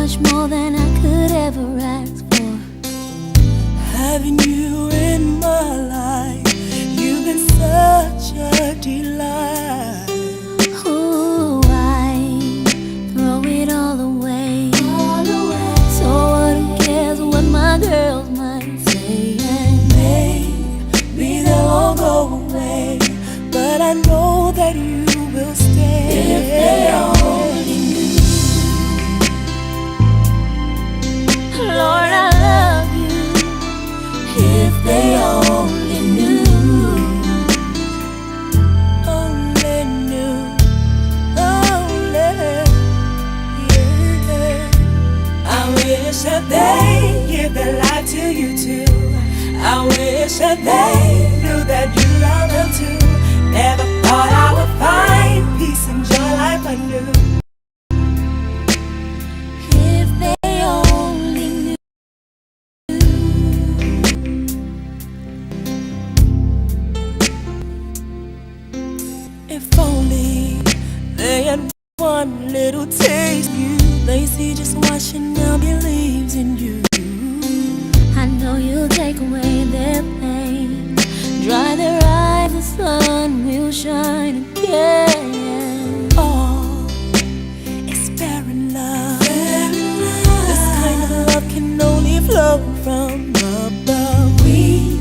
much more than I could ever ask for. Having you in my life, you've been such a delight. Ooh, I throw it all away. So what, who cares what my girls might say? And Maybe they'll all go away, but I know that you will stay. If they only knew, Lord, I love you. If they only knew, only knew, only, yeah. I wish that they give their life to you too. I wish that they knew that you love them too. Never thought I would find peace and joy like I knew. If they only knew. If only they had one little taste of you. They see just washing out believes in you. I know you'll take away their pain, dry their eyes, the sun will shine again. All is fair in love. This kind of love can only flow from above. We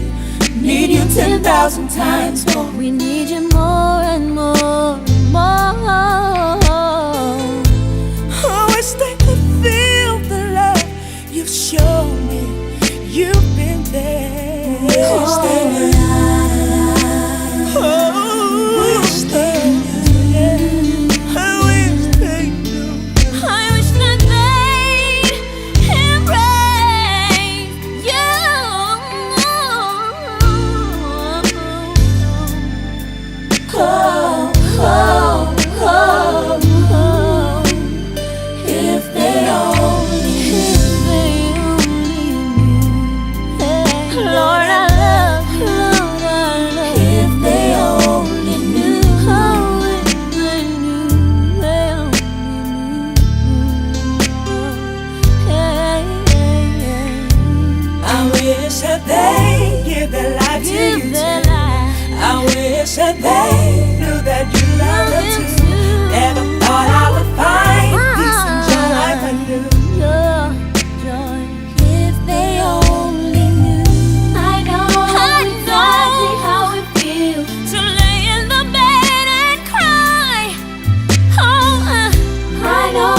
need you 10,000 times more. We need you more and more and more. I wish they could feel the love you've shown me. You've been there. Wish they knew. Oh, wish they knew. I wish they knew. I wish that they'd embrace you. Oh, oh, oh, oh. If they only, if they only knew. Lord, I love you. Lord, I love you. If they only knew. Oh, if they knew. They only knew. Hey, hey, hey. I wish that they give their life to Give you their too. life. I wish that they knew that you love them too. Never thought I would find peace and joy like I knew. Your joy. If they only knew. I know exactly how it feels to lay in the bed and cry. Oh, I know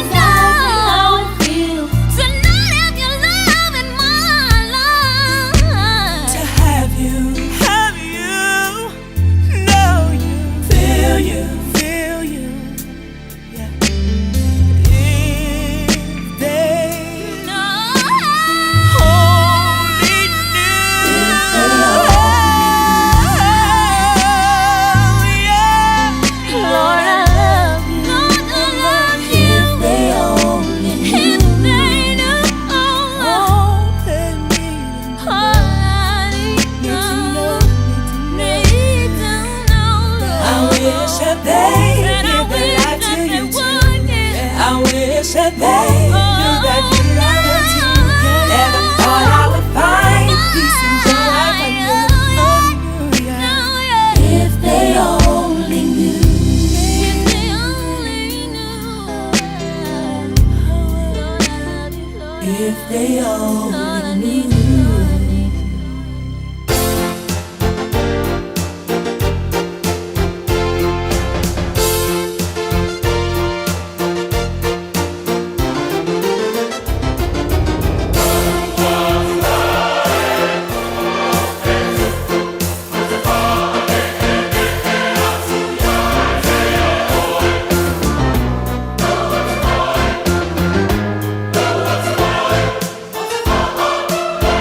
exactly how it feels to not have your love in my life. To have you, know you, feel you, feel you. Yeah. If they No. only knew. Yeah. Lord, I love you. Lord, I love you. If they only knew. If they knew. All they need All I need to know, need to know. I wish that they That I give their wish life that to they you too. would, yeah. I wish that they knew that you love them too. Never thought I would find peace and joy like I knew. Oh, yeah. If they only knew. If they only knew. Lord, I love you, Lord, I If they Lord, I only need knew. you, Lord, I need you. If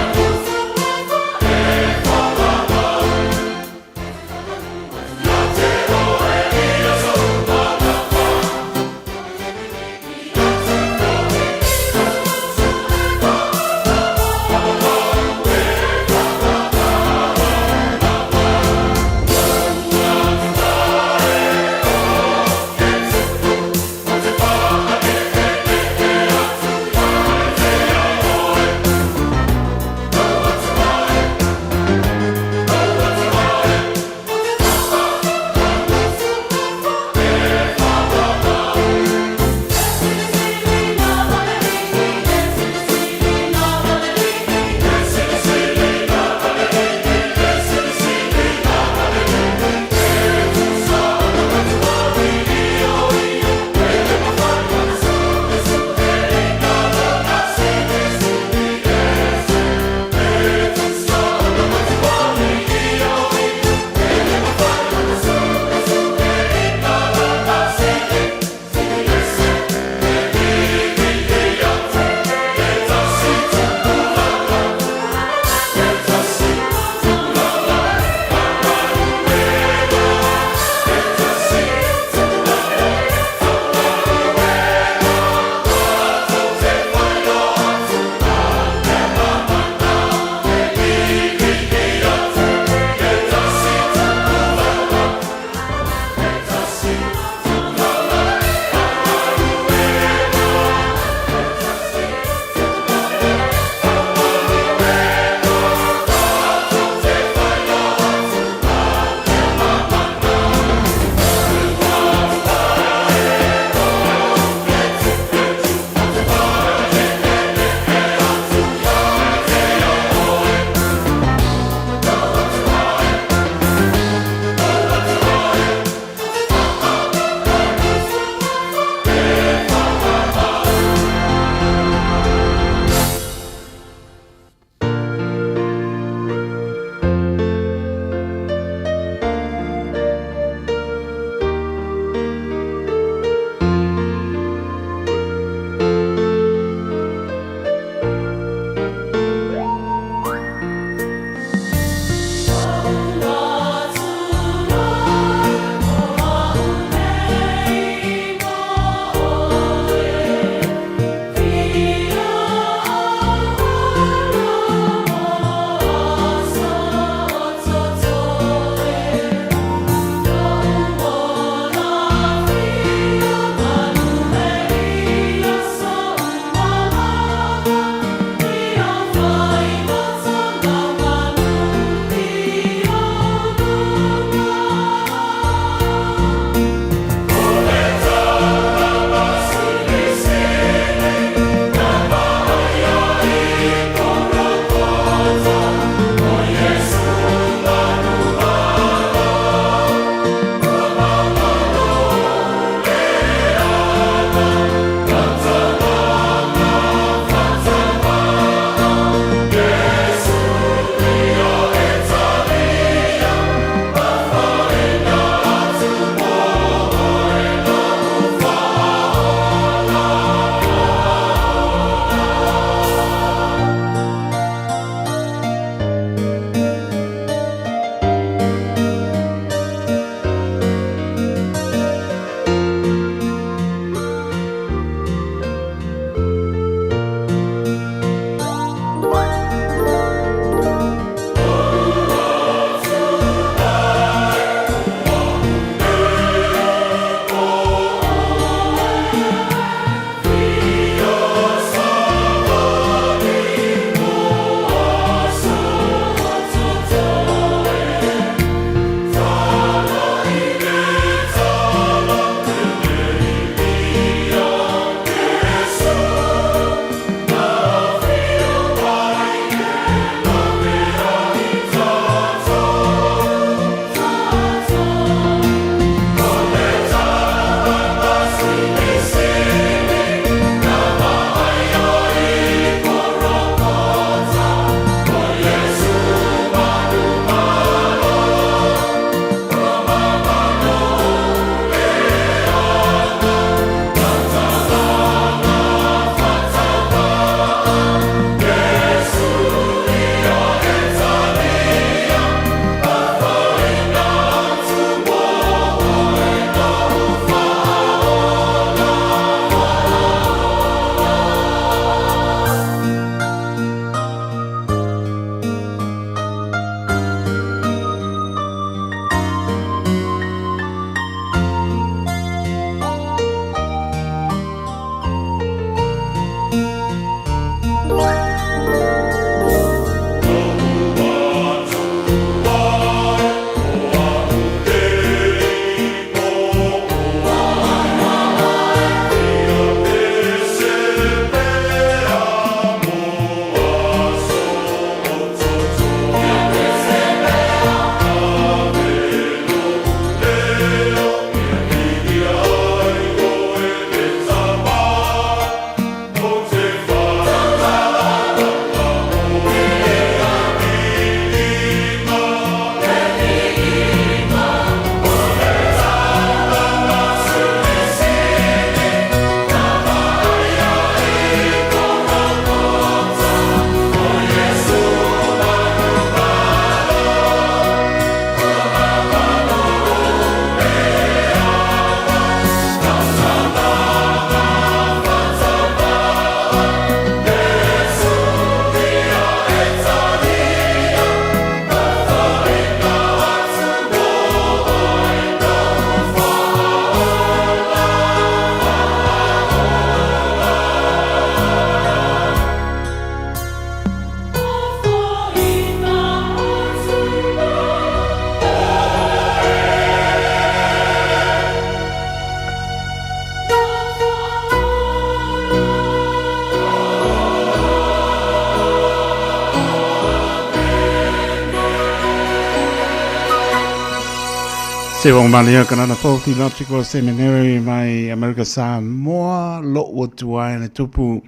Se ua malia Kanana Fou Theological Seminary mai Amerika Samoa, lo'u atu ai le tupu.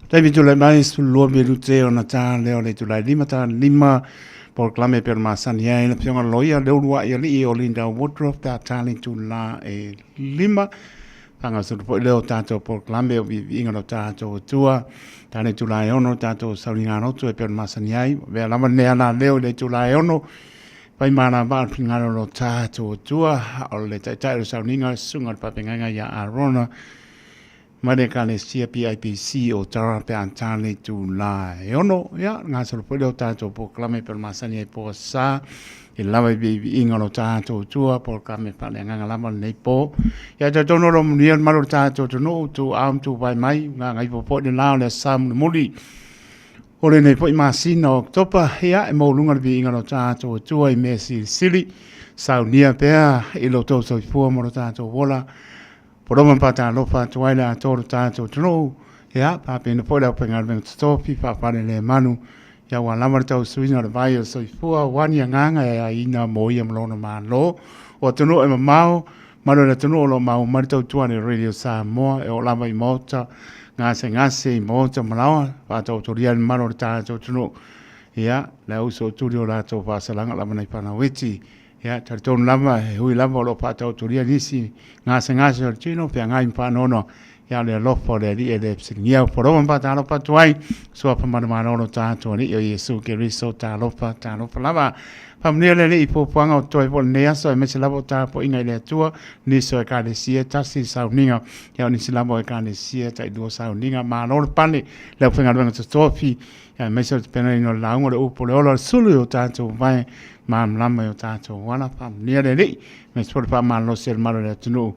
Taimi tulai mai, 12 minute ona tā lea o le itula e 5 tā 5, polokalame e pei ona masani ai le Afioga Loia Leulua'i Alii o Linda Woodruff pe a tā le itula e 5. Faagasolo foi lea o tatou polokalame o viiviiga o lo tatou Atua. Tā le itula e 6 tatou sauliga lotu e pei ona masani ai. Ua avea lava lenei alaleo i le itula e 6. Fai malava le finagalo o lo tatou Atua, o le taitai o le sauniga, le susuga o le faafeagaiga ia Arona, mai le Ekalesia PIPC o Tara pe a ta le itula e 6. Ia, gasolo foi lea o tatou polokalame pei ona masani ai po sa, e lava i viiviiga o lo tatou Atua, polokalame faaleagaga lava lenei po. Ia, talitonu o lo o manuia le malu o le tatou atunuu, tuuao ma tuuvae mai, gagaifo foi le la o le aso Sa mulimuli. O lenei foi masina o Oketopa, ia, e maualuga le viiga o lo tatou Atua i mea silisili, saunia pea i lo outou soifua ma lo tatou ola. Poloma ma faatalofa atu ai le atoa o lo tatou atunuu, ia, faapena foi le aufaigaluega totofi faafalelemalu, ia aua lava le tausuina o le vai o le soifua, aua ni agaga e aiina mo ia ma lona Malo. O atunuu e mamao, malu o le atunuu o lo o maua mai le tautua a le Radio Samoa e oo lava i maota gasegase, i maota malaoa, faataotolia ai le mamalu o le tatou atunuu. Ia, le auso o tuli o latou faasalaga lava nai fanau iti. Ia, talitonu lava, e ui lava o lo o faataotolia nisi gasegase o le tino, feagai ma faanoanoa, ia o le alofa o le Alii e le fesiligia. Ua foloma ma faatalofa atu ai, suafa manumalo o lo tatou Alii o Iesu Keriso, talofa, talofa lava. Faamanuia le Alii i fuafuaga o totoe foi o lenei aso, aemaise lava o tapuaiga i le Atua, nisi o Ekalesia e tasi le sauniga, ia o nisi lava o Ekalesia e tailua sauniga. Malo le pale le aufaigaluega totofi, aemaise o le tapenaina o le lauga o le upu o le ola o le sulu i o tatou vae malamalama i o tatou ala. Faamanuia le Alii, aemaise foi le faamalosi o le malu o le atunuu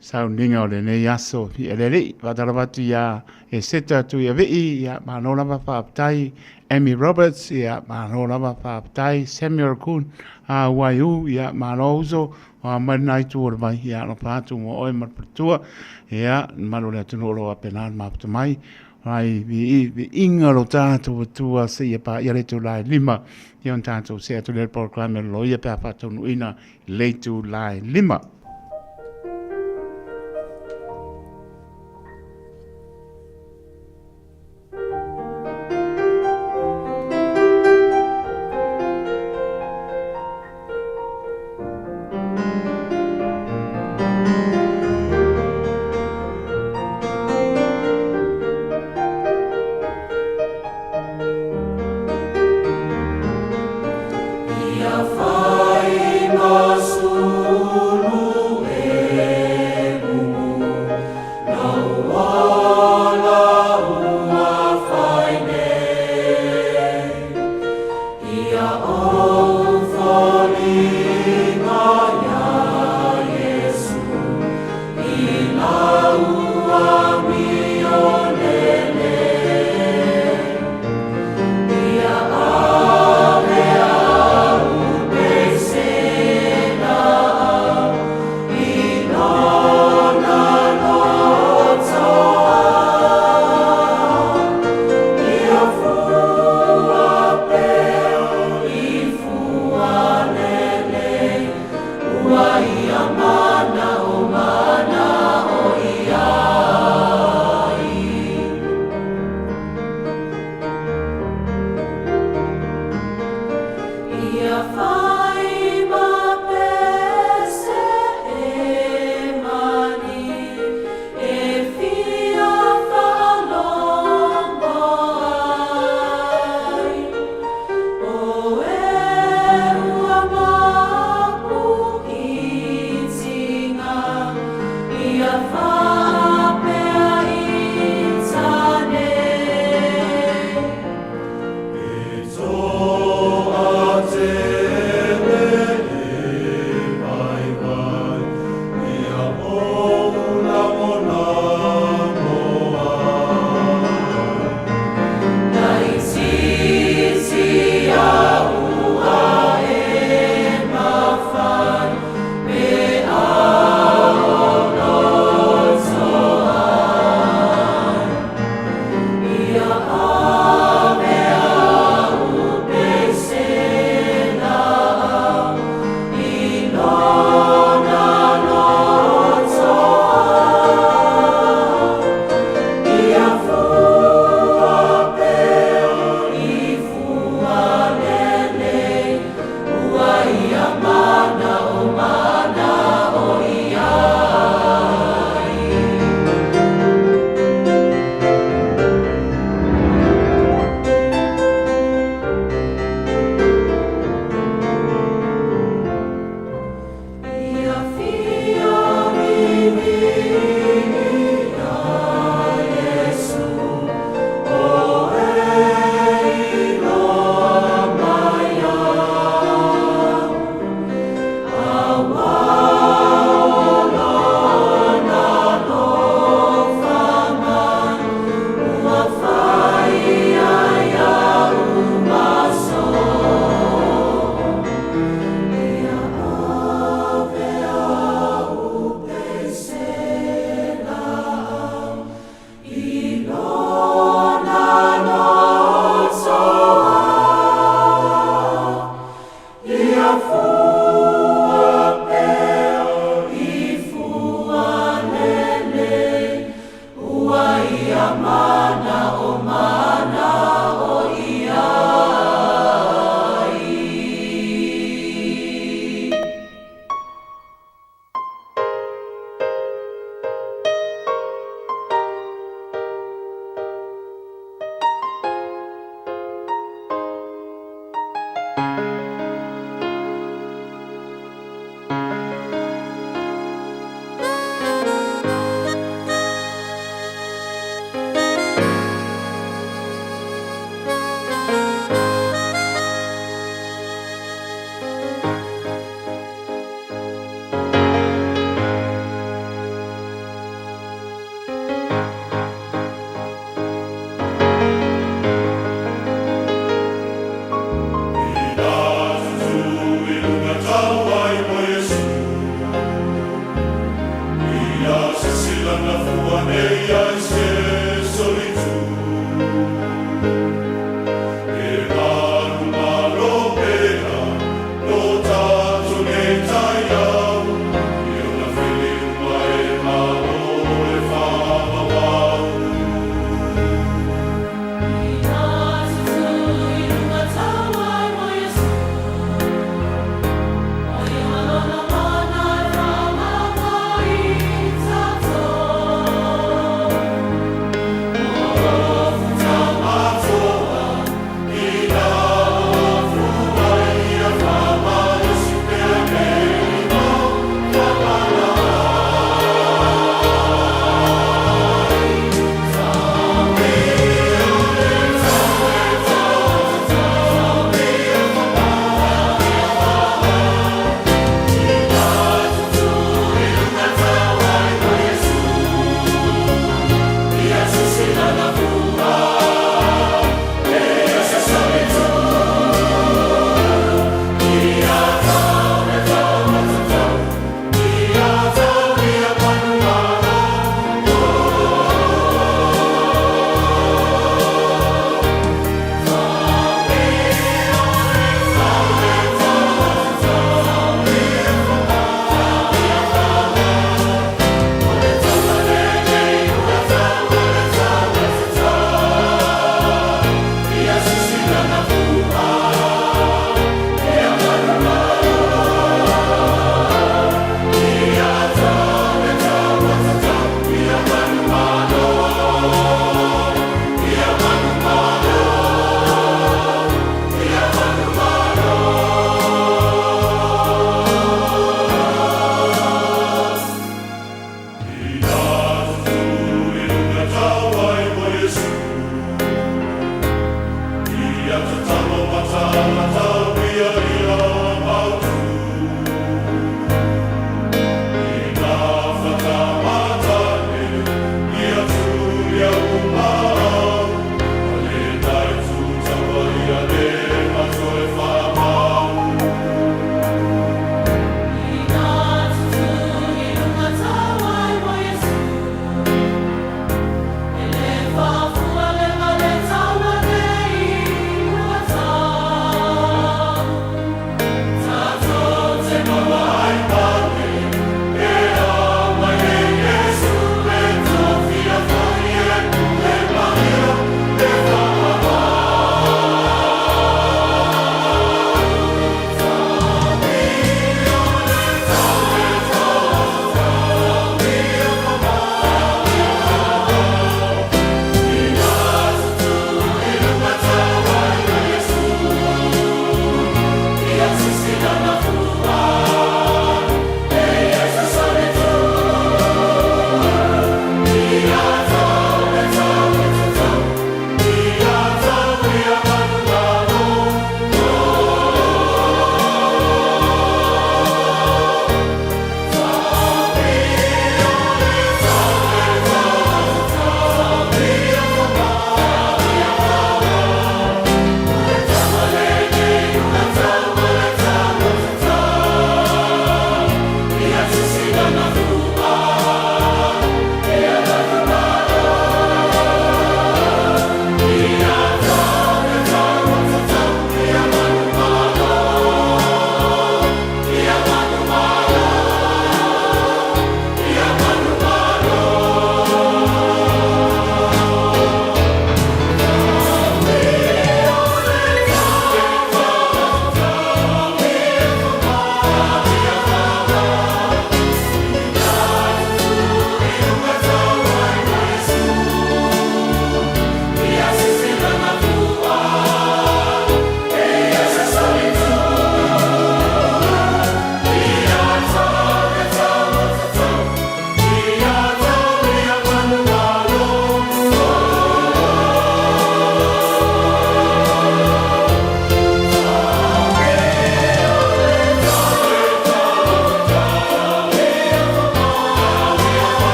sauniga o lenei aso. I le Alii, faatalofa atu ia Eseta Tuiavii, ia malo lava faafetai. Amy Roberts, ia malo lava faafetai. Samuel Kuhn, a Waiu, ia malo uso, o a mai lena itu o le vai, ia alofa atu mo oe ma le faletua, ia malu o le atunuu o lo o faapena ona mafuta mai. Ai, viiga lo tatou Atua seia paia le itula e 5, ia ona tatou see atu lea i le polokalame o le loia pe a faataunuuina le itula e 5. Ia fai ma sulu.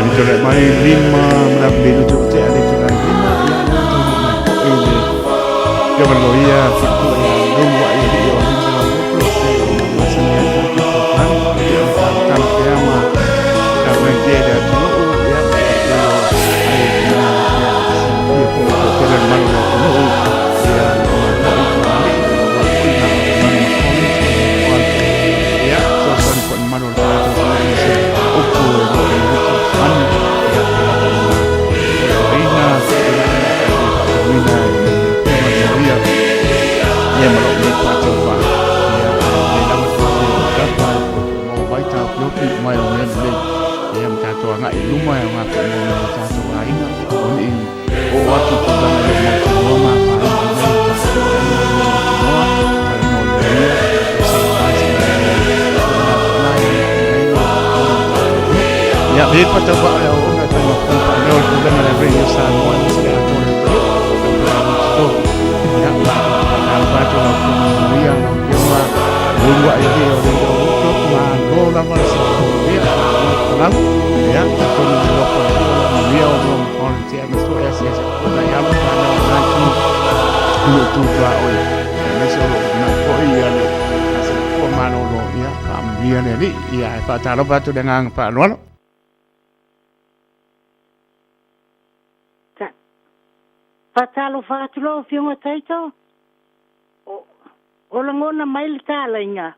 Taimi tole mai lima ma minutu o te ale tuna lima ia le tau mai po i le Ia ma loia fa ko ia lu wa i le o linda la moto te o masani ai ta te programe ia ta tala pea ma ta mai te le atunuu ia te o ai na ia silafia po o te le malu le atunuu ia ma po i ma ali wa po i na ma college ma ia so so ni po malu le tatou i se upu e lo e fesoasoani ia pēlā foi ma ina ia faatauina e le Afioga i le Loia ia ma lou nei faataufa ia lelei lava le faapea o tapa e maua mai taofiofi mai o mea lelei ia ma tatou agai i luma e aoga foi mo nai o tatou aiga o nei oo atu i tulaga e le o mautinoa ma afaina ai nei o tatou aiga e le o mautinoa talanoa i loia Ia, me pa tau wha o ona tai ma pumpa leo le tulaga le Radio Samoa e se atoa le tau. Ia, ma tau wha atu la pumpa Maria la pumpa lua e le o le o uto ma lo lava le se ko ia ma palau. Ia, ta tonu le lopa o la Maria o lo ma te a so e se se ko na ia lo pa na na tu tu tu tua oi. Ia me se o na ko ia le a se ko malolo ia faamanuia le Alii ia e faatalofa atu le agaga faaaloalo. Ta, faatalofa atu lau Afioga Taito. O, o lagona mai le talaiga.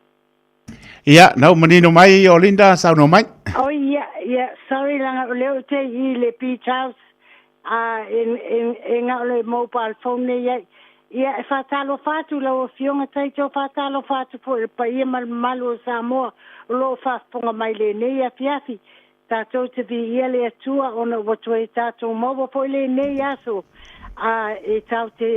Ia, na ua manino mai o Linda, saunoa mai. Oh, ia, ia, sorry langa o lea ou te i le beach house, a e, e, e nga o le mobile phone nei ai. Ia, e faatalofa atu lau Afioga Taito, faatalofa atu foi i le paia ma le mamalu o Samoa o lo o faafofoga mai lenei afiafi. Tatou te viia le Atua ona ua toe tatou maua foi lenei aso a e tatou te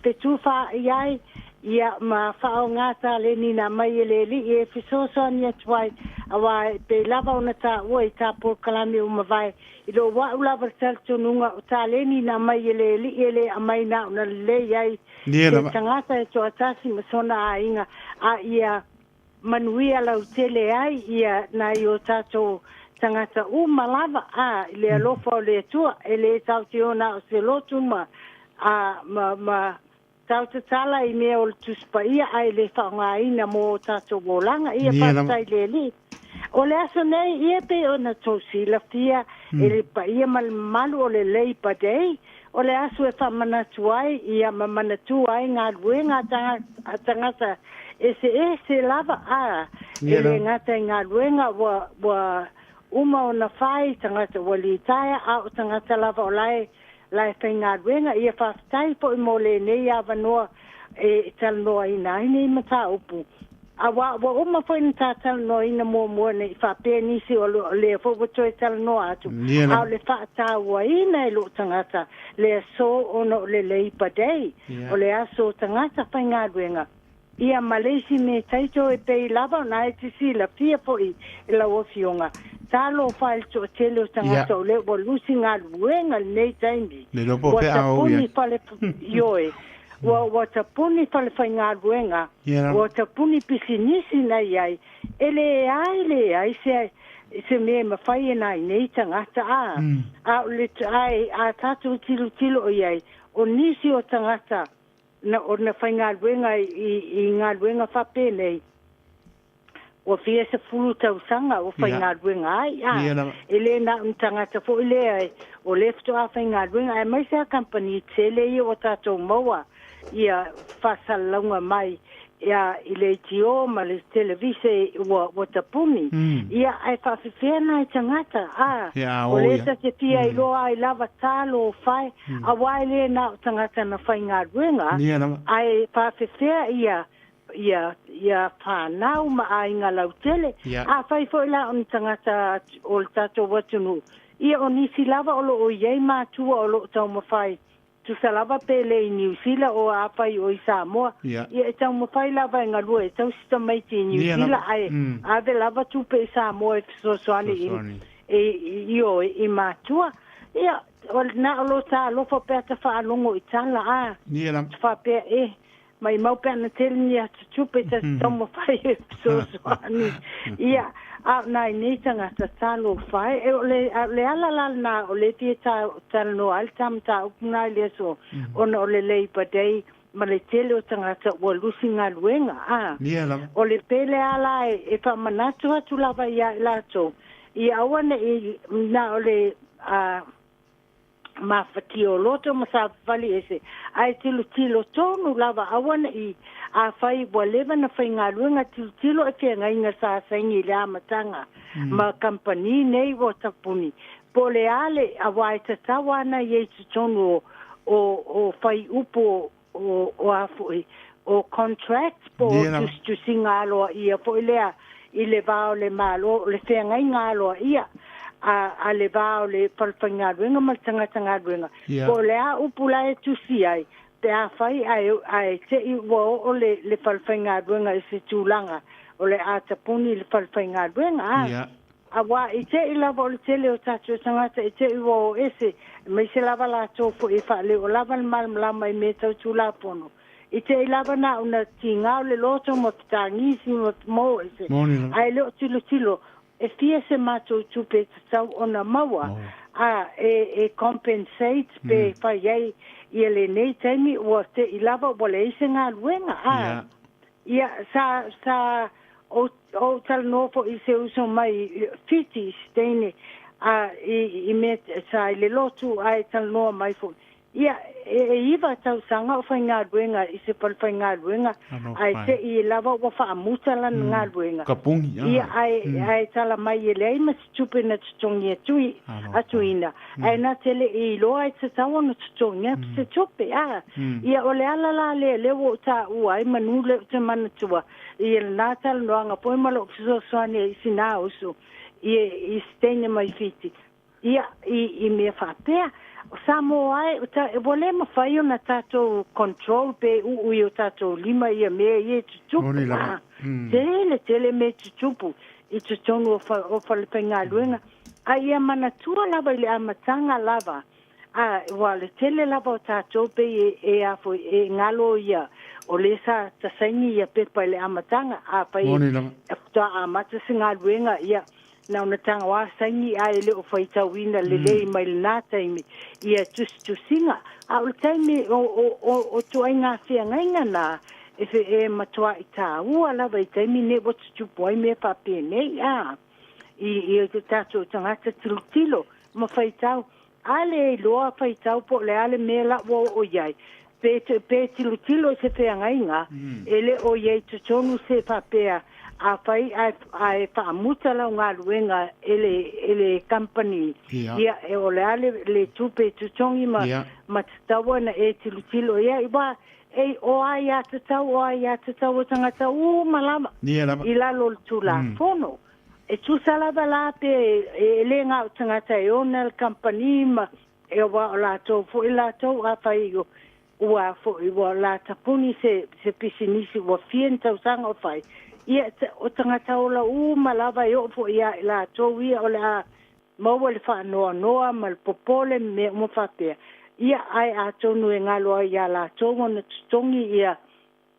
fetufaai ai, ia, ma faaaoga taleni na aumai e le Alii e fesoasoani atu ai, aua e pei lava ona taua i tā polokalame ua mavae, i lou a'u lava talitonuga o taleni na aumai e le Alii e le aumai na ona lelei ai se tagata e toatasi ma sona aiga, a ia manuia lautele ai ia nai o tatou tagata uma lava, a, i le alofa o le Atua, e le tautio na o se lotu ma, a, ma, ma tau tatala i mea o le Tusi Paia ae le faaaogaina mo o tatou olaga. Ia, faafetai i le Alii. O le aso nei, ia pei ona tou silafia e le paia ma le mamalu o le Labour Day, o le aso e faamanatu ai ia ma manatua ai galuega a tagata eseese lava, a e le gata i galuega ua ua uma ona fai, tagata ua litaea, a o tagata lava o la e la e faigaluega. Ia faafetai foi mo lenei avanoa e talanoaina ai nei mataupu. Aua ua uma foi ona ta talanoaina muamua ne i faapea nisi o lea foi ua toe talanoa atu, a o le faatauaina e lou tagata le aso ona o le Labour Day, o le aso o tagata faigaluega. Ia ma le isi mea taito e pei lava ona e te silafia foi e lau Afioga, talofa i le toatele o tagata o lea ua lusi galuega i lenei taimi, ua tapuni fale, ioe, ua, ua tapuni fale faigaluega, ua tapuni pisinisi na i ai, e leai leai se, se mea e mafai e nai nei tagata, a, a o le, ae a tatou tilotilo i ai, o nisi o tagata na, o na faigaluega i, i galuega faapenei, ua fia 10 tausaga ua faigaluega ai, a, e le na o ni tagata foi lea e, o lea faatoa faigaluega, aemaise lava kamupani tele ia ua tatou maua ia faasalalauga mai ia, i leitio ma le televise ua, ua tapuni. Ia, ae faafefea nai tagata, a, o lea ta te fia iloa ai lava talofa e, aua e le na o tagata na faigaluega, ae faafefea ia ia, ia whanau ma aiga lautele. Afai foi la o ni tagata o le tatou atunuu, ia o nisi lava o lo o i ai matua o lo o taumafai, tusa lava pe le i Niu Sila o afai o i Samoa, ia e taumafai lava e galue e tausi tamaiti i Niu Sila ae ave lava tupe i Samoa e fesoasoani i, i, ioe, i matua. Ia, o, na o lo ta alofa pe a ta faalogo i tala, a, faapea e, Maimau pe ana tele ni atu tupe ta taumafai e fesoasoani. Ia, A o nai nei tagata, talofa e, e o le, a o le ala la lena o lea e fia talanoa ai le ta mataupu lena i le aso, ona o le Labour Day ma le tele o tagata ua lusi galuega, a. Ia lava. O le pele lava la e faamanatu atu lava ia i latou, ia aua ne i na o le a, mafatia o loto ma savavali ese, ae tilotilo tonu lava aua ne i afai ua leva na faigaluega, tilotilo e feagaiga sa saini i le amataga ma kamupani nei ua tapuni, po o le a le aua e tatau lava ona i ai i totonu o o o fuaiupu o o a foi o contract po o tusitusiga aloaia foi lea i le va o le Malo, o le feagaiga aloaia a le va o le falefaigaluega ma le tagata galuega, po o le a upu la e tusi ai, pe afai ae ae te i ua oo le le falefaigaluega i se tulaga o le a tapuni le falefaigaluega, a. Aua i te i lava o le tele o tatou tagata i te i ua o ese, aemaise lava latou foi e faaleo lava le malamalama i mea tau Tulafono. I te i lava na ona tiga o le loto ma fetagisi ma mo ese, ae le o tilotilo e fia se matou tupe e tatau ona maua, a e e compensate pe fai ai ia lenei taimi ua te i lava ua leai se galuega, a. Ia, sa, sa ou, ou talanoa foi i se uso mai Fiti, se teine, a, i, i mea, sa i le lotu, ae talanoa mai foi. Ia, e, e iva tausaga o faigaluega i se falefaigaluega, ae te i lava ua faamuta lana galuega. Kapuni, Ia, ae, ae tala mai e leai ma se tupe na totogi atu, atuina, ae na te le i iloa e tatau ona totogi atu se tupe, a. Ia, o le ala la lea, lea ua ou taua ai manu lea ou te manatua i lena talanoaga foi ma lou fesoasoani ai i sina uso i, i se teine mai Fiti, ia, i, i mea faapea. O Samoa e, o ta, ua le mafai ona tatou control pe uu i o tatou lima ia mea ia e tutupu. Moni lava. A, tele, tele mea e tutupu i totonu o, fa, o falefaigaluega. A ia manatua lava i le amataga lava, a, ua le tele lava o tatou pei e, e a foi, e galo ia, o le sa ta saini ia pepa i le amataga, afai Moni lava. e faatoa amata se galuega, ia, na ona tago lava saini ae le o faitauina lelei mai lena taimi ia tusitusiga. A o le taimi o, o, o, o ituaiga feagaiga na, e, e matuai taua lava i taimi nei ua tutupu ai mea faapenei, a, i, i o tatou tagata tilotilo ma faitau. A le iloa faitau po o le a le mea la ua oo i ai, pe, pe tilotilo i se feagaiga, e le o i ai i totonu se faapea, afai ae, ae faamuta lau galuega e le, e le kamupani, ia, e o le a le, le tupe e totogi ma, ma tatau ona e tilotilo i ai. Aua e, o aiatatau, o aiatatau a tagata uma lava i lalo o le Tulafono. E tusa lava la pe e le ga o tagata e ona le kamupani ma e aua o latou foi latou afai ua foi ua la tapuni se se pisinisi ua fia ni tausaga o fai, ia o tagata ola uma lava e oo foi ia i latou ia o le a maua le faanoanoa ma le popole ma mea uma faapea. Ia ae atonu e galo ai ia latou ona totogi ia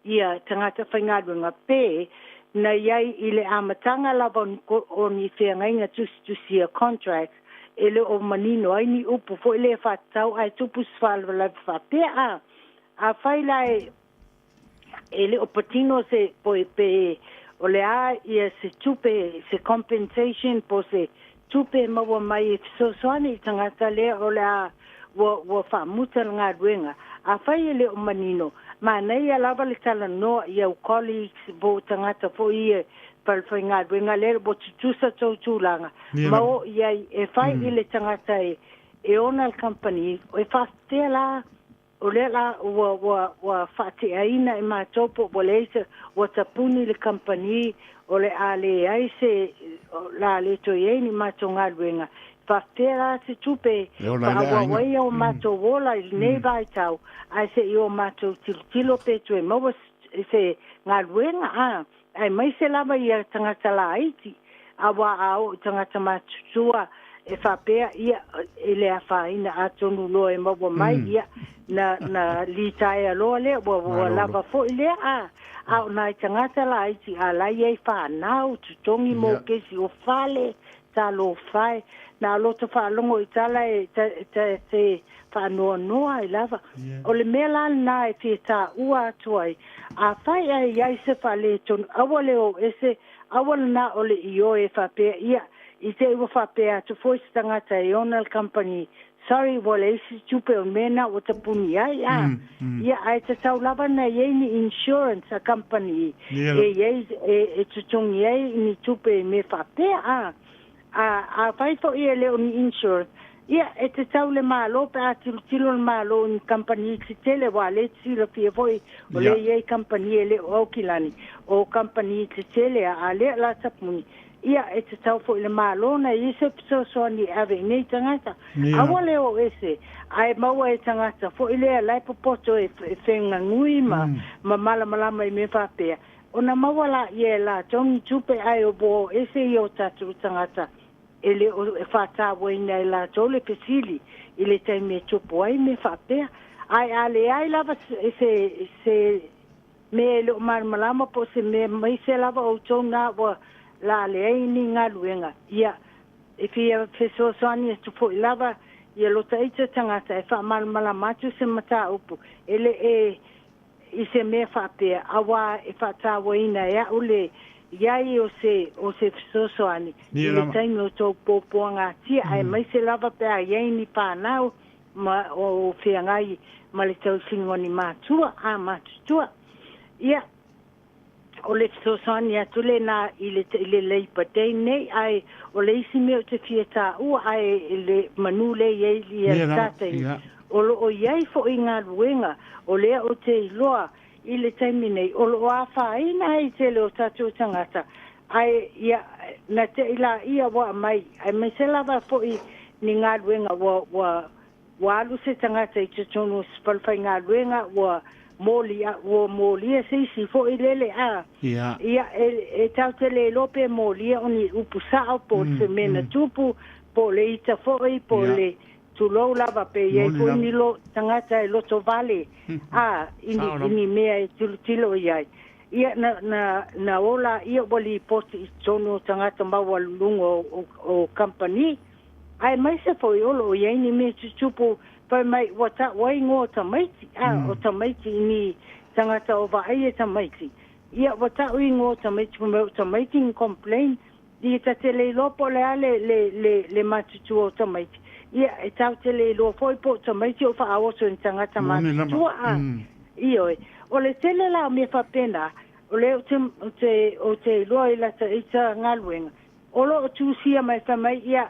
ia tagata faigaluega pe na i ai i le amataga lava o ni feagaiga tusitusia, contracts, e le o manino ai ni upu foi lea faatatau ae tupu se faalavelave faapea. A afai la e e le o patino se pe o le a ia se tupe, se compensation po o se tupe e maua mai e fesoasoani i tagata lea o le a ua, ua faamuta le galuega. Afai e le o manino, manaia lava le talanoa i au colleagues po o tagata foi ia falefaigaluega lea ua tutusa tou tulaga, ma o i ai e fai i le tagata e, e ona le kamupani, e faafefea la O lea la ua, ua, ua faateaina e matou po ua leai se, ua tapuni le kamupani o le a leai se, o le a le toe i ai ni matou galuega. E faafefea la se tupe E ola ai le faaauau aiga. ai o matou ola i lenei vaitau, ae se i o matou tilotilo pe toe maua se, se galuega, a, aemaise lava ia tagata laiti, aua a oo i tagata matutua, E faapea, ia, e le afaina, atonu loa e maua mai, ia, na, na litaea loa lea, ua, ua lava foi lea, a. A o nai tagata laiti, a la e i ai fanau, totogi mokesi o fale, talofa e, na loto faalogo i tala e ta, ta te faanoanoa ai lava. O le mea la lena e fia taua atu ai, afai ae i ai se faaletonu, aua le o ese, aua lena o le ioe e faapea, ia, i te i ua faapea atu foi se tagata e ona le kamupani, sorry, ua leai se tupe o le mea lena ua tapuni ai, a. Ia, ae tatau lava ona i ai ni insurance a kamupani e i ai, e totogi ai ni tupe i mea faapea, a. A, afai foi e le o ni insurance, ia, e tatau le Malo pe a tilotilo le Malo i ni kamupani tetele, aua o lea e te silafia foi o lea e i ai kamupani e le o Aukilani, o kamupani tetele a, a lea o le a tapuni, ia, e tatau foi i le Malo ona i ai se fesoasoani e ave i nei tagata. Aua le o ese, ae maua e tagata foi lea la e popoto e fegagui ma, ma malamalama i mea faapea, ona maua laia e latou ni tupe ae ua o ese ia o tatou tagata e le o faatauaina e latou le fesili i le taimi e tupu ai mea faapea. Ae a leai lava se, se mea e le o malamalama po o se mea maise lava outou na ua la leai ni galuega, ia, e fia fesoasoani atu foi lava ia lota ita tagata e faamalamalama atu se mataupu e le e i se mea faapea, auā e faatauaina e a'u le i ai o se, o se fesoasoani i le taimi o tou puapuagatia, aemaise lava pe a i ai ni fanau ma o feagai ma le tausiga o ni matua a matutua. Ia, o le fesoasoani atu lena i le, i le Labour Day nei, ae o le isi mea ou te fia taua, ae le manu lea i ai ia le tatai, o lo o i ai foi galuega o lea ou te iloa i le taimi nei, o lo o afaina ai tele o tatou tagata, ae ia, na te i laia ua aumai, aemaise lava foi ni galuega ua, ua, ua alu se tagata i totonu o se falefaigaluega ua moli, ua molia se isi foi lele, a. Ia, e tatou te le iloa pe molia o ni upu sao po o se mea na tupu, po o le ita foi, po o le tulou lava, pe i ai foi ni tagata e lotovale, a, i ni, i ni mea e tilotilo i ai. Ia, na, na, na ola ia ua lipoti i totonu o tagata maualuluga o, o, o kamupani, aemaise foi o lo o i ai ni mea tutupu fai mai ua ta'u ai igoa o tamaiti, a, o tamaiti i ni tagata o vaai e tamaiti. Ia, ua ta'u igoa o tamaiti, fai mai o tamaiti ni complain, ia ta te le iloa po o le a le, le, le, le matutua o tamaiti. Ia, e tatou te le iloa foi po o tamaiti o faaoso i ni tagata matutua, a. Ioe. O le tele la o mea faapena, o lea ou te, ou te, ou te iloa i lata ita galuega, O lo o tusia mai fai mai, ia,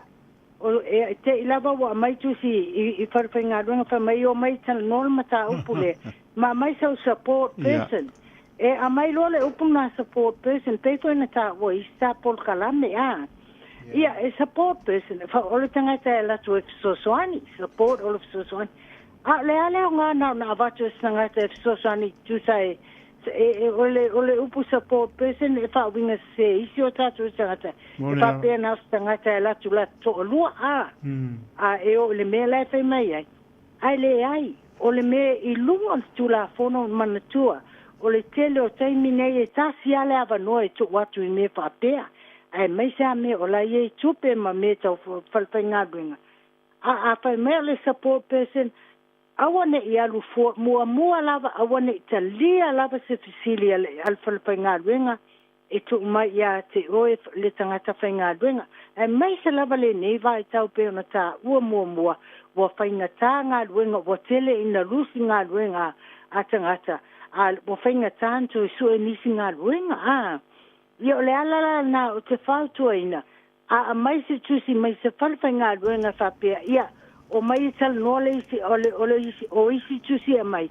o, e, te i lava ua aumai tusi i, i falefaigaluega fai mai, omai e talanoa le mataupu lea, ma aumai sau support person. E aumai loa le upu lena support person, pei foi ona taua i isi ta polokalame, a. Ia, e support person, fa, o le tagata e alu atu e fesoasoani, support o le fesoasoani. A o le a le aoga na ona avatu e se tagata e fesoasoani tusa e E, o le, o le upu support person e faauiga sese e isi o tatou tagata. E faapea na o se tagata e alu atu la toalua, a, a e oo i le mea la e fai mai ai. Ae leai, o le mea i luga o le Tulafono manatua, o le tele o taimi nei e tasi lava le avanoa e tuu atu i mea faapea, aemaise lava mea o la e i ai tupe ma mea tau falefaigaluega. A, a fai mai o le support person, Aua ne i alu fua muamua lava, aua ne i talia lava se fesili a le falefaigaluega e tuu mai ia te oe le tagata faigaluega, aemaise lava lenei vaitau pei ona taua muamua, ua faigata galuega, ua tele ina lusi galuega a tagata, a ua faigata ona toe sue nisi galuega. A, ia o le ala la lena ou te fautuaina, A aumai se tusi mai se falefaigaluega faapea, ia, omai e talanoa le isi, o le, o le isi, o isi tusi e aumai,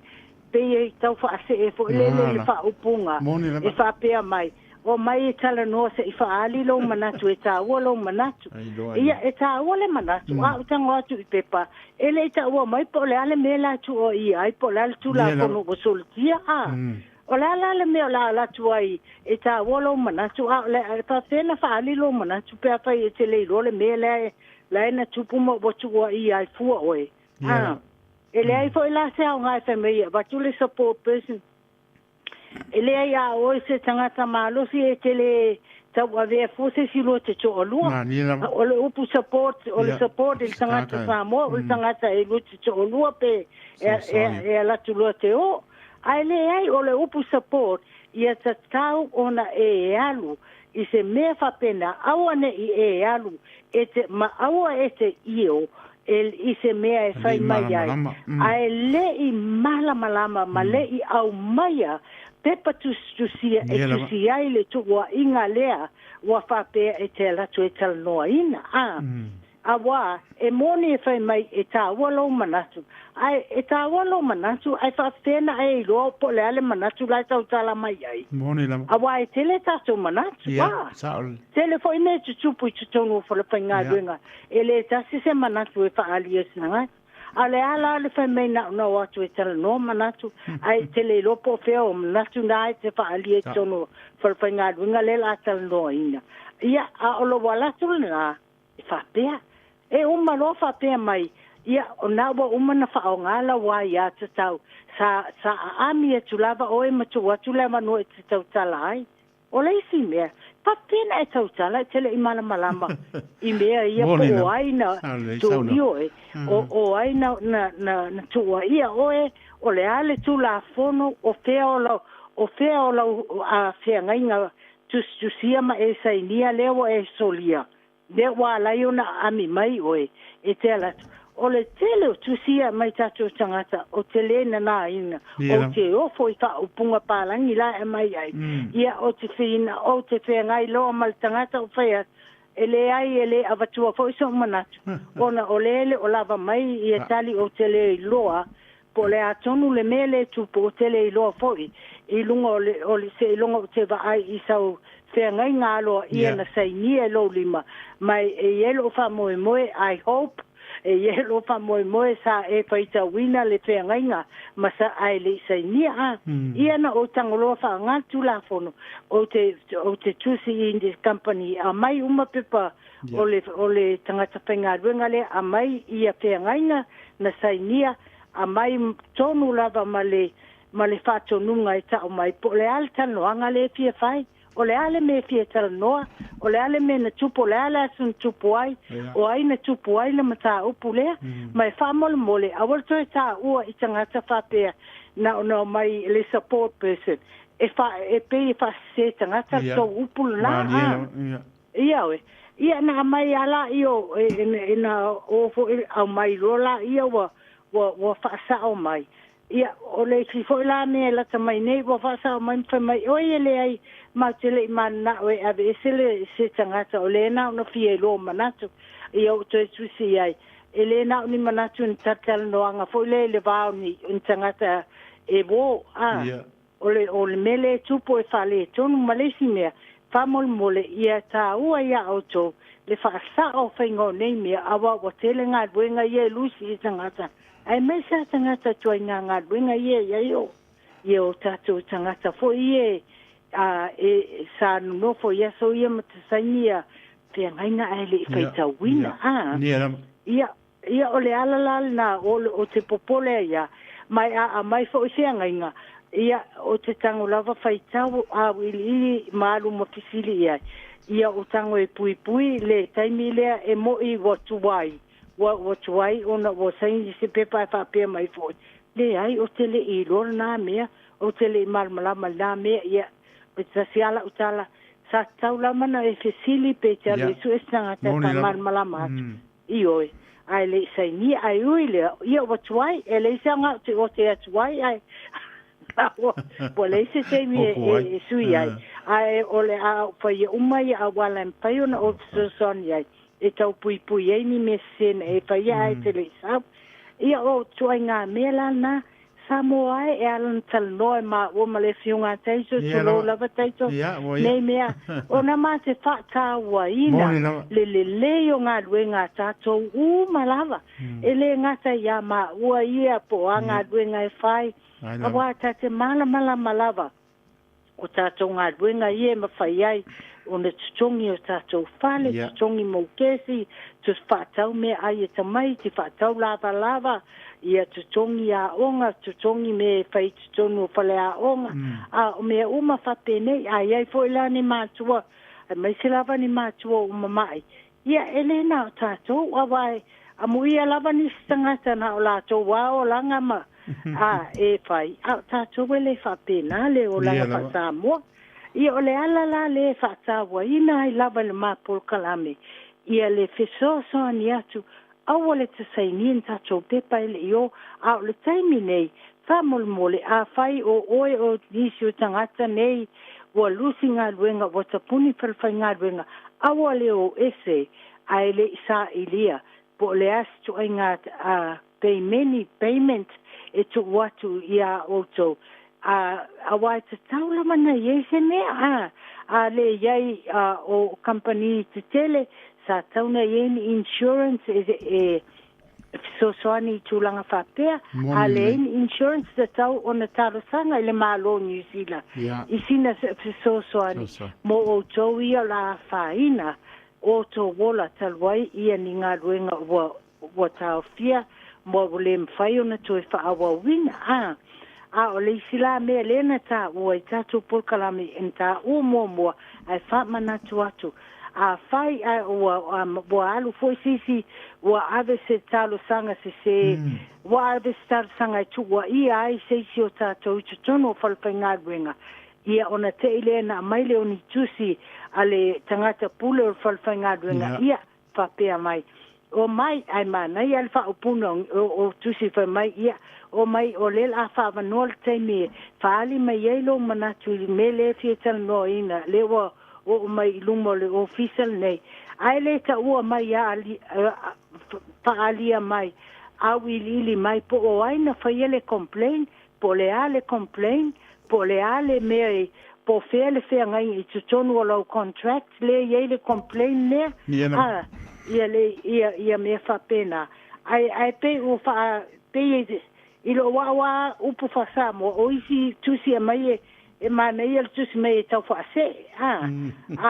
pei e tau faasee foi lele le faaupuga e faapea mai, omai e talanoa se i faaali lou manatu, e taua lou manatu. Ia, e taua le manatu, a ou tago atu i pepa, e le i taua mai po o le a le mea la e tuuaia ai, po o le a le Tulafono ua solotia, a. O le a la le mea o le a alu atu ai e taua lou manatu, a o le a faapefea ona faaali lou manatu pe afai e te le iloa le mea lea la e na tupu ma ua tuuaia ai fua oe? A, e leai foi la se aoga e fai mai e avatu le support person. E leai a oe se tagata malosi e te le tauavea fua se isi lua te toalua. Malie lava. O le upu support, o le support i le tagata Sitaka. Samoa, o le tagata e lua te toalua pe e, e, Sosogi. e alu atu loa te o. Ae leai, o le upu support, ia tatau ona e alu i se mea faapena, aua ne i e alu e te, ma aua e te io e, i se mea e Le fai i mai ai, malamalama. Ae le i malamalama ma le i aumaia pepa tusitusia e Ia lava. tusi ai le tuuaiga lea ua faapea e te alu atu e talanoaina. A, auā e moni e fai mai e taua lou manatu, ae e taua lou manatu, ae faapefea na e iloa po o le a le manatu la e tautala mai ai? Moni lava. Auā e tele tatou manatu, Ia, a sao lelei. tele foi mea e tutupu i totonu o falefaigaluega, e le tasi se manatu e faaali e se tagata. A o le a la le fai mai na ona o atu e talanoa manatu, ae e te le iloa po o fea o manatu na e te faaalia i totonu o falefaigaluega lea o le a talanoaina. Ia, a o lou ala atu lena, e faapea, e uma loa faapea mai, ia, o na ua uma ona faaaoga lau aiatatau, sa, sa aami atu lava oe ma tuu atu le avanoa e te tautala ai. O le isi mea, faapefea ona e tautala e te le i malamalama i mea ia po Moni o lava. ai na Sao lelei tuuia saunoa. oe, o, o ai na, na, na, na tuuaia oe, o le a le Tulafono, o fea o lau, o fea o lau a, feagaiga tusitusia ma e sainia lea ua e solia, lea ua ala ai ona aami mai oe e te ala atu. O le tele o tusi ia mai tatou tagata o te le nanaina, Ia ou lava. te ofo i faaupuga palagi la e aumai ai. Ia, ou te fina, ou te feagai loa ma le tagata o fai atu, e leai e le avatua foi sou manatu, ona o le le o lava mai ia tali ou te le iloa po o le a tonu le mea lea e tupu, ou te le iloa foi i luga o le, o le seiloga ou te vaai i sau feagaiga aloaia na sainia e lou lima, ma e i ai lou faamoemoe, I hope, e i ai lou faamoemoe sa e faitauina le feagaiga ma sa ae le i sainia. A ia na ou tagoloa faaaoga le Tulafono, ou te, ou te tusi i le company, aumai uma pepa o le, o le tagata faigaluega lea, aumai ia feagaiga na sainia, aumai tonu lava ma le, ma le faatonuga e tau mai po o le a le talanoaga lea e fia fai, o le a le mea e fia talanoa, o le a le mea na tupu, o le a le aso na tupu ai, o ai na tupu ai le mataupu lea, ma e faamolemole, aua le toe taua i tagata faapea na ona omai le support person, e, fa, e pei e faasese tagata le tou upu lena. Malie A. lava. Ia. Ia oe. Ia na aumai lava laia o, e, e, e na o foi aumai loa laia ua, ua, ua faasao mai. Ia, o le isi foi la mea e lata mai nei, ua faasao mai ma fai mai, oi e leai, matou te le i mananao e aveese le, se tagata o lea na ona fia iloa manatu. Ia ou toe tusi i ai. E le na o ni manatu ni talatalanoaga foi lea i le va o ni, o ni tagata e uō, a. O le, o le mea lea e tupu e faaletonu ma le isi mea, faamolemole ia taua iā outou le faasao o faiga o nei mea, auā ua tele galuega ia e lusi i tagata, aemaise lava tagata ituaiga galuega ia e i ai o, ia o tatou tagata foi ia e, a, e, sa nonofo i aso ia ma te saini ia feagaiga ae le i faitauina, a. Ia lava. Ia, ia o le ala la lena o, o te popole ai ia, ma e aa mai foi feagaiga, ia, o te tago lava faitau auiliili ma alu ma fesili i ai. Ia o tago e puipui le taimi lea e mo'i ua tuai, ua, ua tuai ona ua saini se pepa e faapea mai foi, Leai, ou te le i iloa lena mea, ou te le i malamalama i lena mea, ia, o se tasi lava lau tala, sa tatau lava ona e fesili pe te alu e sue se tagata e Moni lava. faamalamalama atu. Ioe, ae le i sainia, ae ui lea, ia ua tuai, e leai se aoga ou te ote atu ai, ae ua, ua leai se taimi e, Opo ai. e, e sui ai. Ae o le a ou faia uma ia auala e mafai ona ou fesoasoani ai, e tau puipui ai ni mea sese na e faia ae te le i sau. Ia o ituaiga mea la lena, Samoa e, e ala ona talanoa e maua ma le Afioga a Taito, Ia tulou lava. lava Taito, Ia, ua ia. nei mea, ona ma te faatauaina Moni lava. le lelei o galuega a tatou uma lava, e le gata iā maua ia po o a galuega e fai, Ai lava. auā ta te malamalama lava. O tatou galuega ia e mafai ai ona totogi o tatou fale, totogi moukesi, faatau meaai e tamaiti, faatau lavalava, ia totogi aoga, totogi mea e fai i totonu o faleaoga, a o mea uma faapenei. A i ai foi la ni matua, aemaise lava ni matua ua mamai, ia e le na o tatou, aua e amuia lava nisi tagata na o latou lava olaga ma a e fai, a o tatou e le faapena le olaga faa-Samoa. Ia o le ala la lea e faatauaina ai lava i le ma polokalame, ia le fesoasoani atu, aua le tasainia ni tatou pepa e le i o, a o le taimi nei, faamolemole, afai o oe o nisi o tagata nei ua lusi galuega, ua tapuni falefaigaluega, aua le o ese ae le i sailia po o le a se ituaiga peimeni, payment, e tuu atu iā outou, a, aua e tatau lava ona i ai se mea, a, a le i ai o kamupani tetele, sa tatau ona i ai ni insurance e, e fesoasoani i tulaga faapea, a leai ni insurance, tatau ona talosaga i le Malo o Niu Sila i sina fesoasoani mo outou ia o le a afaina o outou ola talu ai ia ni galuega ua ua taofia ma ua le mafai ona toe faaauauina. A, a o le isi la mea lea na taua i tatou polokalame na taua muamua ae faamanatu atu, afai ae ua, ua alu foi se isi ua ave se talosaga sese, ua ave se talosaga e tuuaia ai se isi o tatou i totonu o falefaigaluega, ia ona te i lea na aumai lea o ni tusi a le tagata pule o le falefaigaluega, ia, faapea mai, Omai, ae manaia le faaupuga o tusi fai mai, ia, omai, o lea o le a faaavanoa le taimi e faaali mai ai lou manatu i le mea lea e fia talanoaina, lea ua oo mai i luma o le ofisa lenei, ae le taua mai faaalia mai, auiliili mai po o ai na faia le complain, Po o le a le complain, po o le a le mea i, po o fea le feagaiga i totonu o lau contract lea e i ai le complain lea, a, ia le, ia, ia mea faapena. Ae, ae pei ua faa, pei e, i lou au lava upu faa-Samoa, o isi tusi e aumai e, e manaia le tusi mai e tau faasee, a,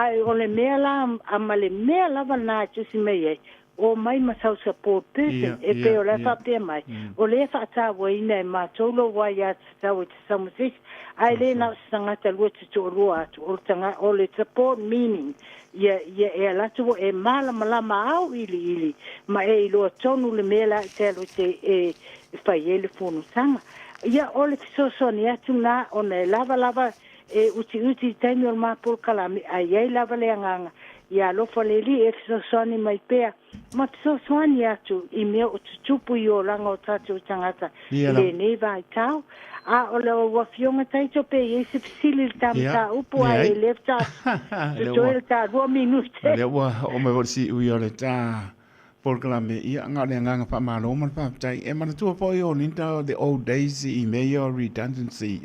ae o le mea la, a ma le mea lava lena e tusi mai ai, Omai ma sau support person, e pei o la e faapea mai, o lea e faatauaina e matou lou aiatatau e te sau ma se isi, ae le na o se tagata lua te toalua atu, o le taga, o le support meaning, ia, ia e alu atu ua e malamalama auiliili ma e iloa tonu le mea la e te alu e te, e, e fai ai le fonotaga. Ia, o le fesoasoani atu lena, ona e lava lava e utiuti i taimi o le ma polokalame, ae i ai lava le agaga ia alofa le Alii e fesoasoani mai pea ma fesoasoani atu i mea o tutupu i olaga o tatou tagata i lenei vaitau. A o lau Afioga Taito pe i ai se fesili i le ta mataupu ae le totoe le ta lua minute. Lea ua oo mai foi le siui o le ta polokalame, ia, na o le agaga faamalo ma le faafetai. E manatua foi o Linda the old days i mea ia o redundancy,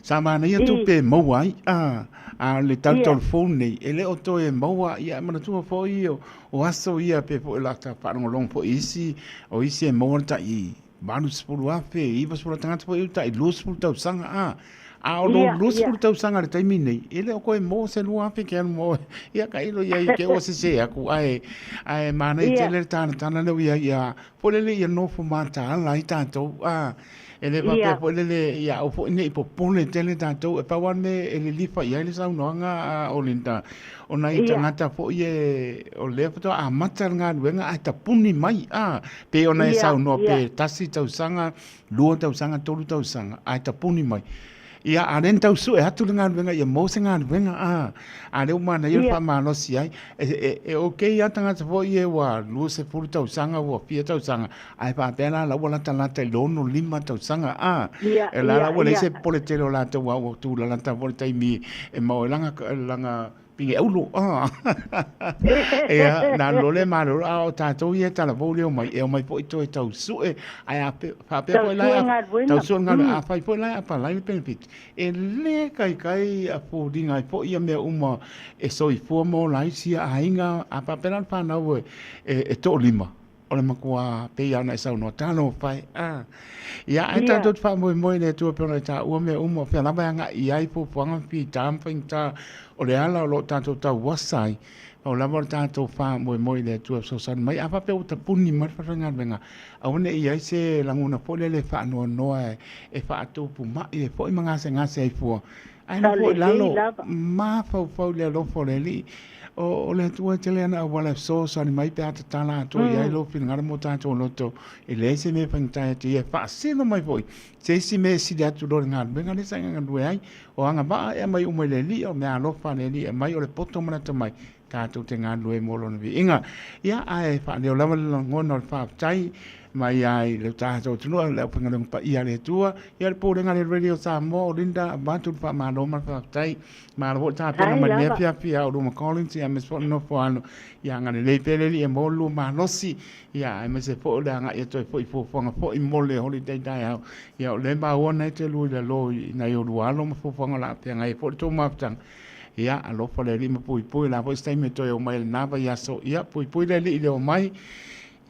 sa manaia tupe e maua ai, a o le tautau fou nei, e le o toe maua, ia, e manatua foi o aso ia pei foi o le a faalogologo foi i isi, o isi e maua le tai 80,000, 90,000 tagata foi tai 20 tausaga, a. A o lou 20 tausaga i le taimi nei, e le o koe mo se 2,000 ke alu mo. Ia ka ilo ia i ke ua sese aku, ae, ae manaia tele le talatala lea ua i ai, ia, foi lele ia nofo mataala ai tatou, a, e le faapea foi lele, ia aua foi ne i popole tele tatou, e pau lava le mea e lilifa i ai le saunoaga a Olinda, o nai tagata foi e, o lea faatoa amata le galuega ae tapuni mai, a, pei ona e saunoa pe tasi tausaga, lua tausaga, tolu tausaga, ae tapuni mai. Ia, a lea na tau sue atu le galuega ia maua se galuega, a, a lea ua manaia le faamalosi ai. E, e, e okay lava tagata foi ia ua 20 tausaga, ua fia tausaga, ae faapea la la ua latalata i le 65 tausaga, a. E la la ua leai se popole tele o latou a ua tulalata foi le taimi e maua ai lana, lana Pinge ulu. Ah. Ia, na alu loa lea malolo, a o tatou ia e talavou le omai, e omai foi toe tau sue, ae a faapea foi la e, tau sue le galuega, afai foi la e apalai le benefit, e le kaikai a foliga ai foi ia mea uma e soifua ma ola ai sia aiga, a faapea la le fanau e toalima. o le matua pei lava ona e saunoa, talofa e, a. Ia, ae tatou te faamoemoe i le Atua pei ona e taua mea uma, o fea lava e agai i ai fuafuaga ma fita ma faigata o le ala o lo o tatou tauasa ai, pau lava o le tatou faamoemoe i le Atua e fesoasoani mai. A faapea ua tapuni mai le falefaigaluega, aua ne i i ai se lagona foi lele e faanoanoa e faatupumai ai foi ma gasegase ai fua, Ae nofo i lalo, mafaufau i le alofa o le Alii. O le Atua e tele ana auala e fesoasoani mai pe a tatala atoa i ai lou finagalo mo tatou loto. E leai se mea e faigata ia te ia, e faasino mai foi se isi mea e sili atu loa le galuega lea sa e galue ai. O agavaa e aumai uma i le Alii, o meaalofa a le Alii e aumai, o le poto ma le atamai, tatou te galulue mo lona viiga. Ia, ae faaleo lava le lagona o le faafetai mai ai le tatou atunuu, le aufaigaluega paia a le Atua, ia le Pulega a le Radio Samoa, o Linda, avatu le faamalo ma le faafetai. Malo foi le tapena mai lenei afiafi ia oulua ma Collins, ia aemaise foi le nofo alo, ia agalelei pea le Alii e maua le lua malosi, ia aemaise foi o le agai atu ai foi i fuafuaga foi mo le holiday taeao. Ia o lea e maua na e te lua i lalo i nai olua alo ma fuafuaga o le a feagai ai foi le tou mafutaga. Ia, alofa le Alii ma puipui, o le a foi se taimi e toe omai ai i lena vaiaso. Ia, puipui le Alii i le omai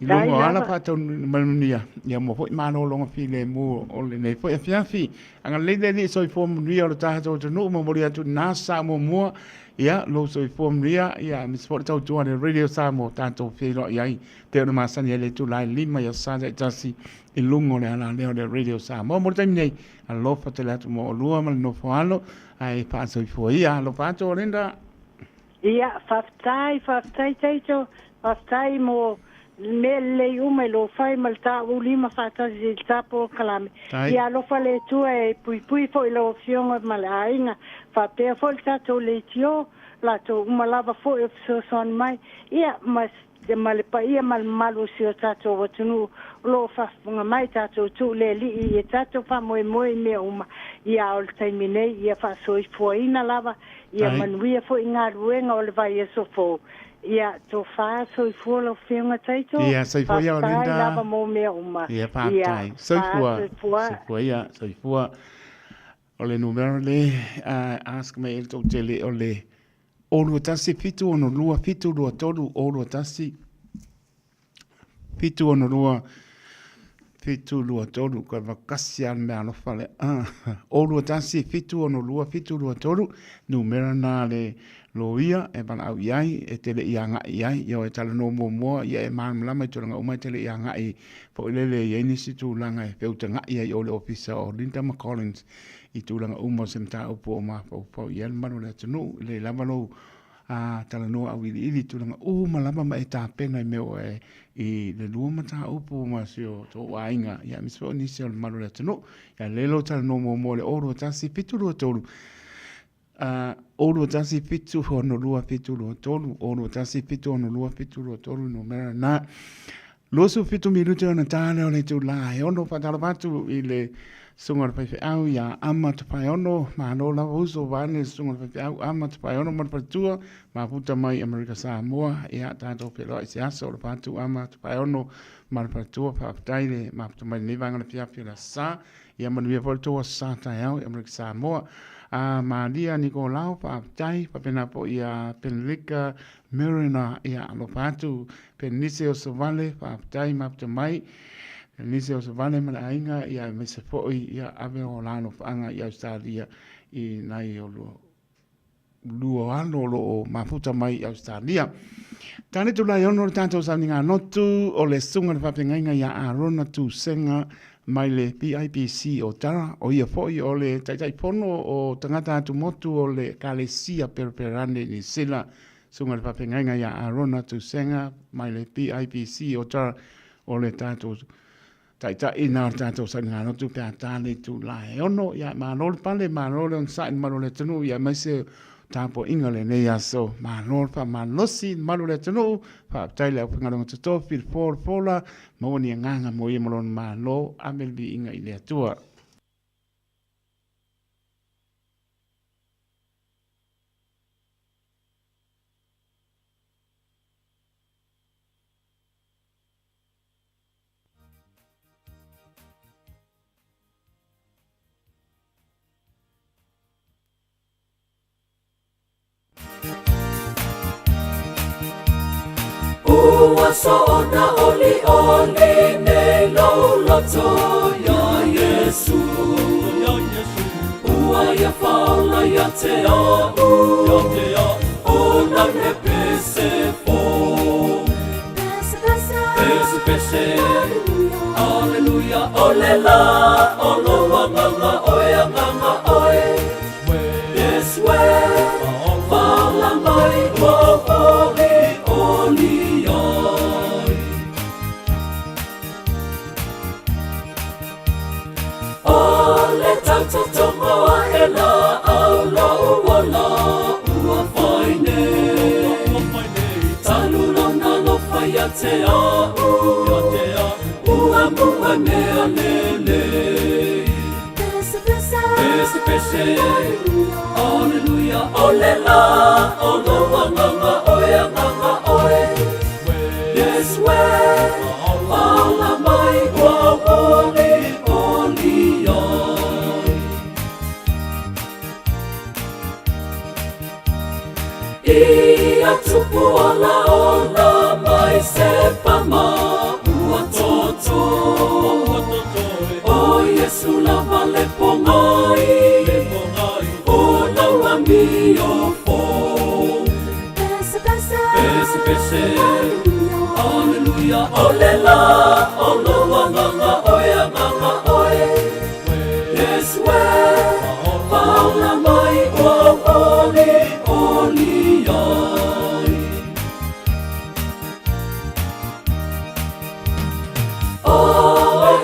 i luga o ala faataunuuina manuia, ia maua foi malologa filemu o lenei foi afiafi. Agalelei le Alii soifua manuia o le tatou atunuu, momoli atu i lena sa muamua, ia, lou soifua manuia, ia, aemaise foi le tautua a le Radio Samoa tatou feiloai ai, pei ona masani ai le itula e 5 i aso Sa taitasi i luga o le alalea o le Radio Samoa. Mo le taimi nei, alofa tele atu mo oulua ma le nofo alo, ae faasoifua ia. Alofa atu Olinda. Ia, faafetai, faafetai Taito, faafetai mo mea lelei uma i lou fai ma le taulima faatasi i le ta polokalame. Ia alofa le Atua e puipui foi lau Afioga ma le aiga, faapea foi le tatou leitio, latou uma lava foi o fesoasoani mai, ia, ma ma le paia ma le mamalu o si o tatou atunuu o lo o faafofoga mai, tatou tuu le Alii ia tatou faamoemoe i mea uma, ia a o le taimi nei, ia faasoifuaina lava, ia manuia foi galuega o le vaiaso fou. Ia tofa soifua lau Afioga Taito, Ia, soifua ia faafetai Olinda. lava mo mea uma. Ia, faafetai. Ia, Soifua. soifua. Soifua ia, soifua. O le numera le ask mai e le toatele o le 0 21 762 723 0 21 762 723 koe vakasi a le mea alofa le 0 21 762 723 numera na le loia e valaau i ai e te le i agai i ai ia e talanoa muamua ia e malamalama i tulaga uma e te le i agai foi lele e i ai nisi tulaga e feutagai ai i o le ofisa o Linda McCollins i tulaga uma o se mataupu o mafaufau i ai le mamalu o le atunuu, e lelei lava lou talanoa auiliili i tulaga uma lava ma e tapena i mea ua e i le lua mataupu ma si o tou aiga, ia aemaise foi o nisi o le mamalu o le atunuu. Ia lelei lou talanoa muamua i le 0 21 723 0 21 762 723 0 21 762 723 numera na. 27 minute ona tā lea o le itulā e ono faatalofa atu i le susuga o le faifeau ia Ama Tupaeono, malo lava uso vaeane le susuga o le faifeau Ama Tupaeono ma le faletua, mafuta mai Amerika Samoa, ia tatou feiloai se aso o le fatu Ama Tupaeono ma le faletua, faafetai le mafuta mai lenei vaega o le afiafi o le Aso Sa. Ia manuia foi le tou Aso Sa taeao i Amerika Samoa. A Malia Nikolao, faafetai, faapena foi ia Penelika Mariner, ia alofa atu Penise Osovale, faafetai mafuta mai. Penise Osovale ma le aiga, ia aemaise foi ia ave o la alofaaga i Ausetalia i nai o lua alo o lo o mafuta mai i Ausetalia. Tane tulai ono le tatou sauniga lotu o le susuga le faafeagaiga ia Arona Tusenga mai le PIPC o Tara, o ia foi o le Taitaifono o tagata atumotu o le Ekalesia Pereperane i Niu Sila. Susuga le faafeagaiga ia Arona Tusenga mai le PIPC o Tara, o le tatou Taitai na o le tatou sailiga-lotu pe a ta le itula e ono. Ia, malo le pale, malo le onosai i le mamalu o le atunuu, ia aemaise tapuaiga o lenei aso. Malo le faamalosi i le mamalu o le atunuu, faafetai i le aufaigaluega totofi, le fo, le fola, maua ni agaga mo ia ma lona malo, ave le viiga i le Atua. Ua soona olioli nei lou loto iā Iesu. Ua ia faaola ia te a'u, o lau le pese fou. Pese, pese, Aleluia, o le la o lou agaga oe, agaga oe. Iesu e, faaola mai ua ou olioli ai. O le tautotoga aʻe laau lou ola ua fai nei. Talu lona alofa ia te a'u, ua mua mea lelei. Pese, pese, Aleluia, o le la o lou agaga oe, agaga oe. Iesu e, faaola mai ua ou olioli ai. Ia tupu ola ola mai se pama ua toto. O Iesu lava le pogai, o lau amio fou. Pese, pese, Aleluia, o le la o lou agaga oe, agaga oe. Iesu e, faaola mai ua ou olioli ai. O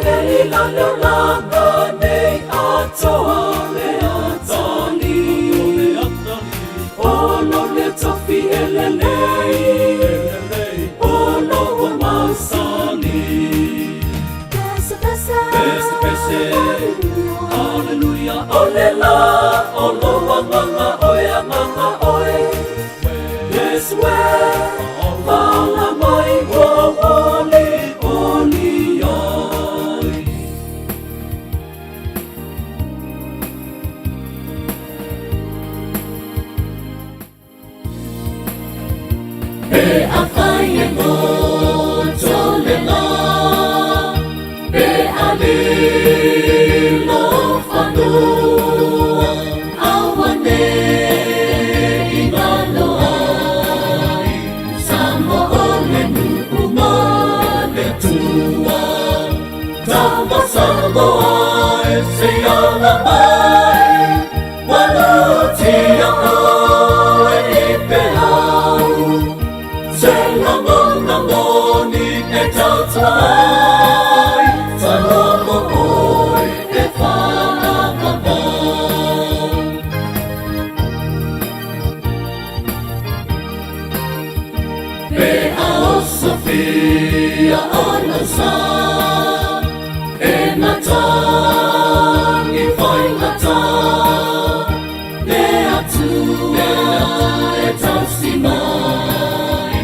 e la leo laga nei atoa le atali. O lo le tofi e lelei, o lou mausali. Pese, pese, Aleluia, o le la o lou agaga oe, agaga oe. Iesu e, faaola mai ua ou olioli ai. Pe afai e goto le la, pe a lilo fanua, auaneʻi galo ai, Samoa o le nuu ma le Atua. Tama Samoa e se ala mai, Walutia oe i peau, Se lagona moni e tautua ai, Samoa mo oe e faavavau. Pe a osofia o lou sa, E matagi faigata, Le Atua e tausi mai,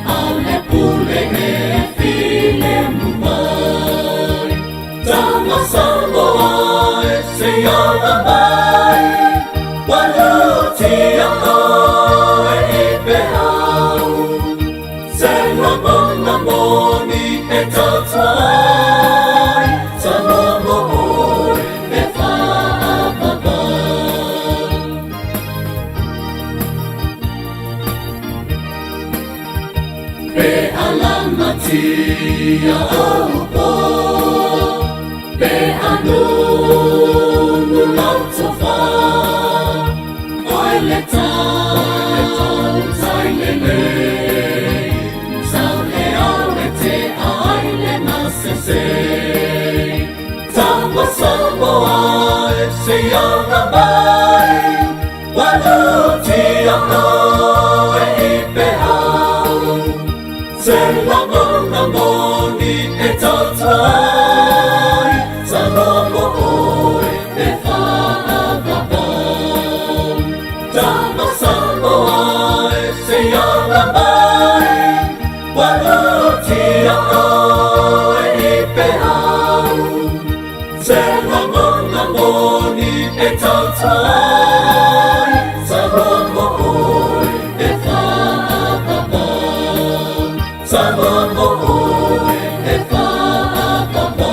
A o le pule e filemu mai. Tama Samoa e se ala mai, Walutia oe i peau, Se lagona moni e tautua ai, Samoa mo oe e faavavau. Pe a lamatia ou po, Pe a nunu lau tofa, Oe le tautai lelei, Sau le ao e te ai le masese. Tama Samoa e se ala mai, Walutia oe i peau, Se lagona moni e tautua ai, Samoa mo oe e faavavau. Tama Samoa e se ala mai, Walutia oe i peau, Se lagona moni e tautua ai, Samoa mo oe e faavavau. Samoa mo oe e faapaapa.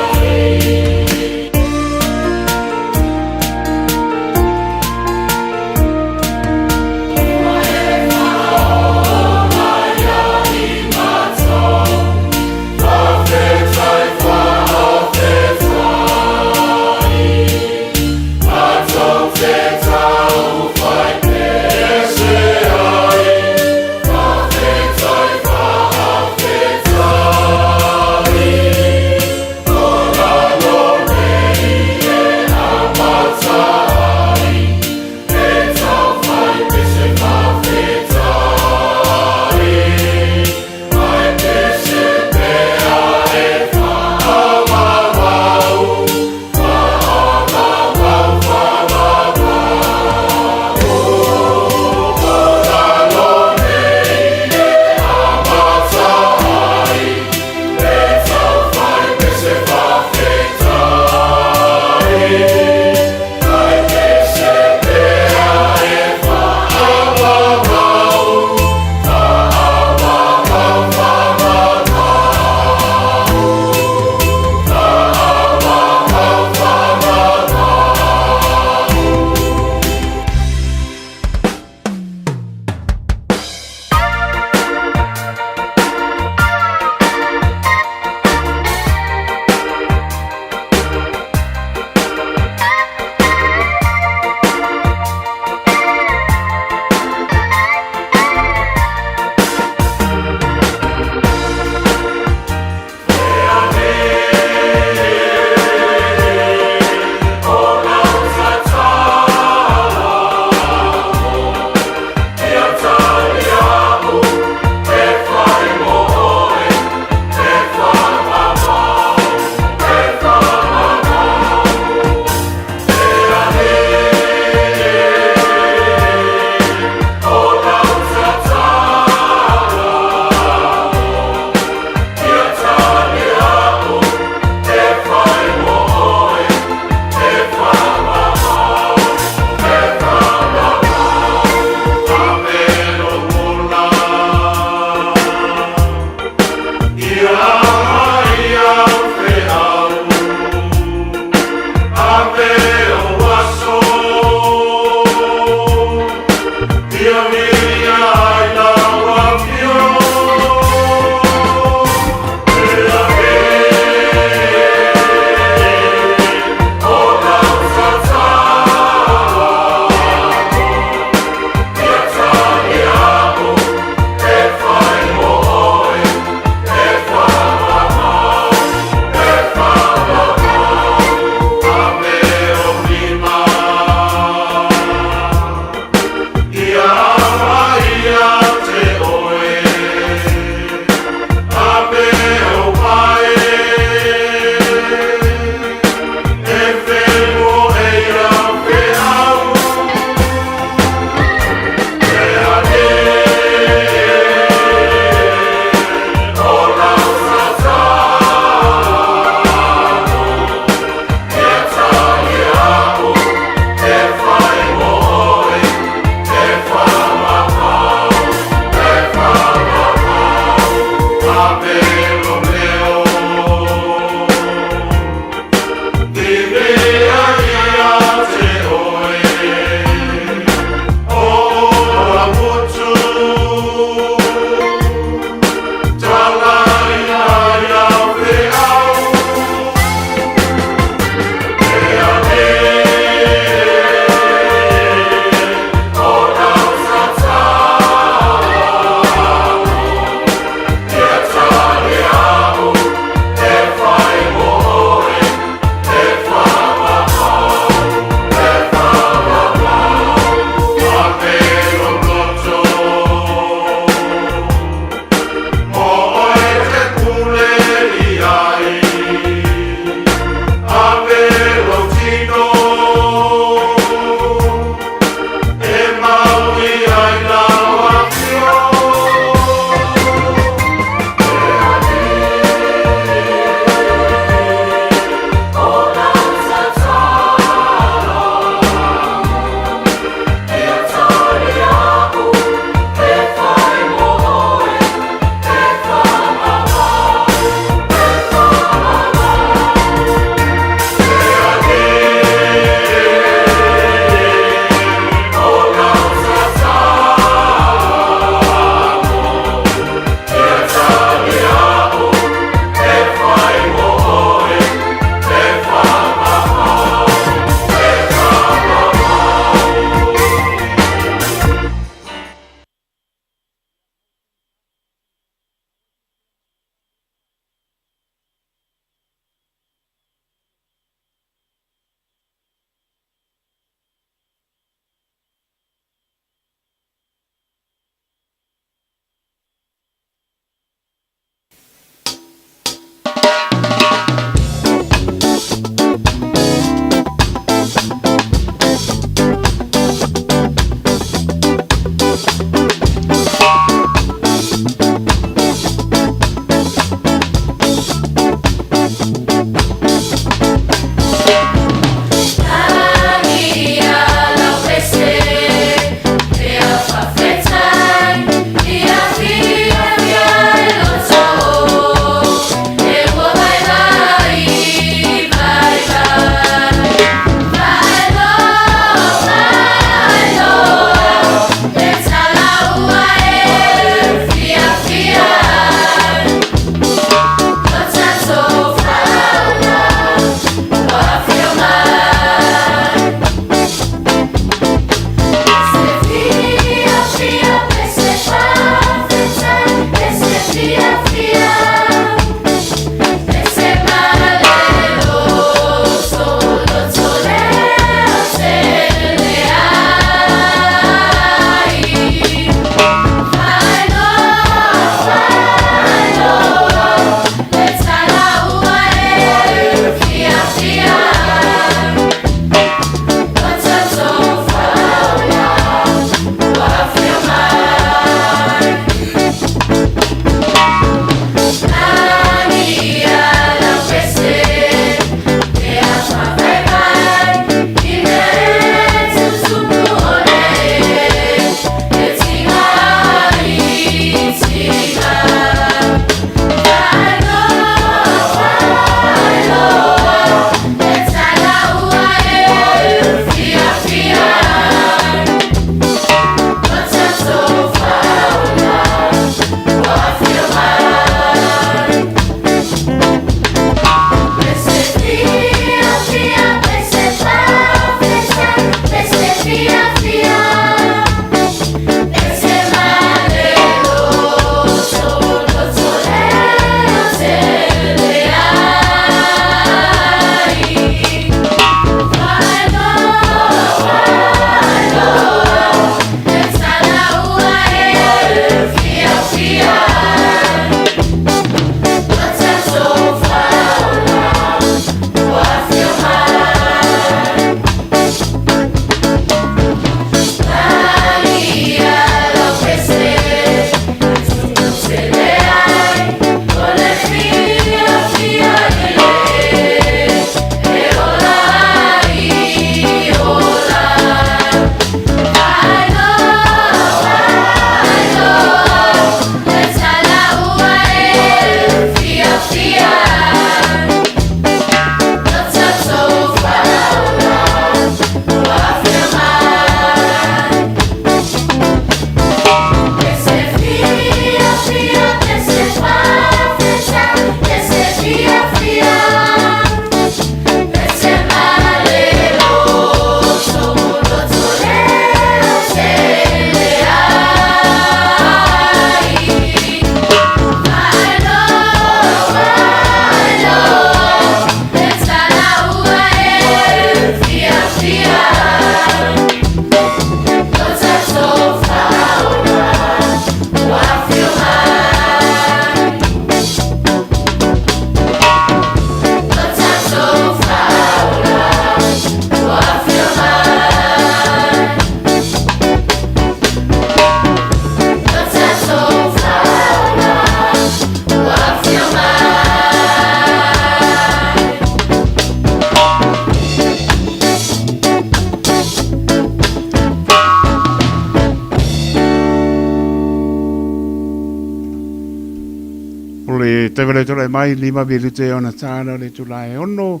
taimi o le tulai mai, 5 minute ona tāna o le itula e 6.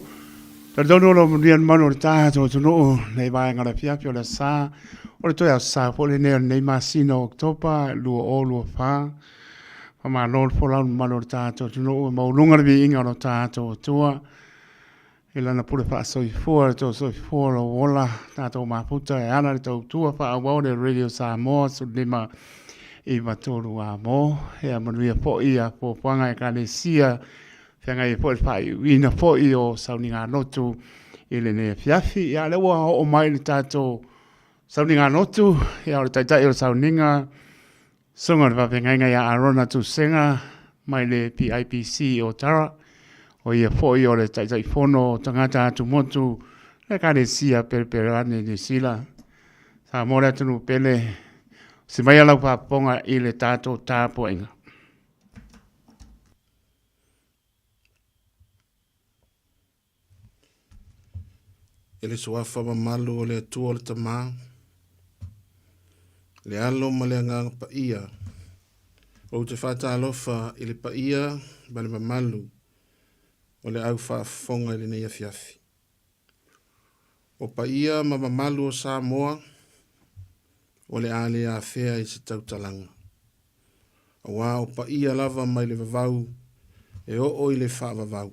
Talitonu o lo o manuia le mamalu o le tatou atunuu nei vaega o le afiafi o le asa o le toe asa foi lenei o lenei masina o Oketopa 2024. Faamalo le folau i le mamalu o le tatou atunuu e maualuga le viiga o lo tatou Atua i lana pule faasoifua, le tou soifua lou ola, tatou mafuta e ala i le tautua faaauau le Radio Samoa 15 93 Amo. Ia manuia foi ia fuafuaga a Ekalesia feagai ai foi le faaiuina foi o sauniga lotu i lenei afiafi. Ia, lea ua oo mai le tatou sauniga lotu, ia, o le taitai o le sauniga, susuga i le faafeagaiga ia Arona Tusega mai le PIPC o Tara, o ia foi o le Taitaifono o tagata atumotu le Ekalesia Pereperane i Niu Sila. Samoa le atunuu pele, si mai lau faafofoga i le tatou tapuaiga. I le suafa mamalu o le Atua o le Tama, le Alo ma le Agaga Paia, ou te faatalofa i le paia ma le mamalu o le au faafofoga i lenei afiafi. O paia ma mamalu o Samoa, o le a le afea i se tautalaga. Aua o paia lava mai le vavau e oo i le faavavau.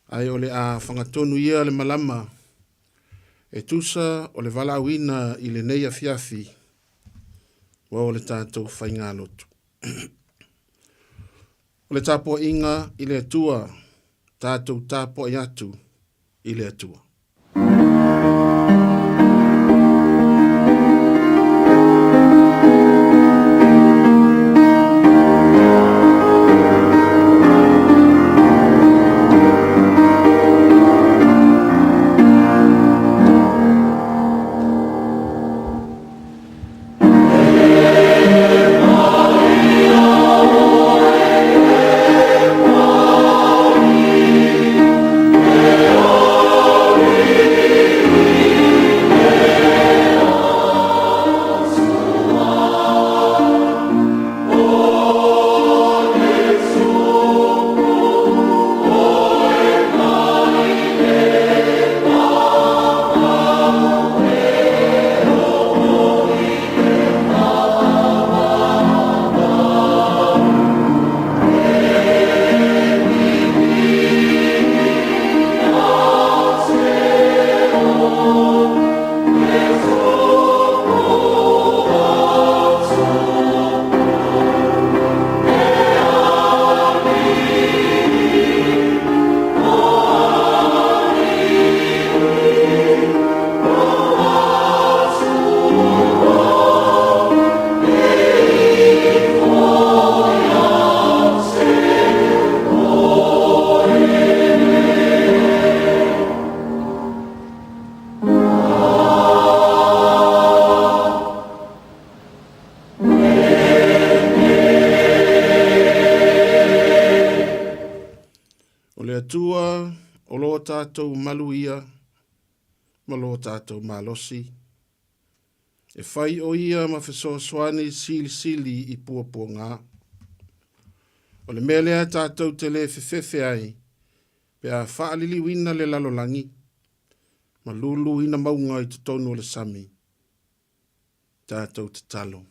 Ae o le a fagatonu ia le malama e tusa o le valaauina i lenei afiafi o le tatou faigalotu. O le tapuaiga i le Atua, tatou tapuai atu i le Atua. O le Atua o lo tatou malu ia ma lo tatou malosi, e fai o ia ma fesoasoani silisili i puapuaga. O le mea lea tatou te le fefefe ai pe a faaliliuina le lalolagi ma luluina mauga i totonu o le sami. Tatou tatalo.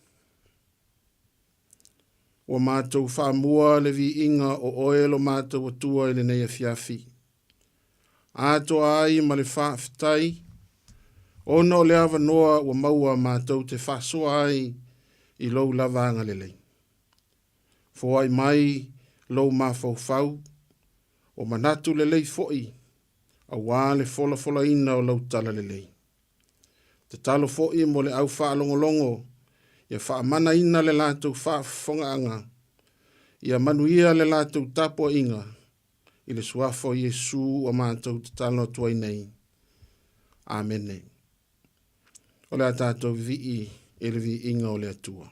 Ua matou faamua le viiga o oe lo matou Atua i lenei afiafi. Atoa ai ma le faafetai, ona o le avanoa ua maua matou te faasoa ai i lou lava agalelei. Foai mai lou mafaufau, o manatu lelei foi, aua le folafolaina o lau talalelei. Tatalo foi mo le au faalogologo ia faamanaina le latou faafofogaaga, ia manuia le latou tapuaiga i le suafa o Iesu ua matou tatalo atu ai nei. Amene. O le a tatou vivii i le viiga o le Atua.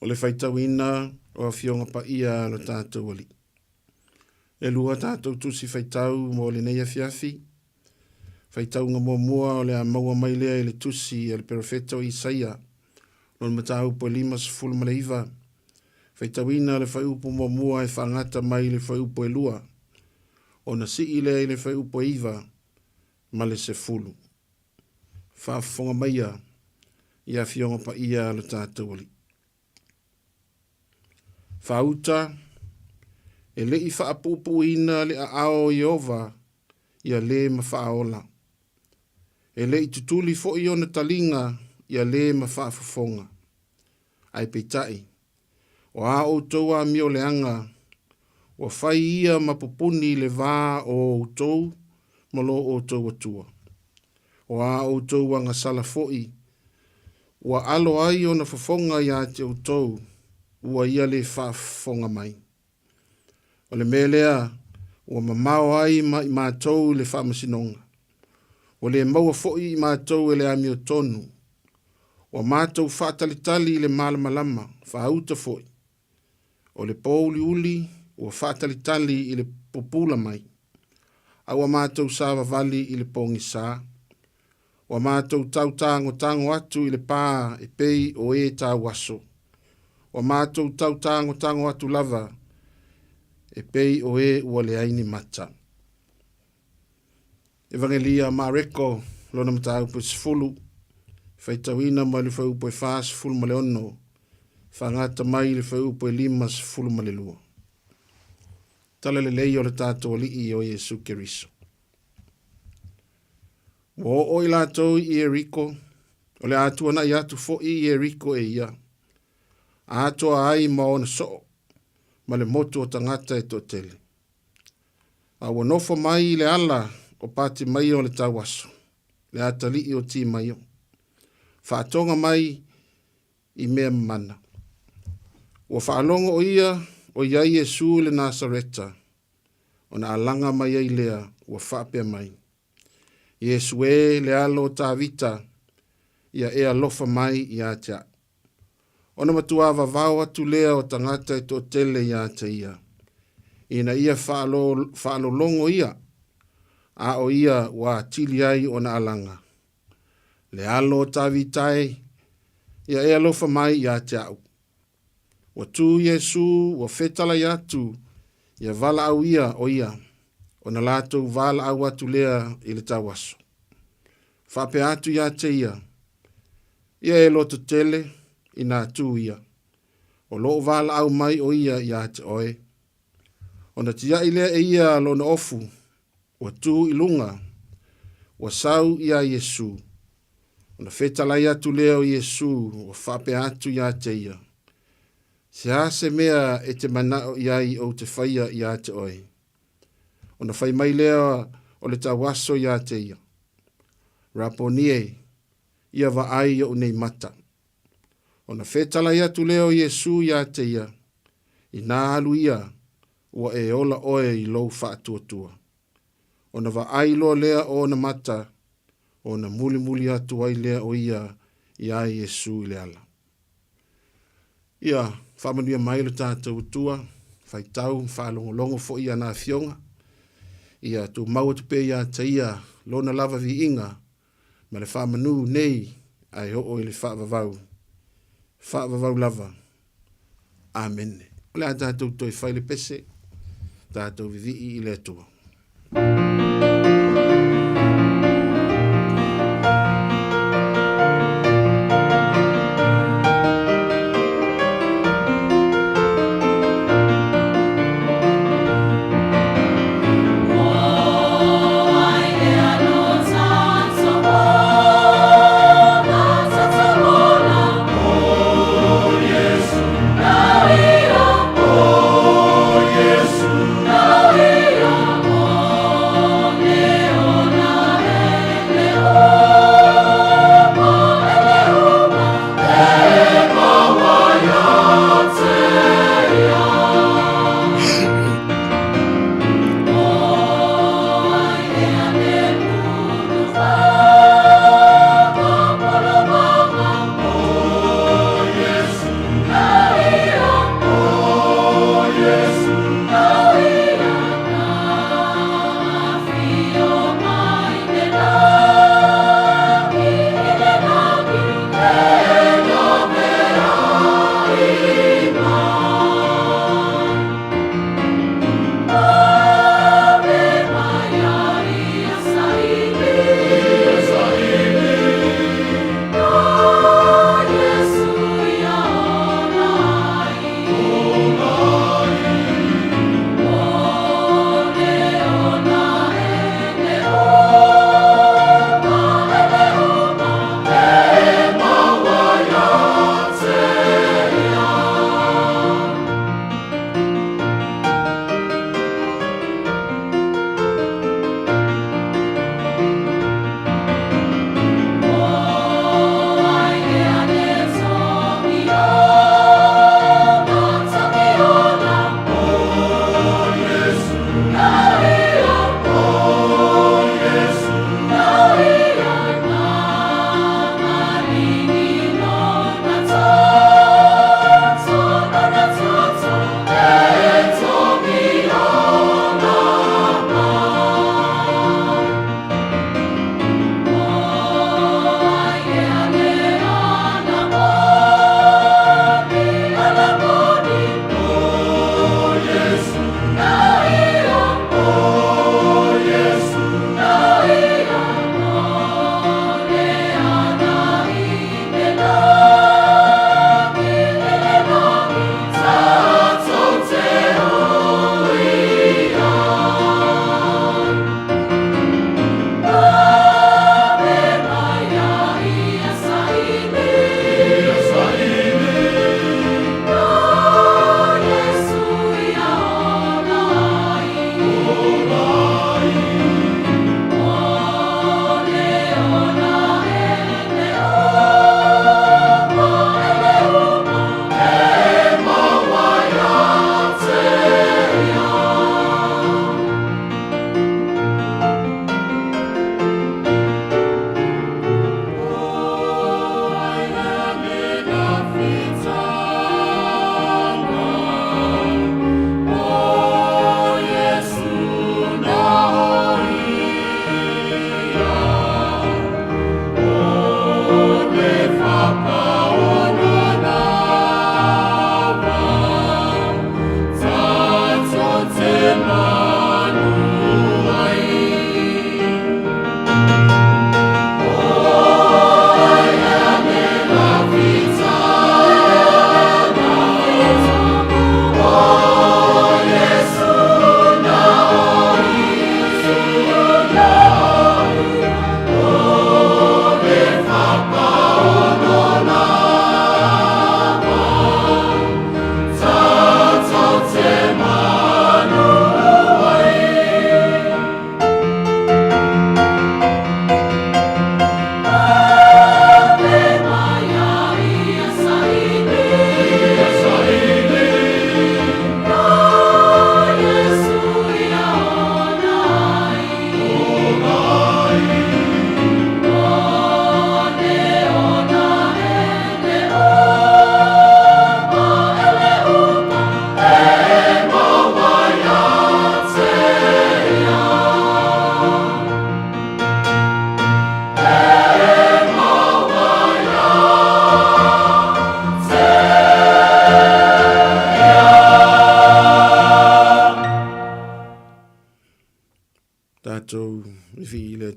le faitauina o Afioga Paia a lo tatou Alii. E lua tatou tusi faitau mo lenei afiafi. Faitauga muamua o le a maua mai lea i le tusi a le perofeta o Isaia, lona mataupu e 59, faitauina le fuaiupu muamua e faagata mai i le fuaiupu e 2, ona sii lea i le fuaiupu e 9 ma le 10. Faafofoga maia i Afioga Paia a lo tatou Alii. Faauta, e le i faapuupuuina le aao o Ieova ia lē ma faaola. E le i tutuli foi ona taliga ia lē ma faafofoga. Ae peitai, o a outou amio leaga, ua fai ia ma pupuni le va o outou ma lo outou Atua. O a outou agasala foi, ua alo ai ona fofoga iā te outou, ua ia lē faafofoga mai. O le mea lea ua mamao ai ma i matou i le faamasinoga. Ua le maua foi i matou e le amiotonu. Ua matou faatalitali i le malamalama, faauta foi. O le pōuliuli ua faatalitali i le pupula mai, a ua matou savavali i le pogisa. Ua matou tau tagotago atu i le pā e pei o e tauaso. Ua matou tau tagotago atu lava e pei o e ua leai ni mata. Evagelia a Mareko, lona mataupu e 10, faitauina mai le fuaiupu e 46, faagata mai le fuaiupu e 52. Tala lelei o le tatou Alii o Iesu Keriso. Ua oo i latou i Ieriko, o le a tuanai atu foi i Ieriko e ia, atoa ai ma ona soo ma le motu o tagata e toatele. A ua nofo mai i le ala o Patimaio o le tauaso, le atalii o Timaio, faatoga mai i mea mamana. Ua faalogo o ia o i ai Iesu i le Nasareta, ona alaga mai ai lea ua faapea mai, Iesu e, le alo o Tavita, ia e alofa mai ia te au. Ona matuā vavao atu lea o tagata e toatele ia te ia, ina ia faalologo ia, a o ia ua atili ai ona alaga. Le alo o Tavita e, ia e alofa mai ia te au. Ua tu Iesu, ua fetalai atu, ia valaau ia o ia, ona latou valaau atu lea i le tauaso. Faapea atu ia te ia, Ia e lototele inā tu ia, o loo valaau mai o ia ia te oe. Ona tiai lea e ia lona ofu, ua tu i luga, ua sau iā Iesu. Ona fetalai atu lea o Iesu, ua faapea atu ia te ia, Se a se mea e te manao i ai ou te faia ia te oe? Ona fai mai lea o le tauaso ia te ia, Raponi e, ia vaai i ou nei mata. Ona fetalai atu lea o Iesu ia te ia, Inā alu ia, ua e ola oe i lou faatuatua. Ona vaai loa lea o ona mata, ona mulimuli atu ai lea o ia iā Iesu i le ala. Ia faamanuia mai lo tatou Atua, faitau ma faalogologo foi i ana afioga. Ia tumau atu pea ia te ia lona lava viiga ma le faamanu nei ae oo i le faavavau, faavavau lava. Amene. O le a tatou toe fai le pese, tatou vivii i le Atua.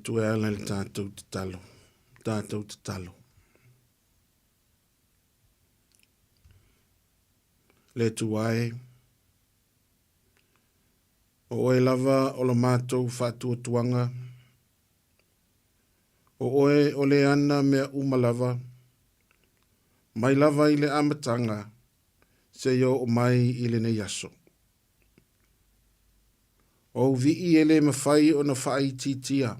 Atua e ala i le tatou tatalo, tatou tatalo. Le Atua e, o oe lava o lo matou faatuatuaga, o oe o le ana mea uma lava, mai lava i le amataga seia oo mai i lenei aso. O ou vii e le mafai ona faaitiitia,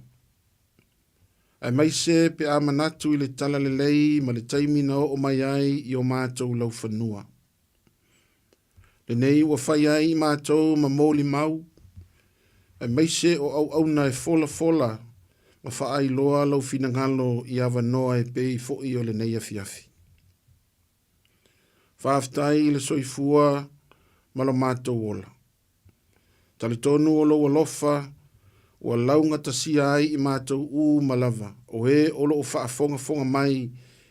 aemaise pe a manatu i le talalelei ma le taimi na oo mai ai i o matou laufanua. Lenei ua fai ai i matou ma molimau, aemaise o auauna e folafola ma faailoa lou finagalo i avanoa e pei foi o lenei afiafi. Faafetai i le soifua ma lo matou ola. Talitonu o lou alofa ua laugatasia ai i matou uma lava, o e o lo o faafogafoga mai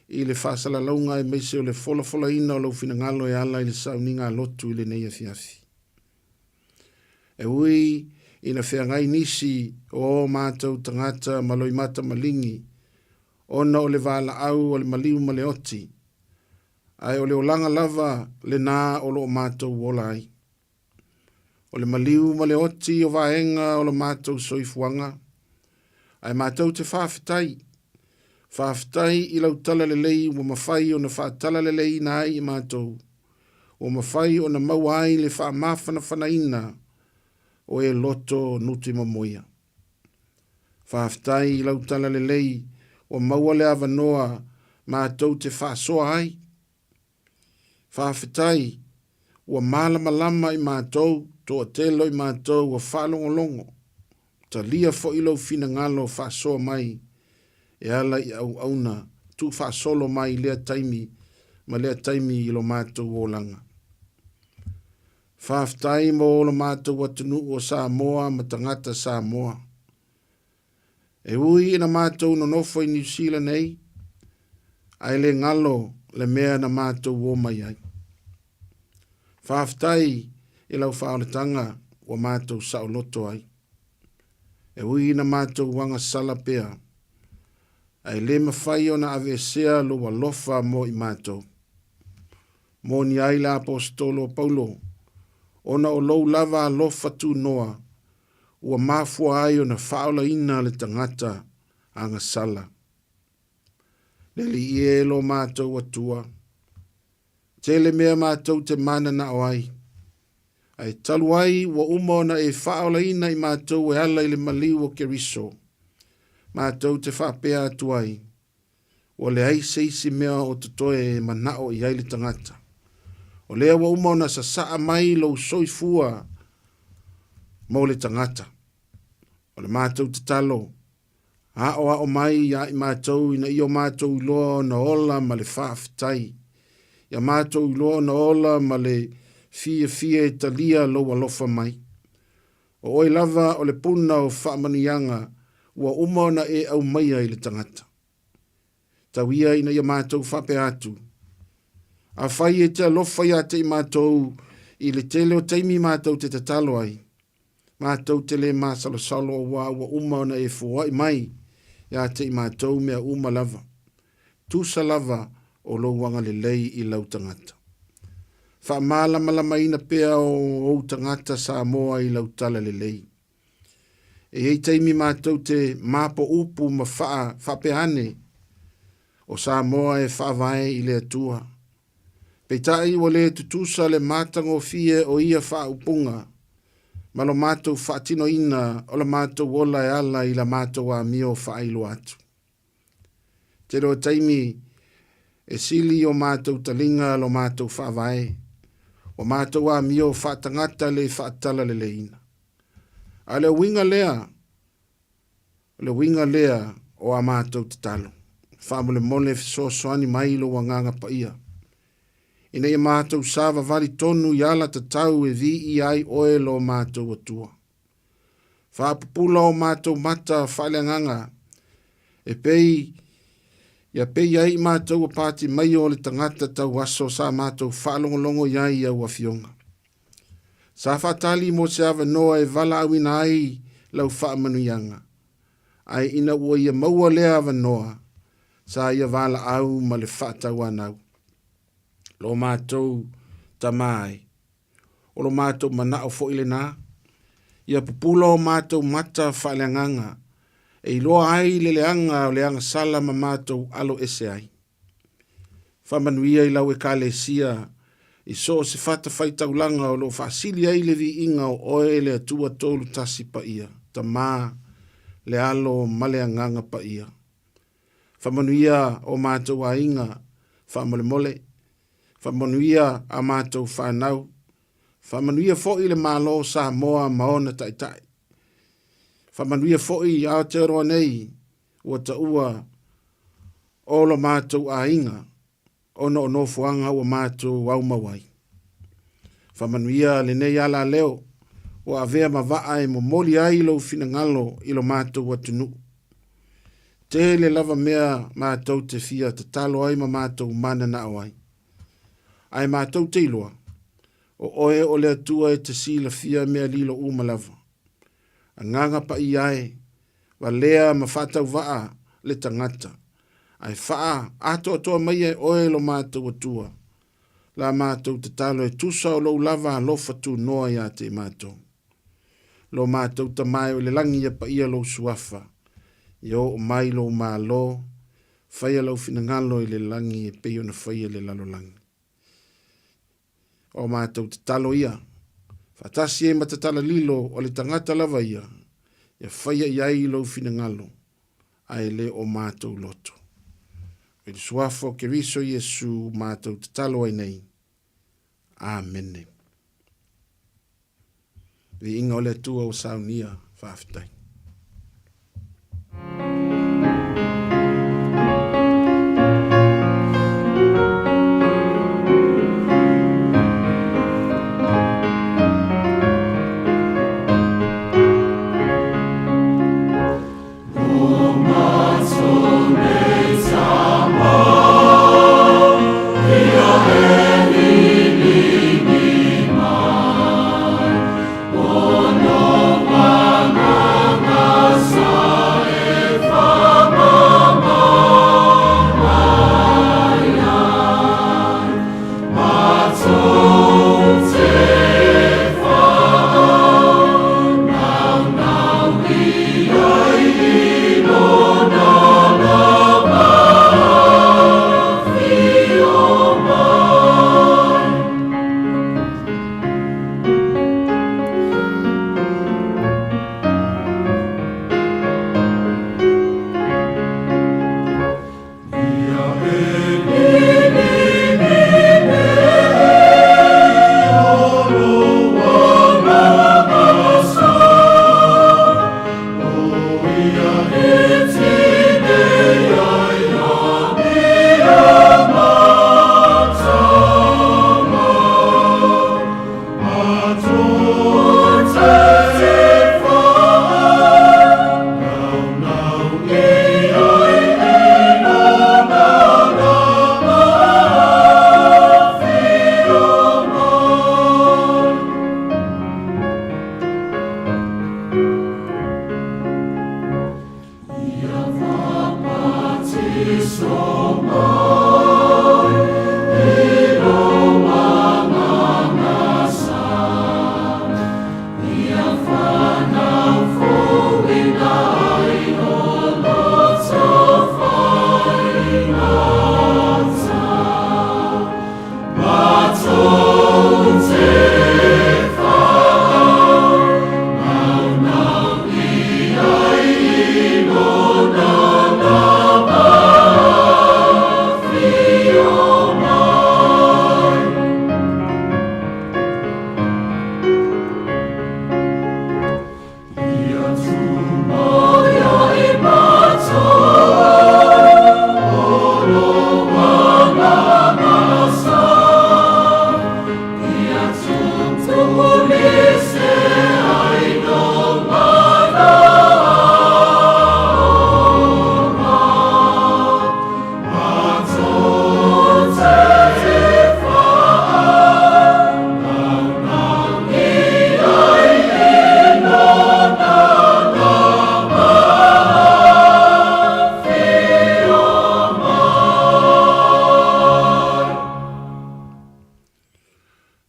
i le faasalalauga aemaise o le folafolaina o lou finagalo e ala i le sauniga a lotu i lenei afiafi. E ui ina feagai nisi o o matou tagata ma loimata maligi ona o le valaau a le maliu ma le oti, ae o le olaga lava lena o lo o matou ola ai. O le maliu ma le oti o vaega o lo matou soifuaga, ae matou te faafetai, faafetai i lau talalelei ua mafai ona faatalaleleiina ai i matou, ua mafai ona maua ai le faamafanafanaina o e loto nutimomoia. Faafetai i lau talalelei ua maua le avanoa matou te faasoa ai. Faafetai ua malamalama i matou, toatele o i matou ua faalogologo, talia foi lou finagalo faasoa mai e ala i auauna tuufaasolo mai i lea taimi ma lea taimi i lo matou olaga. Faafetai mo lo matou atunuu o Samoa ma tagata Samoa. E ui ina matou nonofo i Niu Sila nei, ae le galo le mea na matou o mai ai. Faafetai i lau faaolataga ua matou saoloto ai. E ui ina matou agasala pea, ae le mafai ona aveesea lou alofa mo i matou. Moni ai le Aposetolo o Paulo, ona o lou lava alofa tunoa, ua mafua ai ona faaolaina le tagata agasala. Le Alii e lo matou Atua, tele mea matou te mananao ai, ae talu ai ua uma ona e faaolaina i matou e ala i le maliu o Keriso, matou te faapea atu ai, Ua leai se isi mea o totoe e manao i ai le tagata. O lea ua uma ona sasaa mai lou soifua mo le tagata. O le matou tatalo, aoao mai ia i matou ina ia o matou iloa ona ola ma le faafetai. Ia matou iloa ona ola ma le fiafia e talia lou alofa mai. O oe lava o le puna o faamanuiaga ua uma ona e aumaia i le tagata. Tau ia ina ia matou faapea atu, Afai e te alofa ia te i matou i le tele o taimi matou te tatalo ai, matou te le masalosalo auā ua uma ona e foai mai ia te i matou mea uma lava. Tusa lava o lou agalelei i lau tagata. Faamalamalamaina pea o ou tagata Samoa i lau talalelei. E i ai taimi matou te mapo upu ma faa, faapea ane, o Samoa e faavae i le Atua. Peitai ua le tutusa le matagofie o ia faaupuga ma lo matou faatinoina o la matou ola e ala i la matou amio faailoa atu. Tele o taimi e sili o matou taliga lo matou faavae, ua matou amio faatagata le faatalaleleiina. A o le uiga lea, o le uiga lea o a matou tatalo, faamolemole fesoasoani mai lou Agaga Paia, ina ia matou savavali tonu i ala tatau e viia ai oe lo matou Atua. Faapupula o matou mata faaleagaga e pei ia pei ai i matou o pati mai o le tagata tau aso sa matou faalogologo i ai i au afioga. Sa faatali mo se avanoa e valaauina ai lau faamanuiaga. Ae ina ua ia maua lea avanoa, sa ia valaau ma le faatauanau. Lo matou Tama e, o lo matou manao foi lena, ia pupula o matou mata faaleagaga, e iloa ai le leaga o le agasala ma matou alo ese ai. Faamanuia i lau Ekalesia i so o se fatafaitaulaga o lo o faasili ai le viiga o Oe le Atua Tolu Tasi Paia, Tama, le Alo ma le Agaga Paia. Faamanuia o matou aiga faamolemole, faamanuia a matou fanau, faamanuia foi le Malo o Samoa ma ona taitai. Faamanuia foi Aotearoa nei ua taua o lo matou aiga ona o nofoaga ua matou aumau ai. Faamanuia lenei alaleo ua avea ma vaa e momoli ai lou finagalo i lo matou atunuu. Tele lava mea matou te fia tatalo ai ma matou mananao ai. Ae matou te iloa, o oe o le Atua e te silafia mea lilo uma lava. Agaga paia e, valea ma faatauvaa le tagata, ae faa atoatoa maia e oe lo matou Atua, la matou tatalo e tusa o lou lava alofa tunoa ia te matou. Lo matou Tama e o i le lagi ia paia lou suafa, ia oo mai lou Malo, faia lau finagalo i le lagi e pei ona faia i le lalolagi. O matou tatalo ia, faatasi ai ma tatala lilo o le tagata lava ia, ia faia i ai lou finagalo, ae le o matou loto. I le suafa o Keriso Iesu matou tatalo ai nei. Amene. Viiga o le Atua ua saunia. Faafetai.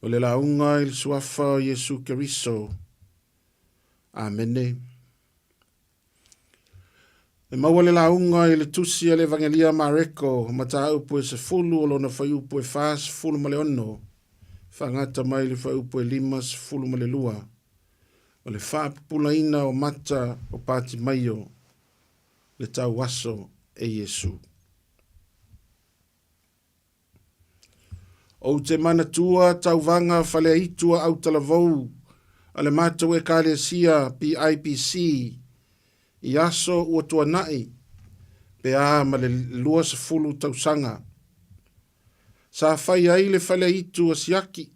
O le lauga i le Suafa o Iesu Keriso. Amene. E maua le lauga i le tusi a le Evangelia a Mareko, mataupu e 10 o lona fuaiupu e 46, faagata mai le fuaiupu e 52, o le faapupulaina o mata o Patimaio, le tauaso e Iesu. Ou te manatua tauvaga faleaitu a autalavou a le matou Ekalesia PIPC i aso ua tuanai pe a ma le 20 tausaga. Sa fai ai le faleaitu a Siaki,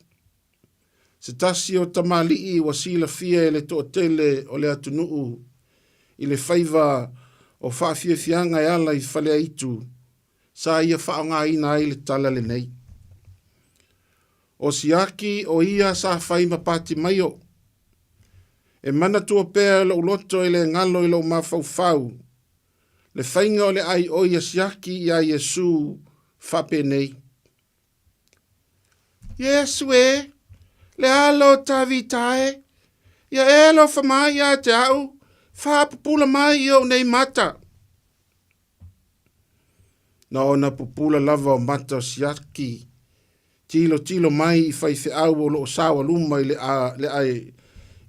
se tasi o tamalii ua silafia e le toatele o le atunuu i le faiva o faafiafiaga e ala i faleaitu sa ia faaaogaina ai le tala lenei. O Siaki o ia sa fai ma Patimaio. E manatua pea e lou loto e le galo i lou mafaufau le faiga o le aioi a Siaki iā Iesu faapenei, Iesu e, le alo o Tavita e, ia e alofa mai ia te au, faapupula mai i ou nei mata. Na ona pupula lava o mata o Siaki, tilotilo mai i faifeau o lo o saoaluma i le, a, le, ai,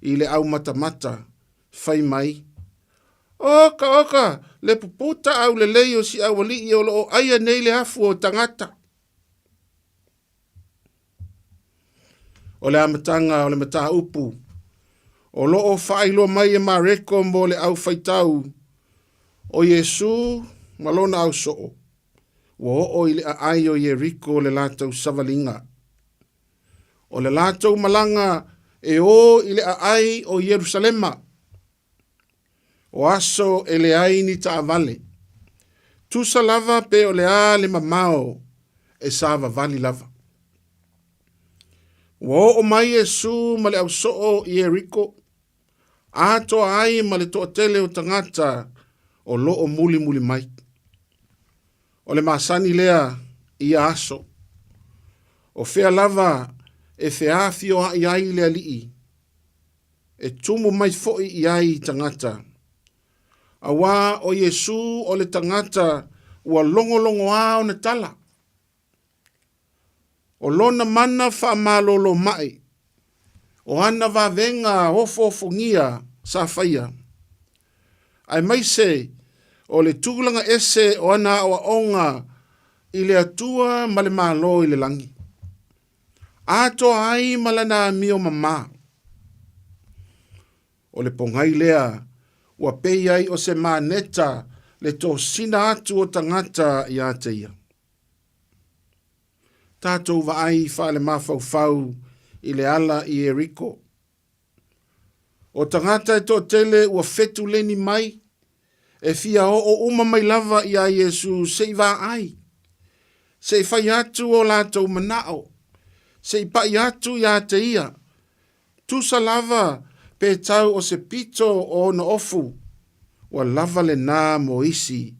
i le aumatamata, fai mai, Oka, oka, le puputa aulelei o si aualii o lo o aia nei le afu o tagata. O le amataga o le mataupu o lo o faailoa mai e Mareko mo le aufaitau o Iesū ma lona ausoo, ua oo i le aai o Ieriko le latou savaliga. O le latou malaga e o i le aai o Ierusalema. O aso e leai ni taavale. Tusa lava pe o le a le mamao e savavali lava. Ua oo mai Iesu ma le ausoo i Ieriko, atoa ai ma le toatele o tagata o lo o mulimuli mai. O le masani lea i ia aso. O fea lava e feafioai ai le alii, e tumu mai foi i ai tagata. Auā o Iesū o le tagata ua logologoā ona tala. O lona mana faamalōlō maʻi, o ana vavega ofoofogia sa faia, aemaise o le tulaga ese o ana aoaoga i le Atua ma le Malo i le lagi. Atoa ai ma lana amio mamā. O le pogai lea ua pei ai o se maneta le tosina atu o tagata iā te ia. Tatou vaai faalemafaufau i le ala i Ieriko. O tagata e toatele ua fetuleni mai, e fia oo uma mai lava iā Iesu se i vaai, se i fai atu o latou manao, se i paʻi atu iā te ia, tusa lava pe tau o se pito o ona ofu, ua lava lenā mo isi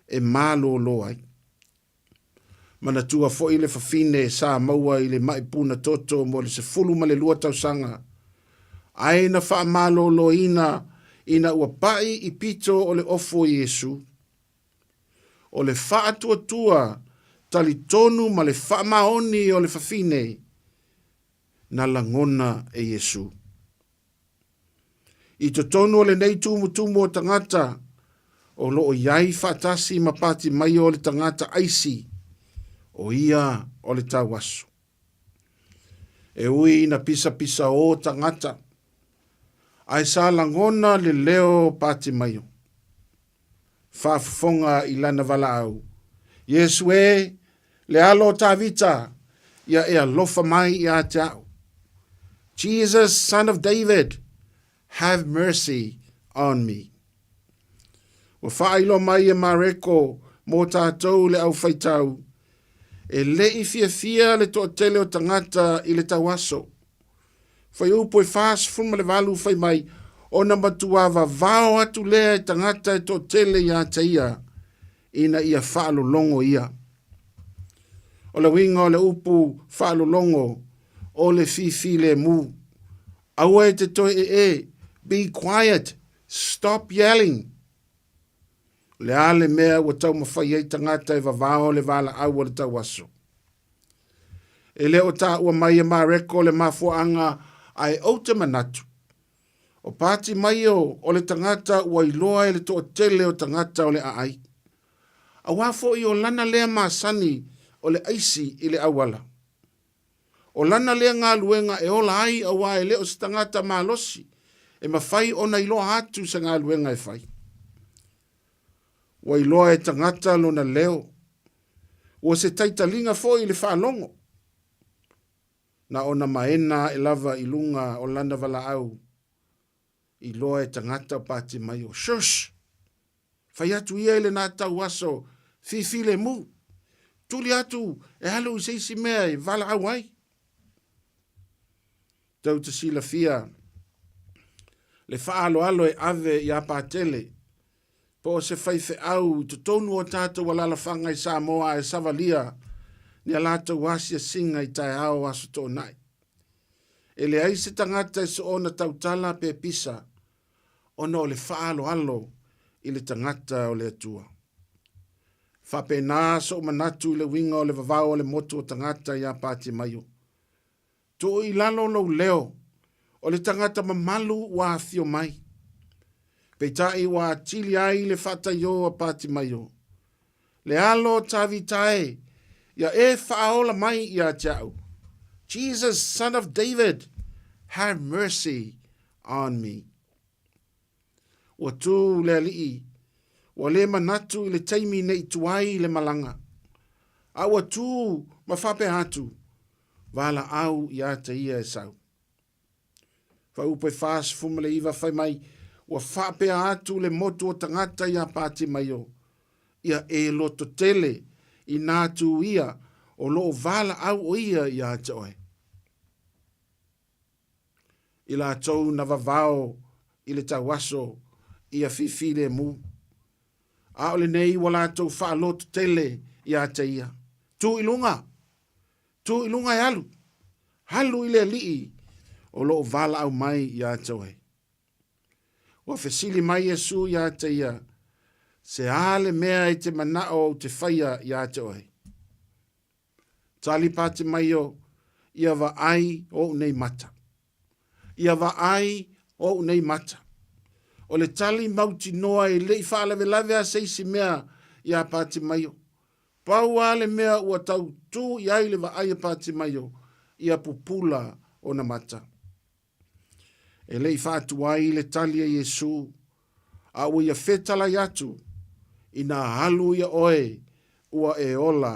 e malōlō ai. Manatua foi le fafine sa maua i le maʻi puna toto mo le 12 tausaga, ae na faamalōlōina ina ua paʻi i pito o le ofu o Iesu. O le faatuatua talitonu ma le faamaoni o le fafine na lagona e Iesu. I totonu o lenei tumutumu o tagata, o lo o i ai faatasi ma Patimaio o le tagata aisi, o ia o le tauaso. E ui ina pisapisaō tagata, ae sa lagona le leo o Patimaio. Faafofoga i lana valaau, Iesu e, le alo o Tavita, ia e alofa mai iā te au. Jesus, son of David, have mercy on me. Ua faailoa mai e Mareko mō tātou le aufaitau, e le i fiafia le toatele o tagata i le tauaso. Fuaiupu e 48 fai mai, ona matuā vavao atu lea e tagata e toatele iā te ia, ina ia faalologo ia. O le uiga o le upu faalologo, o le fifilemu. Aua e te toe ee, be quiet, stop yelling. O le a le mea ua taumafai ai tagata e vavao le valaau o le tauaso? E le o taua mai e Mareko le mafuaaga ae ou te manatu, o Patimaio o le tagata ua iloa e le toatele o tagata o le aai. Auā foi o lana lea masani o le aisi i le auala. O lana lea galuega e ola ai auā e le o se tagata malosi e mafai ona iloa atu se galuega e fai. Ua iloa e tagata lona leo. Ua se taitaliga foi i le faalogo. Na ona maena ae lava i luga o lana valaau, iloa e tagata o Patimaio, Shush! Fai atu ia i lena tauaso fifilemu. Tuli atu e alu i se isi mea e valaau ai. Tou te silafia le faaaloalo e ave iā Patele po o se faifeau i totonu o tatou alalafaga i Samoa ae savalia ni a latou asiasiga i taeao o Aso Toonai. E leai se tagata e soona tautala pe pisa ona o le faaaloalo i le tagata o le Atua. Faapena sou manatu i le uiga o le vavao o le motu o tagata iā Patimaio. Tuu i lalo lou leo, o le tagata mamalu ua afio mai. Peitai ua atili ai le faataiō a Patimaio, Le alo o Tavita e, ia e faaola mai ia te au. Jesus, son of David, have mercy on me. Ua tū le alii, ua le manatu i le taimi nei tuai le malaga. A ua tū ma faapea atu, valaau ia te ia e sau. Faaupu e 49 fai mai, ua faapea atu le motu o tagata iā Patimaio, ia e loto tele inā tū ia o loo valaau o ia ia te oe. I latou na vavao i le tauaso ia fifilemu. A o lenei ua latou faaloto tele ia te ia. Tu i luga! Tu i luga e alu! Alu i le alii o loo valaau mai ia te oe. Ua fesili mai Iesu ia te ia, Se a le mea e te manao ou te faia ia te oe? Tali Patimaio, Ia vaai ou nei mata. Ia vaai ou nei mata. O le tali mautinoa e le i faalavelave a se isi mea iā Patimaio. Pau a le mea ua tau tū i ai le vaai a Patimaio, ia pupula ona mata. E le i faatuai le tali a Iesū, a ua ia fetalai atu, Inā alu ia oe, ua e ola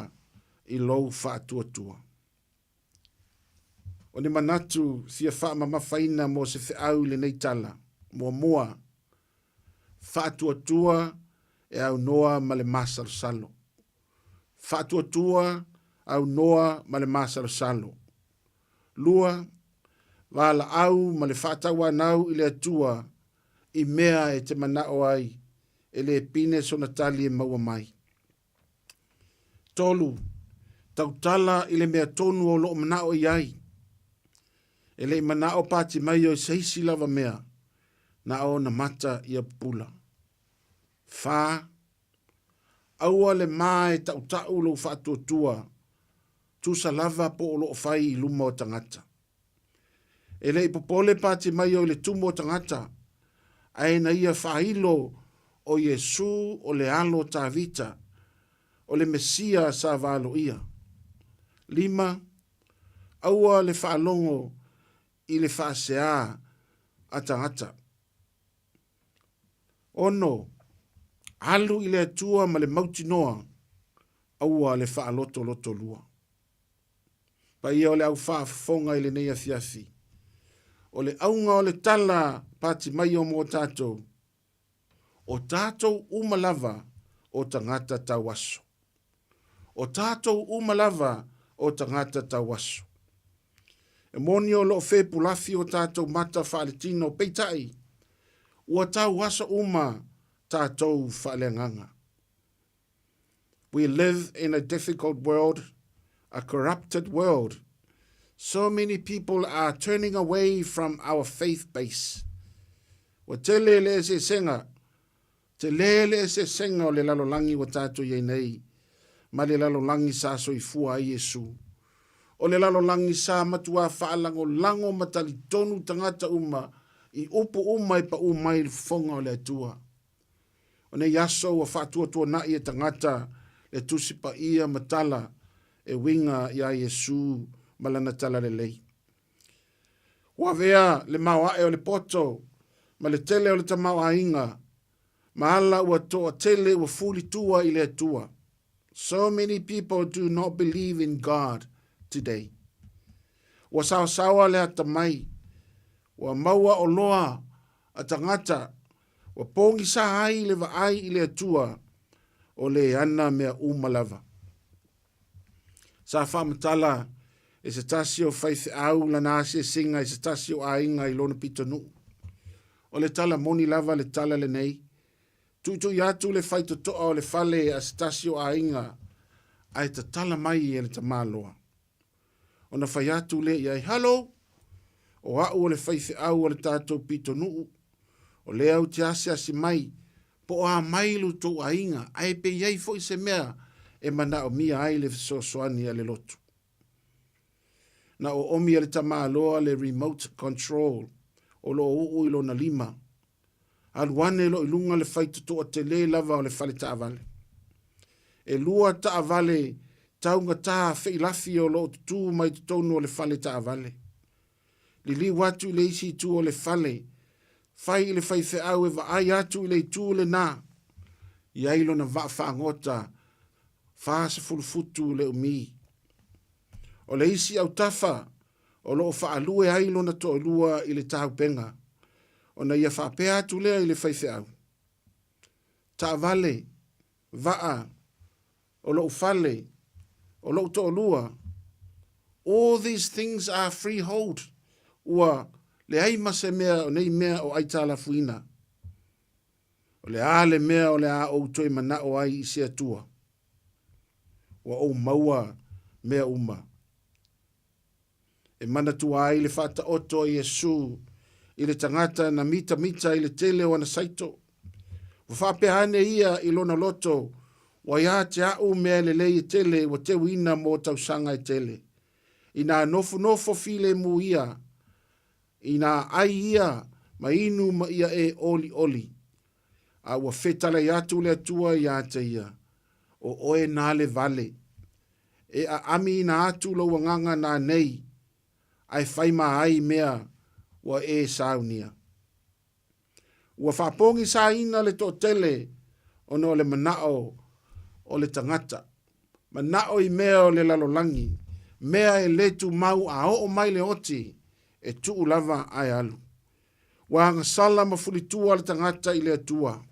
i lou faatuatua. O ni manatu fia faamamafaina mo se feau i lenei tala, muamua, faatuatua e aunoa ma le masalosalo. Faatuatua aunoa ma le masalosalo. 2, Valaau ma le faatauanau i le Atua i mea e te manao ai, e le pine sona tali e maua mai. 3, Tautala i le mea tonu o loo manao i ai. E le i manao Patimaio i se isi lava mea, na ona mata ia pupula. 4, Aua le ma e tautau lou faatuatua tusa lava po o lo o fai i luma o tagata. E le i popole Patimaio i le tumu o tagata, ae na ia faailo o Iesu o le alo o Tavita, o le Mesia sa valoia. 5, Aua le faalogo i le faasea a tagata. 6, Alu i le Atua ma le mautinoa Aua le faalotolotolua. Paia o le au faafofoga i lenei afiafi. O le auga o le tala Patimaio mo tatou, o tatou uma lava o tagata tauaso. O tatou uma lava o tagata tauaso. E moni o loo fepulafi o tatou mata faaletino, peitai, ua tauaso uma tatou faaleagaga. We live in a difficult world, a corrupted world. So many people are turning away from our faith base. Ua tele le eseesega, tele le eseesega o le lalolagi ua tatou i ai nei, ma le lalolagi sa soifua ai Iesu. O le lalolagi sa matuā faalagolago ma talitonu tagata uma i upu uma e paū mai i le fofoga o le Atua. O nei aso ua faatuatuanaʻi e tagata le Tusi Paia ma tala e uiga iā Iesu ma Lana Talalelei. Ua avea le maoae o le poto ma le tele o le tamaoaiga ma ala ua toatele ua fulitua i le Atua. So many people do not believe in God today. Ua saosaoa le atamai, ua maua oloa a tagata, ua pogisa ai le vaai i le Atua o le ana mea uma lava. Sa faamatala e se tasi o faifeau lana asiasiga i se tasi o aiga i lona pitonuu. O le tala moni lava le tala lenei. Tuitui atu le faitotoa o le fale a se tasi o aiga ae tatala mai e le tamaloa. Ona fai atu lea i ai, Halo! O au o le faifeau o le tatou pitonuu. O lea ou te asiasi mai, po o a mai lo tou aiga, ae pe i ai foi se mea e manaomia ai le fesoasoani a le lotu. Na oomi e le tamaloa le remote control o lo o uu i lona lima. Alu ane loa i luga le faitotoa tele lava o le fale taavale. E lua taavale taugata feilafi o lo o tutū mai totonu o le fale taavale. Liliu atu i le isi itu o le fale, fai i le faifeau e vaai atu i le itu lenā. I ai lona vaa fagota 40 futu le umi. O le isi autafa o lo o faalue ai lona toalua i le taupega, ona ia faapea atu lea i le faifeau, Taavale, vaa, o lou fale, o lou toalua, all these things are freehold, ua leai ma se mea o nei mea o aitalafuina. O le a le mea o le a ou toe manao ai i se Atua? Ua ou maua mea uma. E manatua ai le faataoto a Iesu i le tagata na mitamita i le tele o ana saito. Ua faapea ane ia i lona loto, Ua iā te a'u mea lelei e tele ua teuina mo tausaga e tele. Inā nofonofo filemu ia, inā ʻai ia ma inu ma ia e ʻoliʻoli. A ua fetalai atu le Atua iā te ia, O ʻoe nā le wale. E ʻaʻami ina atu lou agaga nā nei, ae fai ma ai mea ua e saunia. Ua faapogisaina le toatele ona o le manao o le tagata, manao i mea o le lalolagi, mea e le tumau a oo mai le oti, e tuu lava ae alu. Ua agasala ma fulitua le tagata i le Atua.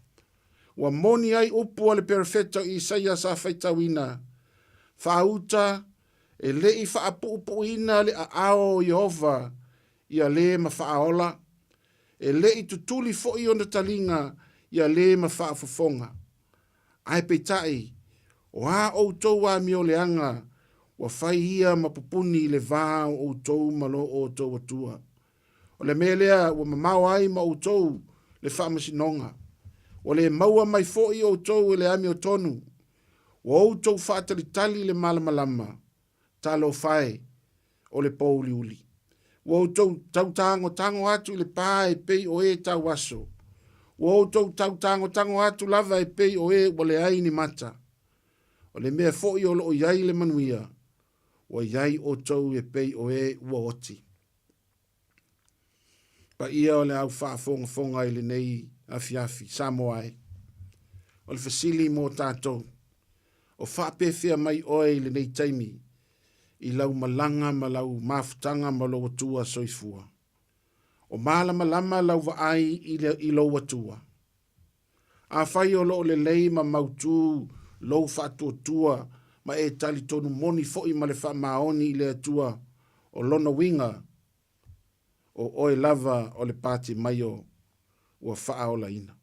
Ua moni ai upu a le perofeta o Isaia sa faitauina, Faauta, e le i faapuupuuina le aao o Ieova ia lē ma faaola, e le i tutuli foi ona taliga ia lē ma faafofoga. Ae peitai, o a outou amioleaga ua fai ia ma pupuni i le va o outou ma lo outou Atua. O le mea lea ua mamao ai ma outou le faamasinoga. Ua le maua mai foi outou e le amiotonu. Ua outou faatalitali i le malamalama, talofa e, o le pōuliuli. Ua outou tautagotago atu i le pa e pei o e tauaso. Ua outou tautagotago atu lava e pei o e ua leai ni mata. O le mea foi o lo o i ai le manuia, ua i ai outou e pei o e ua oti. Paia o le au faafogafoga i lenei afiafi, Samoa e. O le fesili mo tatou, o faapefea mai oe i lenei taimi i lau malaga ma lau mafutaga ma lou Atua soifua? O malamalama lau vaai i, le, i lou Atua? Afai o lo o lelei ma mautū lou faatuatua ma e talitonu moni foi ma le faamaoni i le Atua, o lona uiga, o oe lava o le Patimaio ua faaolaina.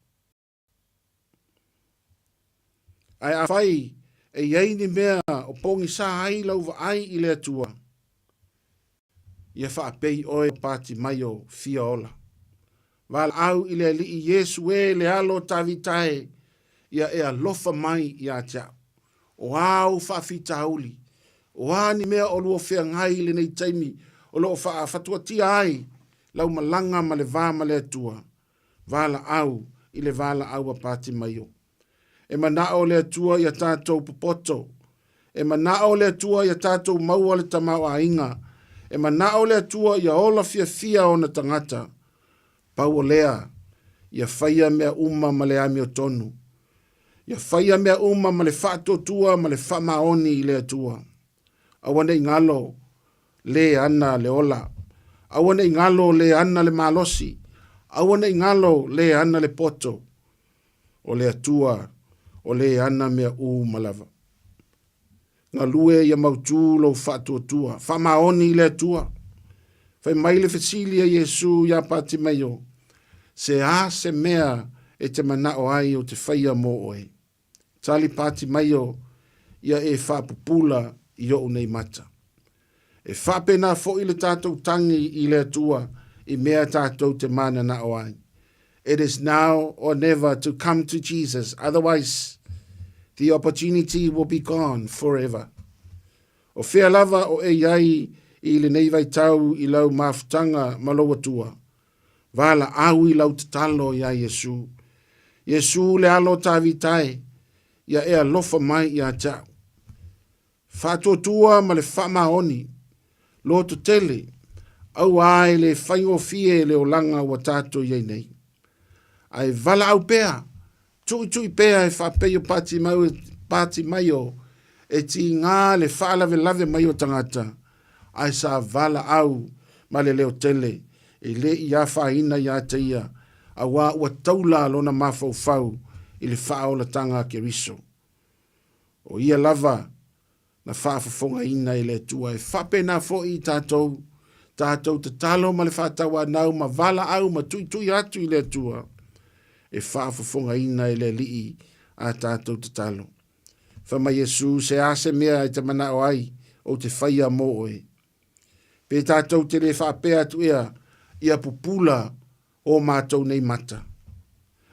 Ae afai e i ai ni mea o pogisa ai lau vaai i le Atua, Ia faapei oe Patimaio fia ola. Valaau i le Alii Iesu e le Alo o Tavita e, ia e alofa mai ia te au. O a ou faafitauli, o a ni mea o lua feagai i lenei taimi o lo o faafatuatia ai lau malaga ma le va ma le Atua, valaau i le valaau a Patimaio. E manao le Atua ia tatou popoto. E manao le Atua ia tatou maua le tamaoaiga. E manao le Atua ia ola fiafia ona tagata. Pau o lea, ia faia mea uma ma le amiotonu. Ia faia mea uma ma le faatuatua ma le faamaoni i le Atua. Aua ne i galo le ana le ola. Aua ne i galo le ana le malosi. Aua ne i galo le ana le poto. O le Atua, o le ana mea uma lava. Galue ia mautū lou faatuatua. Faamaoni i le Atua. Fai mai le fesili a Iesu iā Patimaio, Se a se mea e te manao ai ou te faia mō oe? Tali Patimaio, Ia e faapupula i oʻu nei mata. E faapena foi le tatou tagi i le Atua i mea tatou te mananao ai. It is now or never to come to Jesus, otherwise the opportunity will be gone forever. O fea lava o e i ai i lenei vaitau i lau mafutaga ma lou Atua, valaau i lau tatalo iā Iesu. Iesu le Alo o Tavita e, ia e alofa mai ia te au. Faatuatua ma le faamaoni, loto tele, aua e le faigofie le olaga ua tatou i ai nei. Ae valaau pea, tuitui pea e faapei o Patimaio e tiga le faalavelave mai o tagata, ae sa valaau ma le leo tele, e le i afaina ia te ia, auā ua taula lona mafaufau i le faaolataga a Keriso. O ia lava na faafofogaina e le Atua. E faapena foi i tatou, tatou tatalo ma le faatauanau ma valaau ma tuitui atu i le Atua, e faafofogaina e le Alii a tatou tatalo. Fai mai Iesu, se a se mea e te manao ai, ou te faia mō oe. Pe tatou te le faapea atu ea, ia pupula o matou nei mata.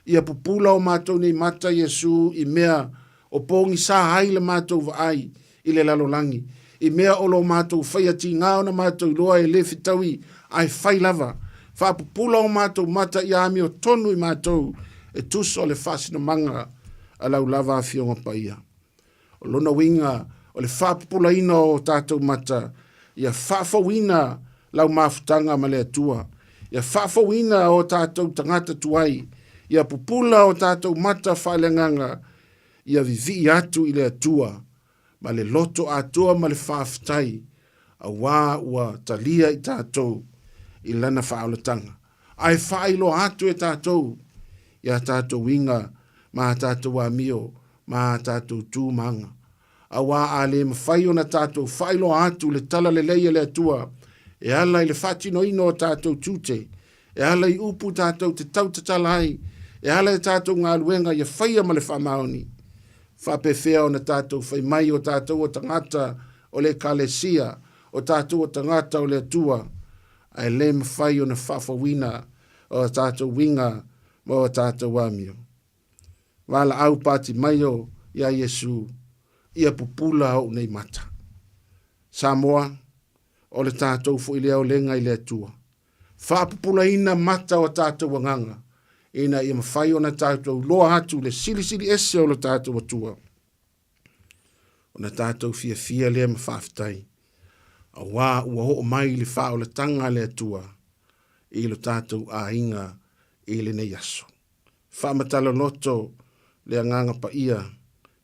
Ia pupula o matou nei mata, Iesu, i mea o pogisa ai le matou vaai i le lalolagi, i mea o lo matou faia tiga ona matou iloa e le fetaui ae fai lava. Faapupula o matou mata ia amiotonu i matou e tusa o le faasinomaga a lau lava Afioga Paia. O lona uiga, o le faapupulaina o tatou mata, ia faafouina lau mafutaga ma le Atua, ia faafouina o tatou tagata tuai, ia pupula o tatou mata faaleagaga, ia vivii atu i le Atua ma le loto atoa ma le faafetai, auā ua talia i tatou i Lana faaolataga. Ae faailoa atu e tatou i a tatou uiga ma a tatou amio ma a tatou tu ma aga. Auā a le mafai ona tatou faailoa atu le talalelei a le Atua e ala i le faatinoina o tatou tiute, e ala i upu tatou te tautatala ai, e ala i tatou galuega ia faia ma le faamaoni, faapefea ona tatou fai mai o tatou o tagata o le Ekalesia, o tatou o tagata o le Atua, ae le mafai ona faafouina o tatou uiga ma o tatou amio. Valaau Patimaio iā Iesu, ia pupula ou nei mata. Samoa, o le tatou foi lea olega i le Atua. Faapupulaina mata o tatou agaga, ina ia mafai ona tatou iloa atu le silisili ese o lo tatou Atua. Ona tatou fiafia lea ma faafetai, auā ua oo mai le faaolataga a le Atua i lo tatou aiga i lenei aso. Faamatala loto le Agaga Paia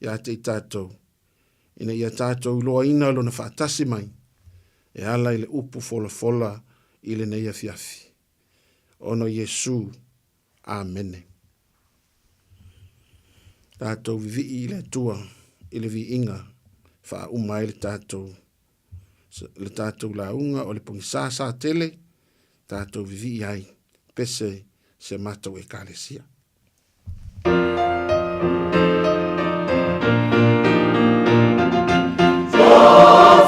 ia te i tatou, ina ia tatou iloaina Lona faatasi mai e ala i le upu folafola i lenei afiafi. Ona o Iesu. Amene. Tatou vivii i le Atua i le viiga faauma ai le tatou le tatou lauga o le pogisa sa tele tatou vivii ai pese si a matou Ekalesia. Ua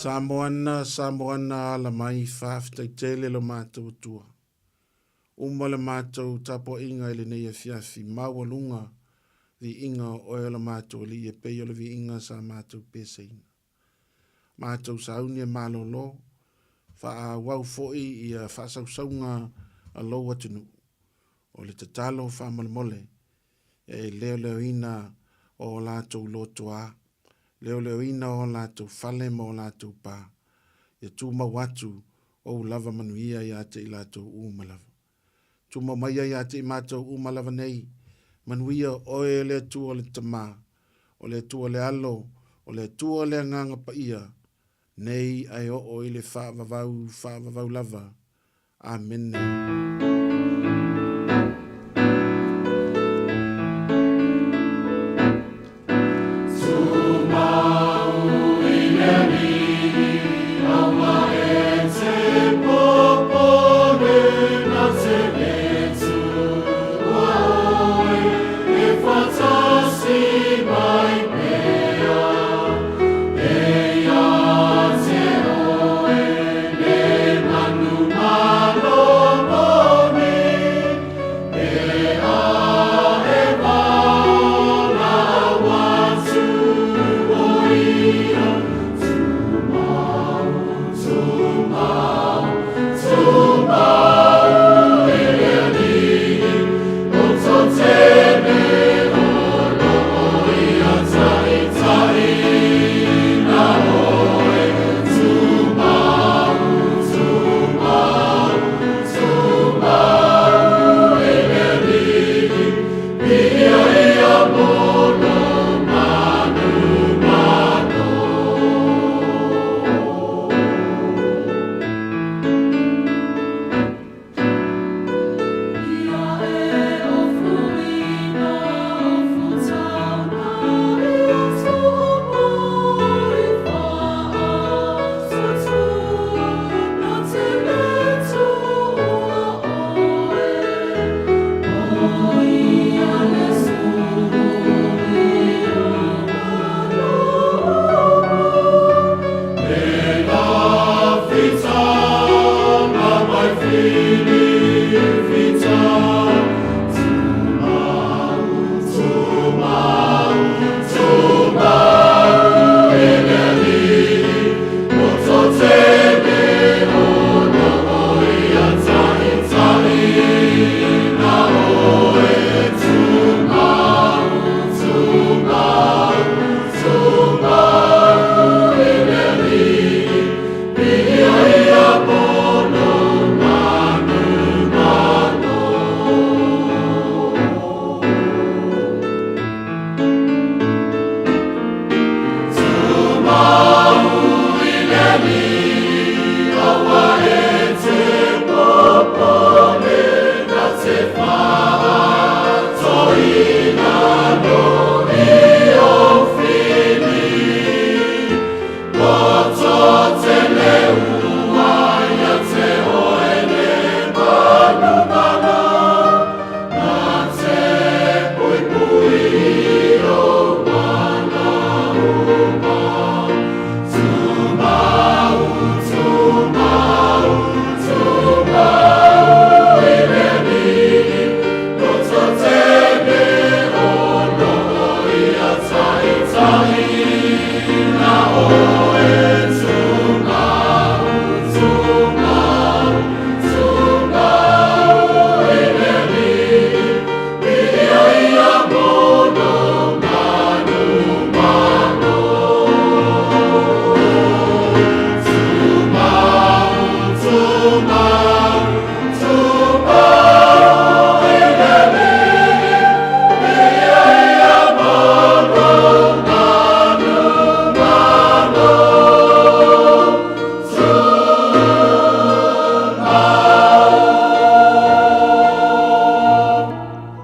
Samoana, Samoana ala mai faafetai tele lo matou Atua. Uma le matou tapuaiga i lenei afiafi maualuga viiga o oe o le matou Alii e pei o le viiga sa matou peseina. Matou sauni e malolo, faaauau foi ia faasausauga a lou atunuu. O le tatalo faamolemole e leoleoina o latou lotoa, leoleoina o latou fale ma o latou pa, ia tumau atu ou lava manuia ia te i latou uma lava. Tumau mai ia te i matou uma lava nei, manuia oe e le Atua le Tama, o le Atua le Alo, o le Atua le Agaga Paia, nei ae oo i le faavavau faavavau lava. Amene.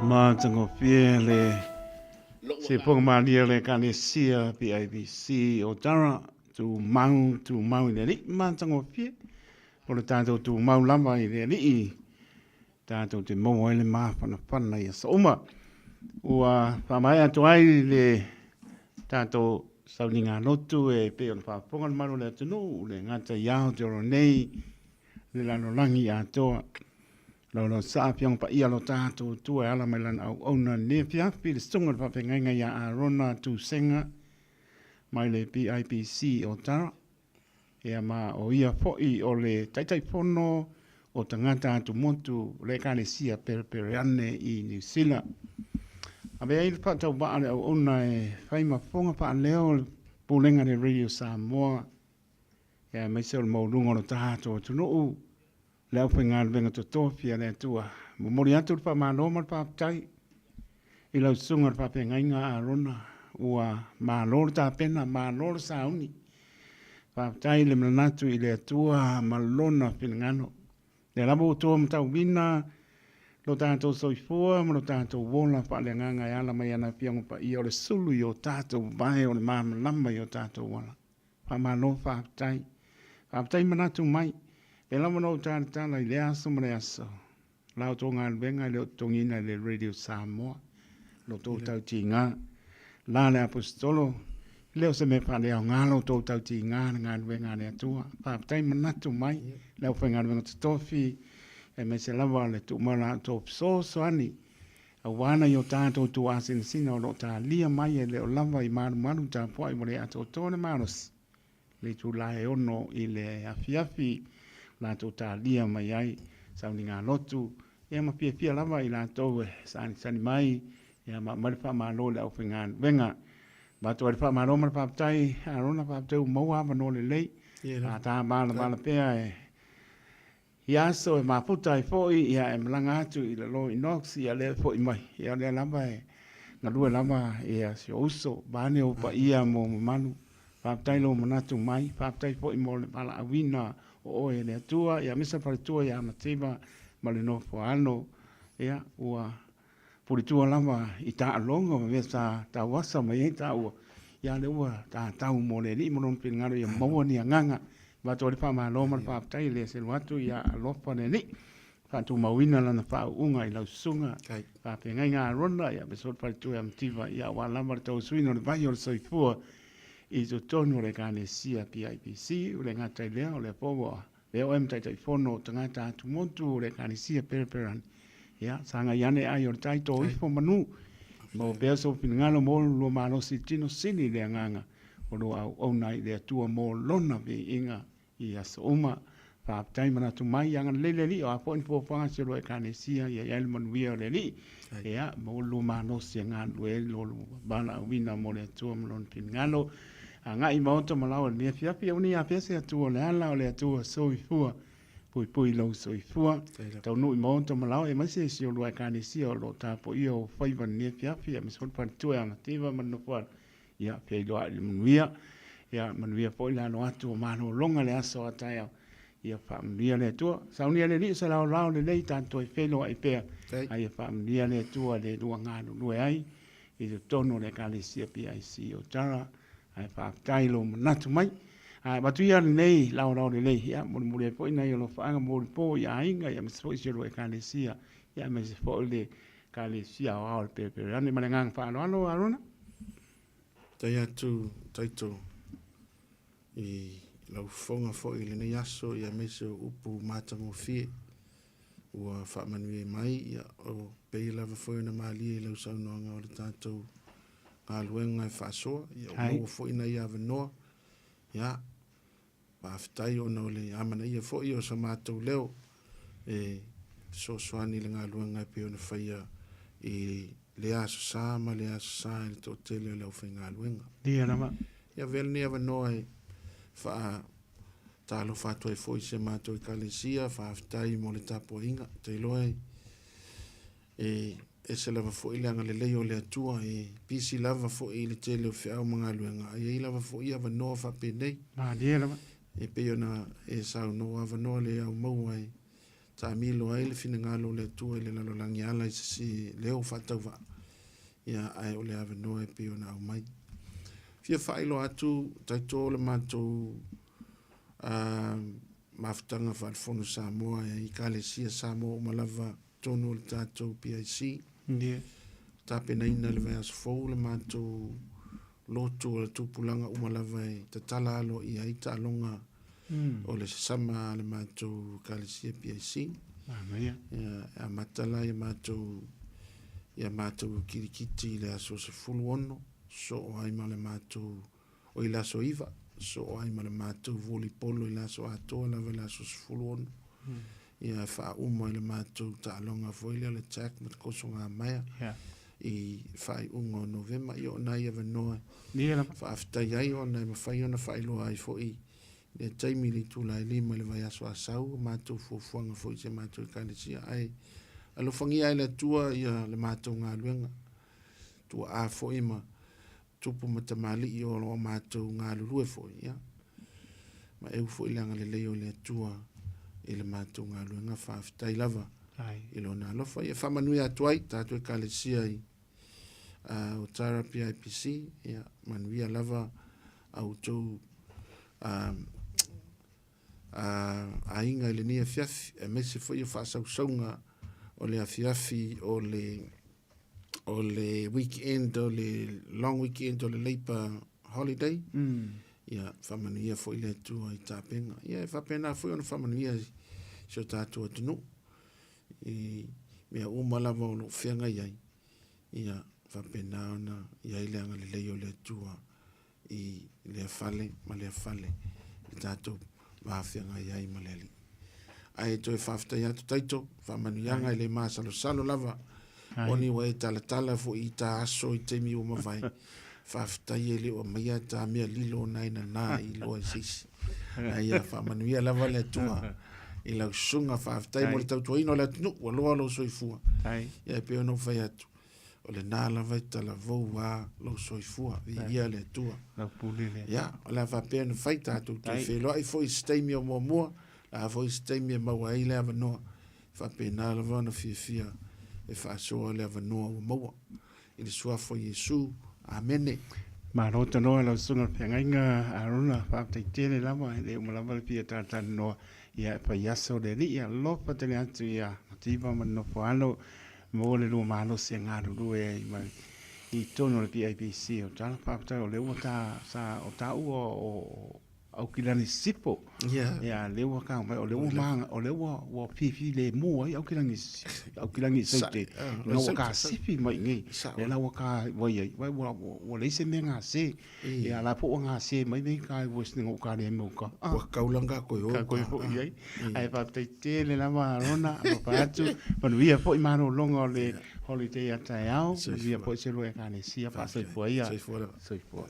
Matagofie le Sifoga malie le Ekalesia PIBC o Tara, tumau, tumau i le Alii. Matagofie o le tatou tumau lava i le Alii, tatou te maua ai le mafanafana i aso uma. Ua faamaea atu ai le tatou sauniga lotu e pei ona faafofoga le mamalu o le atunuu, le gata i Aotearoa nei, le lalolagi atoa. Laulau sa Afioga Paia lo tatou Atua e ala mai Lana auauna i lenei afiafi i le Susuga i le Faafeagaiga ia Arona Tusega mai le PIPC o Tara. Ia ma o ia foi o le Taitaifono o Tagata Atumotu o le Ekalesia Perepereane i Niu Sila. Ave ai le faatauvaa le auauna e fai ma fofoga faaleo le Pulega a le Radio Samoa ia aemaise o le maualuga o lo tatou atunuu le aufaigaluega totofi a le Atua. Momoli atu le faamalo ma le faafetai i lau susuga i le faafeagaiga Arona, ua malo le tapena, malo le sauni. Faafetai le manatu i le Atua ma lona finagalo. Lea lava ua toa matauina lo tatou soifua ma lo tatou ola faaleagaga e ala mai ana Afioga Paia o le sulu i o tatou vae o le malamalama i o tatou ala. Faamalo faafetai. Faafetai manatu mai. Pei lava ona ou talatala i lea aso ma lea aso, la outou galuega e le o totogiina e le Radio Samoa, lo outou tautiga. La le Aposetolo, e le o se mea faaleaoga lo outou tautiga i le galuega a le Atua. Faafetai manatu mai le aufaigaluega totofi, aemaise lava le tuu mai o la outou fesoasoani Aua nai o tatou tuaasinasina o lo o talia mai e le o lava i malumalu tapuai ua le atoatoa le malosi, le itula e 6 i le afiafi latou talia mai ai sauniga lotu, ia ma fiafia lava i latou e sanisani mai, ia ma aumai le faamalo i le aufaigaluega. Avatu ai le faamalo ma le faafetai, Arona, faafetai ua maua avanoa lelei, a ta valavala pea e Ia aso e mafuta ai foi, ia e malaga atu i lalo i Knox, ia lea e foi mai, ia lea lava e galue lava ia si ou uso, vaeane ou paia mo mamalu. Faafetai lou manatu mai, faafetai foi mo le valaauina o oe e le Atua, ia aemaise le faletua ia Mativa ma le nofoaalo, ia ua Puletua lava i taaloga ma mea sa tauasa mai ai taua, ia lea ua tatau mo le Alii ma Lona finagalo ia maua ni agaga. Avatu ai le faamalo ma le faafetai e le selu atu ia alofa le Alii, faatumauina lana faauuga i lau susuga faafeagaiga Arona, ia aemaise foi le faletua ia Mativa, ia aua lava le tauasuina o le vai o le soifua i totonu o le Ekalesia PIPC. Ua le gata i lea, o lea foi ua Lea oe ma Taitaifono o tagata atumotu o le Ekalesia Pereperani. Ia, sagai ane ai o le tai tō ifo manu. Maua pea sou finagalo mo lua malosi i le tino sili i le agaga o lua auauna ai i le Atua mo Lona viiga i aso uma. Faafetai manatu mai, ia agalelei le Alii, o a foi ni fuafuaga a si o lua Ekalesia, ia i ai le manuia o le Alii. Ia, maua le lua malosi e galulue ai lo lua valaauina mo le Atua ma Lona finagalo. Agai i maota ma laoa i lenei afiafi, aua ne i afea se Atua o le ala o le Atua soifua, puipui lou soifua. Taunuu i maota ma laoa aemaise si o lua Ekalesia o lo o tapuaia ou faiva i lenei afiafi, aemaise foi le faletua e Amativa ma le Nofoalo, ia feiloai i le manuia. Ia manuia foi le alo atu o malologa le aso a taeao. Ia faamanuia le Atua. Saunia le Alii o se laolao lelei tatou e feiloai pea. A ia faamanuia le Atua i le lua galulue ai i totonu o le Ekalesia PIC o Tara. Ae faafetai lou manatu mai. Ae avatu ia lenei laolao lelei, ia mulimuli ai foi nai alofaaga molipo i aiga, ia aemaise foi si o lua Ekalesia, ia aemaise foi le Ekalesia Aoao o le Perepereane. Ma le agaga faaaloalo, Arona. Faafetai atu Taito i lau fofoga foi i lenei aso ia aemaise o upu matagofie ua faamanuia mai ia o pei lava foi ona malie i lau saunoaga o le tatou galuega e faasoa ia ua maua foi nai avanoa ia Faafetai ona o le amanaia foi o sa matou leo e fesoasoani i le galuega e pei ona faia i lea Aso Sa ma lea Aso Sa i le toatele o le aufaigaluega. Ia lava. Ia avea lenei avanoa e faatalofa atu ai foi i si a matou Ekalesia, faafetai mo le tapuaiga. Ou te iloa e E ese lava foi le agalelei o le Atua, e pisi lava foi i le tele o feau ma galuega, ae i ai lava foi avanoa faapenei. Malie lava. E pei ona e saunoa avanoa le au maua e taamilo ai le finagalo o le Atua i le lalolagi e ala i se si leo faatauvaa, ia, ae o le avanoa e pei ona aumai. Fia faailoa atu, taito le matou mafutaga faale-Fono Samoa i Ekalesia Samoa uma lava totonu o le tatou PIC. Yeah. Tapenaina le vaiaso fou le matou lotu o le tupulaga uma lava e tatala aloaia ai taaloga o le sasama a le matou Ekalesia PIC. Manaia. Ia, e amata la ia matou ia matou kirikiti i le aso 16, soo ai ma le matou o i le aso 9, soo ai ma le matou volipolo i le aso atoa lava i le aso 16. Ia e faauma i le matou taaloga foi lea o le tag ma le kosogamaea i faaiuga o Novema. Ia o nai avanoa e faafetai ai ona e mafai ona faailoa ai foi lea taimi i le itula e 5 i le vaiaso Asau matou fuafuaga foi i si a matou Ekalesia. Ae alofagia e le Atua ia le matou galuega, tuaa foi ma tupu ma tamalii o lo o matou galulue foi, ia, ma eu foi le agalelei o le Atua i le matou galuega. Faafetai lava i lona alofa. Ia faamanuia atu ai tatou Ekalesia i Otara PIPC, ia manuia lava a outou aiga i lenei afiafi, aemaise foi o faasausauga o le afiafi o le o le weekend o le long weekend o le Labour holiday mm. Ia faamanuia foi le Atua i tapena. Ia e faapena foi ona faamanuia si o tatou atunuu i mea uma lava o lo o feagai ai. Ia faapena ona i ai le agalelei o le Atua i lea fale ma lea fale i tatou va feagai ai ma le Alii. Ae toe faafetai atu Taito, faamanuiaga e le masalosalo lava, oni ua e talatala foi i ta aso i taimi ua mavae. Faafetai e le o aumaia ta mea lilo na e nana i loa i se isi. Ae ia faamanuia lava le Atua i lau susuga. Faafetai mo le tautuaina o le atunuu, ua loa lou soifua. Ia e pei ona ou fai atu, o lena lava e talavou a lou soifua, viia le Atua. Lau pule lea. Ia, o le a faapea ona fai tatou toe feiloai foi i se taimi o muamua, o le a foi se taimi e maua ai le avanoa, e faapena lava ona fiafia e faasoa le avanoa ua maua. I le suafa o Iesu. Amene. Malo tanoa lau susuga i le feagaiga Arona, faafetai tele lava, e le uma lava le fia talatalanoa, ia e fai aso le Alii, alofa tele atu ia Mativa ma le nofo alo, Mo le lua malosi e galulue ai mai i totonu o le PIPC o Tala Faafetai o lea ua ta sa o taua o Aukilani Sisifo. Yeah. Ia lea ua kau mai o lea ua ma o lea ua ua fifi le mu ai Aukilani Aukilani Saute. Na ua ka sifi mai nei. Lea la ua ka wai ai wai ua ua leai se mea gase. Ia la po ua gase mai nei ka ua sina ngau ka le mau ka. Ua kaulanga koe o. Ka koe foi ai. Ae faafetai tele lava Arona, alofa atu, manuia foi malologa o le holiday a taeao, manuia foi se lua Ekalesia, faasoifua ia. Soifua lava. Soifua.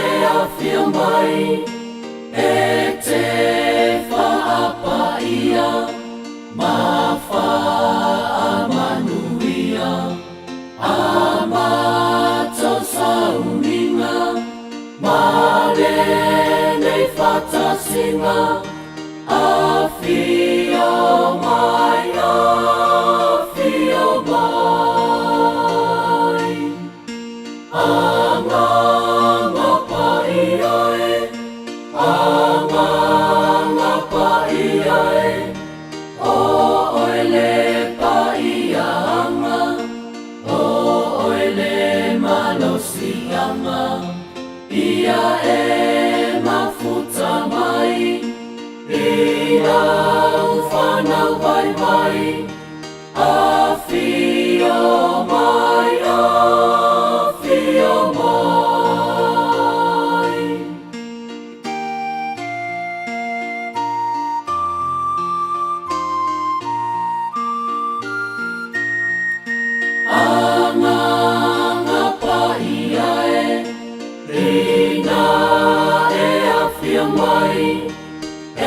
e afio mai e te faapaia ma faamanuia a matou sauniga ma lenei faatasiga. Afio mai, afio mai. Agaga Paia e, Agaga Paia e, o oe le paiaga, o oe le malosiaga, ia e mafuta mai i lau fanau vaivai. Afio mai, afio mai. Agaga Paia e, ina e afio mai e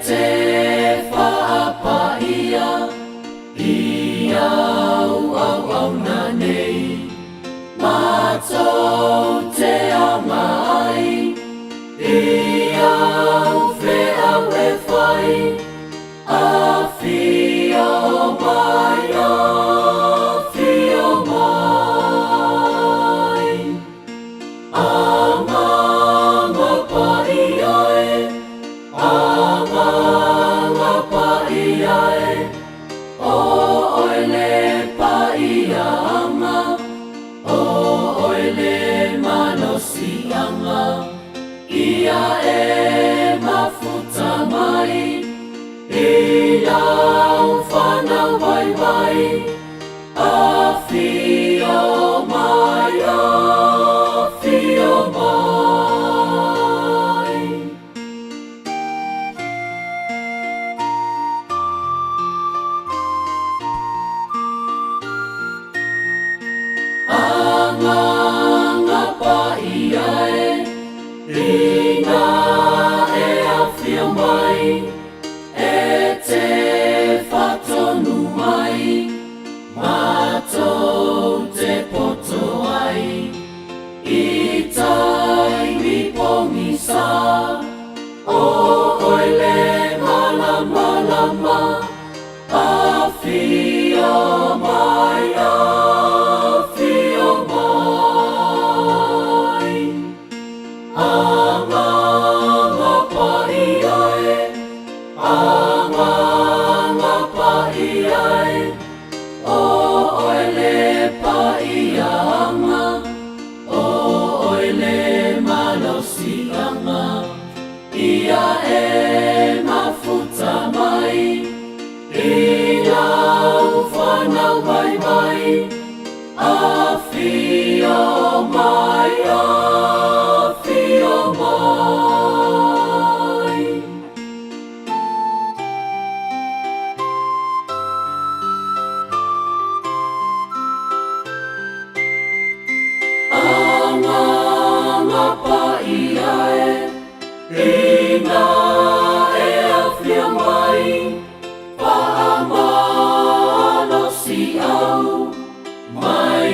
te faapaia i au auauna nei, matou te agai i au feau e fai. Afio mai, afio mai. Agaga Paia e, Agaga Paia e, o oe le paiaga, o oe le malosiaga, ia e mafuta mai i lau fanau vaivai. Afio mai, afio mai. Agaga Paia e, ina e afio mai e te faatonu mai, matou te poto ai i taimi pogisa, o oe le malamalama. Afio mai, afio mai. Agaga Paia e, Agaga Paia e, o oe le paiaga, o oe le malosiaga, ia e mafuta mai i lau fanau vaivai. Afio mai, afio mai. Agaga Paia e, ina e afio mai, faamalosiau mai.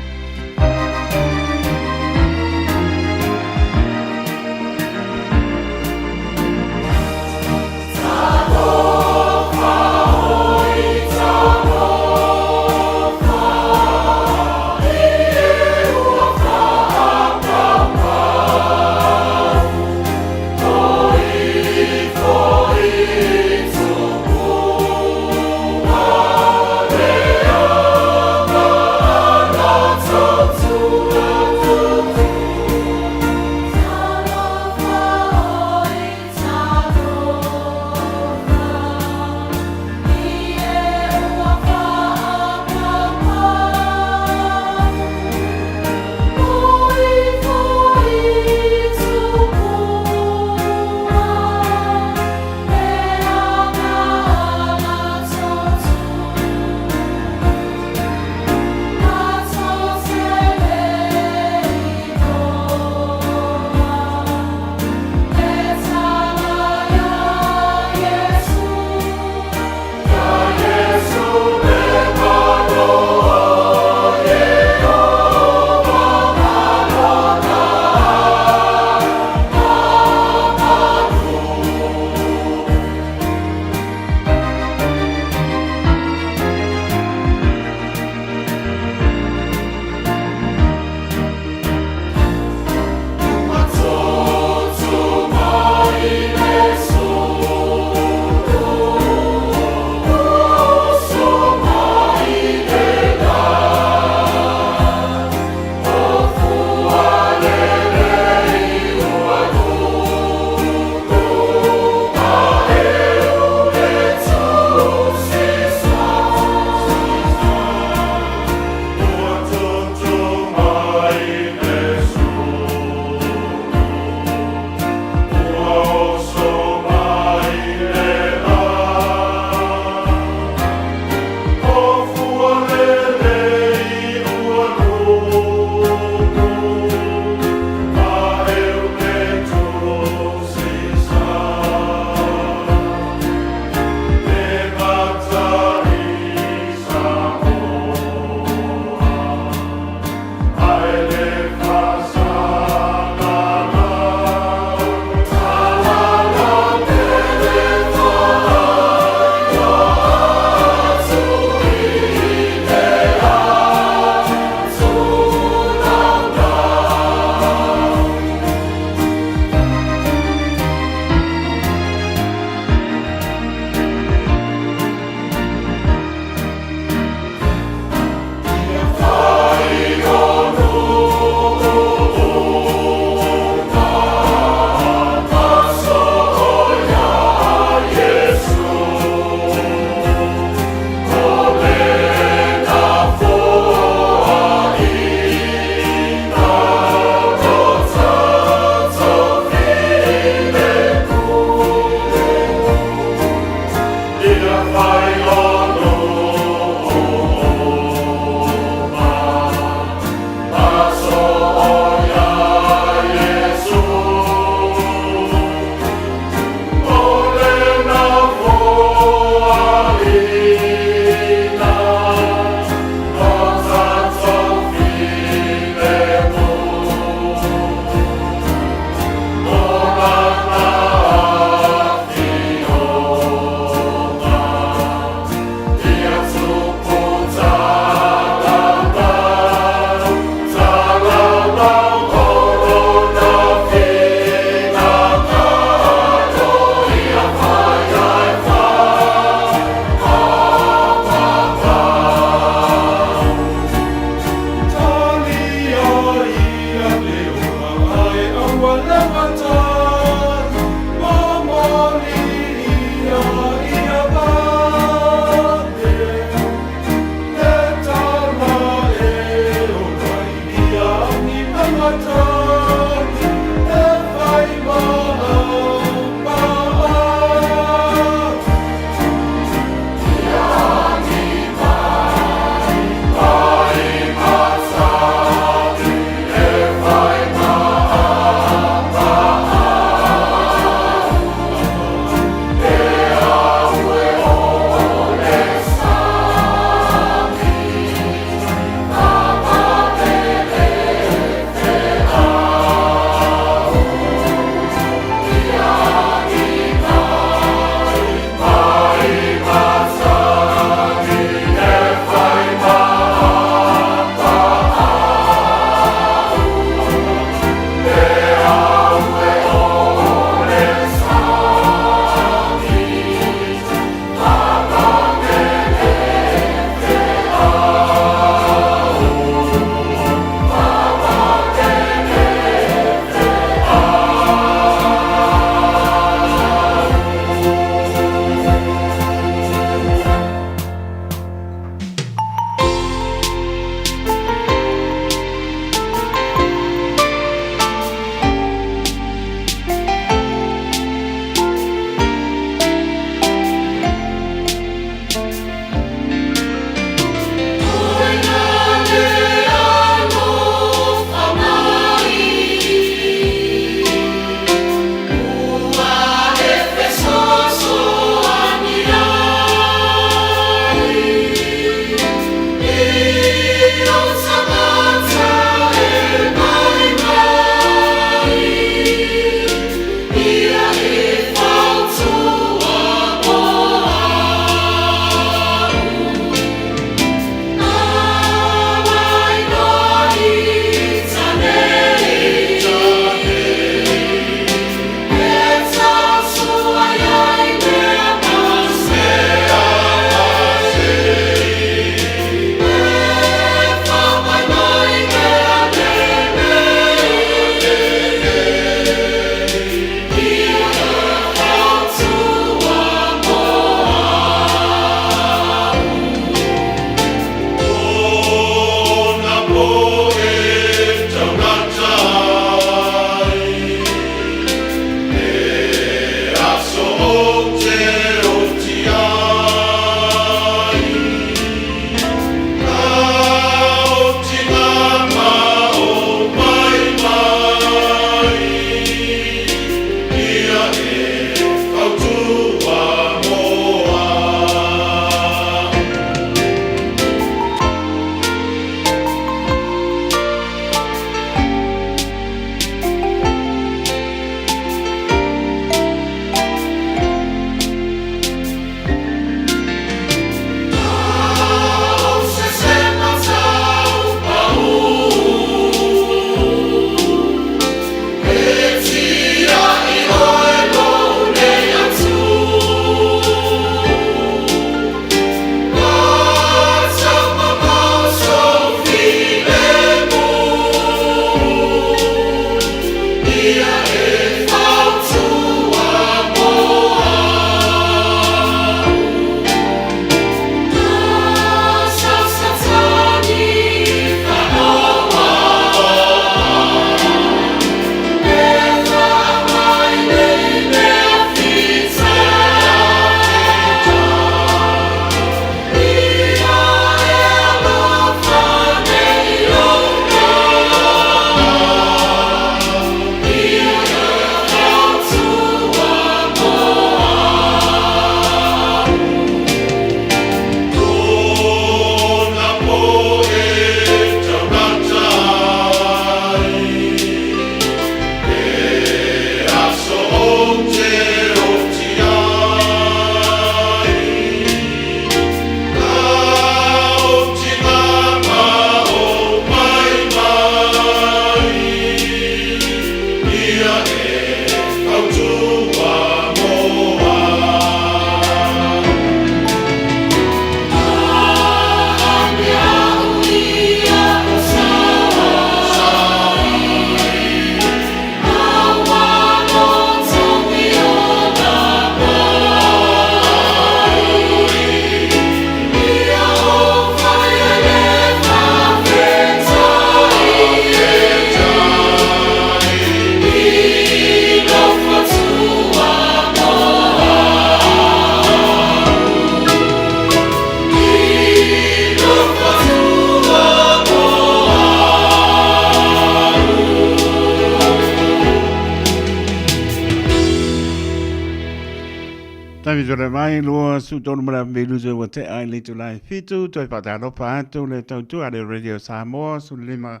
Taimi mai 23 ma le minute ua tea i le itula e 7, toe faatalofa atu le tautua a le Radio Samoa 15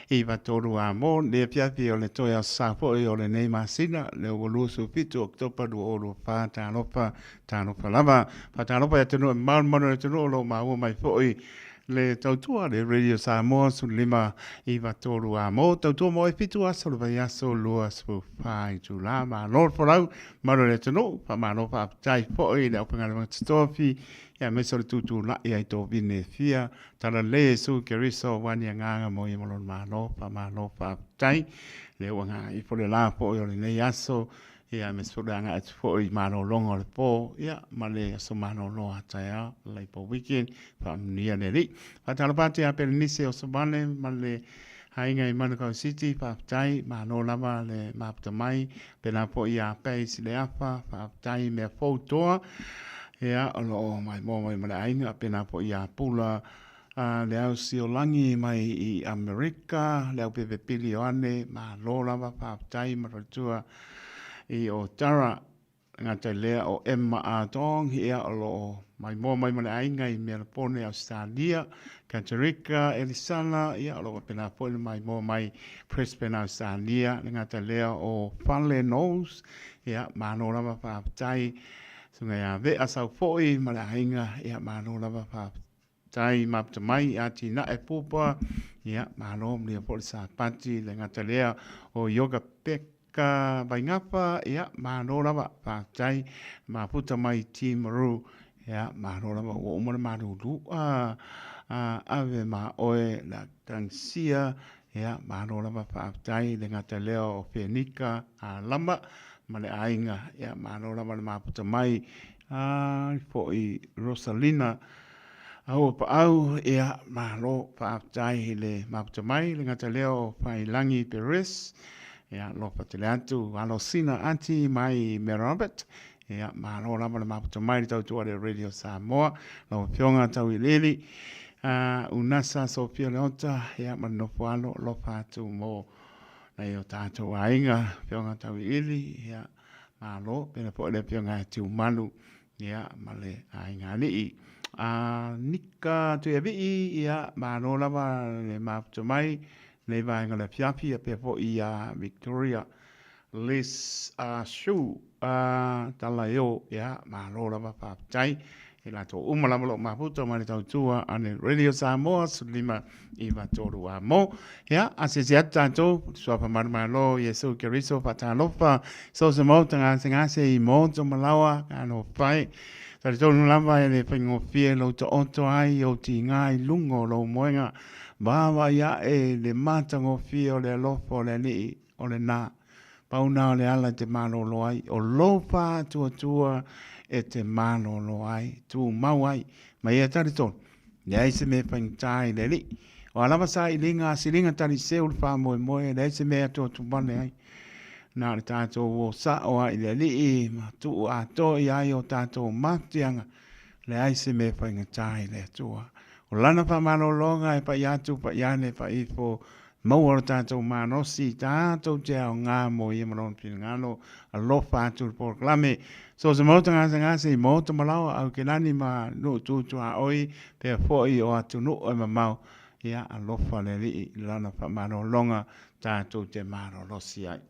i 3 a mo le afiafi o le toe aso sa foi o lenei masina le ua 27 Oketopa 2024. Talofa, talofa lava. Faatalofa i atunuu e malumalu o le atunuu o lo o maua mai foi le tautua le Radio Samoa 15 i 3 a mo tautua mo e 7 aso le vaiaso 24 itula. Malo le folau, malu o le atunuu, faamalo faafetai foi i le aufaigaluega totofi aemaise o le tutulai ai tovine e fia talalelei Iesu Keriso aua ni agaga mo ia ma lona Malo. Faamalo faafetai le ua gagaifo le la foi o lenei aso ia aemaise foi le agai atu foi i malologa o le po ia ma le aso malolo a taeao Labor Weekend. Faamanuia le Alii. Faatalofa atu ia Pelenise Osovale ma le aiga i Manukau City, faafetai, malo lava le mafuta mai. Pēlā foi ia Pace Leafa, faafetai mea fou toa ia o lo o maimoa mai ma le aiga. Pēlā foi ia Pula le au Siolagi mai i Amerika, le au Pepe Pili Ioane, malo lava, faafetai ma faletua i Otara. E gata i lea o Emma Ardong, ia o lo o maimoa mai ma le aiga i Melapone, Ausetalia, Katerika Elisala, ia o lo o faapena foi le maimoa mai Brisbane, Ausetalia. E gata i lea o Fale Knowles, ia malo lava faafetai. Susuga ia Vea Saufoi ma le aiga, ia malo lava faafetai. Tai maputa mai i atinae pupa, ia, malo malia foi le Sapati, le gata lea o Yoga Peka Vaingafa, ia, malo lava, faafetai, maputa mai Timaru, ia, malo lava, ua uma le malulu, a, a, ave ma oe la Tangsia, ia, malo lava, faafetai, le gata lea o Fenika Alama ma le aiga, ia, malo lava le maputa mai, a, foi Rosalina, Aua Paau, ia, malo, faafetai i le mafuta mai, le gata lea o Failangi Perez, ia, alofa tele atu, Alosina Ati mai Mary Robert, ia, malo lava le mafuta mai le tautua le Radio Samoa, lau Afioga Tauiliili, Unasa Sofia Leota, ia, ma le nofo alo, alofa atu mo nai o tātou aiga, Afioga Tauiliili, ia, malo, pena foi le Afioga ia Tiumalu, Ia, ma le aiga alii. A Nika Tuiavii, ia, malo lava le mafuta mai nei vaega o le afiafi, ia pea foi ia Victoria Liz Shu Talaio, ia, malo lava faafetai. I latou uma lava o lo o mafuta mai le tautua a le Radio Samoa 15 93 a mo. Ia, asiasi atu tātou, suafa manumalo, Iesu Keriso, faatalofa, so se maota gasegase i moto ma laoa, ka alofa e. Talitonu lava e le faigofie lou taoto ai ou tiga i luga o lou moega, vaavaai ae le matagofie o le alofa o le Alii o lena. Pau na o le ala e te malolo ai, o lou faatuatua e te malolo ai, tumau ai. Ma ia talitonu, leai se mea e faigata i le Alii. O a lava sailiga a siliga taliseu le faamoemoe, leai se mea e atuatuvale ai. Na o le tatou o sao lava i le Alii ma tuu atoa i ai o tatou mafatiaga, leai se mea e faigata i le Atua. O Lana faamalologa e pai atu, pai ane, pai ifo, Maua lo tatou malosi, tatou te aoga mo ia ma lona finagalo, alofa atu le polokalame. So se maota gasegase i maota malaoa, Aukelani ma nuu tu tuaoi, pea foi o atunuu e mamao, ia alofa le Alii i lana faamalologa tatou te malolosi ai.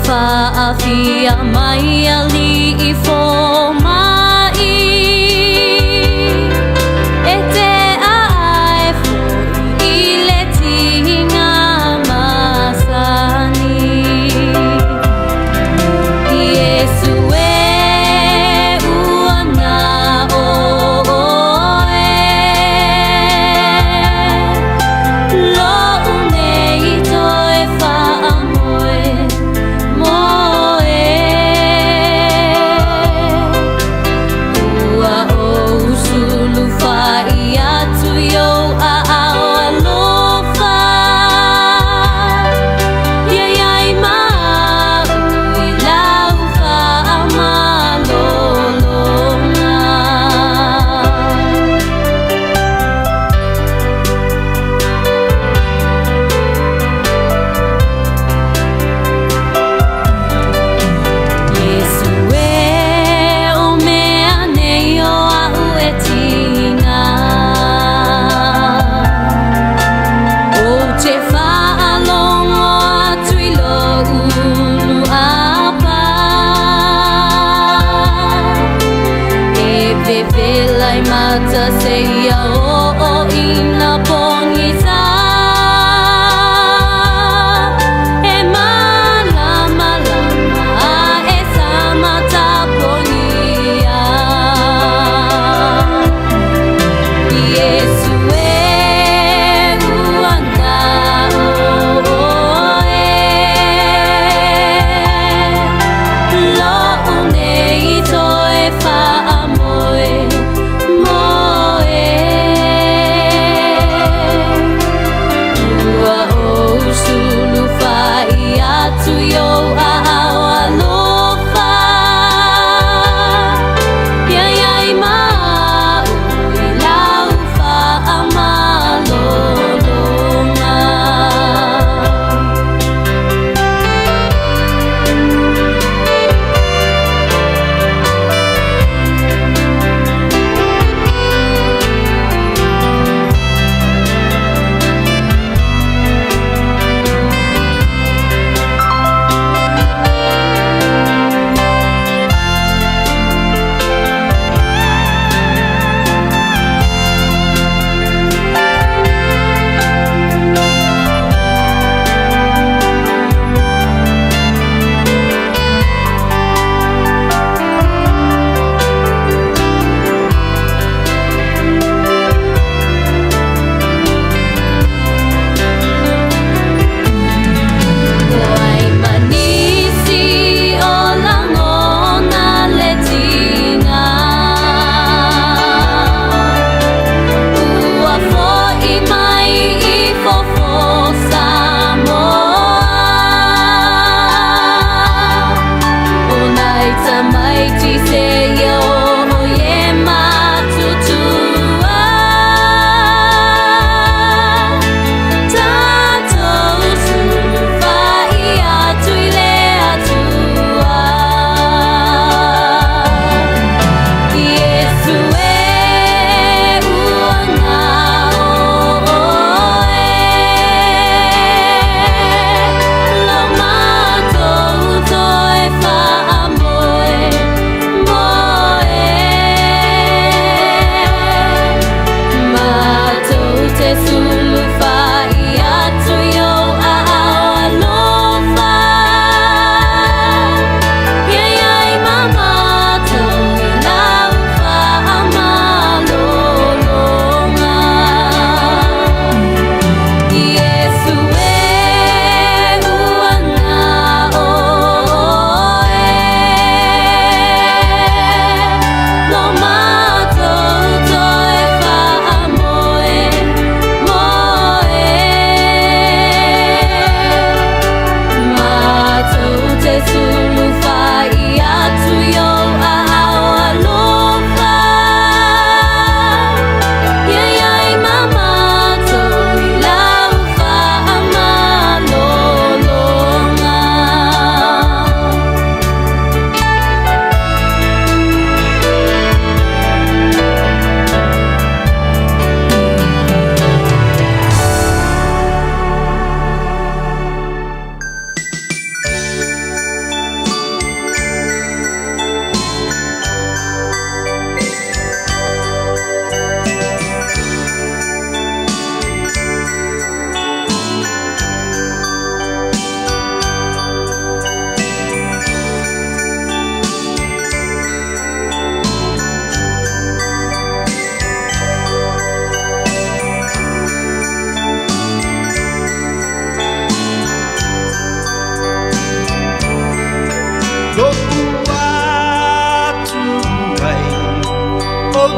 Faafia mai alii fomai E te aae foi i le tiga masani Iesu e ua na o oe Lo'u nei toe faamoe moe Ua ou sulufai atu i ou aao alofa Ia i ai ma a'u i lau faamalologa. Iesu e, o mea nei o a'u e tiga Ou te faalogo atu i lo'u luapa E vevela i mata seia oo ina pogisa E malamalama e sama tapogia Iesu e ua na oe Lo'u nei toe faamoe moe.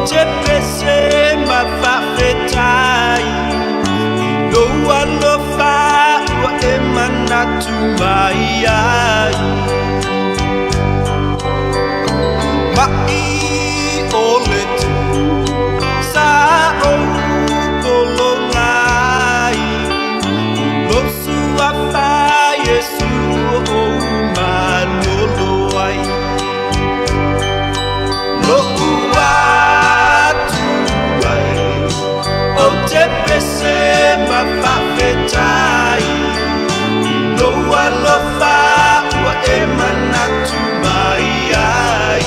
te pese ma faafetai i lou alofa ua e manatu mai ai. Ma'i o le tu sa ou pologa ai, o lou suafa Iesu ua ou malolo ai. Lo'u Atua e, ou te pese ma faafetai i lou alofa ua e manatu mai ai.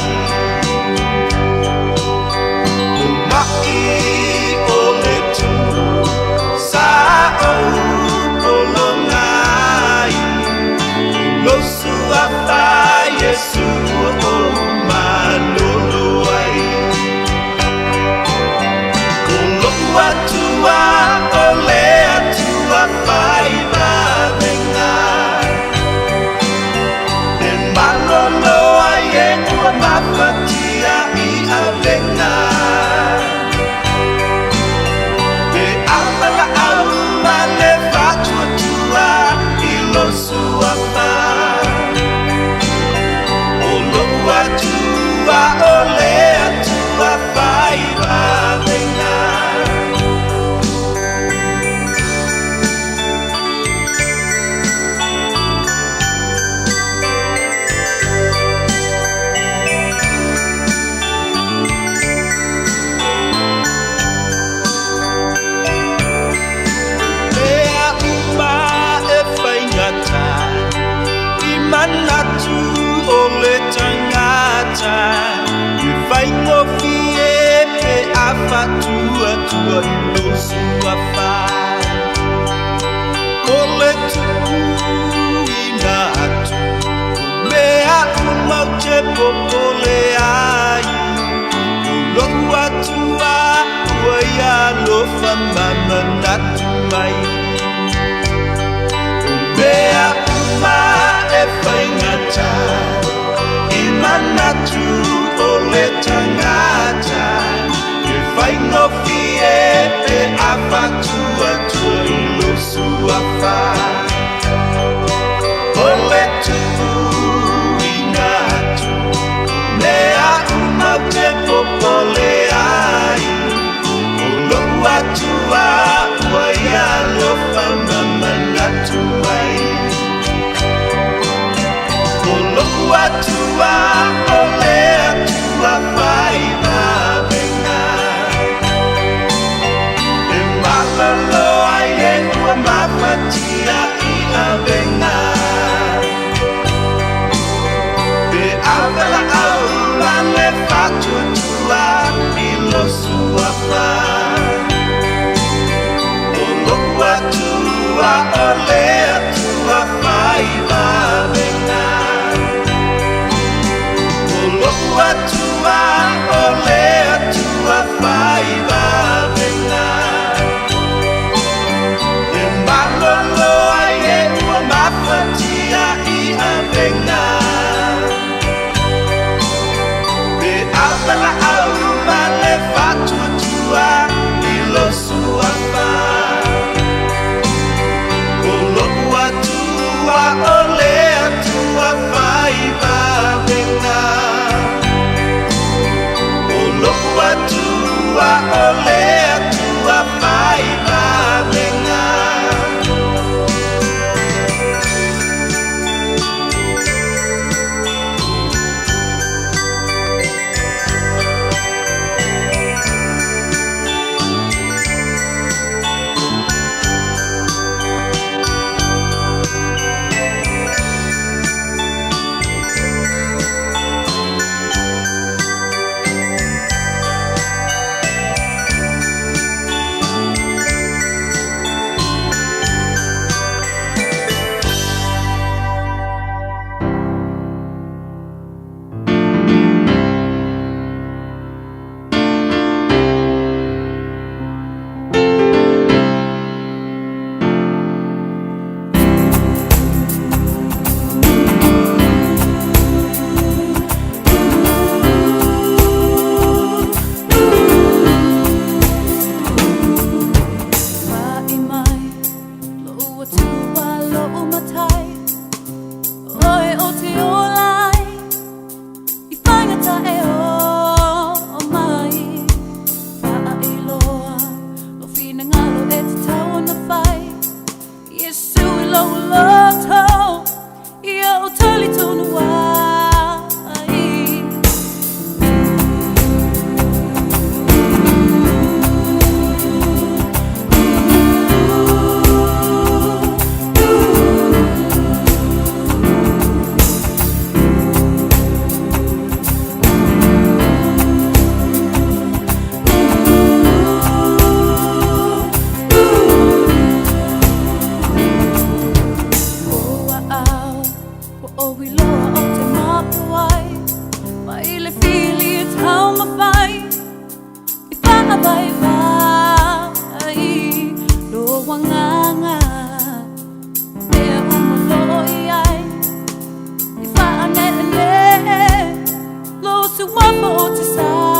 O ma'i o le tu sa ou pologa ai, o lou suafa Iesu ua ou malolo ai. O lo'u Atua o le Atua fai vavega, e malolo ai e ua mafatia i avega. Pe ava laau ma le faatuatua i lou suafa, o lo'u Atua o le Atua fai vavega. Mea uma e faigata i manatu o le tagata, e faigofie pe a faatuatua i lou suafa. O le tuuina atu o mea uma ou te popole ai, o lo'u Atua ua ia alofa ma manatu mai. O mea uma e faigata i manatu o le tagata, e faigofie pe a faatuatua i lou suafa. O le tuuina atu mea uma ou te popole ai, o lo'u Atua ua ia alofa ma manatu mai. O lo'u Atua o le Atua fai vavega, e malolo ai e ua mafatia i avega. Pe ava laau ma le faatuatua i lou suafa, o lo'u Atua o le Atua fai vavega. O lo'u Atua o le Atua fai vavega, e malolo ai e ua mafatia i avega. Pe ava laau ma le faatuatua i lou suafa, o lo'u Atua o le Atua fai vavega. le fili taumafai e faavaivai lou agaga mea uma lo i ai e faaneenee lou suafa o te sao.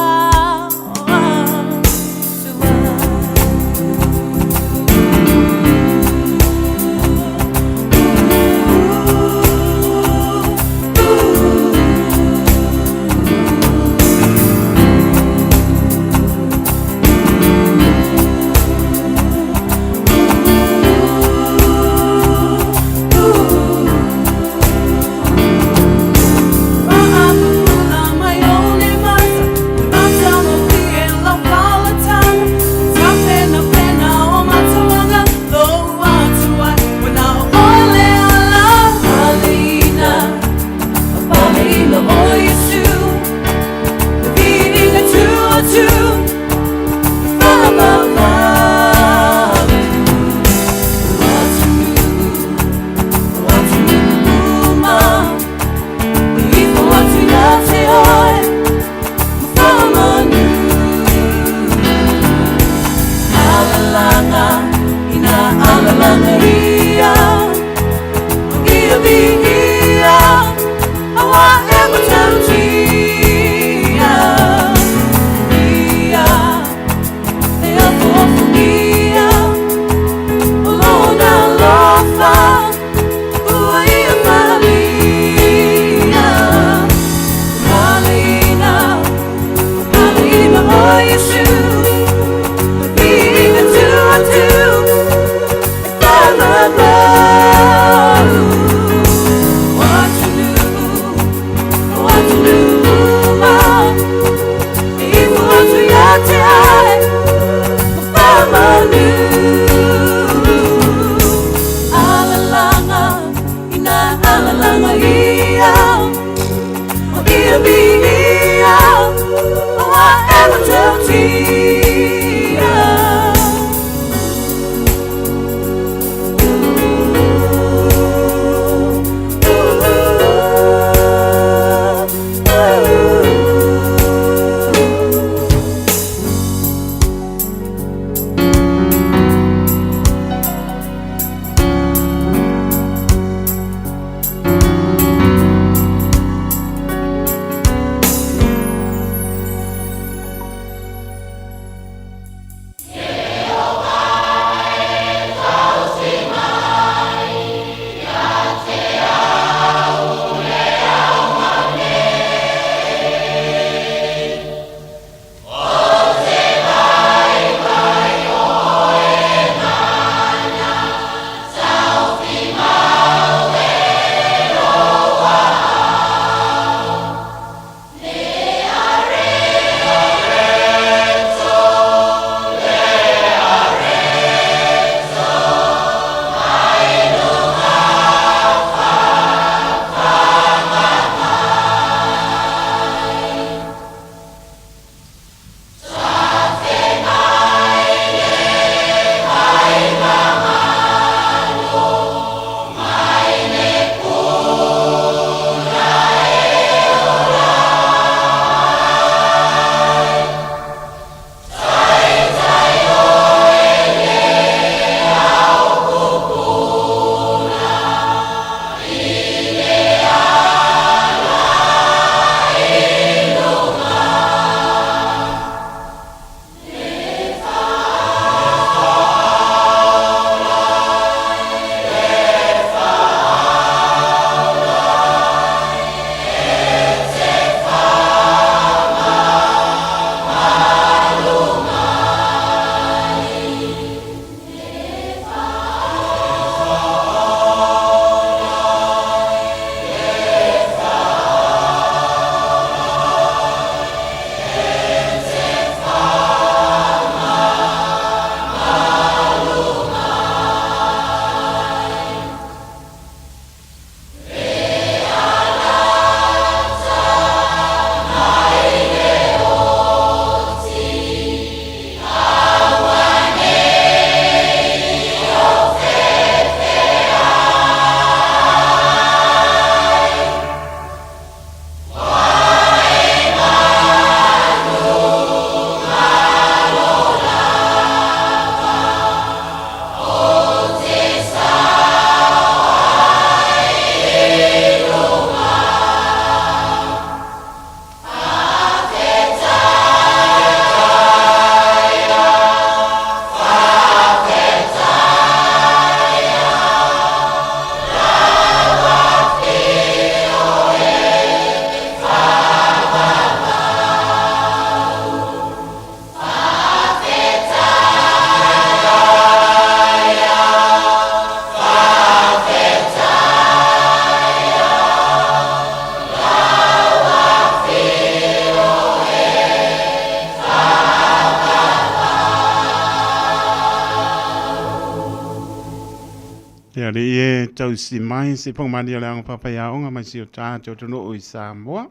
Alii e tausi mai se pongamalie o le aoga paapaiaoga mai si o tatou atunuu i Samoa.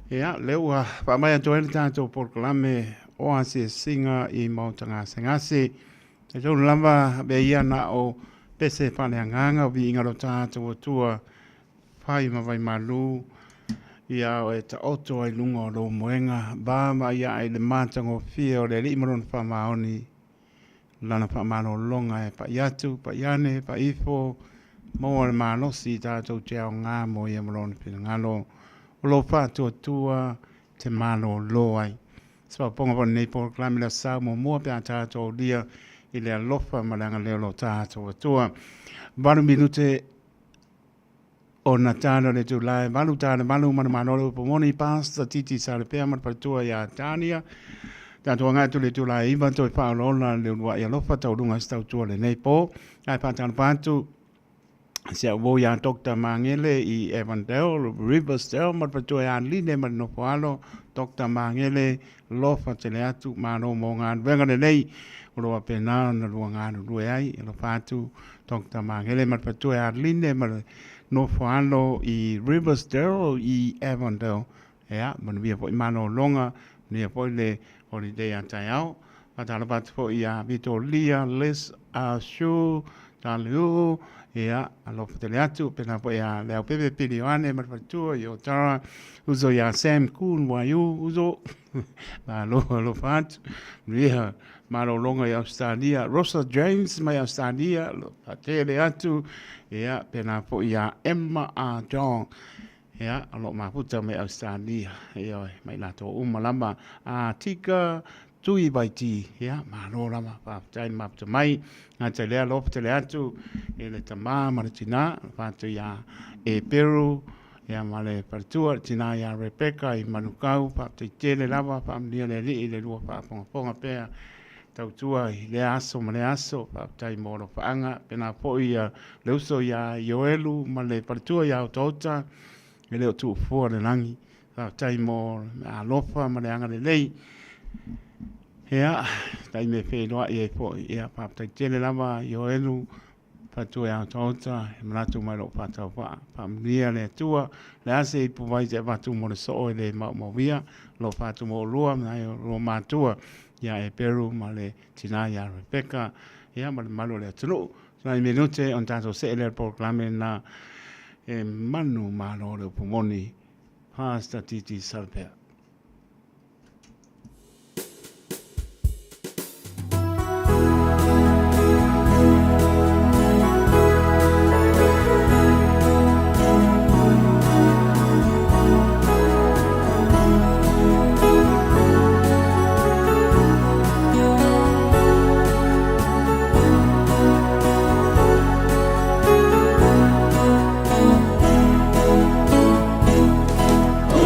Ia, lea ua faamai atu ai le tatou polokalame o asiasiga i maota gasegase. Talitonu lava mea ia na o pese faaleagaga o viiga o lo tatou Atua fai ma vaimalu ia o e taoto ai luga o lou moega va ma ia ai le matagofie o le Alii ma lona faamaoni Lana faamalologa e pai atu, pai ane, pai ifo, maua le malosi tatou te aoga mo ia ma lona finagalo o lo o faatuatua te malolo ai. Se faaopoopoga foi o lenei polokalame le Aso Sa muamua pe a tatou aulia i le alofa ma le agalelei o lo tatou Atua. 8 minute Ona tala o le itula e 8 ta le 8 manumalo le upu moni Pastor Titi Salepea ma le faletua ia Tania. Tatou agai atu i le itula e 9 toe faaolaola le uluai alofa taualuga se tautua o lenei po. Ae faatalofa atu si au uo ia Dr. Magele i Avondale, Riversdale ma le faletua ia Aline ma le nofo alo Dr. Magele Alofa tele atu, malo mo galuega lelei o lo o faapena ona lua galulue ai. Alofa atu Doctor Magele ma le faletua ia Aline ma le nofo alo i Riversdale i Avondale. Ia, manuia foi malologa, manuia foi le holiday a taeao. Faatalofa atu foi ia Vitolia, Liz, Sue, Taliu, ia, alofa tele atu, pena foi ia Leaupepe Pili Ioane ma le faletua i Otara, uso ia Sam Kuhn Waiu, uso, malo alofa atu, manuia malologa i Australia, Rosa James mai Australia, alofa tele atu, ia, pena foi ia Emma A. John, Ia, o lo o mafuta mai Ausetalia, ioe, ma i latou uma lava, a Tika Tui Vaiti, ia, malo lava, faafetai le mafuta mai, gata i lea, alofa tele atu i le tama ma le tina, alofa atu ia Eperu, ia ma le faletua, le tina ia Rebecca i Manukau, faafetai tele lava, faamanuia le Alii i le lua faafogafoga pea, tautua i lea aso ma lea aso, faafetai mo alofaaga, pena foi ia le uso ia Ioelu ma le faletua ia Otaota, e le o tuufua le lagi, faafetai mo le alofa ma le agalelei, ia, taimi e feiloai ai foi, ia, faafetai tele lava Ioelu, faletua ia Otaota, e manatu mai lou faatauvaa, faamanuia le Atua, le a se ipuvai te avatu mo le soo e le maumauia, alofa atu mo oulua ma nai oulua matua ia Eperu ma le tina ia Rebecca, ia ma le mamalu o le atunuu. Nai minute ona tatou see lea i le polokalame lena e manu malo le upu moni Pastor TT Salapea.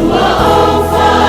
Ua ou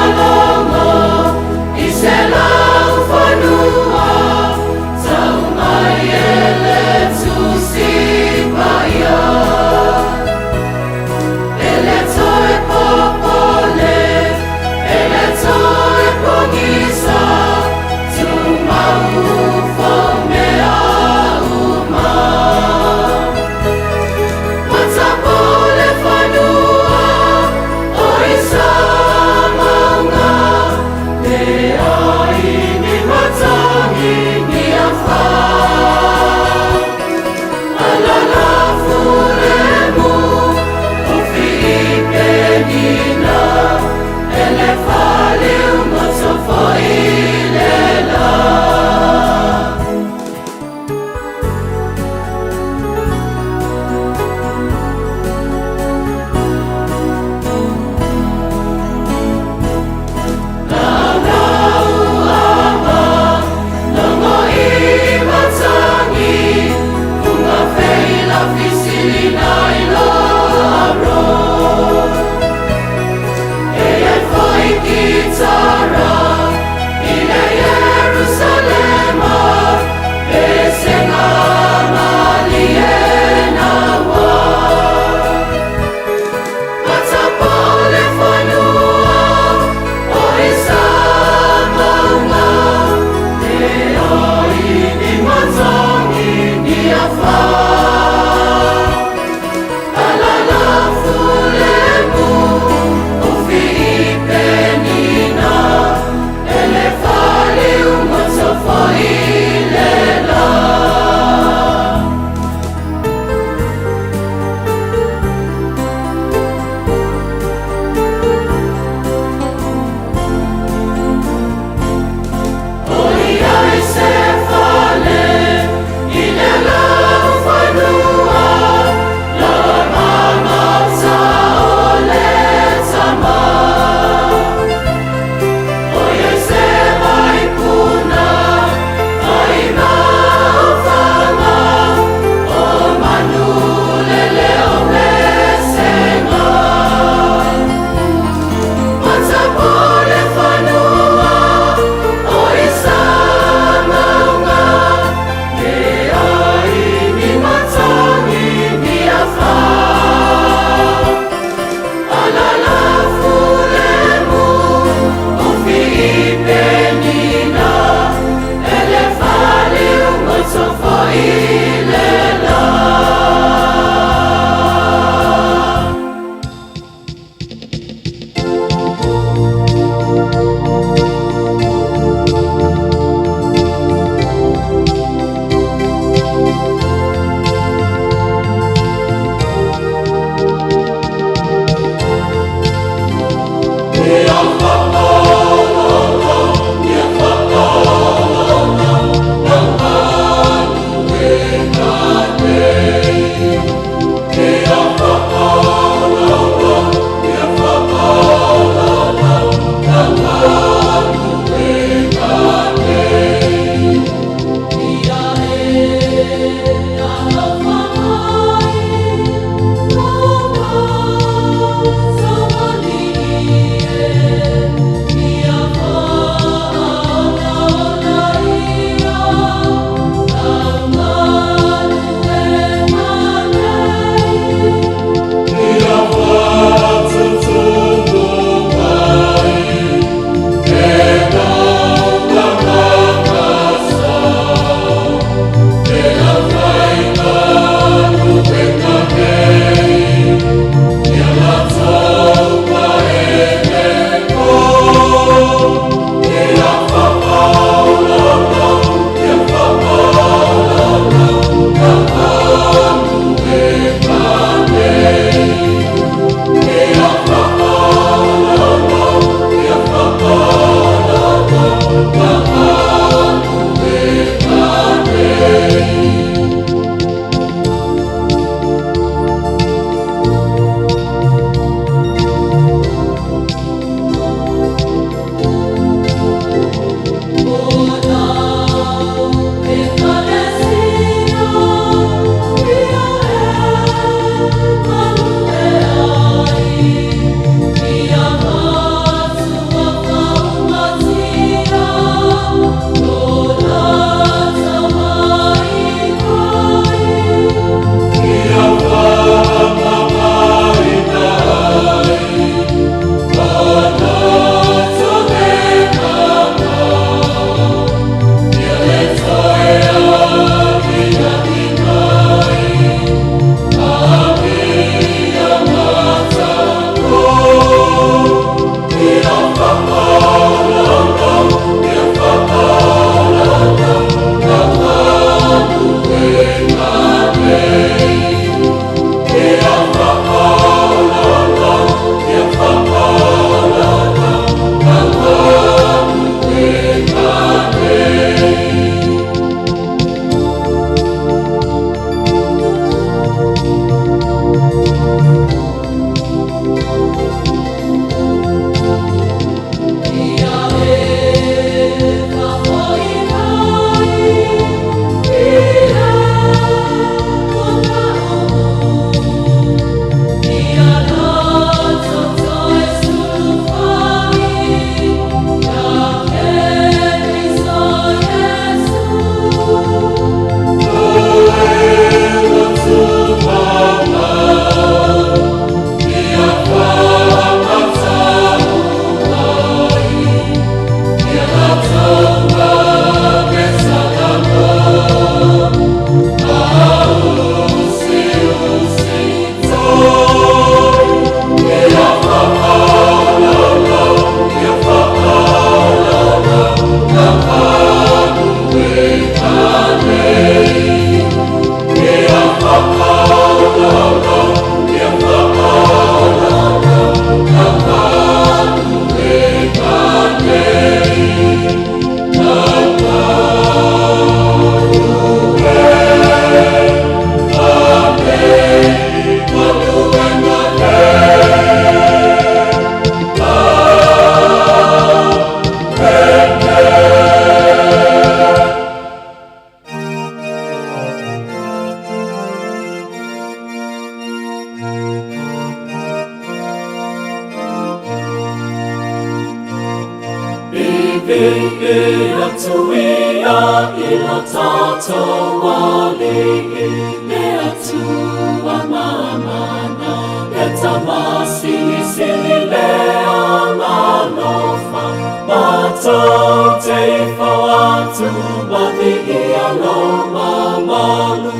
Vi'i atu ia i lo tatou Alii, le Atua mamana, le Tama silisili le Agalofa, matou te ifo atu ma viia lou mamalu,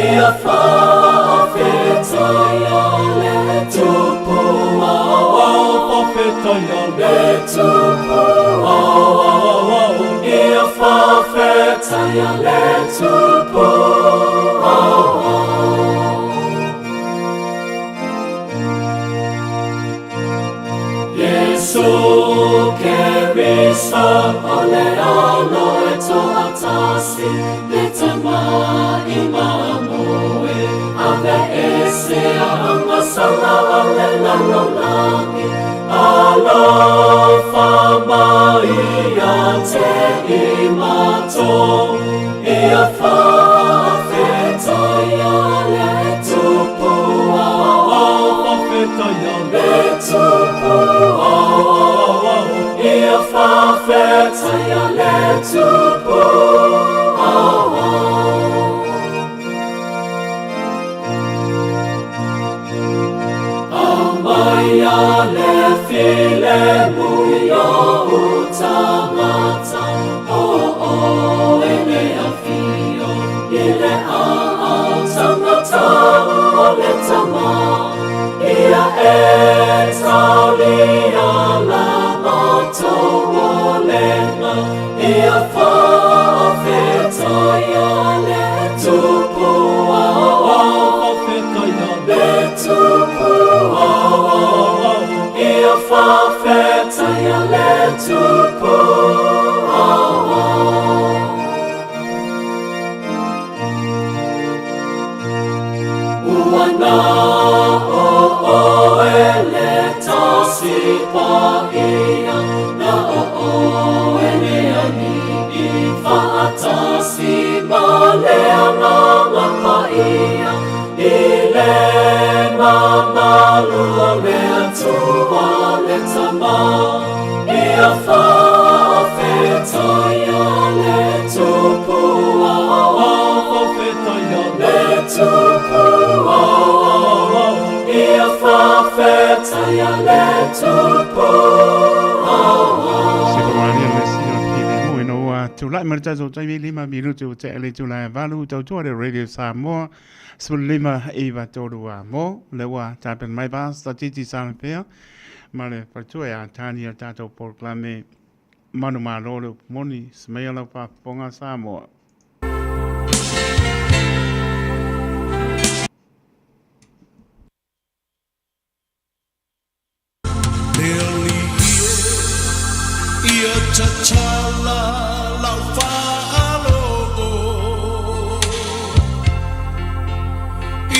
ia faafetaia le Tupu Aoao, faafetaia le Tupu Aoao, ia faafetaia le Tupu Aoao. Iesu Keriso o le Alo e toatasi, le Tama i mamoe, aveesea agasala a le lalolagi, alofa mai ia te i matou, ia faafetaia le Tupu Aoao, faafetaia le Tupu Aoao, ia faafetaia le Tupu Aoao. Aumaia le filemu i ou tagata, o oe le afio i le aao tagata o le Tama, ia e taulia la matou olega, ia faafetaia le Tupu Aoao, faafetaia le Tupu Aoao, ia faafetaia le Tupu Aoao. Ua na o oe le Tasi Paia, na o oe le Alii, faatasi ma le Agaga Paia, i le mamalu o le Atua le Tama, ia faafetaia le Tupu Aoao, faafetaia le Tupu Aoao, ia faafetaia le Tupu Aoao. Se pamalia le sina pile mo ina ua tulai mai le tatou taimi 5 minute ua tea le itula e 8 tautua le Radio Samoa 15 9 3 a mo le ua tapena mai Pastor Titi Salapea ma le faletua ia Tania tatou polokalame Manumalo le upu moni semaia lau faafofoga Samoa. Le alii e ia tatala lau faalogo,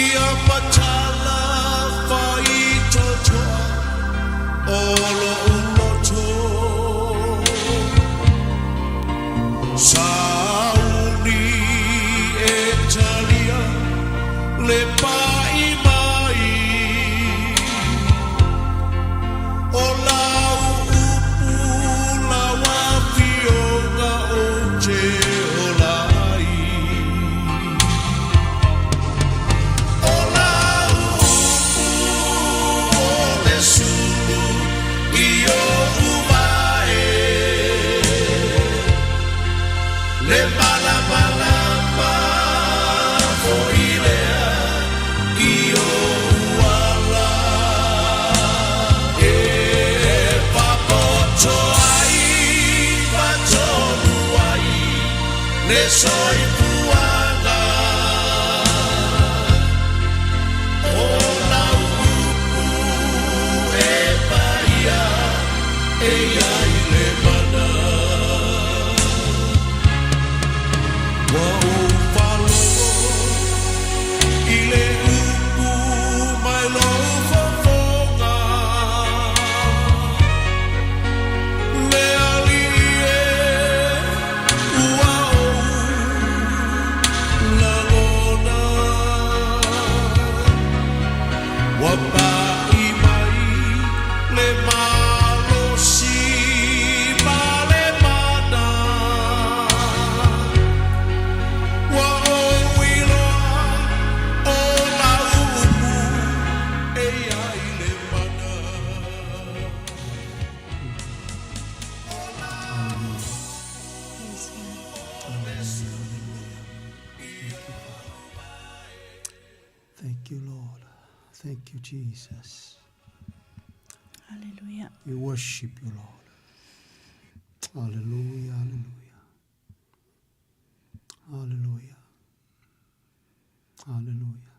Ia matala faitotoa o lo'u loto. Sauni e talia le pa'i mai, O lau upu lau afioga ou te ola ai. O lau upu o le sulu i oʻu vae, Le malamalama foi lea i ou ala. E papoto ai ma tonu ai le soifuaga. O lau upu e paia e i ai le mana. Ua ou faalogo i le upu mai lou fofoga, Le Alii e, ua ou Thank you, Jesus. Hallelujah. We worship you, Lord. Hallelujah, hallelujah. Hallelujah. Hallelujah.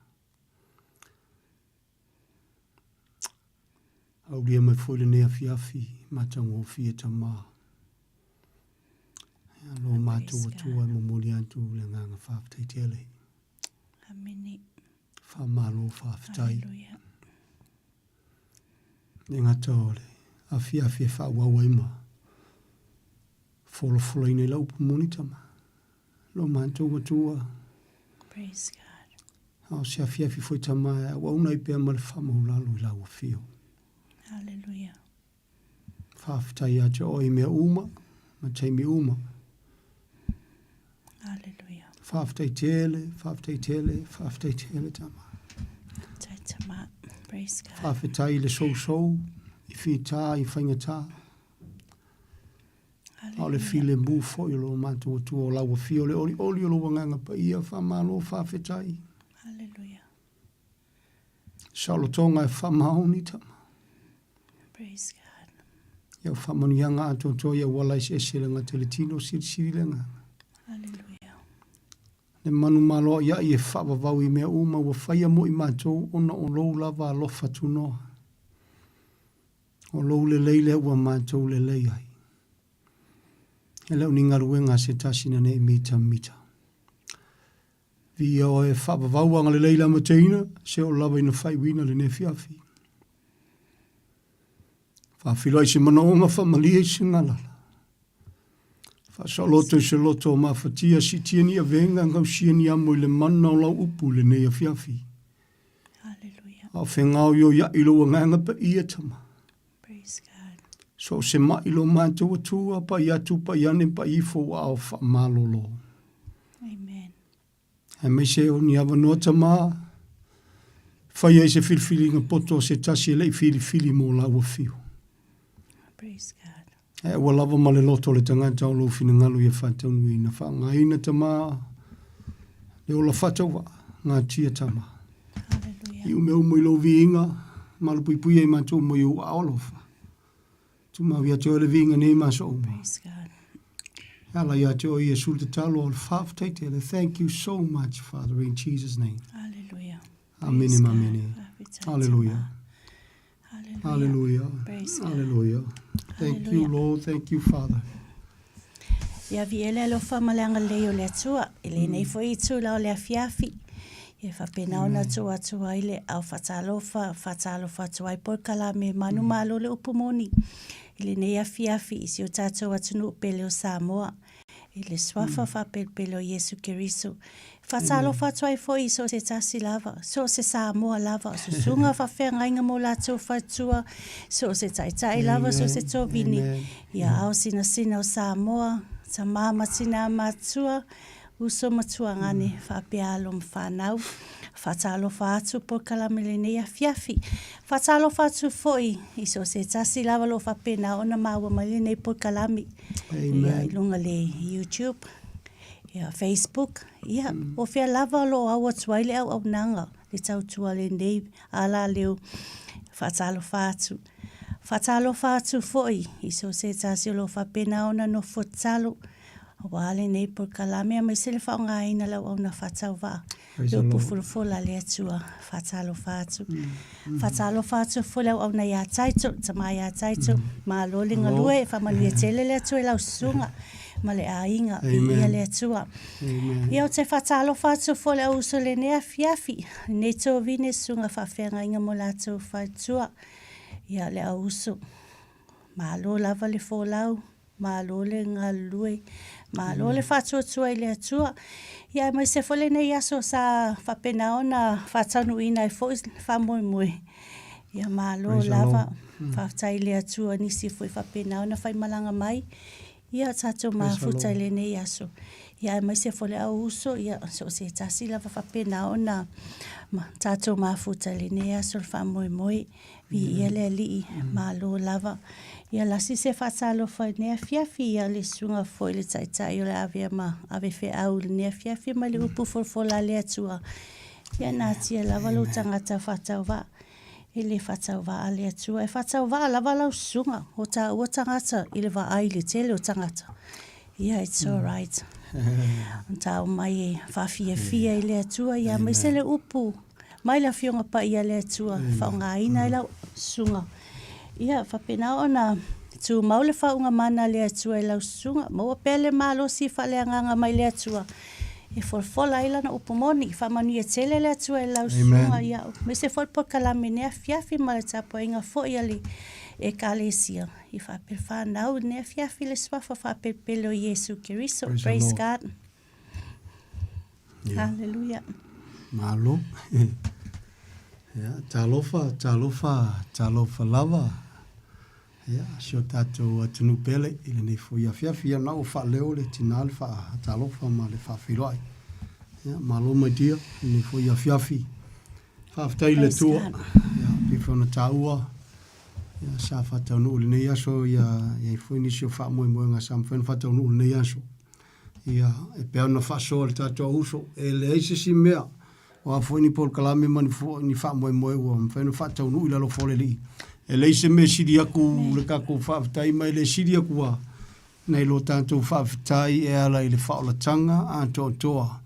Aulia mai foi lenei afiafi matagofie Tama. Lo matou Atua e momoli atu le agaga faafetai tele. Amene. Faamalo faafetai. Hallelujah. Le gata o le afiafi e faaauau ai ma folafolaina i lau upu moni Tama. Lo matou Atua. Praise God. A o se afiafi foi Tama e auauna ai pea ma le faamaulalo i lau afio. Hallelujah. Faafetai ia te oe i mea uma ma taimi uma. Hallelujah. Faafetai tele, faafetai tele, faafetai tele Tama. Faafetai Tama. Praise God. Faafetai i le sousou, i fita, i faigata. A o le filemu foi o lo matou Atua o lau afio, le olioli o lou agaga paia, faamalo, faafetai. Hallelujah. Saolotoga e faamaoni tama. Praise God. Ia faamanuiaga atoatoa i auala eseese le gata i le tino silisili le agaga. Hallelujah. Le manumaloaiai e faavavau i mea uma ua faia mo i matou ona o lou lava alofa tunoa. O lou lelei lea ua matou lelei ai. E le o ni galuega a se tasi na nei mitamita. Viia oe e faavavau agalelei le amataina, se oo lava ina faaiuina lenei afiafi. Faafiloai se manaoga, faamalie i se galala. Faasaoloto i se loto o mafatia, siitia ni avega, gausia ni amo i le mana o lau upu i lenei afiafi. Hallelujah. A o fegaoioiai lou agaga paia tama. Praise God. So o se mai lo matou Atua, pai atu, pai ane, pai ifo ua ao faamalolo. Amen. Aemaise o ni avanoa tama, fai ai se filifiliga poto o se tasi e le i filifili mo laua fiu. Praise God. Ae ua lava ma le loto o le tagata o lou finagalo ia faataunuuina. Faaaogaina tama le ola faatauvaa, gatia tama. Hallelujah. I ume uma i lou viiga, malupuipuia i matou uma i ou aao alofa. Tumau ia te oe le viiga nei ma aso uma. Praise God. E ala ia te oe Iesu le tatalo o le faafetai tele. Thank you so much, Father, in Jesus' name. Hallelujah. Amene ma amene. Hallelujah. Hallelujah. Hallelujah. Hallelujah. Thank you, Lord. Thank you, Father. Ia viia le alofa ma le agalelei o le Atua i lenei foi itula o le afiafi. Ia faapena ona tuu atu ai le ao faatalofa, faatalofa atu ai polokalame manumalo le upu moni i lenei afiafi i si o tatou atunuu pele o Samoa. I le suafa faapelupelu o Iesu Keriso. E faatalofa atu ai foi i so o se tasi lava, so o se Samoa lava, susuga faafeagaiga mo latou faletua, so o se taitai lava, so o se tovini, ia ao sinasina o Samoa, tama ma tina matua, uso ma tuagane, faapea alo ma fanau. Faatalofa atu polokalame lenei afiafi. Faatalofa atu foi i so o se tasi lava o lo o faapena ona maua mai lenei polokalame. Ia, i luga le YouTube, ia, Facebook, ia, o fea lava o lo o au atu ai le auaunaga, le tautua lenei alaleo, faatalofa atu. Faatalofa atu foi i so o se tasi o lo o faapena ona nofo tatalo, aua lenei polokalame aemaise le faaaogaina o le auauna faatauvaa. Le upu folafola a le Atua, faatalofa atu. Faatalofa atu foi le auauna ia Taito, le tama ia Taito. Malo le galue, faamanuia tele le Atua i lau susuga ma le aiga, viia le Atua. Ia ou te faatalofa atu foi le auuso i lenei afiafi, lenei tovine susuga faafeagaiga mo latou faletua. Ia le auuso, malo lava le folau. Malo le galulue, malo le faatuatua i le Atua. Ia aemaise foi lenei aso sa faapena ona faataunuuina ai foi le faamoemoe. Ia malo lava, faafetai i le Atua nisi foi faapena ona faimalaga mai. Ia tatou mafuta i lenei aso. Ia aemaise foi le au uso, ia so o se tasi lava faapena ona tatou mafuta i lenei aso le faamoemoe. Viia le Alii, malo lava. Ia lasi se faatalofa i lenei afiafi, ia le susuga foi i le Taitai o le ave ma ave feau i lenei afiafi ma le upu folafola a le Atua. Ia natia lava lou tagata faatauvaa. E le faatauvaa le Atua, e faatauvaa lava lau susuga o taua tagata i le vaai i le tele o tagata. Ia, it's mm. alright. Ona mai e faafiafia i le Atua, ia aemaise le upu mai le Afioga Paia a le Atua, faaaogaina ai lau susuga. Ia, faapena ona tumau le faauuga mana a le Atua i lau susuga, maua pea le malosi faaleagaga mai le Atua e folafola ai lana upu moni. Faamanuia tele le Atua i lau susuga, ia, aemaise foi le polokalame i lenei afiafi ma le tapuaiga foi a le Ekalesia. I faapea fanau i lenei afiafi le suafa faapelepele o Iesu Keriso. Praise God. Yeah. Hallelujah. Malo. yeah, talofa, talofa, talofa lava. Yeah, si o tātou atunuu pele i lenei foi afiafi. Ia na ua faaleo le tinā le faatalofa ma le faafeiloai. Yeah, malo my dear, i lenei foi afiafi. Faafetai i le Atua. Yeah, pei foi ona tāua. Yeah, sa faataunuu i lenei aso, ia, i ai foi nisi o faamoemoega sa mafai ona faataunuu i lenei aso. Ia, e pei ona faasoa le tatou auuso, e leai se isi mea, o a foi ni polokalame ma ni, ni faamoemoe ua mafai ona faataunuu i le alofa o le Alii. E leai se mea e sili aku le tatou faafetai ma e le sili aku lava nai lo tatou faafetai e ala i le faaolataga atoatoa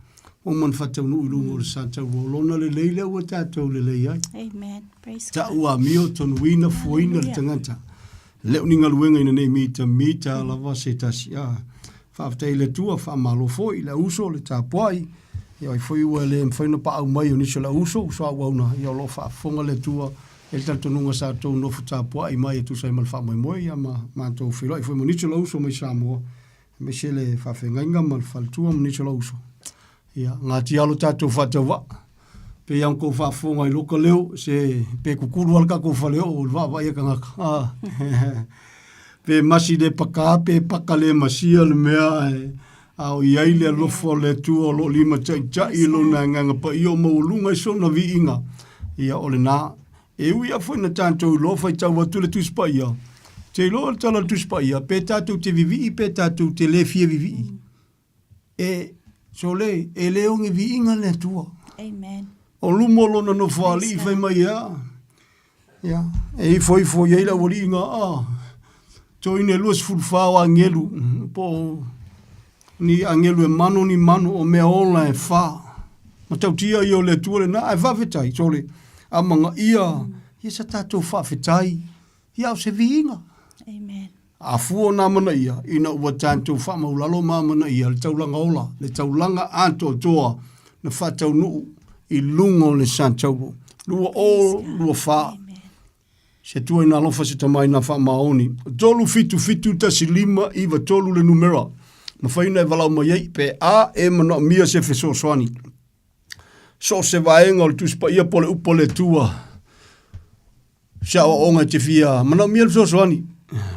ua uma ona faataunuu i luga o le sa taua o lona lelei lea ua tatou lelei ai. Amen. Praise God. Ta'u amio tonuina fuaina le tagata. Le o ni galuega ina nei mita mita lava se tasi. A faafetai i le Atua, faamalo foi i le auuso, le tapuai. Ia ai foi ua le mafai ona paau mai o nisi o le auuso, uso auauna, ia o lo o faafofoga le Atua e le talitonuga sa outou nofo tapuai mai e tusa ai ma le faamoemoe, ia ma matou feiloai foi ma nisi o le auuso mai Samoa, aemaise le faafeagaiga ma le faletua ma nisi o le auuso. Ia, gatia lo tatou faatauvaa. Pei lava ona tou faafofoga i loka leo, se pe kukulu lava le tatou faleoo i le vaavaai a tagata. Ah. pe masi le paka, pe paka le masia le mea, ae a o i ai le alofa o le Atua o lo o limataita'i i lona agaga paia o maualuga i sona viiga. Ia, o lena. E ui lava foi na tatou iloa faitau atu le Tusi Paia, te iloa le tala o le Tusi Paia, pe tatou te vivii pe tatou te le fia vivii. E, sole, e le oge viiga le Atua. Amen. O luma o lona nofoalii fai mai e a. Ia, e ifo ifo i ai le aualiiga a. Toina e 24 o agelu, po o ni agelu e mano ni mano o mea ola e wha. Matautia ia o le Atua lena, ae faafetai, sole, a magaia, ia sa tatou faafetai, ia o se viiga. Amen. A fua o nā manaia, ina ua tatou faamaulalo ma amanaia le taulaga ola, le taulaga atoatoa na faataunuu i luga o le Satauro. 2024. Se Atua ina alofa se Tama ina faamaoni. 3771593 le numera. Mafai ona e valaau mai ai pe a e manaomia se fesoasoani. So o se vaega o le Tusi Paia po o le upu a le Atua. Se aoaoga e te fia manaomia le fesoasoani.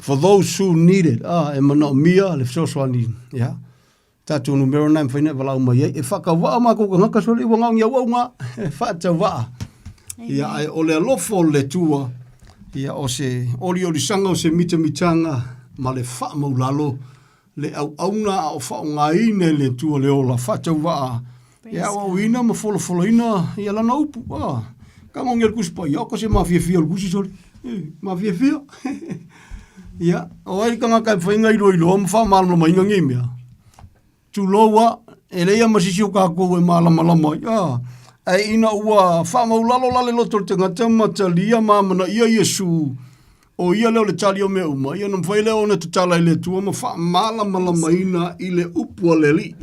For those who need it. Ah, e manaomia le fesoasoani. Yeah. Tatou numera na e mafai ona e valaau mai ai. E faatauvaa matou tagata sole ua na o ni auauna. E faatauvaa. Ia, ae o le alofa o le Atua, ia o se oliolisaga o se mitamitaga ma le faamaulalo le auauna a o faaaogaina e le Atua le ola faatauvaa e aoaoina ma folafolaina ia lana upu. Ah, tagogia le Tusi Paia, oka se mafiafia o le tusi sole. Eh, mafiafia. Ia, o ai le tagata e mafai ona iloiloa ma faamalamalamaina nei mea? Tulou a, e leai lava ma se isi o tatou e malamalama ai. Ah, ae ina ua faamaulalo la le loto o le tagata ma talia ma amanaia Iesu, o ia lea o le tali o mea uma, ia ona mafai lea ona tatala i le Atua ma faamalamalamaina i le upu a le Alii.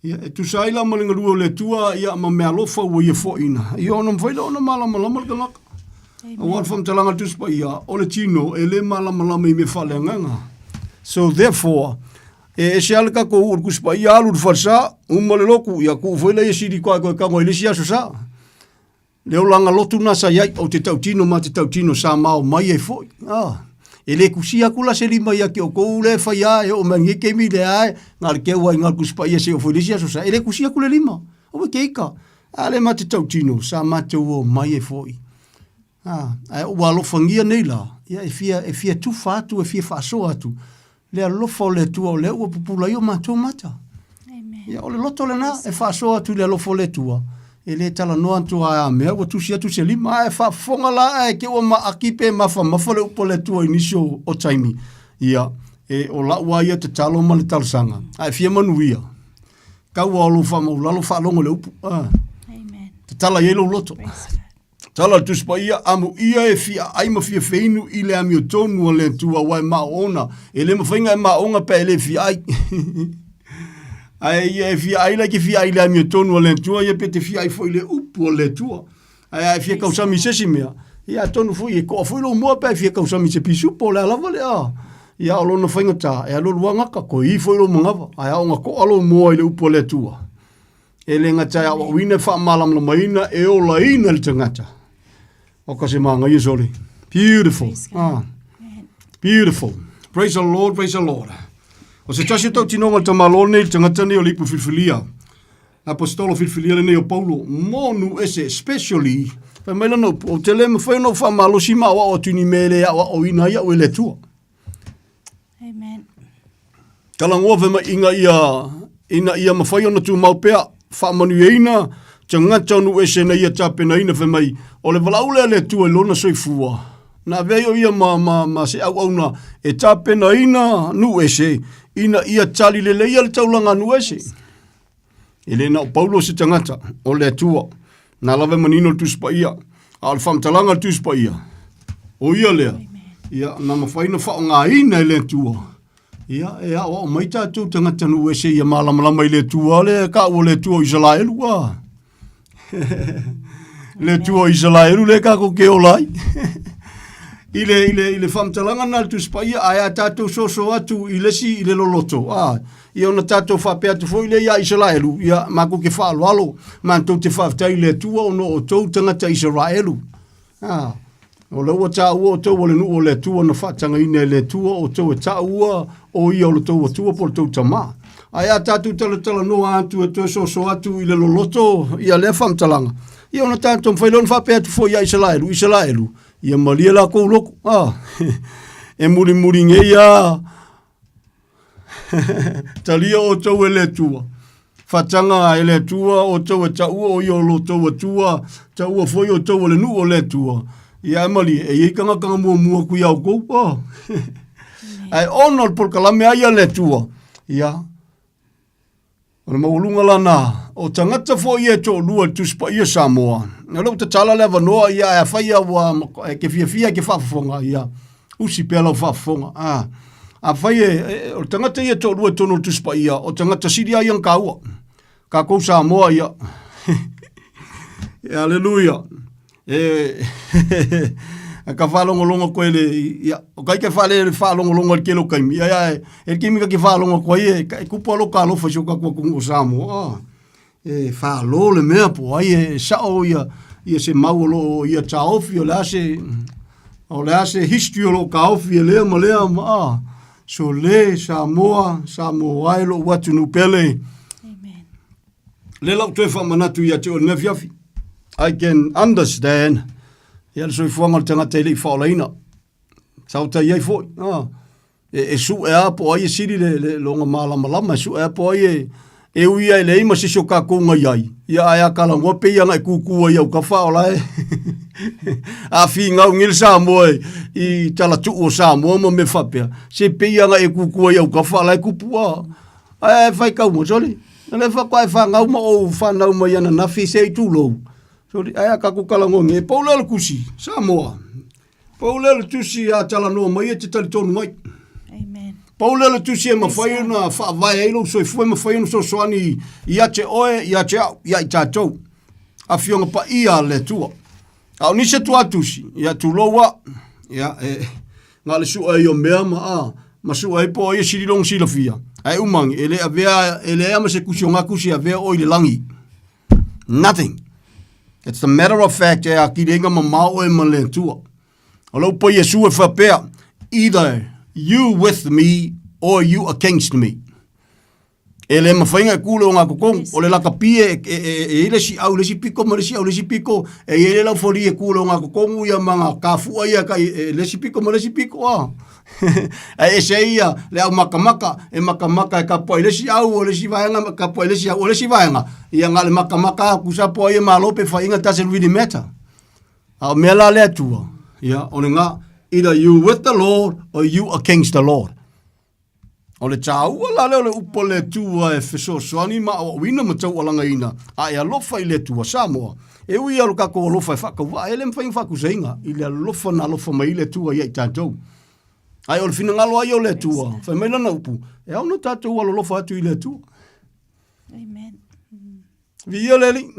Ia, e tusa ai la ma le galue o le Atua, ia, ma meaalofa ua ia foaina, ia ona mafai lea ona malamalama le tagata. Aua le faamatalaga a le Tusi Paia, o le tino e le malamalama i mea faaleagaga. So therefore, e ese lava le tatou uu o le Tusi Paia, alu i le falesa, uma le lotu, ia tuu foi lea ia sili koa e toe tago ai i le isi aso sa. Le olaga lotu na sa iai, ou te tautino ma te tautino sa mao mai ai foi. Ah, e le kusia atu la se lima ia te outou le fai a e oo mai nei taimi le ae, na le keu ai nga le Tusi Paia se oo foi le isi aso sa. E le kusia atu le lima. Aua ke ika. A le ma te tautino sa matou o mai ai foi. Ah, ae ua alofagia nei la, ia e fia, e fia tufa atu, e fia faasoa atu. Le alofa o le Atua o lea ua pupula ai o matou mata. Ia, o le loto lena e faasoa atu i le alofa o le Atua. E le talanoa atu a mea ua tusi atu se lima ae faafofoga la ae ke ua maaki pe mafamafa le upu a le Atua i nisi o, o taimi. Ia, e, o lau a ia tatalo ma le talosaga. Ae fia manuia. Tau a lou faamaulalo faalogo le upu. Ah. Amen. Tatala i ai lou loto. Tala le Tusi Paia, amuia e fia ai ma fia feinu i le amiotonu a le Atua aua e maoona. E le mafai ona e maoga pe e le fia ai. Ae ia e fia ai la ke fia ai le amiotonu a le Atua, ia pe te fia ai foi le upu a le Atua. Ae a e fia kausami i se isi mea, ia atonu foi e koa foi lou moa pe a e fia kausami i se pisupo, o le a lava le a. Ia o lona faigata, e alualu lava gata, koe i foi lou manava, ae a ona koa lou moa i le upu a le Atua. E le gata e aoaoina, e faamalamalamaina, e olaina le tagata. O ka se māngaia sole. Beautiful. Ah. Beautiful. Praise the Lord, praise the Lord. O se tasi o tautinoga o le tamāloa nei, le tagata nei o le ipu filifilia. Apostolo filifilia lenei o Paulo, mo nuu ese, especially, fai mai lana upu, ou te le mafai ona ou faamalosi ma aoao atu i ni mea e le aoaoina ai au e le Atua. Amen. Talanoa fai mai ina ia, ina ia mafai ona tumau pea, faamanuiaina tagata o nuu ese na ia tapenaina fai mai, o le valaau lea a le Atua i lona soifua, na avea ai o ia ma, ma, ma se auauna e tapenaina nuu ese, ina ia tali leleia le taulaga a nuu ese. E le na o Paulo se tagata, o le Atua. Na lava e manino le Tusi Paia. A o le faamatalaga a le Tusi Paia, o ia lea, ia, na mafai ona faaaogaina e le Atua, ia, e aoao mai tatou tagata nuu ese ia malamalama i le Atua lea e taua o le Atua o Isaraelu. A. le Atua o Isaraelu lea tatou te ola ai. I le, i le, i le faamatalaga lena a le Tusi Paia, ae a tatou soso atu i le isi i le loloto, a, ia ona tatou faapea atu foi lea ia Isaraelu, ia matou te faaaloalo, matou te faafetai i le Atua ona o outou tagata Isaraelu. A, o lea ua taua outou o le nuu o le Atua na faatagaina e le Atua outou e taua o ia o le tou Atua po o le tou Tama. Ae a tatou talatalanoa atu e toe soso atu i le loloto ia lea faamatalaga, ia ona tatou mafai lea ona faapea atu foi ia Isaraelu, Isaraelu, ia malie la kou loto. A, e mulimuli nei a Talia outou e le Atua. Faataga e le Atua outou e taua o ia o lo outou Atua, taua foi outou o le nuu o le Atua. Ia ae malie, e i ai tagata na muamua atu ia outou. Oh. Ae ona o le polokalame a ia le Atua, ia, o le maualuga lana, o tagata foi ia e toalua i le Tusi Paia Samoa. O lea ua tatala le avanoa, ia, ae afai ia ua, e ke fiafia e ke faafofoga, ia, usi pea lau faafofoga. A, afai e, e, o le tagata ia e toalua i totonu o le Tusi Paia, o tagata sili lava ia ona taua. Tatou Samoa, ia, Aleluia. E, ka faalogologo koe le, ia, o kai ke faale le faalogologo i le tele o taimi, ia, ia, e le taimi ka ke faalogo atu ai, e, e kupu alo ka alofa i si o tatou atunuu o Samoa. Ah, e faalo le mea po o ai e sao ia, ia se mau o lo o ia taofi, o le a se, o le a se history o lo o taofi e lea ma lea, ma, ah, so le Samoa, Samoa e lou atunuu pele. Amen. Le lau toe faamanatu ia te oe i lenei afiafi. I can understand ia le soifuaga o le tagata e le i faaolaina. Sa o tai ai foi. Ah, e, e sue a po o ai e sili le, le loga malamalama, e sue a po o ai e, e ui ai leai ma se isi o tatou na i ai. Ia ae a talanoa pei ana e kūkū ai au kafa o la e a finau nei le Samoa i, i talatuu o Samoa ma mea faapea. Se pei ana e kūkū ai au kafa la e kupu a. Ae fai kaua, soli. O lea faatoa e fanau ma ou fanau mai ananafi se i tulou. Soli, ae a tatou talanoa nei, pau lea o le tusi, Samoa. Pau lea o le tusi a talanoa mai e te talitonu ai. Amen. Pau lea o le tusi e mafai ona faavae ai lou soifua, e mafai ona fesoasoani ia te oe, ia te au, ia i tatou. Afioga paia a le Atua. A o nisi atu a tusi, ia tulou a, ia e, na o le sue ai o mea ma a, ma sue ai po o ai e sili lona silafia. Ae uma ane, e le avea, e leai lava ma se tusi o na tusi e avea oe i le lagi. Nothing. It's the matter of fact e atili ai na mamao oe ma le Atua. O le upu a Iesu e faapea, either you with me or you against me. E le mafai ona e tu le ogatotonu, o le lakapi e, e, e, e i ai le isi au i le isi pito ma le isi au i le isi pito, e i ai le laufali e tu i le ogatotonu ia ma na kafua ia kai e le isi pito ma le isi pito, a. Ae ese ai ia le au makamaka, e makamaka e kapoa i le isi au, o le isi vaega e kapoa i le isi au, o le isi vaega, ia na o le makamaka lava kusa po o ai e malo pe faiga doesn't really matter. A o mea la le Atua, ia, o lena, either you with the Lord or you against the Lord. O le tāua la lea o le upu a le Atua e fesoasoani ma aoaoina ma taualagaina, a e alofa i le Atua. Samoa, e ui lava lo tatou alofa e faatauvaa, e le mafai ona faakusaina i le alofa na alofa mai ai le Atua ia i tatou. Ae o le finagalo lava ia o le Atua, fai mai lana upu, e ao ona tatou alolofa atu i le Atua. Amen. Viia le Alii.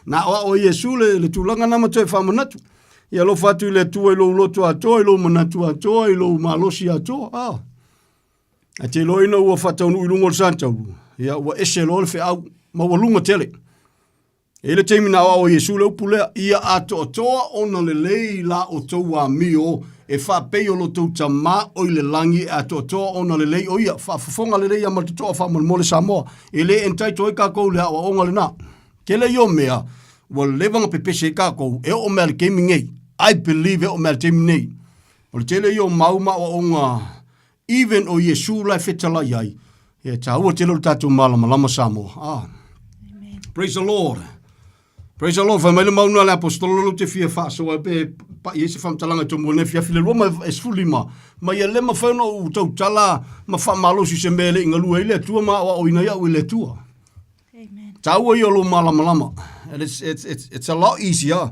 Na aoao e Iesu le, le tulaga na ma toe faamanatu. Ia alofa atu i le Atua i lou loto atoa, i lou manatu atoa, i lou malosi atoa. Ah. Ae te iloa ina ua faataunuu i luga o le sataulu, ia ua ese loa le feau ma ua luga tele. E i ai le taimi na aoao e Iesu le upu lea, ia atoatoa ona lelei la outou amio e faapei o lo tou Tama o i le lagi e atoatoa ona lelei o ia. Faafofoga lelei ia ma le totoa faamolemole Samoa. E le entitle ai kākou i le aoaoga lena. Tele ia o mea ua leva ona pepese ai kākou e oo mai i le taimi nei. I believe e oo mai i le taimi nei. O le tele ia o mau ma aoaoga even o Iesu la e fetalai ai, e tāua tele o le tatou malamalama Samoa. Ah. Amen. Praise the Lord. Praise the Lord. Fai mai le mauna le apostolo lo te fia faasoa pe pa'i ai se faamatalaga i tumua nei afiafi le lua ma e 15. Ma ia le mafai ona ou tautala ma faamalosi i se mea e le i galue ai le Atua ma aoaoina ai au e le Atua. Amen. Tāua ia o lou malamalama. And it's a lot easier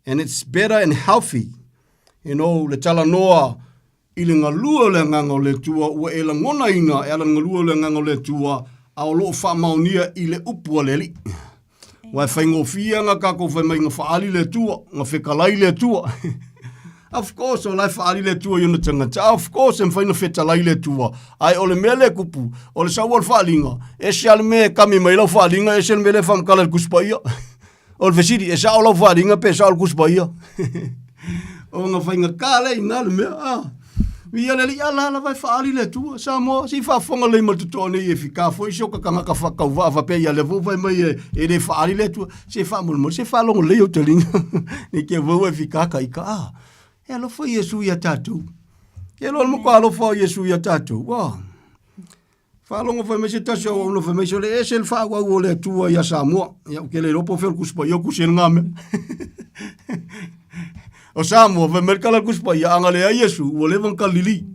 and it's better and healthy. You know, le talanoa I le galue o le Agaga o le Atua, ua e lagonaina e ala le galue o le Agaga o le Atua, a o lo o faamaonia i le upu a le Alii. Ua e faigofie ana kākou fai mai na faaali le Atua, na fetalai le Atua. Of course, o la e faaali le Atua i ona tagata. Of course, e mafai ona fetalai le Atua. Ae o le mea lea e kupu, o le sau o le faaaliga, ese lava le mea e kami mai lau faaaliga, ese le mea lea e faamatala i le Tusi Paia. O le fesili, e sao lau faaaliga pe sao le Tusi Paia? O na faigata lea i ina le mea, ah. Ia le alii ala lava e faaali le Atua, Samoa, se i faafofoga lelei ma le totoa nei e fika foi si o ka tagata faatauvaa faapea ia lea foi fai mai e le faaali le Atua. Se faamolemole, se faalogo lelei ou taliga. Ne i te i ua e fika ka ika, ah. E alofa Iesu ia tatou. E loa le matua alofa o Iesu ia tatou, ah. Faalogo fai mai se tasi o auauna fai mai sole ese le faaauau o le Atua ia Samoa. Ia ou te le iloa po o fea o le Tusi Paia o tusi ai lena mea. O Samoa fai mai le tala a le Tusi Paia a na leai Iesu ua leva ona Kalili.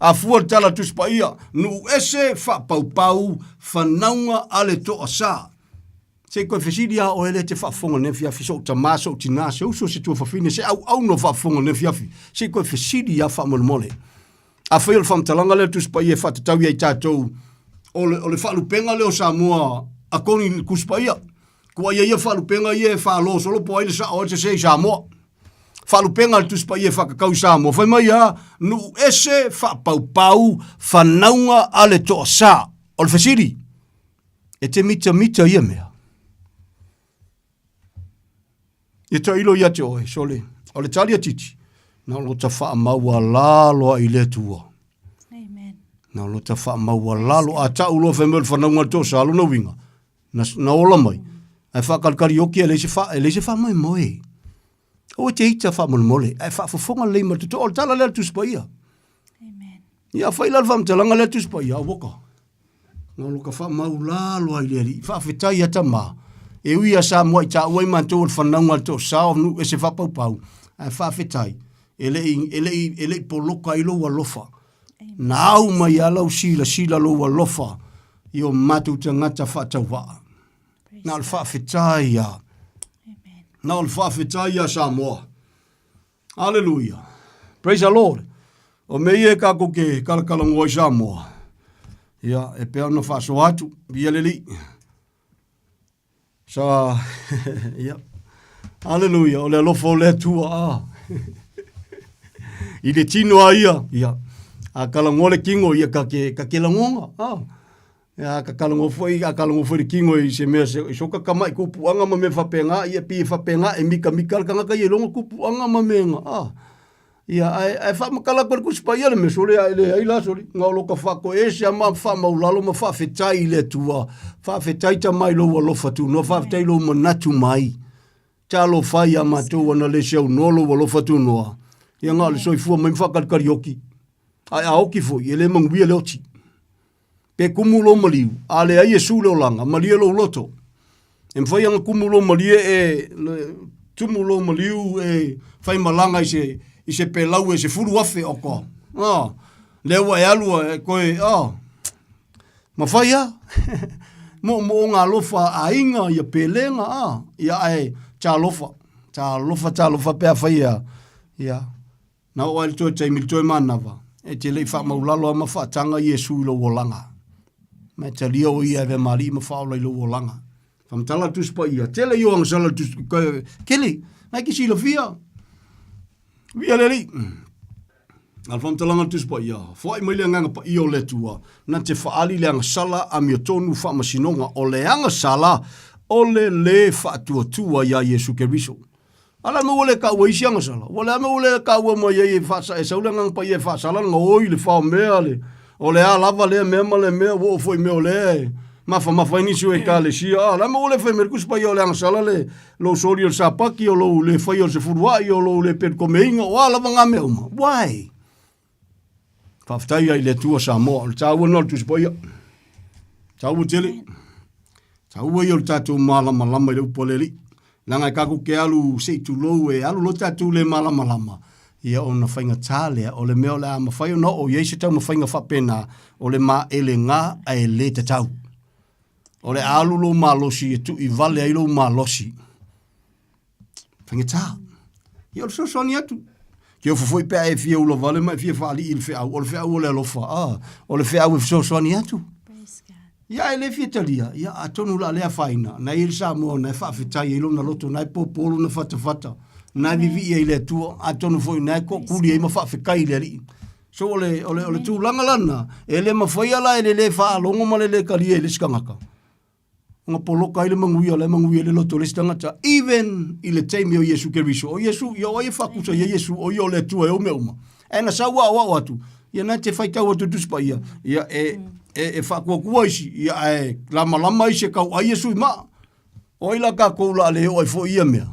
A fua le tala a le Tusi Paia, nuu ese faapaupau fanauga a le toasa. Se i toe fesili lava oe lea e te faafofoga i lenei afiafi, sou tama, sou tina, se uso, se tuafafine, se auauna o faafofoga i lenei afiafi, se i toe fesili lava faamolemole. Afai o le faamatalaga lea a le Tusi Paia e faatatau ia i tatou, o le, o le faalupega lea o Samoa according i le Tusi Paia. Tuaia ia faalupega ia e faalosolo po o ai le sao ai le sese i Samoa. Faalupega a le Tusi Paia e faatatau i Samoa. Fai mai a, nuu ese faapaupau fanauga a le toasa. O le fesili, e te mitamita ia mea? Ia tailo ia te oe, sole, o le tali a Titi, na o lota faamaualalo i le Atua. Amen. Na o lota faamaualalo, a tau loa fai mai o le fanauga a le toasa, lona uiga, na, na ola mai, ae faakalikali oki e leai se fa, e leai se faamoemoe. Aua e te ita faamolemole, ae faafofoga lelei ma le totoa, o le tala lea a le Tusi Paia. Amen. Ia fai la le faamatalaga lea a le Tusi Paia, auoka. Na o ka faamaulalo ai le Alii. Faafetai ia tama. E ui ia Samoa i taua ai matou o le fanauga a le toasa o nuu ese faapaupau, ae faafetai, e le i, e le i, e le i poloka ai lou alofa. Na au mai lava lau silasila lou alofa i o matou tagata faatauvaa. Na o le faafetai ia. Na o le faafetai ia Samoa. Aleluia. Praise the Lord. O mea ia e kākou ke kalakalanoa i Samoa. Ia, e pea ona faasoa atu. Ia le Alii. Sa, ia. Aleluia. O le alofa o le Atua. Ah. I le tino a ia, ia. A kalagoa le kingo, ia ka ke, ka ke lagoga. Ah. A ka kalagoa foi, a kalagoa foi le kingo i se mea, se, i soka kama'i kupu'aga ma mea faapena, ia pei e faapena e mikamika le tagata ia i lona kupu'aga ma mea na, a. Ia, ae, ae faamatala atu e le Tusi Paia le mea, sole a e leai la, sole, na o lota faatoese lava ma faamaulalo ma faafetai i le Atua, faafetai tama i lou alofa tunoa, faafetai i lou manatu mai. Talofa ia matou ana le se aunoa lou alofa tunoa. Ia na o le soifua mai ma faakalikali oki. Ae a oki foi, e le manuia le oti. Pe kumu lou maliu, a leai Iesu le olaga, malie lou loto. E mafai ona kumu lou malie e, le, tumu lou maliu e faimalaga i se, i se pelau e 10,000 okoa. Ah, lea ua e alu e koe, ah, mafai a. Moomooga alofa a aiga, ia pelega, ah, ia ae talofa, talofa, talofa pe afai ia, ia, Na oo ai le toe taimi, le toe manava, e te le i faamaulalo lava ma faataga Iesu i lou olaga. Ma e talia o ia e avea ma alii ma faaola i lou olaga. Faamatala le Tusi Paia, tele ia o agasala le Tusi, kele, na e te silafia. Via le Alii. A le faamatalaga le Tusi Paia, foai mai le Agaga Paia o le Atua, na te faaali le agasala amiotonu faamasinoga o le agasala o le lē faatuatua iā Iesu Keriso. A le a mea ua le taua ai isi agasala? Ua le a mea ua le taua mai ai e faasa, e sau le Agaga Paia e faasala le gaoi, le faomea, le, o le a lava lea mea ma le mea, ua oo foi i mea o lea e mafamafa ai nisi o ekalesia. A, le a mea ua le fai mai le Tusi Paia o le agasala le, lou soli o le sapati, o lou le faia o le sefuluai, o lou le perekomeiga, o a lava na mea uma? Why? Faafetai ai i le Atua Samoa. O le taua lena o le Tusi Paia. Taua tele. Taua ia o le tatou malamalama i le upu a le Alii. Leaga e tatou te alu se i tulou e alu loa tatou le malamalama, ia ona faigata lea, o le mea o le a mafai ona oo i ai se taumafaiga faapena, o le maelega ae le tatau. O le a alu lou malosi e tuivale ai lou malosi. Faigata. Ia o le fesoasoani atu. Ke ofo foi pe a e fia ula vale ma e fia faalii i le feau, o le feau o le alofa, ah, o le feau e fesoasoani atu. Ia e le fia talia, ia atonu o le a le afaina, na e i ai le Samoa na e faafetai ai lona loto, na e popo lona fatafata, na e vivii ai i le Atua, atonu foi na e tookuli ai ma faafetai i le Alii. So o le, o le, o le tulaga lana, e le mafaia la e le le faalogo ma le le talia i le isi tagata. Ona poloka ai le manuia, la e manuia ai le loto o le isi tagata, even i le taimi o Iesu Keriso. O Iesu, ia o ai e faakusa ia Iesu, o ia o le Atua e ou mea uma. Ae na sau aoao atu, ia na te faitau atu i Tusi Paia, ia e, e, e faakuakua isi, ia ae lamalama isi e tau ai Iesu i maa. O ai la tatou la le oo ai foi ia mea?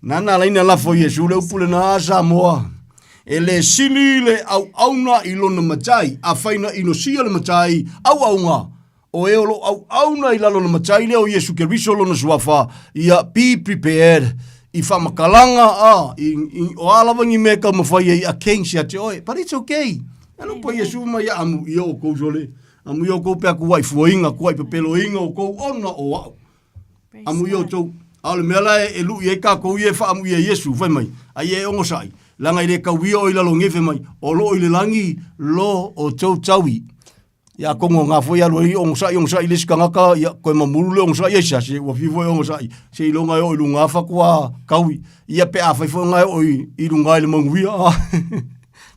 Nana laina lafo Iesu le upu lena a Samoa. E le sili le auauna i lona matai, afai na inosia le matai, auaunga, o e o lo auauna i lalo o le matai lea o Iesu Keriso lona suafa, ia be prepared i faamatalaga a, i, i, o a lava ni mea e taumafai ai against ia te oe. But it's okay. Alofa Iesu ma ia amu ia outou sole. Amu ia outou pe a kuaʻi fuaina, kuaʻi pepeloina outou ona o aʻu. Amu ia outou. A o le mea la e, e luʻi ai kākou ia e faaamuia e Iesu, fai mai, a ia e ogosaʻi, leaga e le tauia oe i lalo nei, fai mai, o loo i le lagi lo outou taui. Ia atonu o na foi e alu ai ogosaʻi, ogosaʻi le isi tagata, ia toe mamulu le ogosaʻi aisea, se ua fiu foi e ogosaʻi, seiloga e oo i luga faatoa taui. Ia pe afai foi ona e oo i, i luga i le manuia.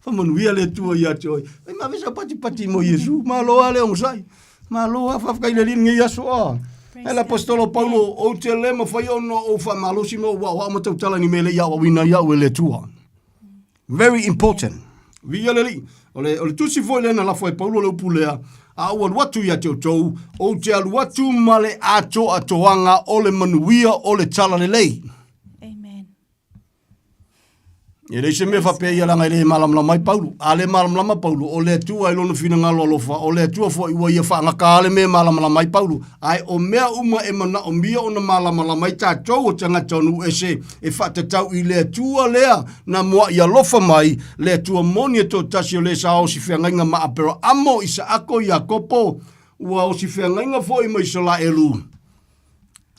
Faamanuia le Atua ia te oe. Fai ma vesa patipati mo Iesu. Malo lava le onosai. Malo lava faafetai i le Alii i lenei aso. Ah. E le Apostolo Paulo, ou te le mafai ona ou faamalosi ma ou aoao ma tautala i ni mea e le i aoaoina ai au e le Atua. Very important. Viia le Alii. O le, o le tusi foi lea na lafo e Paulo le upu lea, a ou alu atu ia te outou, ou te alu atu ma le atoatoaga o le manuia o le talalelei. Amen. E leai se mea faapea ia leaga e le malamalama ai Paulo. A le malamalama Paulo, o le Atua i lona finagalo alofa, o le Atua foi ua ia faagata le mea e malamalama ai Paulo. Ae o mea uma e manaomia ona malamalama ai tatou o tagata o nuu ese e faatatau i le Atua lea na muaʻi alofa mai, le Atua moni e toatasi o le sa osi feagaiga ma Aperaamo, Isaako, Iakopo, ua osi feagaiga foi ma Isalaelu.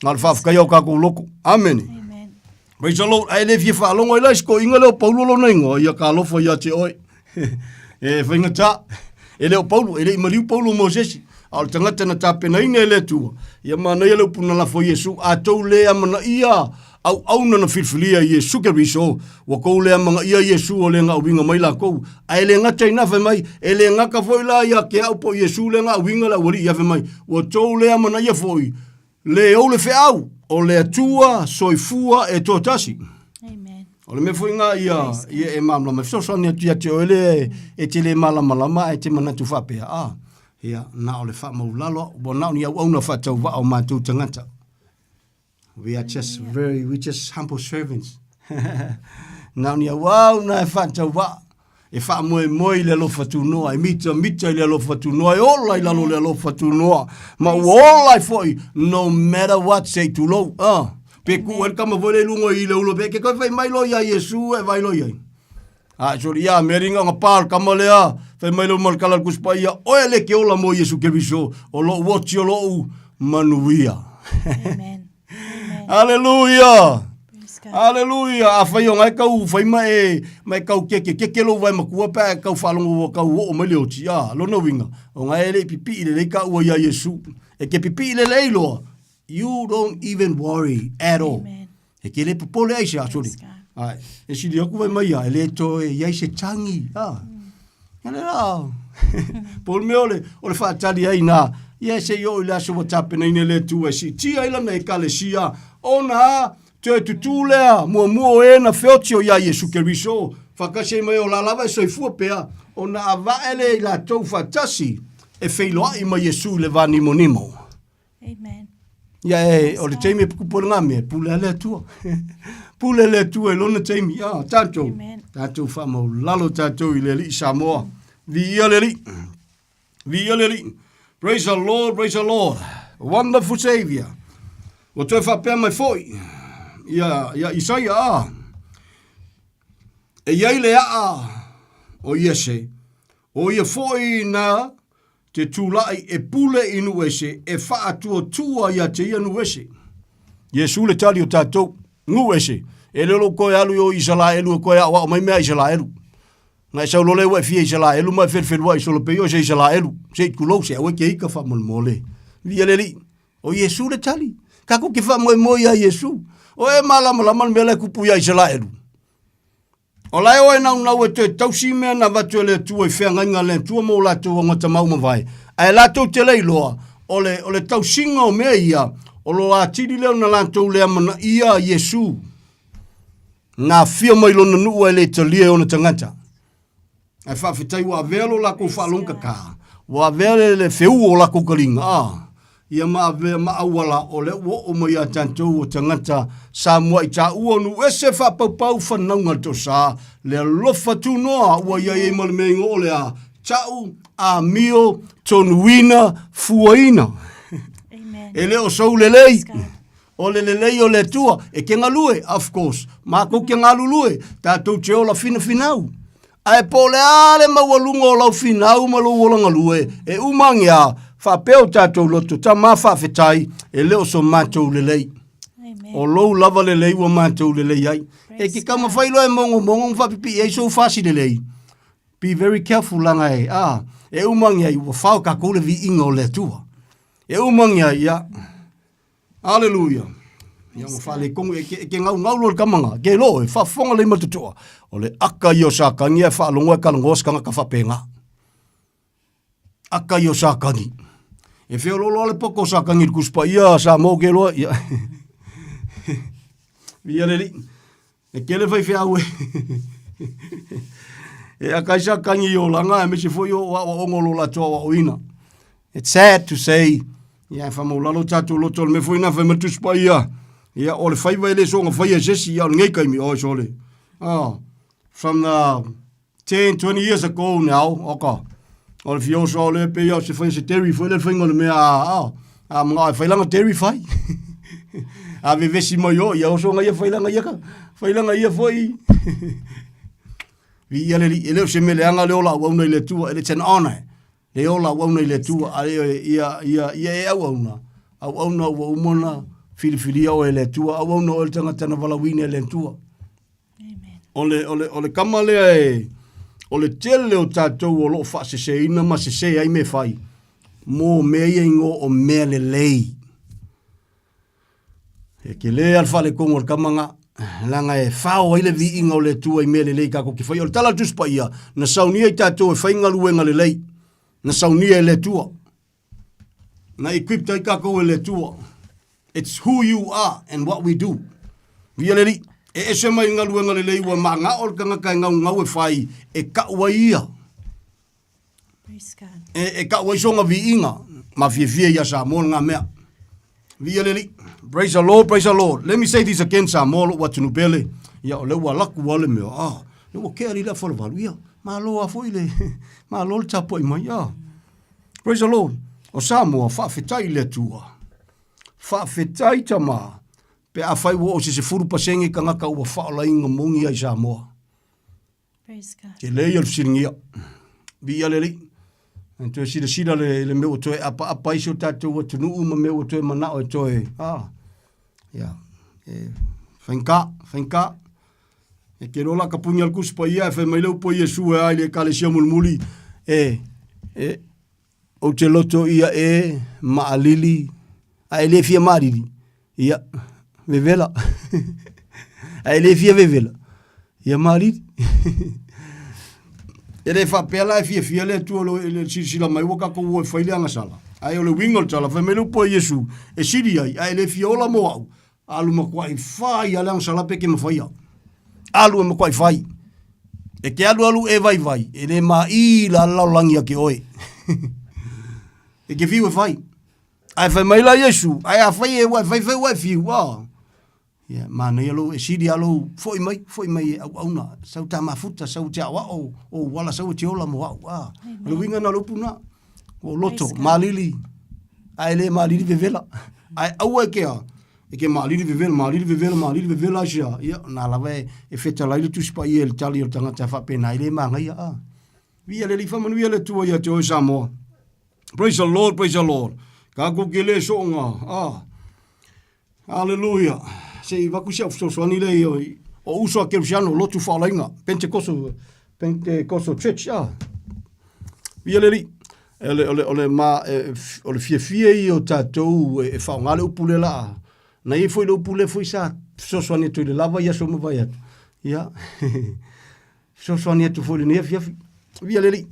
Na o le faafetaia o tatou loto. Amene. Amen. Praise the Lord. Ae le fia faalogo ai la i se toeaina lea o Paulo lona igoa, ia ka alofa ia te oe. e faigata. E le o Paulo, e le i maliu Paulo mo se isi. A o le tagata na tapenaina e le Atua, ia manaia le upu na lafo e Iesu, a tou le amanaia auauna na filifilia e Iesu Keriso, ua tou le amanaia Iesu o le gaauiga mai lakou. Ae le gata i na fai mai, e le gata foi la ia te au po o Iesu le gaauiga le aualii, ia fai mai, ua tou le amanaia foi le ou le feau o le Atua soifua e toatasi. Amen. O le mea foi ngā ia, ia e malamalama, e fesoasoani atu ia te oe le e te le malamalama ae te manatu faapea, ah, ia, na o le faamaulalo, ua na o ni auauna faatauvaa o matou tagata. We are just very, we just humble servants. Na o ni auauna e faatauvaa, e faamoemoe i le alofa tunoa, e mitamita i le alofa tunoa, e ola i lalo o le alofa tunoa, ma ua ola ai foi, no matter what, se i tulou. Ah, pe kuu ai le kama foi lea i luga i le ulo, pe ke koe fai mai loa ia Iesu e vai loa i ai. A soli ia meringa o ngapa o le kama lea, fai mai lea ma le kala o le Tusi Paia, oe le ke ola mo Iesu Keriso, o lou oti o lou manuia. Amen. Aleluia! Aleluia! Afai o ngai kau fai ma e ma e kau keke keke lou vae matua pe a e kau faalogo ua kau oo mai le oti, a lona uiga, o ngai e le i pipii lelei ka ua ia Iesu. E ke pipii lelei loa, you don't even worry at all. Amen. E ke le popole ai se a soli. Praise God. Ai, e sili aku vai mai ia, e le toe iai se tangi, a. Ia le la. Po o le mea o le, o le faatali ai na, ia se i oo i le aso ua tapenaina e le Atua e siitia ai lana Ekalesia, ona toe tutū lea muamua o e na feoti o ia Iesu Keriso, faatasi ai ma e o la lava e soifua pea, ona ava'e lea i latou faatasi e feiloai ma Iesu i le va nimonimo. Amen. Ia e, o le taimi e pukupu ai ngā mea, pule a le Atua. Pule le Atua i lona taimi. Ah, tātou, Amen. tātou whaamaulalo tātou i le Alii Samoa. Viia le Alii. Viia le Alii. Praise the Lord, praise the Lord. Wonderful Savior. Ua toe faapea mai foi ia, ia Isaia, ah. E iai le aa o Iese, o ia foi na te tulai e pule i nuu ese, e faatuatua ia te ia nuu ese. Iesu le tali o tatou, nuu ese, e le o lou koe alu i o Isalaelu e koe aoao mai mea Isalaelu. Na e sau loa lea ua e fia Isalaelu ma e felufeluai solo pei oe se Isalaelu, se i tulou se aua e te ika faamolemole. Viia le Alii. O Iesu le tali. Tatou te faamoemoe ia Iesu. O e malamalama le mea la e tupu ia Isalaelu. O la e oe naunau e toe tausi mea na avatu e le Atua i feagaiga a le Atua mo latou augata mau mavae, ae latou te le iloa, o le, o le tausiga o mea ia, o lo atili lea ona latou le amanaia Iesu, na afio mai lona nuu ae le talia e ona tagata. Ae faafetai ua avea lo lakou faalogokaka, ua avea le, le feu o lakou kaliga, a, ia ma avea ma auala o lea ua oo mai ia tatou o tagata Samoa i taua o nuu ese faapaupau fanauga le tosa, le alofa tunoa ua iai ai ma le mea ingoa o le a, ta'u, amio, tonuina, fuaina. Amen. E le o sou lelei. O le lelei o le Atua, e ke galue, of course, makou ke galulue, tatou te ola finafinau. Ae po o le a le maualuga o lau finau ma lou ola galue, e uma age a, faapea o tatou loto, tama faafetai, e le o so matou lelei. Amen. O lou lava lelei ua matou lelei ai. E ke taumafai loa e mogomogo ma faapipii ai sou fasi lelei. Be very careful langa e, a, e uma age ai ua fao tatou le viiga o le Atua. E uma age ai, ia, Aleluia. Ia ua faaletonu e ke, e ke gaugau loa le tamaga, ke lo e faafofoga lelei ma le totoa. O le aka ia o Satani ae faalogo e talanoa se tagata faapena. Aka ia o Satani. E feoloolo lava le poto o Satani i le Tusi Paia a Samoa ou te iloa, ia. Viia le Alii. E tele faifeau e e aka ai Satani i olaga aemaise foi o aoaoga o lo latou aoaoina. It's sad to say, ia e faamaulalo tatou loto o le mea foi na fai mai le Tusi Paia, ia o le faiva e le soona faia e se isi, ia o lenei taimi, oi sole. Oh, from the 10, 20 years ago now, oka, o le fia oso le pe ia o se fai se dairy foi le faiga o le mea a, a, a mga e failanga dairy fai. a vevesi mai o, ia oso nga ia failanga ia ka, failanga ia foi. Vi ia le li, e le o se mele anga le ola auauna i le Atua, it's an honor. Le ola auauna i le Atua, a le ia, ia, ia e auauna, auauna ua uma ona filifilia oe e le Atua, auauna oe le tagata na valaauina e le Atua. O le, o le, o le kama lea e, o le tele o tatou o lo o faaseseina ma sese ai mea fai, mo mea ia ingoa o mea lelei. E tele lava le faaletonu o le kama na, leaga e fao ai le viiga o le Atua i mea lelei tatou te faia. O le tala a le Tusi Paia, na saunia i tatou e fai galuega lelei, na saunia e le Atua. Na equipped ai tatou e le Atua. It's who you are and what we do. Viia le Alii. E ese mai i galuega lelei ua manao le tagata e gaugau e fai, e kau ai ia. Praise God. E, e kau ai sona viiga ma fiafia ia Samoa ngā mea. Viia le Alii. Praise the Lord, praise the Lord. Let me say this again, Samoa, lou atunuu pele. Ia, o lea ua alu atu lava le mea, a, lea ua tea alii le afa o le 8, ia, malo lava foi le, malo le tapuai mai, a. Praise the Lord. O Samoa, faafetai i le Atua. Faafetai tama, pe afai ua oo i se 10% tagata ua faaolaina moni ai i Samoa. Praise God. Tele ia o le fesiligia. Viia le Alii. E toe silasila le, le mea ua toe apaapa ai si o tatou atunuu ma mea ua toe manao e toe, ah, ia, e faigata, faigata. E te iloa la ka puni a le Tusi Paia e fai mai le upu a Iesu e a i le Ekalesia mulimuli, e, e, ou te loto ia e maalili, a e le fia maalili, ia, vevela. A e le fia vevela, ia maalili. E le faapea la e fiafia le Atua i le silasila mai ua tatou o e fai le agasala. Ae o le uiga o le tala, fai mai le upu a Iesu, e sili ai, a e le fia ola mo au, Alu matuai fai lava le agasala pe ke mafaia. Alu e matuai fai. E te alu alu e vaivai, e le maī la le lalolagi ia te oe. E te fiu e fai. Ae fai mai la Iesu, ae afai e ua e fai fai ua e fiu, a. Ia, manaia lou, e sili lava lou foi mai, foi mai e auauna, sau ta mafuta, sau e te aoao, ou ala sau e te ola mo au, a. O le uiga lena o le upu lena. Ua ou loto, malili, ae le malili vevela. Ae aua e ke a, e ke malili vevela, malili vevela, malili vevela asia. Ia, na lava e, e fetalai le Tusi Paia i le tali o le tagata e faapena e le magaia. A. Viia le Alii, faamanuia le Atua ia te oe Samoa. Praise the Lord, praise the Lord. Tatou te le soonga. A. Aleluia. Se i vaku si au fesoasoani lea i o uso a Kerisiano, lotu faalaina, Pentecostal, Pentecostal Church. Ah. Ia le alii. O le, o le, o le, ma, e, o le fiafia ia o tatou e, e faaaoga le upu lea laa. Na i ai foi le upu lea foi sa fesoasoani atu i le lava i aso ma vai atu. Ia. Fesoasoani atu foi i lenei afiafi. Viia le Alii.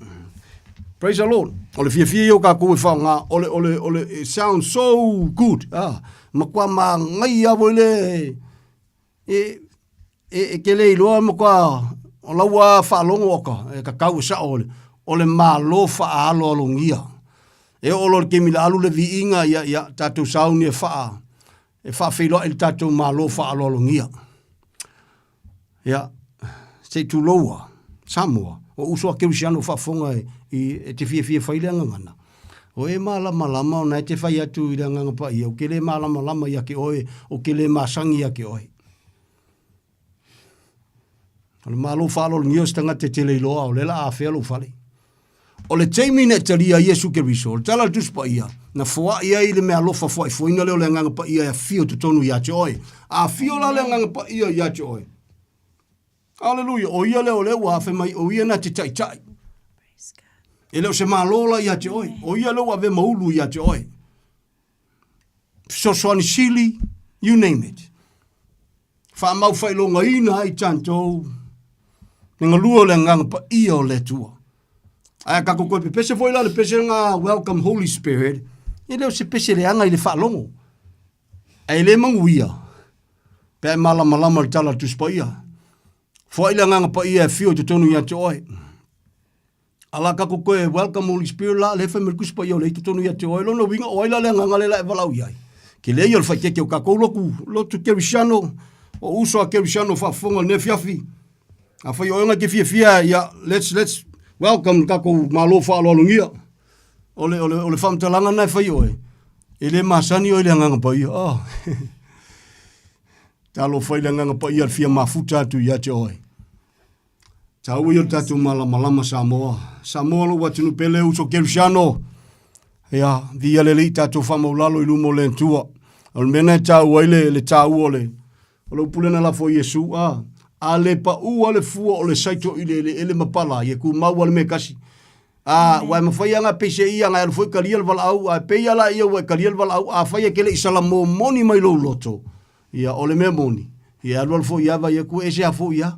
Praise the Lord. O le fiafia ia o tatou e faaaoga, o le, o le, o le, it sounds so good. Ah, matua manaia foi le, e, e, e te le iloa matua, o lau lava faalogo oka, e tatau e sao o le, o le Malo faaaloalogia. E oo loa i le taimi o le a alu le viiga, ia, ia, tatou sauni e faa, e faafeiloai i le tatou Malo faaaloalogia. Ia, se i tuloua, Samoa, o uso a Kerisiano faafofoga e, i, e te fiafia fai le gagana. O e malamalama ona e te fai atu i le Agaga Paia, ou te le malamalama ia te oe, ou te le masani ia te oe. O le Malo faaaloalogia o se tagata e te le iloa, o lea o le a afea lou fale. O le taimi na e talia ai Iesu Keriso, o le tala a le Tusi Paia, na foai ai le meaalofa foaifoaina lea o le Agaga Paia e afio i totonu ia te oe. A afio la le Agaga Paia ia te oe, Aleluia, o ia lea o lea ua fai mai, o ia na te taitai. E le o se malo la ia te oe, o ia lea ua ave ma ulu ia te oe. Fesoasoani sili, you name it. Faamau faailogaina ai tatou le galue o le Agaga Paia o le Atua. Ae a tatou toe pepese foi la le pese lena Welcome Holy Spirit, e le o se pese leaga i le faalogo. Ae le manuia pe a e malamalama i le tala a le Tusi Paia. Foai le Agaga Paia e afio i totonu ia te oe. A la tatou toe welcome Holy Spirit la, lea e fai mai le Tusi Paia o lea i totonu ia te oe. Lona uiga, o ai la le agaga lea la e valaau i ai? Tele ia o le faitete o tatou lotu, lotu Kerisiano, o uso a Kerisiano faafofoga i lenei afiafi. Afai o oe na te fiafia, ia, let's, let's welcome le tatou Malo faaaloalogia. O le, o le, o le faamatalaga lena e fai oe, e le masani oe i le Agaga Paia. Oh. Talofa i le Agaga Paia le fia mafuta atu ia te oe. Taua ia o le tatou malamalama Samoa. Samoa lou atunuu pele uso Kerisiano. Ia, viia le Alii tatou faamaulalo i luma o le Atua. O le mea lena e taua ai le, le taua o le, o le upu lea na lafo e Iesu, a, a le pau lava le fua o le saito i le eleele ma pala, ia tumau lava le mea e tasi. A, ua e mafai lava ona pese ia, na e alu foi talia le valaau, ae pei lava la ia ua e talia le valaau, afai e te le i salamo moni mai lou loto, Ia, o le mea moni, ia e alualu foi ia vai atu, e ese a foi ia.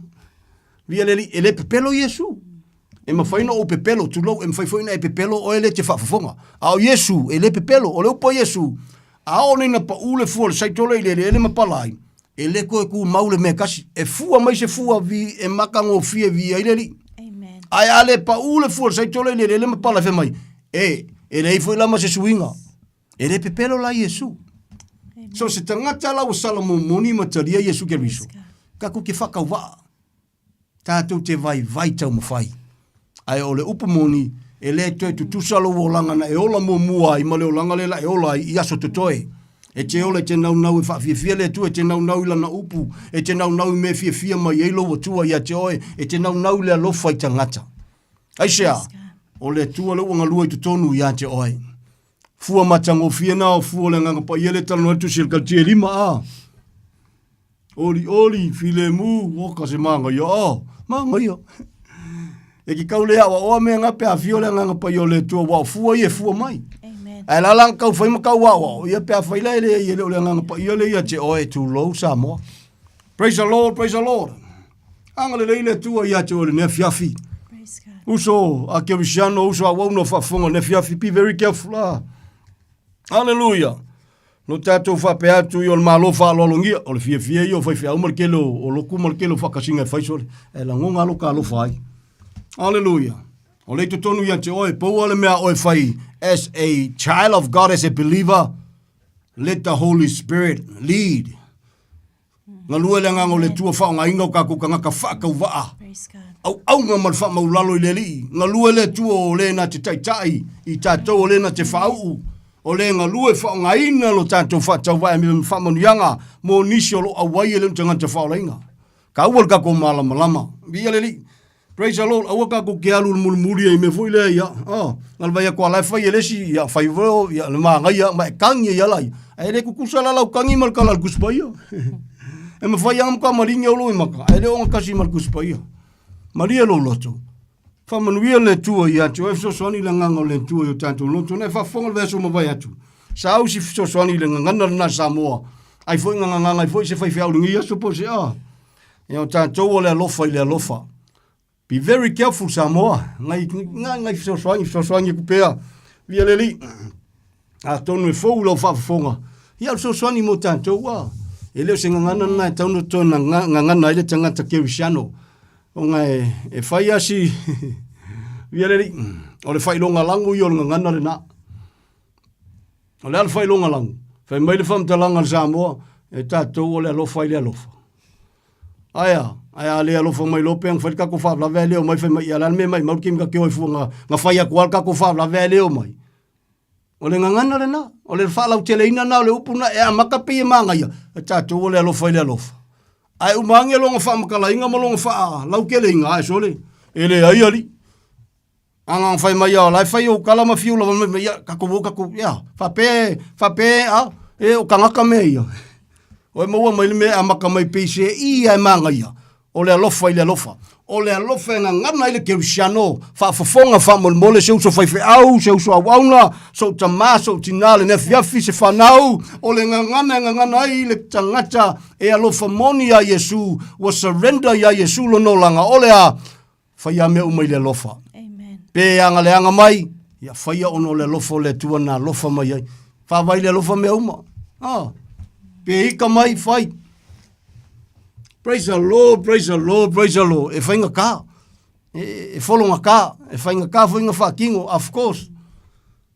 Via le Alii, e le pepelo Iesu. E mafai ona ou pepelo, tulou, e mafai foi ona e pepelo oe lea e te faafofoga. A o Iesu, e le pepelo. O le upu a Iesu, a oo nei ina pau le fua o le saito lea i le eleele ma pala ai, e le toe tumau le mea e tasi. E fua mai se fua vi, e matagofie viia ai le Alii. Amen. Ae a le pau le fua o le saito lea i le eleele ma pala ai, fai mai, e, e leai foi la ma se suiga. E le pepelo la Iesu. So se tagata la ua sala momoni ma talia Iesu Keriso. Tatou te faatauvaa. Tatou te vaivai taumafai. Ae o le upu moni, e le toe tutusa lou olaga na e ola muamua ai ma le olaga lea la e ola ai i aso totoe. E te ola e te naunau e faafiafia le Atua, e te naunau i Lana upu, e te naunau i mea e fiafia mai ai lou Atua ia te oe, e te naunau i le alofa i tagata. Aisea? O le Atua lea ua galue i totonu ia te oe. Fua matagofie na o fua o le Agaga Paia lea e talanoa ai le Tusi a le Kalitia e lima a. Oli oli, filemu, oka se māngaia, oh, māngaia. E ke kau le aoaoa mea ngā pe a fio le Agaga Paia o le Atua, ua o fua ia e fua mai. Amen. Ae la la kau whai ma kau aoao, ia pe a whai la ele ia le o le Agaga Paia le ia te oe tulou Samoa. Praise the Lord, praise the Lord. Agalelei le Atua ia te oe lenei afiafi. Praise God. Uso a Kerisiano, uso a uauna o faafofoga lenei afiafi, be very careful. Ah. Hallelujah. No tātou faapea atu i o le malo faaaloalogia, o le fiafia ia o faifeau ma le tele o, o lotu ma le tele o faakasiga e fai sole. E lagona alo ka alofa ai. Hallelujah. O le i totonu ia te oe, pau le mea oe fai as a child of God, as a believer, let the Holy Spirit lead. Galue le agaga o le Atua faaaogaina o kakou tagata faatauvaa. Auauna ma le faamaulalo i le Alii. Galue le Atua o le na te taitai i tatou o le na te faauu. O le galue faaaogaina lo tatou faatauvaa e me faamanuiaga mo nisi o lo auai e le o ni tagata faaolaina. Taua le tatou malamalama. Viia le Alii. Praise the Lord. Aua tatou te alu i le mulimuli ai mea foi lea ia. Oh, na le vai atu ala e fai e le isi, ia fai foi ia le magaia ma e kagi ai ala ia. Ae le tutusa la lau kagi ma le kala a le Tusi Paia. E mafai lava ona matua maligi au lou i maka, ae le o ogatasi ma le Tusi Paia. Malie lou loto. Faamanuia le Atua ia te oe, fesoasoani le agaga o le Atua i o tatou loto. Na e faafofoga le vaiaso ua mavae atu. Sa au si fesoasoani i le gagana lena Samoa. Ai foi na gagana ai foi se faifeau i lenei aso po o se a. Ia o tatou o le alofa i le alofa. Be very careful Samoa. Ngai, ngai, ngai fesoasoani, fesoasoani aku pea. Via le Alii. Atonu e fou lau faafofoga. Ia o le fesoasoani mo tatou a. E le o se gagana lena e tatau ona toe gagana ai le tagata kerisiano. Ona e, e fai lava si... Via le Alii. O le faailoga lago ia o le gagana lena. O le a le faailoga lago? Fai mai le faamatalaga a le Samoa, e tatou o le alofa i le alofa. Ae a? Ae a le alofa mai loa pe ana fai le tatou faalavelave ae le omai fai mai, ia o le a le mea e maimau le taimi ta te o ai fua na, na fai atu lava le tatou faalavelave ae le omai. O le gagana lena, o le faalauteleina lena o le upu lena e amata pei e manaia, e tatou o le alofa i le alofa. Ae uma ane lona faamatalaina ma lona faalauteleina, ae sole, e leai alii. Ana fai mai ia, la e fai ou tala ma fiu lava mai mai ia, tatou o tatou, ia, faapea, faapea, a, e o tagata mea ia. O e maua mai le mea e amata mai pei se i ae manaia, o le alofa i le alofa. O le alofa e gagana ai le kerisiano, faafofoga faamolemole se uso faifeau, se uso auauna, sou tama, sou tina, lenei afiafi, se fanau, o le gagana e gagana ai le tagata e alofa moni iā Iesu, ua surrender iā Iesu lona olaga, o le a? Faia mea uma i le alofa. Amen. Pe aga leaga mai, ia faia ona o le alofa o le Atua na alofa mai ai. Faavae i le alofa mea uma. Ah, pe ika mai, fai. Praise the Lord, praise the Lord, praise the Lord. E faigata. E, e fologata. E faigata foi na faatino, of course.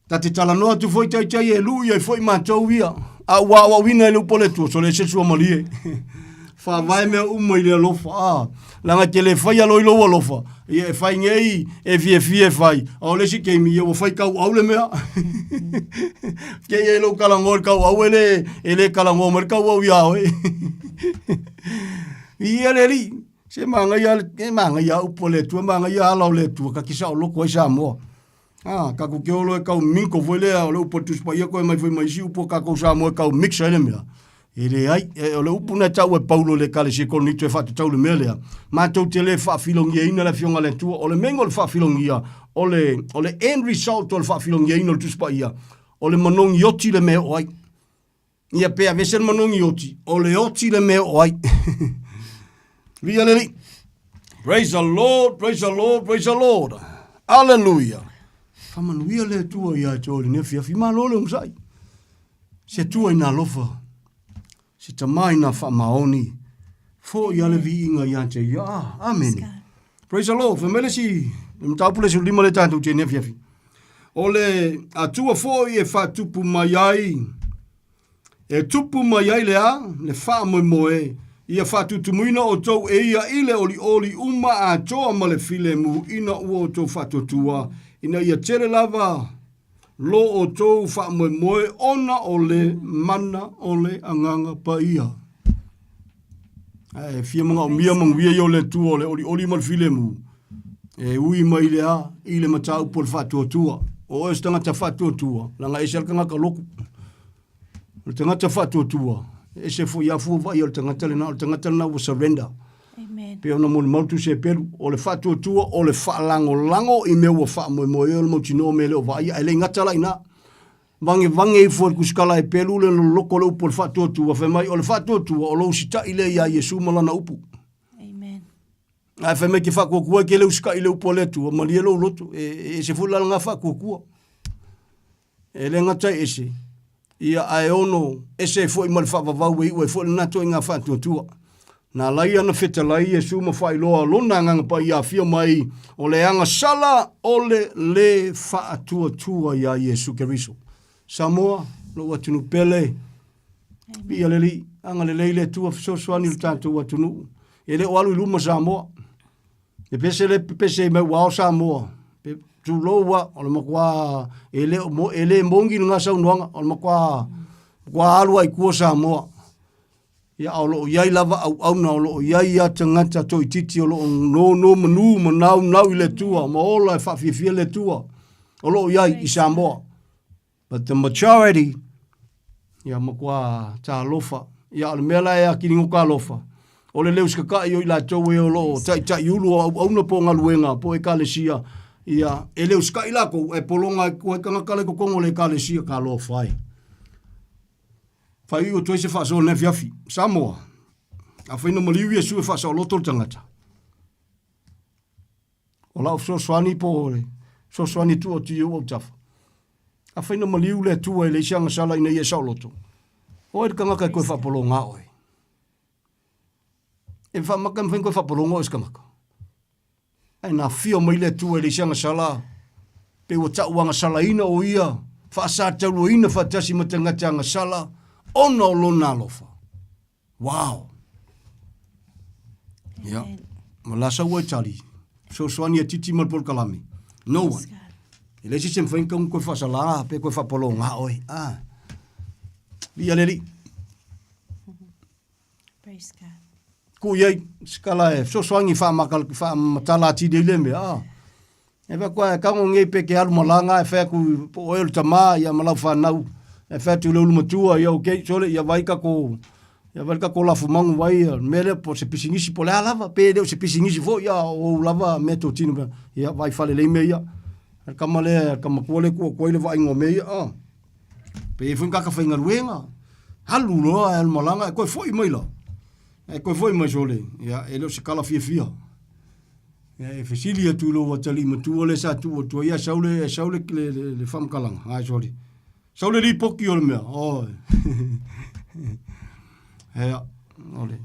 Ta te talanoa atu foi taitai e lui ai foi matou ia. A ua aoaoina e le upu a le Atua, sole ese le suamalie. Faavae mea uma i le alofa. Ah, leaga e te le faia loa i lou alofa. Ia e fai nei, e fiafia e fai. A o le isi taimi, ia ua fai tauau le mea. Kei ai lou talanoa i le tauau e le, e le talanoa mai le tauau iā oe. Ia le Alii, se manaia, e manaia upu a le Atua, manaia ala o le Atua, ta te saoloto ai Samoa. Ah, tatou te olo e kau minko foi lea, o le upu a le Tusi Paia koe mai foi ma isi upu a kakou Samoa e kau mix ai le mea. E leai, e, o le upu na tau e Paulo i le Ekalesia i Korinito e faatatau i le mea lea, matou te le faafilogiaina le Afioga a le Atua, o le mea o le faafilogia, o le, o le end result o le faafilogiaina o le Tusi Paia, o le manogi oti le mea e oo ai. Ia pe aveese le manogi oti, o le oti le mea o ai. Viia le Alii. Praise the Lord, praise the Lord, praise the Lord. Hallelujah. Faamanuia le Atua ia te oe i lenei afiafi. Malo le onosai. Se Atua ina alofa. Se Tama ina faamaoni. Foi a le viiga ia te ia. Ah, amene. Praise the Lord. Fai mai le isi, le mataupu le 15 le tatou te nei afiafi. O le Atua foi e faatupu mai ai, e tupu mai ai le a, le faamoemoe, Ia faatutumuina outou e ia i le olioli uma atoa ma le filemu ina ua outou faatuatua, ina ia tele lava lo outou faamoemoe ona o le mana o le Agaga Paia. Ae fia manaomia manuia ia o le Atua o le olioli ma le filemu, e ui mai le a i le mataupu o le faatuatua. O oe o se tagata faatuatua, leaga e ese lava le tagata lotu. O le tagata faatuatua, e ese foi lava fua vaaia o le tagata lena, o le tagata lena ua surrender. Amen. Pei ona molimau le Tusi Hepelu, o le faatuatua o le faalagolago i mea ua faamoemoe ai o le mautinoa mea e le o vaaia, ae le i gata la i ina. Vagevage ifo e le tusitala Hepelu le loloko o le upu o le faatuatua, fai mai, o le faatuatua o lou usitai lea iā Iesu ma lana upu. Amen. Ae fai mai ke faatuatua e ke le usitai i le upu a le Atua, malie lou loto, e, e ese foi la lena faatuatua. E le gata i ese, ia ae ono ese ai foi ma le faavavau e iu ai foi lena ituaiga faatuatua. Na ala ai ana fetalai Iesu ma faailoa lona Agaga Paia afio mai o le agasala o le lē faatuatua iā Iesu Keriso. Samoa, lou atunuu pele, viia le Alii, agalelei le Atua fesoasoani i lo tatou atunuu. E le o alu i luma Samoa. Pepese le pepese mai ua ao Samoa. Pe, tulou a, o le matua, e le, mo, e le moni lena saunoaga, o le matua, matua alu lava i tua Samoa. Ia, a o lo o i ai lava auauna, o lo o i ai a tagata toaitiiti o lo o nonomanu ma naunau i le Atua, ma ola e faafiafia le Atua, o lo o i ai i Samoa. But the majority, ia matua talofa. Ia, o le mea la e akiligoka alofa, o le leu sikakai o i latou e o lo o taitaiulu o auauna po o galuega po o ekalesia, ia, e leu sikai lakou, ae pologa ai koe tagata la i totonu o le ekalesia, talofa e. Faaiu atu ai se faasoa i lenei afiafi. Samoa, afai na maliu Iesu e faasaoloto le tagata, O lau fesoasoani po o le fesoasoani e tuu atu i ou autafa, afai na maliu le Atua e leai se agasala ina ia e saoloto, o ai le tagata e toe faapologa oe? E faamata e mafai ona toe faapologa oe e se tagata. Ae na afio mai le Atua e leai se agasala, pe ua tau agasalaina o ia, faasatauaina faatasi ma tagata agasala, ona o lona alofa. Wow! Ia. Ma la sau ai tali. Fesoasoani e titi ma le polokalame. No one. E leai se isi e mafai ona tau koe faasala pe koe faapologa oe. Ah. Viia le Alii. Praise God. Tuu i ai se tala e fesoasoani faamatala atili ai lea mea. Ah. E fai atu, e tago nei pe te alu malaga, e fai atu, po o oe o le tama, ia ma lau fanau, e fai atu i le ulu matua, ia okay, sole, ia vai tatou, ia vai le tatou lafumanu vai, le mea lea, po o se pisinisi, po o le a lava, pe le o se pisinisi foi, ia o ou lava meatotino, ia vaai faalelei mea ia. Le tama lea, le tama matua lea e tuu atu ai le vaaiga o mea ia, ah. Pe i ai foi ni tagata faigaluega, alu loa e alu malaga, e toe foi mai la, e toe foi mai sole, ia e le o se tala fiafia. E fesili atu i lou atalii matua lea sa tuu atu ai, ia sau le, sau le, le, le, le faamatalaga. Ai, sorry. Sau le lipoti o le mea. Oi. Ea, o le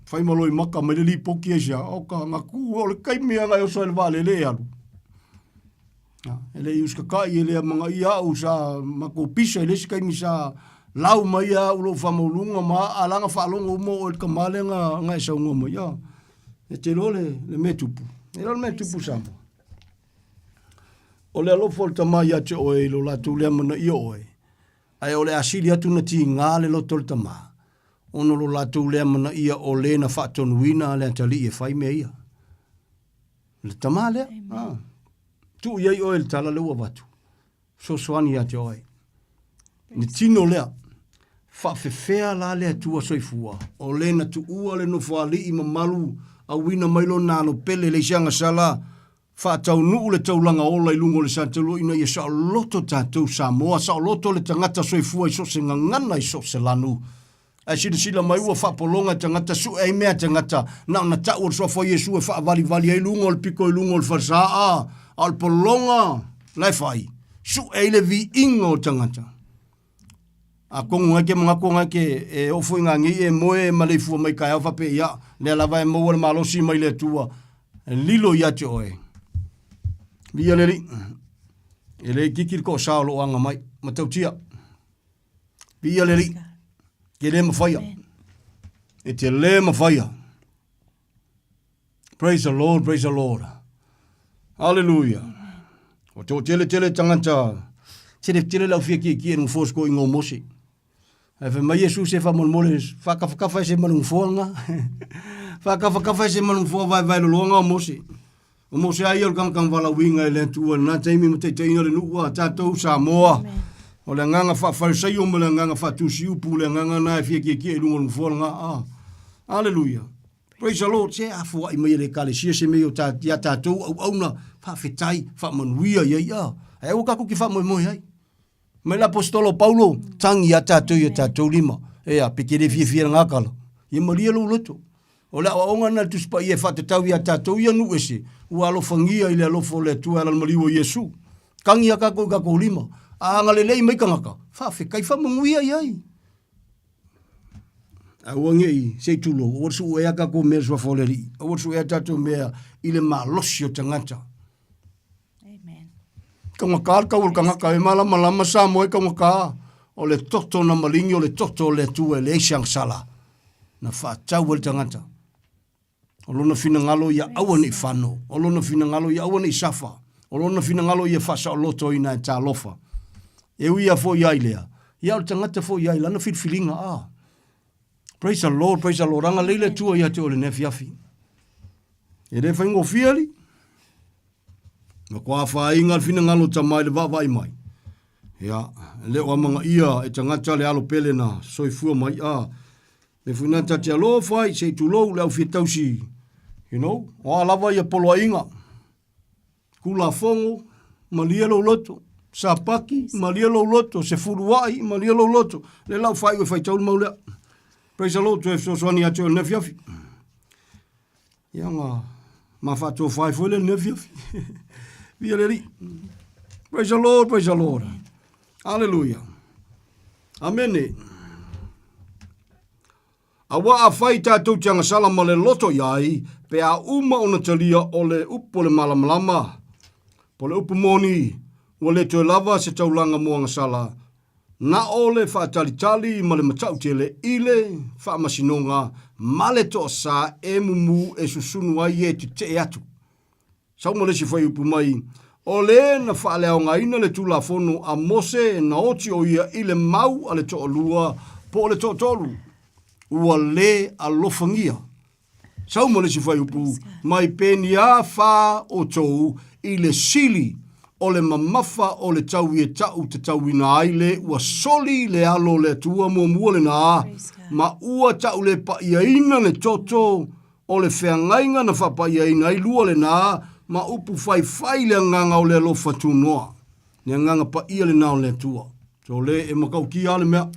fai ma loi maka mai le lipoti ai sia. O ka na ku o le taimi ana e oso ai le vaalele e alu. E le i usitakai, e le amanaia au sa matou pisa i le isi taimi sa lau mai au lou faamaualuga ma aa la na faalogo uma oe i le tama lea na, na e saunoa mai. A, e te iloa le, le mea e tupu. E iloa le mea e tupu Samoa. O le alofa o le tama ia te oe i lo latou le amanaia oe, ae o le a sili atu ona tiga le loto o le tama, ona o lo latou le amanaia o le na faatonuina le atalii e fai mea ia. Le tama lea. Ah. Tuu i ai oe le tala lea ua avatu. Fesoasoani ia te oe. Le tino lea. Faafefea la le Atua soifua, o le na tuua le nofoalii mamalu, auina mai lona alo pele leai se agasala, faataunuu le taulaga ola i luga o le sataua ina ia saoloto tatou Samoa, saoloto le tagata soifua i so o se gagana i so o se lanu. Ae silasila mai ua faapologa tagata, sue ai mea tagata, na ona tau o le suafa o Iesu e faavalivali ai luga o le pito i luga o le falesa, a, a o le pologa la e fai, sue ai le viiga o tagata. Atonu ngai ke manatu ngai ke e oo foi ngā nei e moe e maleifua mai taeao faapea ia, lea lava e maua le malosi mai le Atua, e lilo ia te oe. Viia le Alii, e le itiiti le toasa o lo o aga mai, matautia. Viia le Alii, ke le mafaia. E te lē mafaia. Praise the Lord, praise the Lord. Hallelujah. O tō tele tele tangata, tele tele lau fia ki ki e nung fos ko ingo mose. Ae fai mai Iesu se faamolemole, faakafakafa e se ma le nofoa lena. Faakafakafa e se ma le nofoa vaevae lologa o Mose. O Mose a ia o le tagata na valaauina e le Atua i lena taimi ma taitaiina le nuu a tatou Samoa. O le agaga faa-Farisaio ma le agaga faa-tusiupu le agaga lena e fia kiekie i luga o le nofoa lena. Ah. Aleluia. Praise the Lord. Se a foai mai e le Ekalesia se mea iā tatou auauna, faafetai, faamanuia i ai. Ah. Ae aua tatou te faamoemoe ai. Mai le aposetolo Paulo, tagi ia tatou i o tatou lima. Ea, pe te le fiafia i lena tala. Ia malie lou loto. O le aoaoga lena a le Tusi Paia e faatatau ia tatou ia nuu ese, ua alofagia i le alofa o le Atua e ala i le maliu o Iesu. Tagi ia tatou i tatou lima. A agalelei mai tagata, faafetai, faamanuia i ai. Aua ne i, se i tulou, aua le suea tatou mea i le suafa o le Alii. Aua le suea tatou mea i le malosi o tagata. Taugata le tau o le tagata e malamalama Samoa e taugata. O le toto na maligi o le toto o le Atua e leai se agasala na faatau ai le tagata. O lona finagalo ia aua ne i fano, o lona finagalo ia aua ne i safa, o lona finagalo ia faasaolotoina e talofa. E ui lava foi ai lea, ia o le tagata foi ia i lana filifiliga, a. Praise the Lord, praise the Lord. Agalelei le Atua ia te oe i lenei afiafi. E le faigofie alii. Matua afaina le finagalo o Tama i le vaavaai mai. Ia, e le o amanaia e tagata le alo pele na soifua mai a. Le foi na ta te alofa ai, se i tulou le au fia tausi, you know, o a lava ia poloaiga. Tulafono, malie lou loto. Sapati, malie lou loto. Sefuluai, malie lou loto. Le lau faaiu e faitau le mau lea. Praise the Lord, toe fesoasoani ia te oe i lenei afiafi. Ia ma, ma faatofa ai foi le lenei afiafi. Via le Alii. Praise the Lord, praise the Lord. Hallelujah. Amene. Aua afai tatou te agasala ma le loto i ai, pe a uma ona talia o le upu o le malamalama, po o le upu moni, ua le toe lava se taulaga mo agasala, Na o le faatalitali ma le matautele i le faamasinoga ma le toasā e mumu e susunu ai e tetee atu. Sau ma le isi fuaiupu mai, O le na faaleaogaina le Tulafono a Mose na oti o ia i le mau a le toalua po o le toatolu, ua le alofagia. Sau ma le isi fuaiupu, mai penia fa outou i le sili o le mamafa o le tau e ta'u tatauina ai le ua soli le alo o le Atua muamua lena, ma ua ta'u le pa'iaina le toto o le feagaiga na faapa'iaina ai lua lena ma upu faifai le agaga o le alofa tunoa, le agaga paia lena o le Atua. So le e matautia a le mea.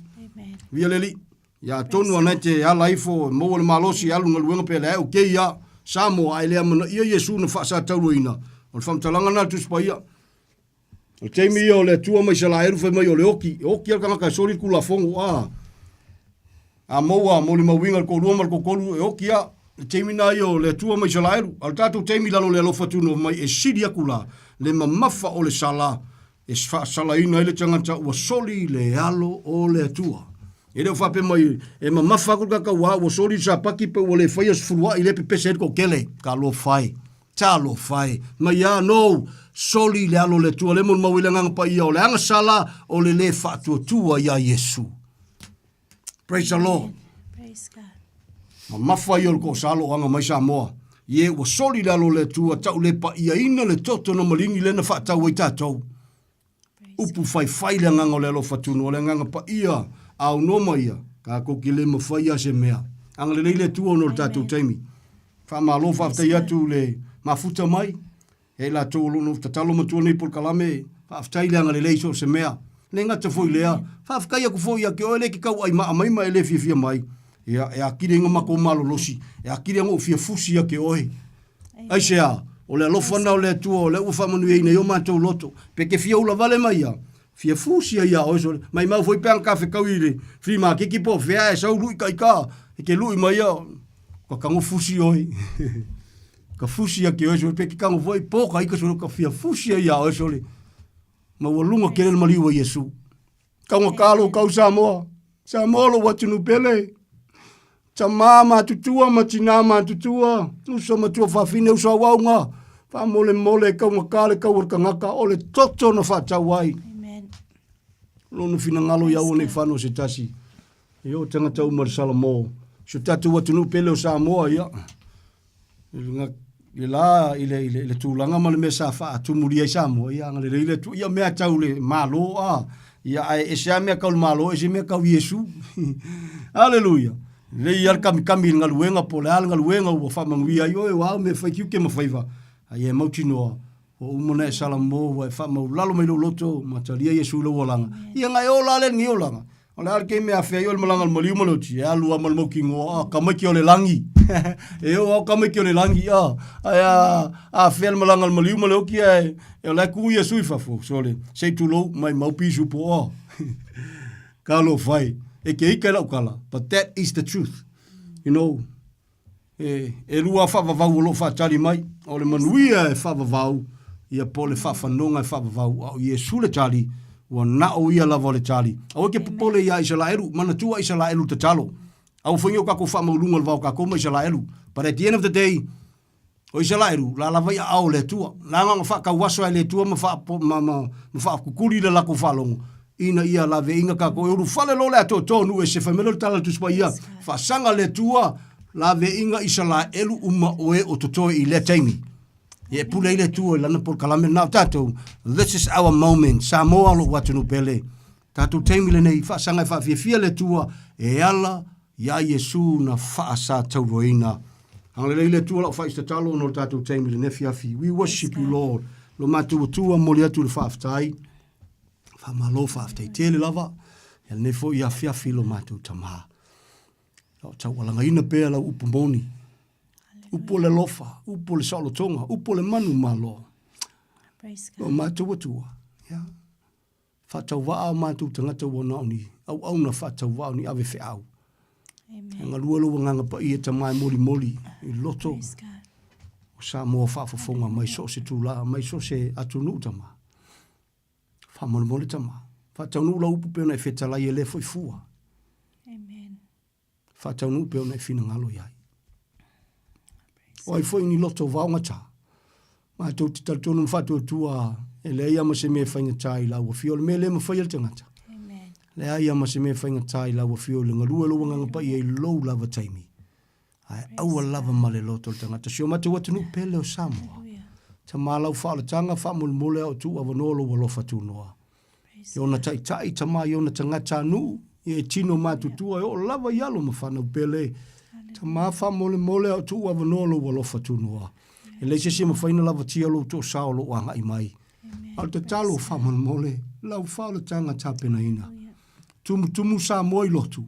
Via le Alii. Ia atonu ana e te ala ifo e maua le malosi e alu galuega pe leai o keia Samoa ae le amanaia Iesu na faasatauaina. O le faamatalaga na a le Tusi Paia. O le taimi ia o le Atua ma Isalaelu fai mai o le oki, e oki a le tagata e soli le Tulafono a a maua molimauina le toalua ma le toatolu e oki a. Le taimi na ia o le Atua ma Isalaelu. A o le tatou taimi i lalo o le alofa tunoa mai e sili atu la le mamafa o le sala e faasalaina ai le tagata ua soli le alo o le Atua. E le o faapea mai e mamafa atu le tagata ua ua soli le sapati pe ua le faia se fuluai lea e pepese ai le toatele. Talofa e, talofa e, mai a no, soli le alo o le Atua lea e molimau ai le Agaga Paia o le agasala o le le faatuatua iā Iesu. Praise the Lord. Praise God. Mamafa ia o le toasalo o aga mai Samoa. Ie ua soli le alo o le Atua, tau le paiaina le toto na maligi lea na faatau ai tatou. Upu faifai le agaga o le alofa tunu, o le agaga paia a aunoa ma ia, tatou te le mafai a se mea. Agalelei le Atua ona o le tatou taimi. Faamalo faafetai atu le mafuta mai. E i latou o lo o tatalo matua nei polokalame, faafetai le agalelei i so o se mea. Le gata foi lea, faafetai atu foi ia te oe le te tauai maa mai ma e le fiafia mai. Ia, e atili ai na matou malolosi, e atili ai na ou fia fusi ia te oe. Aisea? O le alofa na o le Atua o lea ua faamanuiaina ai o matou loto. Pe te fia ula vale mai ia, fia fusi ai ia oe sole. Maimau foi pe ana ta fetau i le flea maketi po o fea e sau lui taita, e te lui mai ia, ka tago fusi oe. Ka fusi ake oe sole, pe te tago foi po ka ika sole, ka fia fusi ai ia oe sole. Maualuga tele le maliu a Iesu. Taugata lou kau Samoa. Samoa lou atunuu pele. Tamā matutua ma tinā matutua, uso matua fafine, uso auaunga, faamolemole e kaugatā le kau o le tagata, o le toto na faatau ai. Amen. Lona finagalo ia aua ne i fano se tasi. Ia o tagata uma le Salamo. Si o tatou atunuu pele o Samoa, ia. I le la, i le, i le, i le tulaga ma le mea sa faatumulia ai Samoa, ia agalelei le Atua. Ia mea tau le Malo, a, ia ae ese lava mea tau le Malo, ese mea tau Iesu. Haleluia. Lelei lava le kamikami i le galuega po o le a le galuega ua faamanuia ai oe, ua ao mea e fai tiute ma faiva, a ia e mautinoa, ua uma ona e salamo, ua e faamaulalo mai lou loto ma talia Iesu i lou olaga. Ia na e ola lea i lenei olaga. O le a le taimi e afea ai oe le malaga a le maliu ma le oti, e alu lava ma le mautinoa, ah, tamaiti o le lagi. E oo lava o tamaiti o le lagi, ah, ae a afea le malaga a le maliu ma le oti, ae o la e tu Iesu i fafo, sole, se i tulou, maimau pisupo, ah. Talofa e, e te ika i lau tala, but that is the truth. You know, E, elua faavavau o lo o faatali mai, o le manuia e faavavau, ia po o le faafanoga e faavavau, a o Iesu le tali, ua na o ia lava o le tali. Aua e te popole iā Isalaelu, manatua Isalaelu le tatalo. Aua foi ne i o tatou faamauluga o le va o tatou ma Isalaelu. But at the end of the day, o Isalaelu, la lava i aao o le Atua. Leaga ona faatauaso lava e le Atua ma faa, ma, ma, ma faakukuli le latou faalogo, ina ia laveaiina tatou. E ulufale loa le atoatoa o nuu ese, fai mai lea o le tala a le Tusi Paia, faasaga le Atua, laveaiina Isalaelu uma o e o totoe i lea taimi. Ia e pule ai le Atua i lana polokalame lena o tatou. This is our moment. Samoa lou atunuu pele. Tatou taimi lenei, faasaga e faafiafia le Atua e ala Iā Iesu na faasatauroina. Agalelei le Atua lau faaitatalo ona o le tatou taimi i lenei afiafi. We worship you Lord. Lo matou Atua momoli atu le faafetai. Faamalo faafetai tele lava. Ia lenei foi afiafi lo matou Tamā. O taualagaina pea lau upu moni. Upu o le alofa, upu o le saolotoga, upu o le manu malo. Lo matou Atua. Yeah. Faatauvaa o matou tagata ua na o ni auauna faatauvaa o ni ave feau. E galue lou agaga paia tama e molimoli i loto o Samoa faafofoga mai so o se tulaga, mai so o se atunuu tama. Faamolemole tama. Faataunuu lau upu pei ona e fetalai e le foi fua. Amen. Faataunuu pei ona e finagalo i ai. O ai foi ni loto vaogata. Matou te talitonu ma faatuatua e leai lava ma se mea e faigata i lau afio. O le mea le mafai e le tagata. Amen. Leai lava ma se mea e faigata i lau afio i le galue lou agaga paia i lou lava taimi. Ae aua lava ma le loto o le tagata. Si o matou atunuu pele o Samoa. Tama lau faaolataga faamolemole a o tuu avanoa lou alofa tunoa. I ona taitai, tama i ona tagata nuu, ia e tino matutua e oo lava i alo ma fanau pele. Tama faamolemole a o tuu avanoa lou alofa tunoa. E leai se isi e mafai ona lavatia lou toosao o lo o agai mai. A o le tatalo faamolemole, lau faaolataga tapenaina. Tumutumu Samoa i lotu.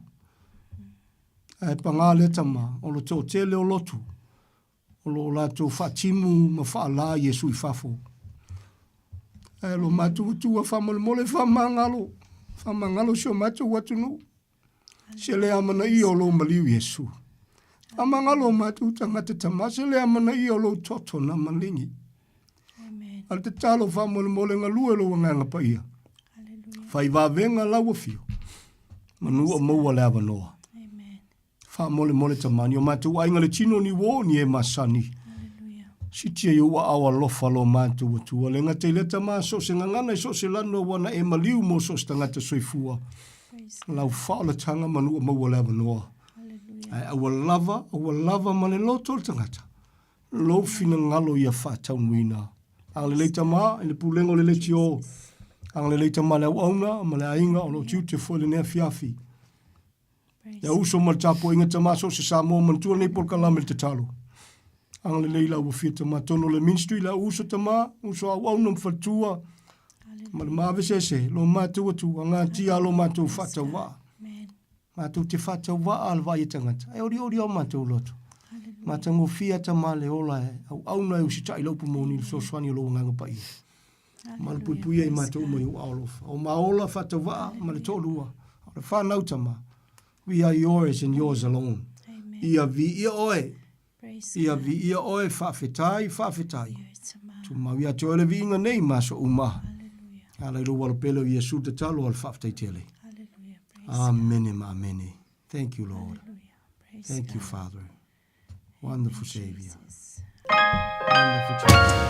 Ae paga lea tama, o le toatele o lotu, o lo o latou faatimu ma faalā Iesu i fafo. Ae lo matou Atua faamolemole faamagalo, faamagalo si o matou atunuu. Se le amanaia o lou maliu Iesu. Faamagalo o matou tagata tama, se le amanaia o lou toto na maligi. A le tatalo faamolemole galue lou agaga paia. Fai vavega lau afio, manu o maua le avanoa. Faamolemole tamani o matou aiga le tino ni uo ni e masani. Sitia i ou aao alofa lo matou Atua. Le gata i lea tama so o se gagana i so o se lano ua na e maliu mo so o se tagata soifua. Lau faaolataga manu o maua le avanoa. Ae aua lava, aua lava ma le loto o le tagata. Lou finagalo ia faataunuina. Agalelei tama i le pulega o le leitio. Agalelei tama le auauna ma le aiga o lo o tiute foi i lenei afiafi. Ia uso ma le tapuaiga tama so o se Samoa manatua lenei polokalame le tatalo. Agalelei la ua fia tama tonu o le ministry la uso tama, uso auauna ma faletua ma le maavesese lo matou atu agatia lo matou faatauvaa. Matou te faatauvaa le vaai a tagata. E olioli au matou loto. Matagofie tama le ola e auauna e usitai lau upu moni i le fesoasoani o lou agaga paia. Malupuipuia i matou uma i ou aao alofa. O maola faatauvaa ma le toalua, o le fanau tama. We are yours and yours alone. Amen. Ia viia oe. Praise Ia God. viia oe, faafetai, faafetai. Ia tama. Tumau ia te oe le viiga nei ma aso uma. Hallelujah. Ala i lou alo pele o Iesu tatalo a le faafetai tele. Hallelujah. Praise Amene ma amene. Thank you, Lord. Hallelujah. Praise. Praise Thank God. you, Father. Wonderful Savior. Jesus. Wonderful Jesus.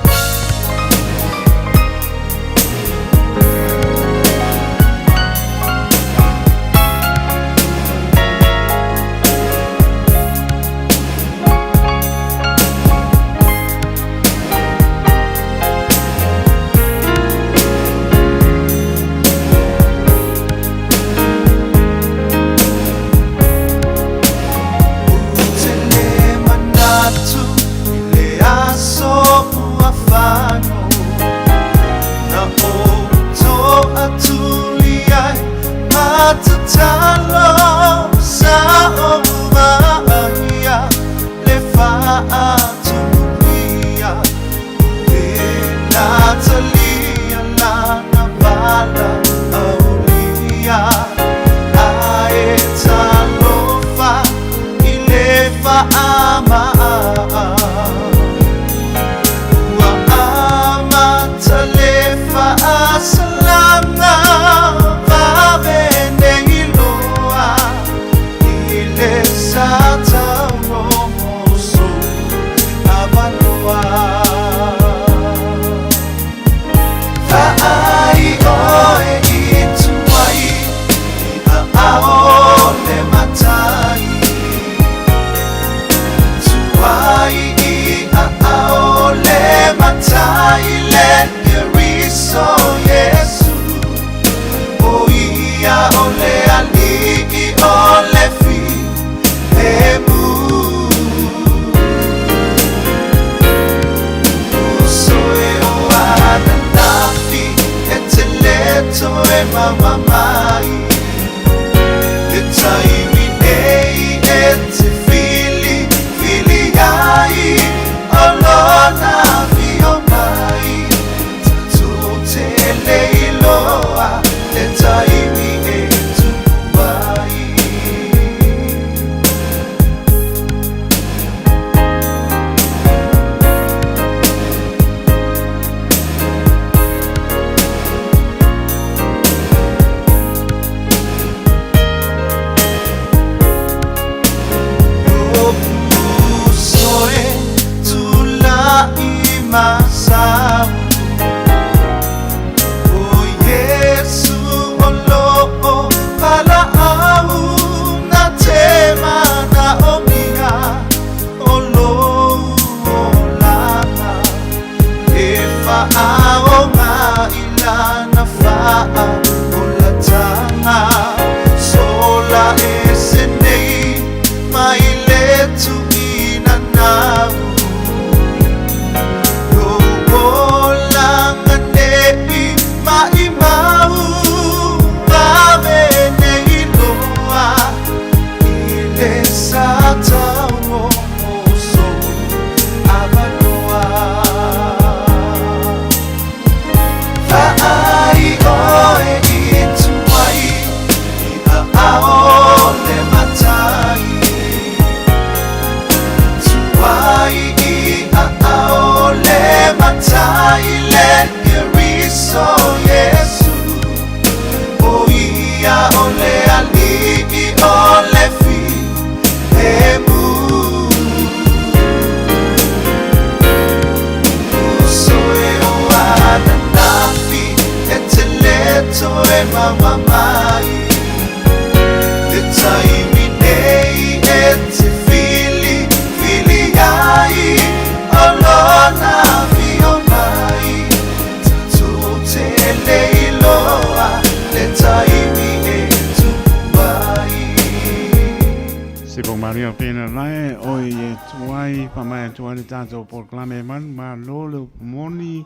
Se po Maria pena lae o i e tuai pa mai atu ai le tātou polokalame manu malo le upu moni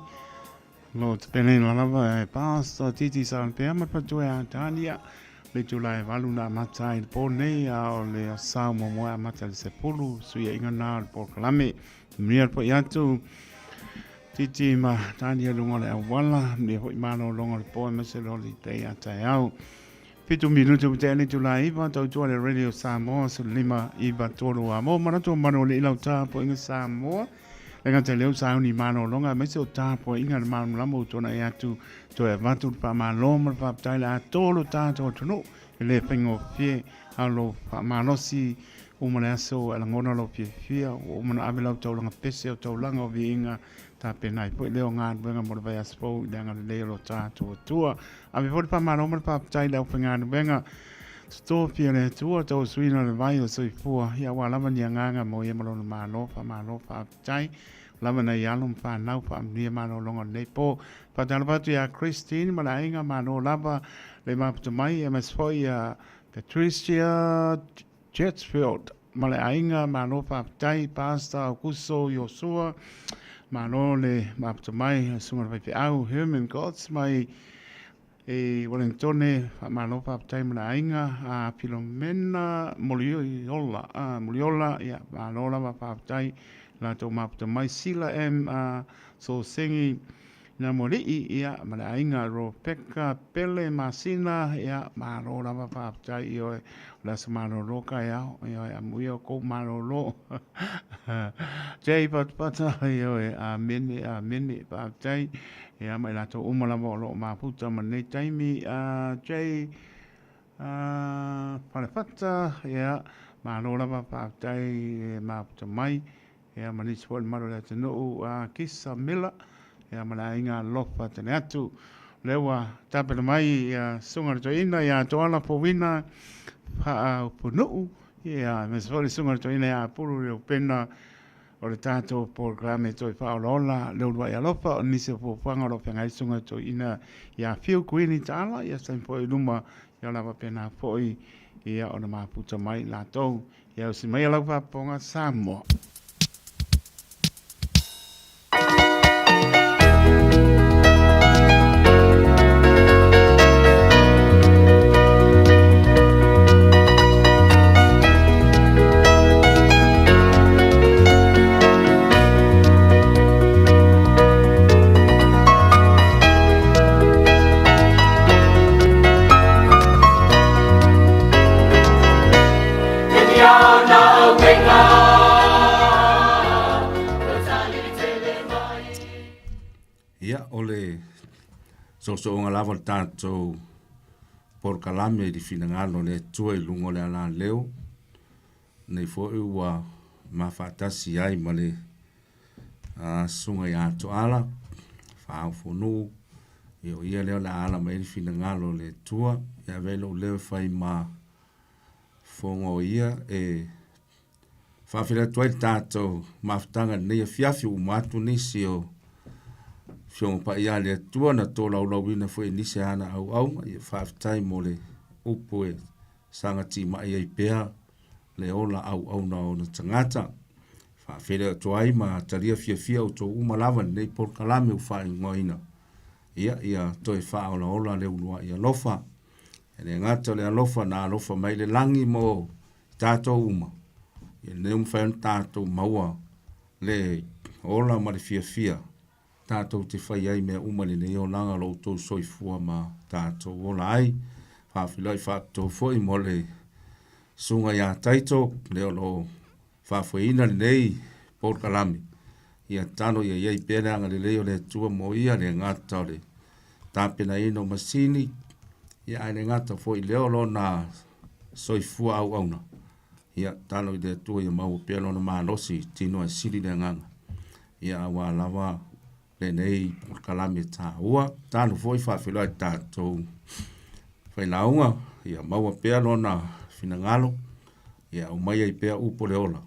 lo te pene lava e Pastor Titi Salpea ma patua a Tania le tula e valu na mata i le pō nei a o le asau mo moe a mata le sepulu suia inga nā le polokalame mnia le po i atu Titi ma Tania lunga le awala mnia hoi malo longa le pō e mese lo li te a tai au Fitu minutu ma tea le itula iva, tautua le Radio Samoa, 15 iva tolu a mo manatu o manu o le ilau tapuaiga Samoa. Le gata i leo sauni malologa aemaise o tapuaiga le malamalama ua tuanai atu toe avatu le faamalo ma le faafetai le atoa o lo tatou atunuu e le faigofie a o lo faamalosi. Uma le aso ua e lagona lou fiafia, ua uma ona ave lau taulaga pese o taulaga o viiga, tapena ai foi lea o galuega mo le vaiaso fou i le agalelei o lo tatou Atua. Ave foi le faamalo ma le faafetai i le aufaigaluega totofi a le Atua, tauasuina o le vai o le soifua, ia aua lava ni agaga mo ia ma lona Malo, faamalo faafetai. Lava nai alo ma fanau, faamanuia malologa o lenei po. Faatalofa atu ia Christine ma le aiga, malo lava le mafuta mai, aemaise foi ia Patricia Chatfield ma le aiga, malo faafetai. Pastor Aukuso Iosua, malo le mafuta mai, le susuga i le faifeau Herman Gods mai i Wellingtone, faamalo faafetai ma le aiga. A Filomena Muliola, Muliola, ia malo lava faafetai latou mafuta mai. Sila M Sosengi Namualii, ia, ma le aiga Ropeka Pele Masina, ia, malo lava faafetai i oe. O le aso malolo taeao, ioe, amuia o kou malolo. Jay Patupata, ioe, amene, amene, faafetai. Ia, ma i latou uma lava o lo o mafuta ma lenei taimi. Jay Falefata, ia, malo lava faafetai i le mafuta mai. Ia ma nisi foi o le mamalu o le atunuu, a Kisa Miller, ia ma le aiga alofa tele atu. O lea ua tapena mai ia Susuga i le Toeaina ia Toala Fouina Faaupunuu, ia aemaise foi le Susuga i le Toeaina ia Apulu Leupena o le tatou polokalame toe faaolaola le uluai alofa o nisi o fuafuaga o lo o feagai le Susuga i le Toeaina ia Fiu Kuini Taala, ia se taimi foi i luma ia o le a faapena foi ia ona mafuta mai latou. Ia usi maia lau faafofoga Samoa. Ia, o le soosooga lava o le tatou polokalame i le finagalo o le Atua i luga o le alaleo, nei foi ua mafaatasi ai ma le susuga ia Toala Faaofonuu, ia o ia lea o le a ala mai ai le finagalo o le Atua, e ave ai lou leo e fai ma fofoga o ia e faafeiloai atu ai le tatou mafutaga i lenei afiafi ua uma atu nisi o Afioga Paia a le Atua na tolaulauina foi e nisi o ana auauna. Ia faafetai mo le upu e saga timai ai pea le ola auauna o ona tagata. Faafeiloai atu ai ma talia fiafia outou uma lava i lenei polokalame ua faaigoaina ia ia toe faaolaola le uluai alofa. E le gata o le alofa na alofa mai le lagi mo tatou uma, ia lenei ua mafai ona tatou maua le ola ma le fiafia tatou te fai ai mea uma i lenei olaga o lo outou soifua ma tatou ola ai. Faafeiloai faapitoa foi mo le susuga ia Taito, lea o lo o faafoeina lenei polokalame. Ia tatalo ia i ai pea le agalelei o le Atua mo ia, le gata o le tapenaina o masini, ia ae le gata foi i lea o lona soifua auauna. Ia tatalo i le Atua ia maua pea lona malosi i tino ae sili le agaga. Ia aua lava lenei polokalame taua. Tatalo foi faafeiloai i le tatou failauga, ia maua pea lona finagalo, ia aumai ai pea upu o le ola,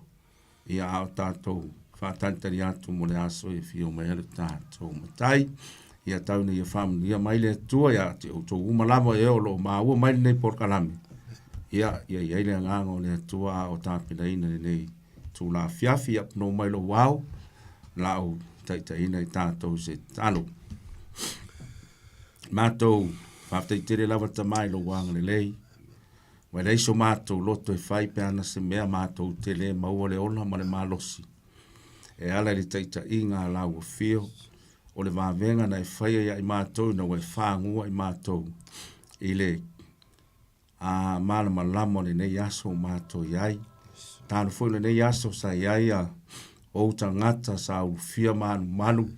ia a o tatou faatalitali atu mo le aso e afio mai ai lo tatou Matai. Ia tau ina ia faamanuia mai le Atua ia te outou uma lava e o lo o maua mai lenei polokalame. Ia, ia i ai le agaga o le Atua a o tapenaina lenei itula afiafi. Ia no mai lou ao, la ou taitaiina i tatou se tatalo. Matou faafetai tele lava Tama i lou agalelei. Ua leai so matou loto e fai pe ana se mea matou te le maua le ola ma le malosi e ala i le taitaiga a lau afio o le vavega na e faia ia i matou ina ua e fagua i matou i le a malamalama o lenei aso ua matou i ai. Talo foi lenei aso sa i ai a ou tagata sa ulufia malumalu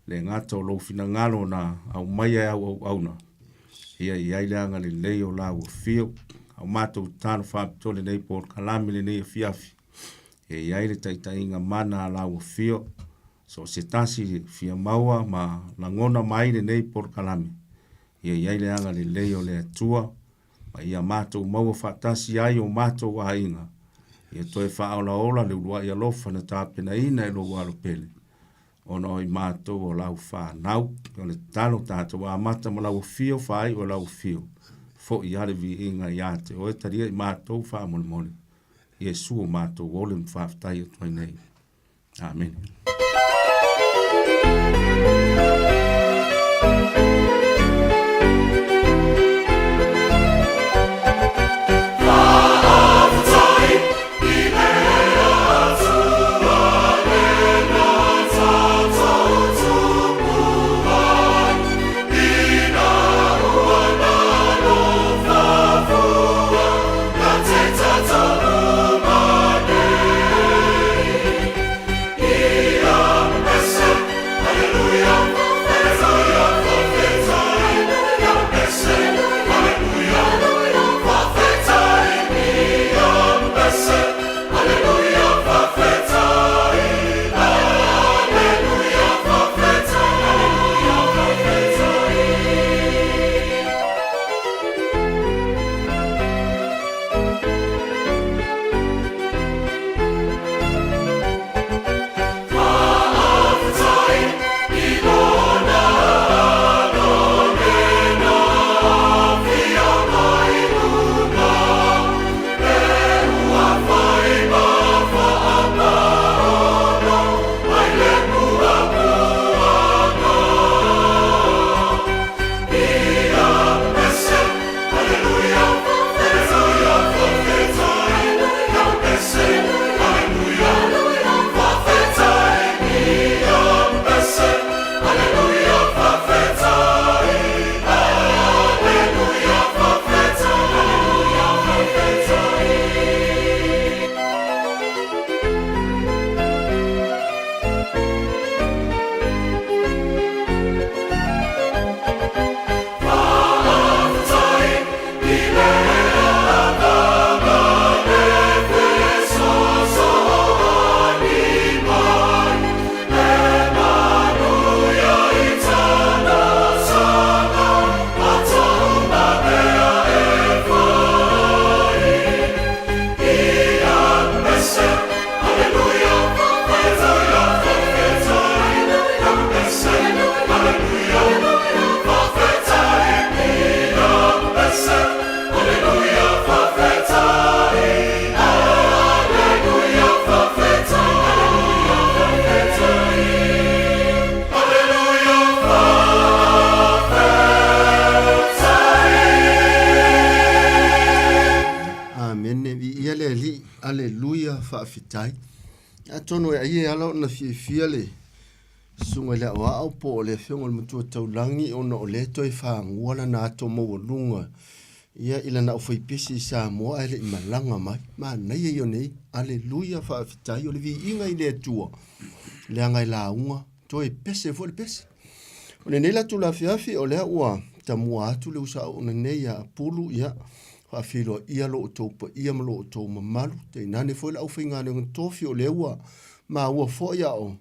le gata o lou finagalo na aumaia e au auauna. Ia i ai le agalelei o lau afio. A o matou tatalo faapitoa i lenei polokalame lenei afiafi, e i ai le taitaiga mana a lau afio, so o se tasi e fia maua ma lagona mai lenei polokalame, ia i ai le agalelei o le Atua, ma ia matou maua faatasi ai o matou aiga, ia toe faaolaola le uluai alofa na tapenaina e lou Alo pele, ona o i matou o lau fanau. O le tatalo tatou amata ma lau afio, faaiu e lau afio, foi lava le viiga ia te oe, talia i matou faamolemole. Iesu o matou ole ma faafetai atu ai nei. Amene. Amene. Viia le Alii. Aleluia. Faafetai. Atonu e ai e ala ona fiafia le susuga i le aoao po o le afioga i le Matua Taulagi ona o lea toe fagua lana ato maualuga ia i lana aufaipesi i Samoa ae le i malaga mai. Manaia ia o nei. Aleluia. Faafetai. O le viiga i le Atua leaga e lauga toe pese foi le pese. O lenei la tula afiafi, o lea ua tamua atu le usaoona nei ia Apulu, ia, faafeiloaia lo outou paia ma lo outou mamalu, tainane foi le aufaigaluega tofi o lea ua maua foi a o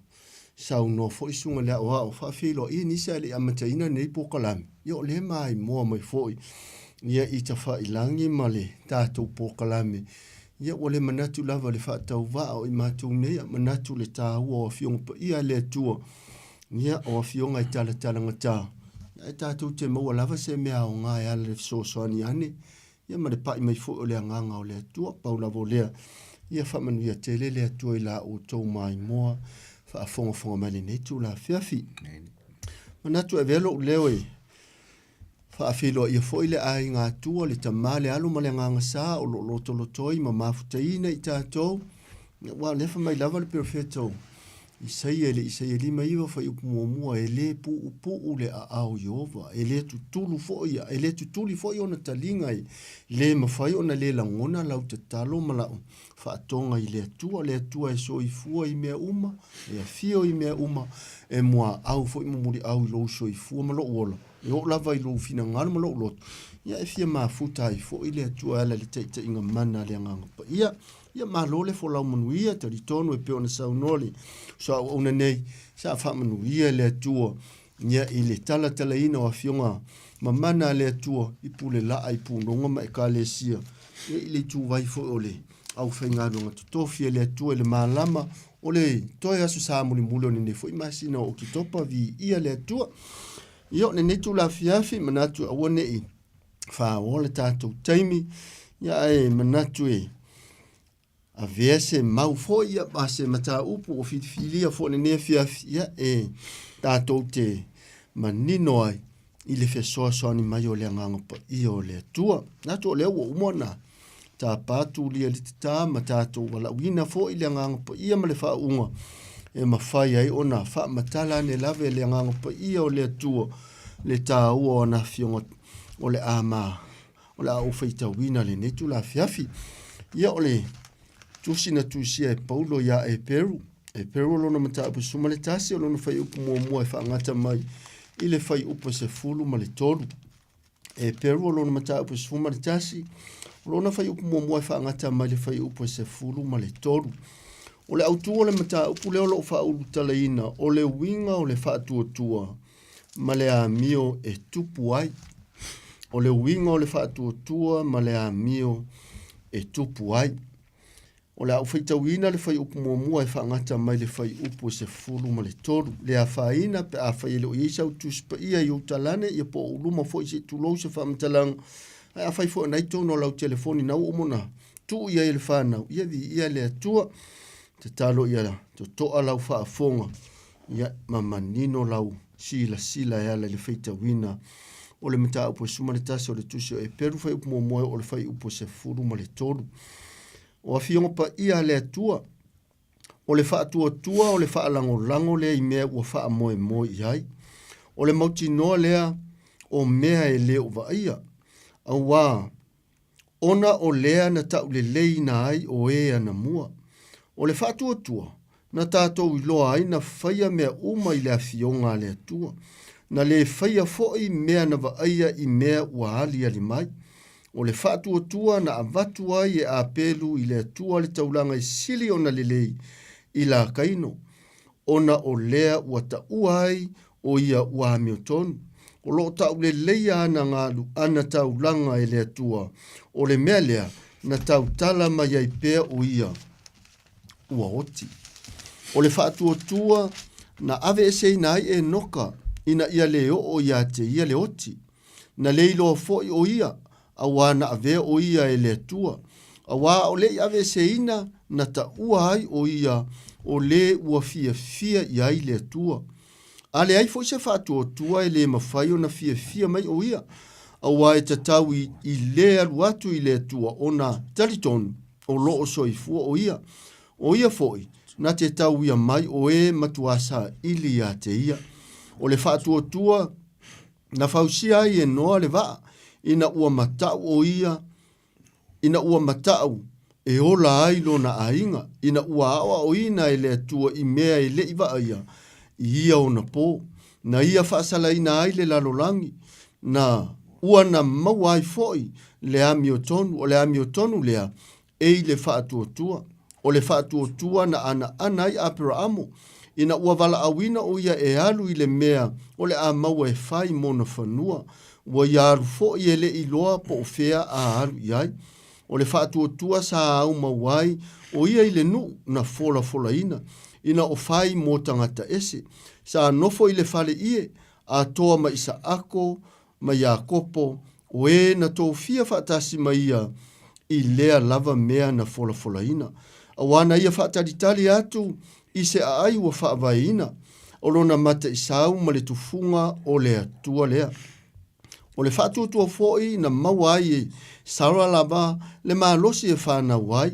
saunoa foi susuga i le aoao, faafeiloaia nisi ae le i amataina lenei polokalame, ia o lea e maimoa mai foi ia i Tafailagi ma le tatou polokalame. Ia ua le manatu lava le faatauvaa o i matou nei, a manatu le taua o Afioga Paia a le Atua, ia o Afioga e talatalagata, ae tatou te maua lava se mea aoga e ala i le fesoasoani ane, ia ma le pai mai foi o le Agaga o le Atua. Pau lava o lea, ia faamanuia tele le Atua i la outou maimoa faafogafoga mai lenei itula afiafi. Manatu e avea lou leo e Faafeiloaia foi le aiga Atua, le Tama, le Alo ma le Agaga Sa o lo o lotolotoi ma mafutaina i tatou. Aua o lea fai mai lava le perofeta o Isaia i le Isaia 59 fuaiupu muamua, e le puupuu le aao o Ieova, e le tutulu foi, e le tutuli foi ona taliga, e le mafai ona le lagona lau tatalo ma lau faatoga i le Atua, le Atua e soifua i mea uma, e afio i mea uma, e muaau foi ma muliau i lou soifua ma lou ola. E oo lava i lou finagalo ma lou loto, ia e fia mafuta ai foi le Atua e ala i le taitaiga mana a le Agaga Paia. Ia malo le folau manuia, talitonu e pei ona saunoa le soauauna nei, sa faamanuia le Atua ia i le talatalaina o afioga ma mana a le Atua i pule laa i punoga ma ekalesia, ia i le ituvai foi o le aufaigaluega totofi a le Atua i le malama o le toe aso sa mulimuli o lenei foi masina o Oketopa, viia le Atua. Ia o lenei itula afiafi, manatu aua ne i faaoa le tatou taimi, ia ae manatu e avea se mau foi ia ma se mataupu ua filifilia foi lenei afiafi, ia e tatou te manino ai i le fesoasoani mai o le Agaga Paia o le Atua. Manatu o lea ua uma ona tapa tulia i le tatā ma tatou valaauina foi le Agaga Paia ma le faauuga e mafai ai ona faamatala ane lava e le Agaga Paia o le Atua le taua o ana afioga o le a ma o le a ou faitauina lenei itula afiafi. Ia o le tusi na tusia e Paulo iā Eperu, Eperu o lona mataupu 11 o lona fuaiupu muamua e faagata mai i le fuaiupu 13. Eperu o lona mataupu 11 o lona fuaiupu muamua e faagata mai le fuaiupu 13. O le autu o le mataupu lea o lo o faaulutalaina o le uiga o le faatuatua ma le amio e tupu ai. O le uiga o le faatuatua ma le amio e tupu ai. O le a ou faitauina le fuaiupu muamua e faagata mai le fuaiupu 13. Le afaina pe afai e le o i ai sau Tusi Paia i ou talane, ia po o ou luma foi se i tulou se faamatalaga, ae afai foi o na i totonu o lau telefoni na ua uma ona tuu i ai e le fanau, ia viia le Atua. Tatalo ia totoa lau faafofoga, ia ma manino lau silasila e ala i le faitauina o le mataupu 11 o le Tusi o Eperu, fuaiupu muamua e oo i le fuaiupu 13. O Afioga Paia a le Atua, o le faatuatua o le faalagolago lea i mea ua faamoemoe i ai. O le mautinoa lea o mea e le o vaaia, auā ona o lea na tauleleiina ai o e anamua. O le faatuatua, na tatou iloa ai na faia mea uma i le Afioga a le Atua, na le faia foi mea na vaaia i mea ua aliali mai. O le faatuatua na avatu ai e Apelu i le Atua le taulaga e sili ona lelei i la Kaino, ona o lea ua taua ai o ia ua amiotonu. O lo o tauleleia ana galu, ana taulaga e le Atua, o le mea lea na tautala mai ai pea o ia ua oti. O le faatuatua na aveeseina ai Enoka ina ia le oo ia te ia le oti. Na le iloa foi o ia, auā na avea o ia e le Atua. Auā ʻaʻole i aveeseina na taua ai o ia o le ua fiafia i ai le Atua. A leai foi se faatuatua e le mafai ona fiafia mai o ia, auā e tatau i, i le alu atu i le Atua ona talitonu o lo o soifua o ia. O ia foi, na te tauia mai o e matuā saili iā te ia. O le faatuatua Na fausia ai e Noa le vaa, ina ua matau o ia, ina ua matau e ola ai lona aiga, ina ua aoaoina e le Atua i mea e le i vaaia i ia ona pō. Na ia faasalaina ai le lalolagi, na ua na maua ai foi le amiotonu, o le amiotonu lea e i le faatuatua. O le faatuatua na anaana ai Aperaamo, ina ua valaauina o ia e alu i le mea o le a maua e fai mona fanua, ua ia alu foi e le i iloa po o fea a alu i ai. O le faatuatua sa aumau ai o ia i le nuu na folafolaina, ina o fai mo tagata ese. Sa nofo i le fale ie, atoa ma Isaako ma Iakopo, o e na tofia faatasi ma ia i lea lava mea na folafolaina. Auā na ia faatalitali atu i se aai ua faavaeina, o lona mataisau ma le tufuga o le Atua lea. O le faatuatua foi na maua ai e Sara lava le malosi e fanau ai,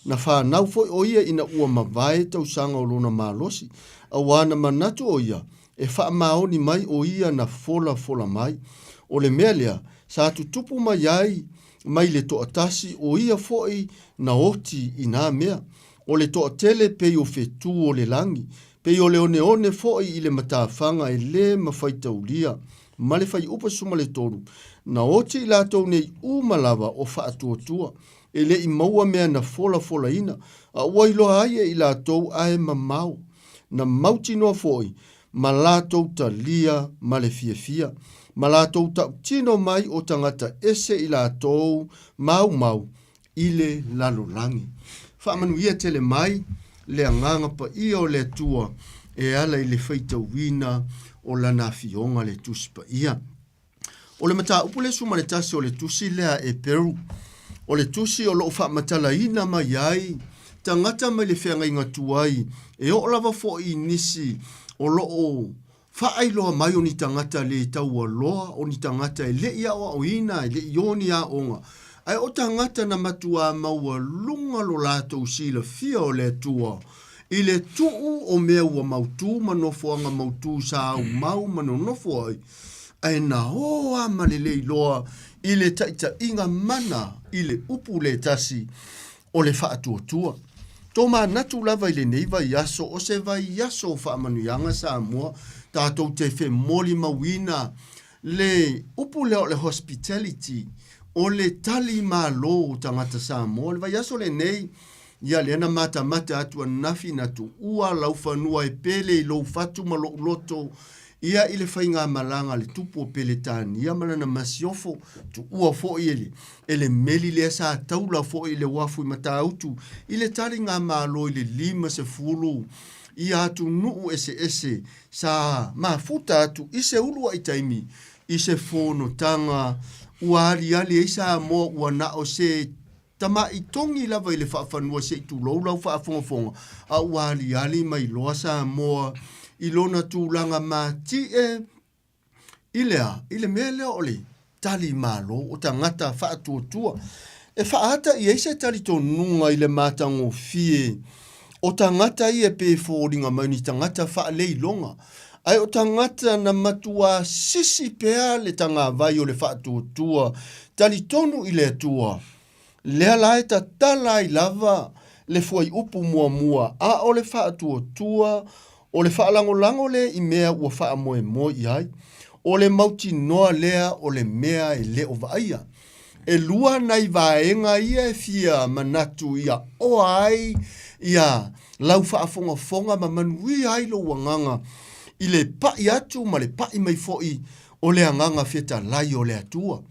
na fanau foi o ia ina ua mavae tausaga o lona malosi, auā na manatu o ia E faamaoni mai o ia na folafola mai. O le mea lea, sa tutupu mai ai mai le toatasi o ia foi na oti i nā mea. O le toatele pei o whetū o le langi, pei o le oneone foi i le matafaga e le mafaitaulia. ma le fuaiupu 13, na oti i latou nei uma lava o faatuatua, e le i maua mea na folafolaina, a ua iloa ai e i latou ae mamao, na mautinoa foi ma latou talia ma le fiafia, ma latou tautino mai o tagata ese i latou maumau i le lalolagi. Faamanuia tele mai le Agaga Paia o le Atua e ala i le faitauina o Lana Afioga le Tusi Paia. O le mataupu le 11 o le tusi lea e Peru, o le tusi o lo o faamatalaina mai ai tagata mai le feagaiga tuai e oo lava foi i nisi o lo o faailoa mai o ni tagata le taualoa, o ni tagata e le i aoaoina, e le i o ni aoga, ae o tagata na matuā maualuga lo latou silafia o le Atua i le tuu o mea ua mautū ma nofoaga mautū sa aumau ma nonofo ai, ae na ō a ma le le iloa i le taitaiga mana i le upu le tasi o le faatuatua. Tomanatu lava i lenei vaiaso o se vaiaso o faamanuiaga Samoa tatou te femolimauina le upu lea o le hospitality, o le tali malo o tagata Samoa. O le vaiaso lenei, ia lea na matamata atu ananafi na tuua laufanua e pele i lou fatu ma lou loto ia i le faigamalaga a le tupu o Peletania ma lana masiofo, tuua foi e le, e le meli lea sa taula foi i le uafu i Matautu i le taligamalo i le 50 ia atunuu eseese sa mafuta atu i se uluai taimi i se fonotaga ua aliali ai Samoa ua na o se Tama'i togi lava i le faafanua se i tulou lau faafogafoga, a ua aliali mai loa Samoa i lona tulaga mati'e i le a? I le mea lea o le tali malo o tagata faatuatua. E faaata i ai se talitonuga i le matagofie o tagata ia pe foliga mai o ni tagata faaleiloga, ae o tagata na matuā sisi pea le tagavai o le faatuatua talitonu i le Atua, lea la e tatala ai lava le fuaiupu muamua, a o le faatuatua o le faalagolago lea i mea ua faamoemoe i ai, o le mautinoa lea o le mea e le o vaaia. E lua nai vaega ia e fia manatu ia oa ai ia lau faafogafoga ma manuia ai lou agaga i le pai atu ma le pai mai foi o le Agaga Fetalai o le Atua.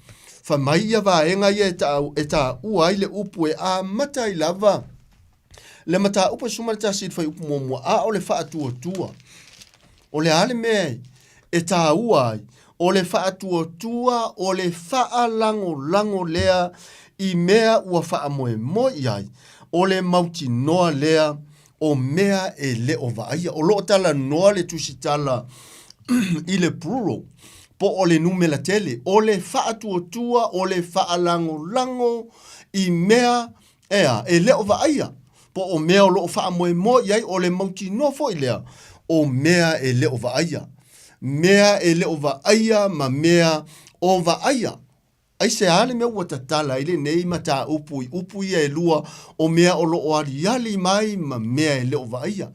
Fai mai ia vaega ia e taua ai le upu e amata ai lava le mataupu 11 i le fuaiupu muamua, a o le faatuatua. O le a le mea e taua ai? O le faatuatua o le faalagolago lea i mea ua faamoemoe i ai, o le mautinoa lea o mea e le o vaaia. O lo o talanoa le tusitala i le plural, po o le numera tele, o le faatuatua, o le faalagolago i mea Ea, e le o vaaia, po o mea o lo o faamoemoe i ai, o le mautinoa foi lea o mea e le o vaaia. Mea e le o vaaia ma mea o vaaia. Aisea le mea ua tatala ai lenei mataupu i upu ia e lua o mea o lo o aliali mai ma mea e le o vaaia?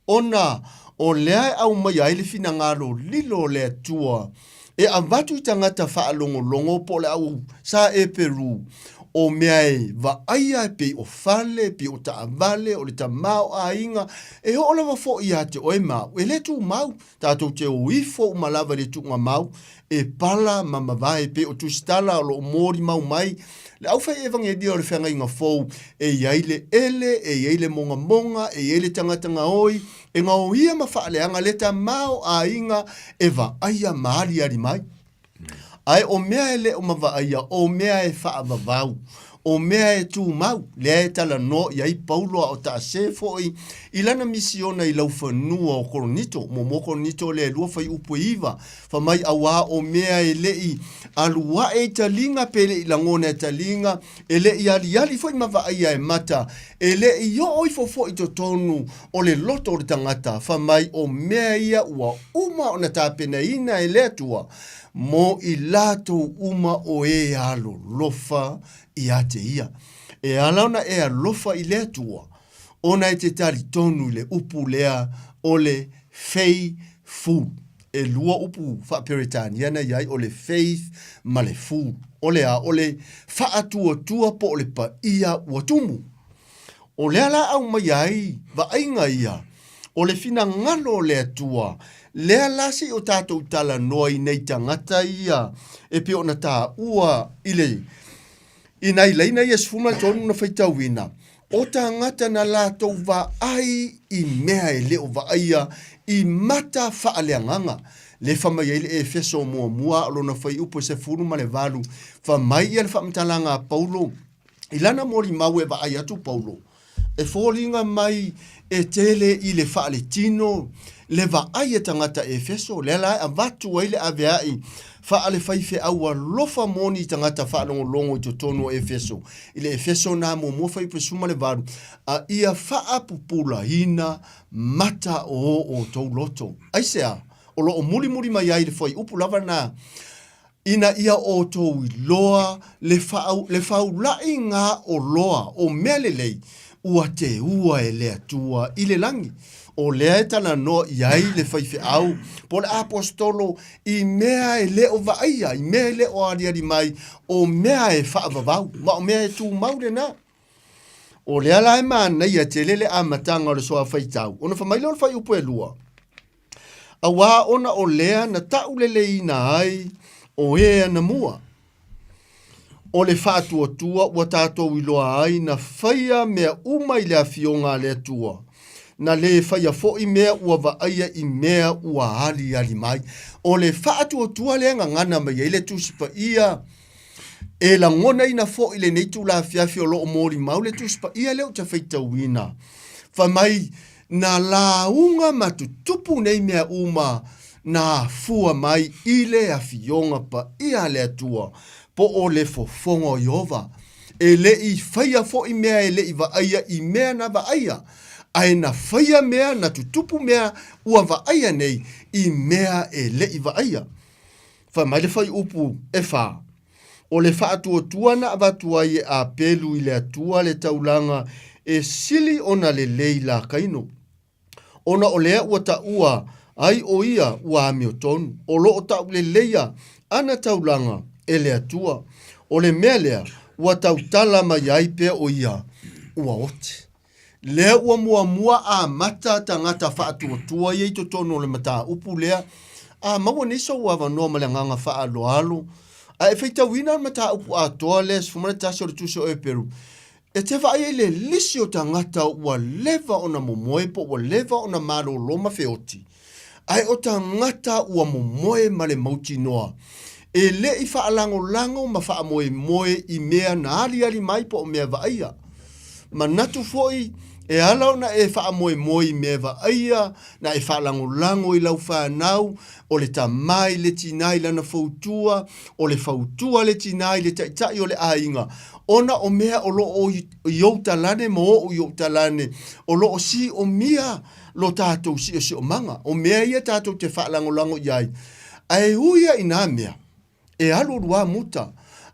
Ona o lea e aumaia ai le finagalo lilo o le Atua e avatu i tagata faalogologo po o le au sa Eperu, o mea e vaaia e pei o fale, e pei o taavale, o le tamaoaiga, e oo lava foi ia te oe ma au. E le tumau, tatou te o ifo uma lava i le tuugamau, e pala ma mavae e pei o tusitala o lo o molimau mai le aufai evangelia o le feagaiga fou, e i ai le ele, e i ai le mogamoga, e i ai le tagata gaoi, e gaoia ma faaleaga le tamaoaiga e vaaia ma aliali mai. Ae o mea e le o mavaaia, o mea e faavavau, o mea e tumau, lea e talanoa i ai Paulo a o taase foi i lana misiona i laufanua o Korinito, muamua Korinito lea e lua fuaiupu e iva, Fai mai auā o mea e le i alu aʻe i taliga pe le i lagona e taliga, e le i aliali foi ma vaaia e mata, e le i oo ifo foi i totonu o le loto o le tagata, fai mai o mea ia ua uma ona tapenaina e le Atua mo i latou uma o e alolofa ia te ia. E ala ona e alofa i le Atua, ona e te talitonu i le upu lea o le faithful. E lua upu faa-Peretania na i ai, o le faith ma le fool. O le a? O le faatuatua po o le paia ua tumu. O lea la aumai ai vaaiga ia, o le finagalo o le Atua, lea la se i o tatou talanoa i nei tagata ia e pei ona taua i le i nai laina ia 13 na faitauina, o tagata na latou vaai i mea e le o vaaia i mata faaleagaga. Le fa mai ai le Efeso muamua a o lona fuaiupu e 18, fa mai ia le faamatalaga a Paulo, I lana molimau e vaai atu Paulo, e foliga mai e tele i le faaletino le vaai a tagata Efeso, lea la e avatu ai le aveai faalefaifeau alofa moni i tagata faalogologo i totonu o Efeso. I le Efeso na muamua fuaiupu 18, a ia faapupulaina mata o outou loto. Aisea? O lo o mulimuli mai ai le fuaiupu lava na ina ia outou iloa le, faau, le faulaʻiga oloa o mea lelei ua teua e le Atua i le lagi. O lea e talanoa i ai le faifeau po o le aposetolo i mea e le o vaaia, i mea e le o aliali mai, o mea e faavavau, ma o mea e tumau lena. O lea la e manaia tele le amataga o le soa faitau, ona fai mai lea o le fuaiupu e lua, Auā ona o lea na taʻuleleiina ai o e anamua. O le faatuatua ua tatou iloa ai na faia mea uma i le Afioga a le Atua, na lē faia foʻi mea ua vaaia i mea ua aliali mai. O le faatuatua lea e gagana mai ai le Tusi Paia, e lagonaina foʻi lenei itula afiafi o lo o molimau le Tusi Paia lea ou te faitauina, fai mai, Na lauga ma tutupu nei mea uma na afua mai i le Afioga Paia a le Atua, po o le fofoga o Ieova. E le i faia foi mea e le i vaaia i mea na vaaia, ae na faia mea na tutupu mea ua vaaia nei i mea e le i vaaia. Fai mai le fuaiupu e fa. O le faatuatua na avatu ai e Apelu i le Atua le taulaga e sili ona lelei la Kaino, ona o lea ua taua ai o ia ua amiotonu, o lo o tauleleia ana taulaga e le Atua. O le mea lea ua tautala mai ai pea o ia ua oti. Lea ua muamua amata tagata faatuatua ia i totonu o le mataupu lea, a maua nei sou avanoa ma le agaga faaaloalo, a e faitauina le mataupu atoa lea 11 o le Tusi o Eperu, e te vaai ai i le lisi o tagata ua leva ona momoe po ua leva ona malolo ma feoti. Ae o tagata ua momoe ma le mautinoa, e le i faalagolago ma faamoemoe i mea na aliali mai po o mea vaaia. Manatu foi, e ala ona e faamoemoe i mea vaaia, na e faalagolago i lau fanau, o le tama i le tinā i lana fautua, o le fautua a le tinā i le taitai o le aiga, ona o mea o lo o i ou talane ma oʻu i ou talane, o lo o siomia lo tatou siosiomaga, o mea ia tatou te faalagolago i ai. Ae ui a i nā mea, e alualu a muta,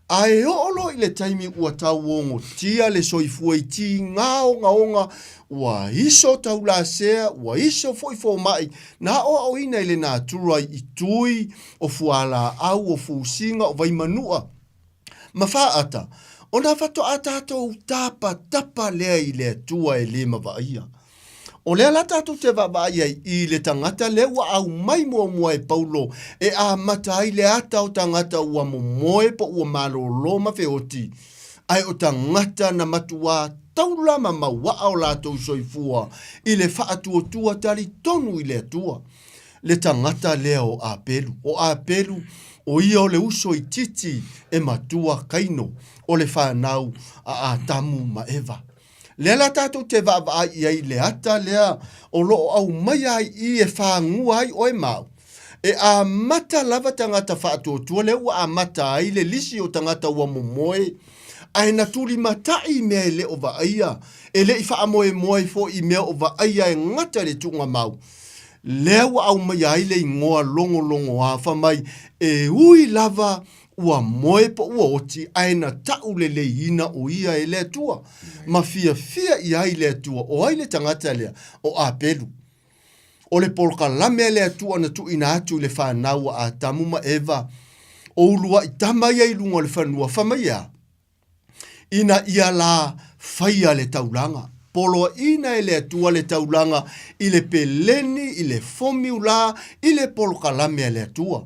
a e oo loa i le taimi ua tauogotia le soifua i tigā ogaoga, ua iso taulasea, ua iso foi fomai, na aoaoina i le natura i tui, o fualaau, o fusiga, o vaimanuʻa, ma faata, ona faatoa tatou tapatapa lea i le Atua e le mavaia. O lea la tatou te vaavaai ai i le tagata lea ua aumai muamua e Paulo e amata ai le ata o tagata ua momoe po ua malolo ma feoti, ae o tagata na matuā taula ma mauaa o latou soifua i le faatuatua talitonu i le Atua. Le tagata lea o Apelu. O Apelu, o ia o le uso itiiti e matua Kaino, o le fanau a Atamu ma Eva. Lea la tatou te vaavaai i ai i le ata lea o lo o aumaia ai i e fagua ai oe ma au. E amata lava tagata faatuatua lea ua amata ai le lisi o tagata ua momoe, ae na tulimatai i mea e le o vaaia, e le i faamoemoe foi i mea o vaaia e gata i le tuugamau. Lea ua aumaia ai le igoa logologoa fa mai e ui lava ua moe po ua oti ae na taʻuleleiina o ia e le Atua ma fiafia i ai le Atua. O ai le tagata lea? O Apelu. O le polokalame a le Atua na tuuina atu i le fanau a Atamu ma Eva, o uluai tama ia i luga o le fanua, fai mai e a? Ina ia la faia le taulaga, poloaiina e le Atua le taulaga i le peleni, i le fomiula, i le polokalame a le Atua.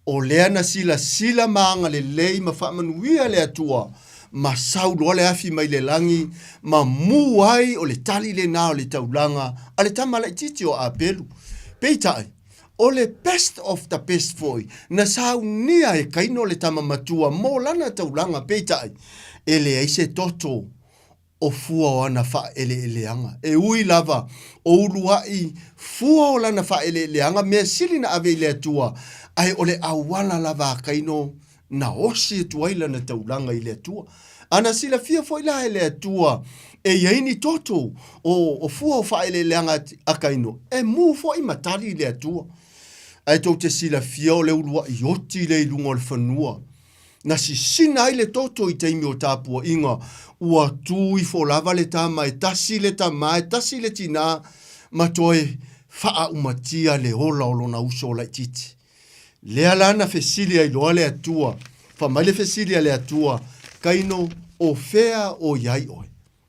O lea na silasila ma agalelei ma faamanuia le Atua, ma sau loa le afi mai le lagi, ma mu ai o le tali lena o le taulaga a le tama laitiiti o Apelu. Peitai, o le best of the best foi na saunia e Kaino le tama matua mo lana taulaga, peitai, e leai se toto o fua o ana faaeleeleaga. E ui lava o uluaʻi fua o lana faaeleeleaga mea sili na ave i le Atua, ae o le auala lava a Kaino na osi atu ai lana taulaga i le Atua. A na silafia foi la e le Atua e i ai ni toto o, o fua o faaeleeleaga a Kaino, e mū foi ma tali i le Atua. Ae tou te silafia o le uluaʻi oti lea i luga o le fanua. Na sisina ai le toto i taimi o tapuaiga, ua tū ifo lava le tama e tasi le tamā e tasi le tinā ma toe faaumatia le ola o lona uso laitiiti. Lea la na fesili ai loa le Atua, fai mai le fesili a le Atua, Kaino, o fea o i ai oe?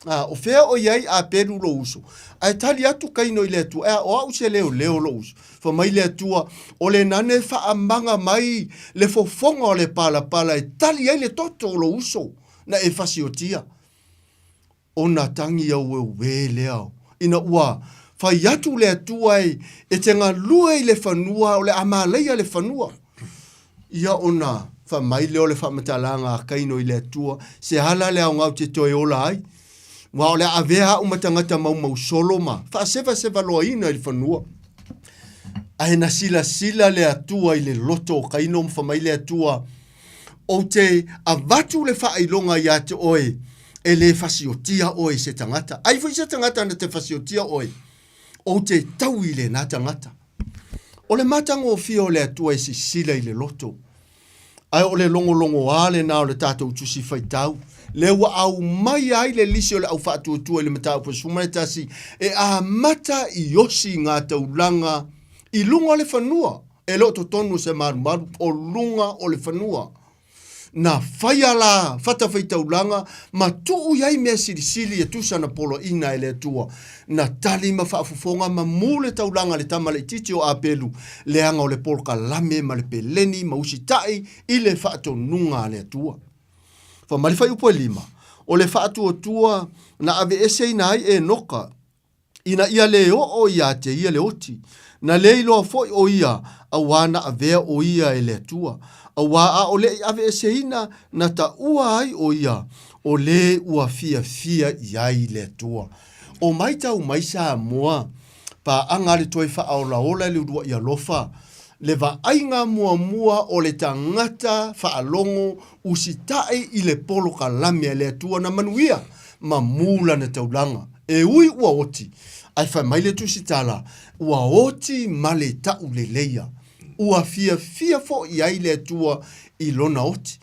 A, o fea o i ai Apelu lou uso? Ae tali atu Kaino i le Atua, Ea, o au se leoleo lou uso. Fai mai le Atua, O le nane faamaga mai le fofoga o le palapala e tali ai le toto o lou uso na e fasiotia. Ona tagi aueuē lea ina ua fai atu le Atua e, e te galue i le fanua o le a malaia le fanua. Ia ona fai mai lea o le faamatalaga a Kaino i le Atua, Se ala le aoga ou te toe ola ai? Aua o le a avea au ma tagata maumausolo ma faasevasevaloaina i le fanua. Ae na silasila le Atua i le loto o Kaino ma fai mai le Atua, Ou te avatu le faailoga ia te oe, e lē fasiotia oe e se tagata. Ai foi se tagata na te fasiotia oe, ou te taui i lena tagata. O le matagofie o le Atua e sisila i le loto, ae o le logologoā lena o le tatou Tusi Faitau, lea ua aumai ai le lisi o le au faatuatua i le mataupu e 11 e amata i osi ngā taulaga i luga o le fanua, e le o totonu o se malumalu, o luga o le fanua. Na faia la fatafaitaulaga ma tuu i ai mea silisili e tusa na poloaiina e le Atua. Na tali ma faafofoga ma mu le taulaga a le tama laitiiti o Apelu, leaga o le polokalame ma le peleni ma usitai i le faatonuga a le Atua. Fai mai le fuaiupu e lima, o le faatuatua na aveeseina ai Enoka, ina ia le oo ia te ia le oti. Na le iloa foi ʻo ia, auā na avea ʻo ia e le Atua. Auā ʻaʻole i aveeseina na taua ai ʻo ia, ʻo lē ua fiafia i ai le Atua. O maitau mai Samoa, paaga a le toe faaolaola i le uluaʻi alofa, le vaaiga muamua o le tagata faalogo usitai i le polokalame a le Atua na manuia ma mū lana taulaga. E ui ua oti, ae fai mai le Tusitala, ua oti ma le tauleleia. Ua fiafia foi i ai le Atua i lona oti.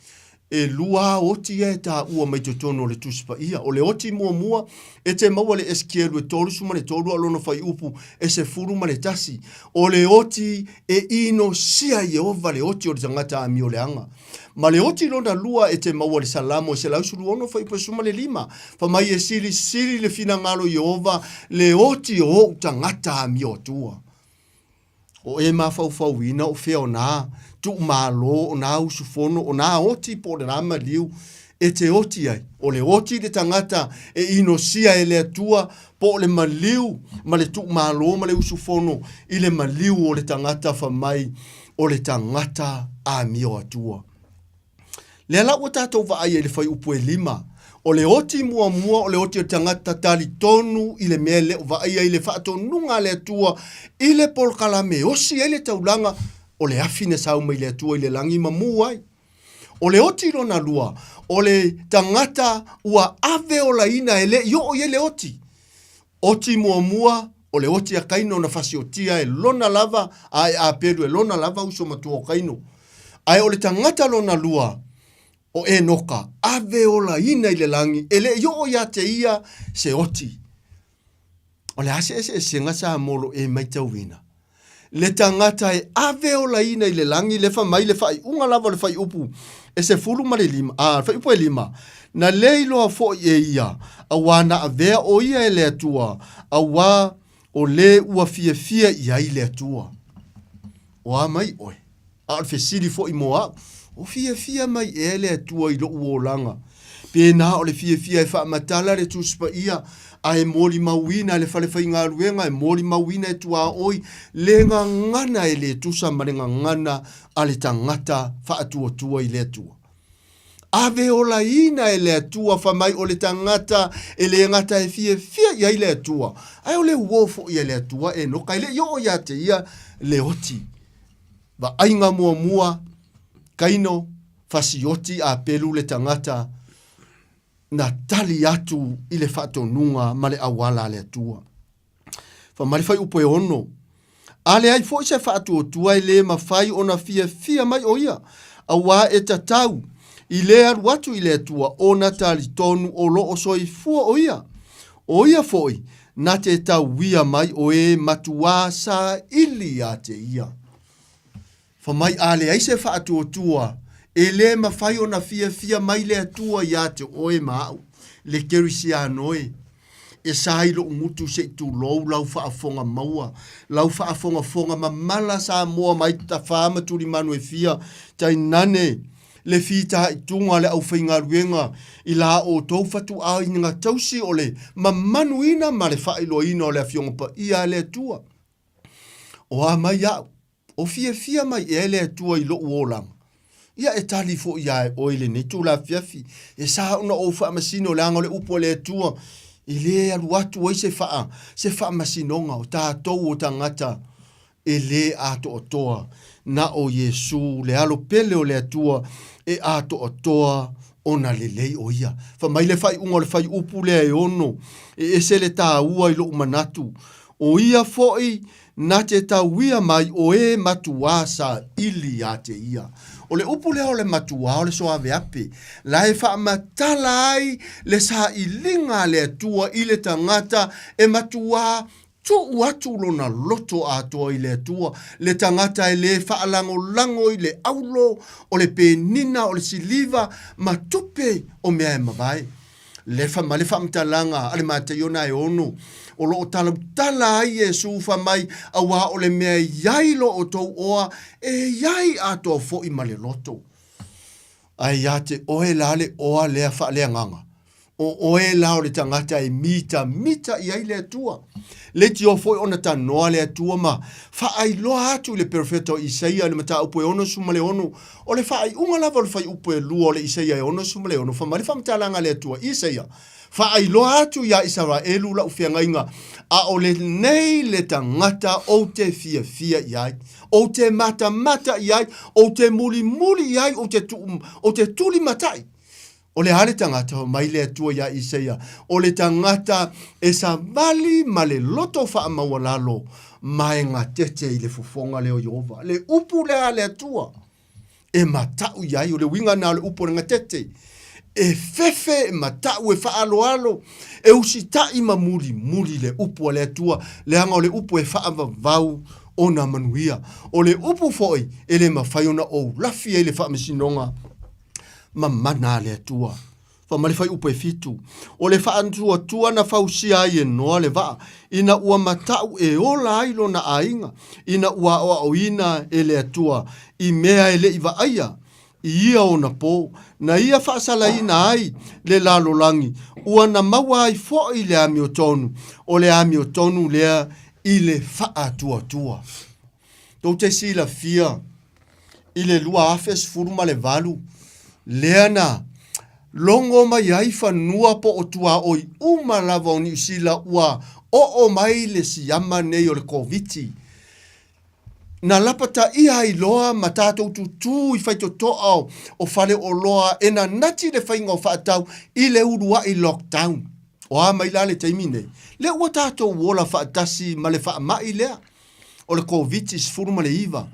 E lua oti ia e taua mai totonu o le Tusi Paia. O le oti muamua e te maua le Esekielu e 33 a o lona fuaiupu e 11. O le oti e inosia Ieova le oti o le tagata amioleaga. Ma le oti lona lua e te maua le Salamo e 116 fuaiupu e 15, fai mai e silisili le finagalo Ieova le oti o ou tagata amioatua. O e mafaufauina o fea o nā tuumalo, o nā usufono, o nā oti po o le nā maliu e te oti ai. O le oti le tagata e inosia e le Atua po o le maliu ma le tuumalo ma le usufono i le maliu o le tagata fai mai o le tagata amio atua. Lea la ua tatou vaai ai i le fuaiupu e lima, o le oti muamua o le oti o le tagata talitonu i le mea e le o vaaia i le faatonuga a le Atua i le polokalame e osi ai le taulaga o le afi na sau mai le Atua i le lagi ma mū ai. O le oti lona lua, o le tagata ua ave olaina e le i oo i ai le oti. Oti muamua, o le oti a Kaino na fasiotia e lona lava a e Apelu e lona lava uso matua o Kaino. Ae o le tagata lona lua, o Enoka, ave olaina i le lagi, e le i oo ia te ia se oti. O le a se eseesega Samoa o lo o e matauina? Le tagata e ave olaina i le lagi le fa mai le faaiuga lava o le fuaiupu e 15, a, le fuaiupu e lima, na le iloa foi e ia, auā na avea ʻo ia e le Atua, auā o le ua fiafia i ai le Atua. O a mai ʻoe? A o le fesili foi mo au, o fiafia mai ea le Atua i loʻu olaga? Pēnā o le fiafia e faamatala le Tusi Paia, a e molimauina e le falefaigaluega, e molimauina e tuaoi le gagana e le tusa ma le gagana a le tagata faatuatua i le Atua. Ave olaina e le Atua fai mai o le tagata e le gata e fiafia i ai le Atua, ae o le uō foi a le Atua e noka e le i oo iā te ia le oti. Vaaiga muamua, Kaino, fasioti a pelu le tagata na tali atu i le faatonuga ma le auala a le Atua. Fai mai le fuaiupu e ono, A leai foi se faatuatua e le mafai ona fiafia mai ʻo ia, auā e tatau i le alu atu i le Atua ona talitonu o lo o soifua ʻo ia. ʻO ia foi na te tauia mai o e matuā saili iā te ia. Fai mai a leai se faatuatua, e le mafai ona fiafia mai le Atua iā te oe ma aʻu, le Kerisiano e. E sa i loʻu gutu se i tulou lau faafofoga maua, lau faafogafoga mamala Samoa mai tafā ma tulimanu e fia, tainane le fitaituga a le aufaigaluega i la outou fatuaiga tausi o le mamanuina ma le faailoaina o le Afioga Paia a le Atua. O a mai aʻu, o fiafia mai ea le Atua i loʻu olaga? Ia e tali foi iā e oe i lenei itula afiafi, e sa ona ou faamasino leaga o le upu a le Atua e le alu atu ai se faa, se faamasinoga o tatou o tagata e lē atoatoa, na o Iesu le Alo pele o le Atua e atoatoa ona lelei o ia. Fai mai le faaiuga o le fuaiupu lea e ono, e ese le tāua i loʻu manatu, o ia foi na te tauia mai o e matuā saili iā te ia. O le upu lea o le matuā o le soaveape, la e faamatala ai le sailiga a le Atua i le tagata e matuā tuu atu lona loto atoa i le Atua, le tagata e lē faalagolago i le aulo o le penina o le siliva ma tupe o mea e mavae. Lefa ma le faamatalaga a le Mataio na e ono, o lo o talautala ai Iesu fai mai, auā o le mea e i ai lo outou oa, e i ai atoa foi ma le loto. Ae iā te oe la le oa lea faaleagaga, o oe la o le tagata e mitamita i ai le Atua. Leitioa foi ona tanoa le Atua ma faailoa atu i le perofeta o Isaia i le mataupu e 66, O le faaiuga lava o le fuaiupu e lua o le Isaia e 66, fai mai le faamatalaga a le Atua, Isaia, faailoa atu iā Isaraelu lau feagaiga, a o lenei le tagata ou te fiafia i ai, ou te matamata i ai, ou te mulimuli i ai, ou te, tuu, ou te tulimatai. O le a le tagata, fai mai le Atua iā Isaia, o le tagata e savali ma le loto faamaualalo ma e gatete i le fofoga lea o Ieova. Le upu lea a le Atua e mataʻu i ai, o le uiga lena o le upu o le gatete, e fefe, e mataʻu, e faaaloalo, e usitaʻi ma mulimuli le upu a le Atua, leaga o le upu e faavavau ona manuia. O le upu foi e le mafai ona ou lafi ai le faamasinoga ma mana a le Atua. Fai mai le fuaiupu e fitu, O le faatuatua na fausia ai e Noa le vaa, ina ua mataʻu e ola ai lona aiga, ina ua aoaoina e le Atua i mea e le i vaaia i ia ona pō, na ia faasalaina ai le lalolagi, ua na maua ai foi le amiotonu, o le amiotonu lea i le faatuatua. Tou te silafia i le 2018 lea na logo mai ai fanua po o tuaoi uma lava o Niu Sila ua oo mai le siama nei o le Koviti. Na lapataia ai loa ma tatou tutū i faitotoa o faleoloa e nanati le faiga o faatau i le uluai lockdown. O a mai la le taimi nei? Lea ua tatou ola faatasi ma le faamai lea. o le Koviti-19,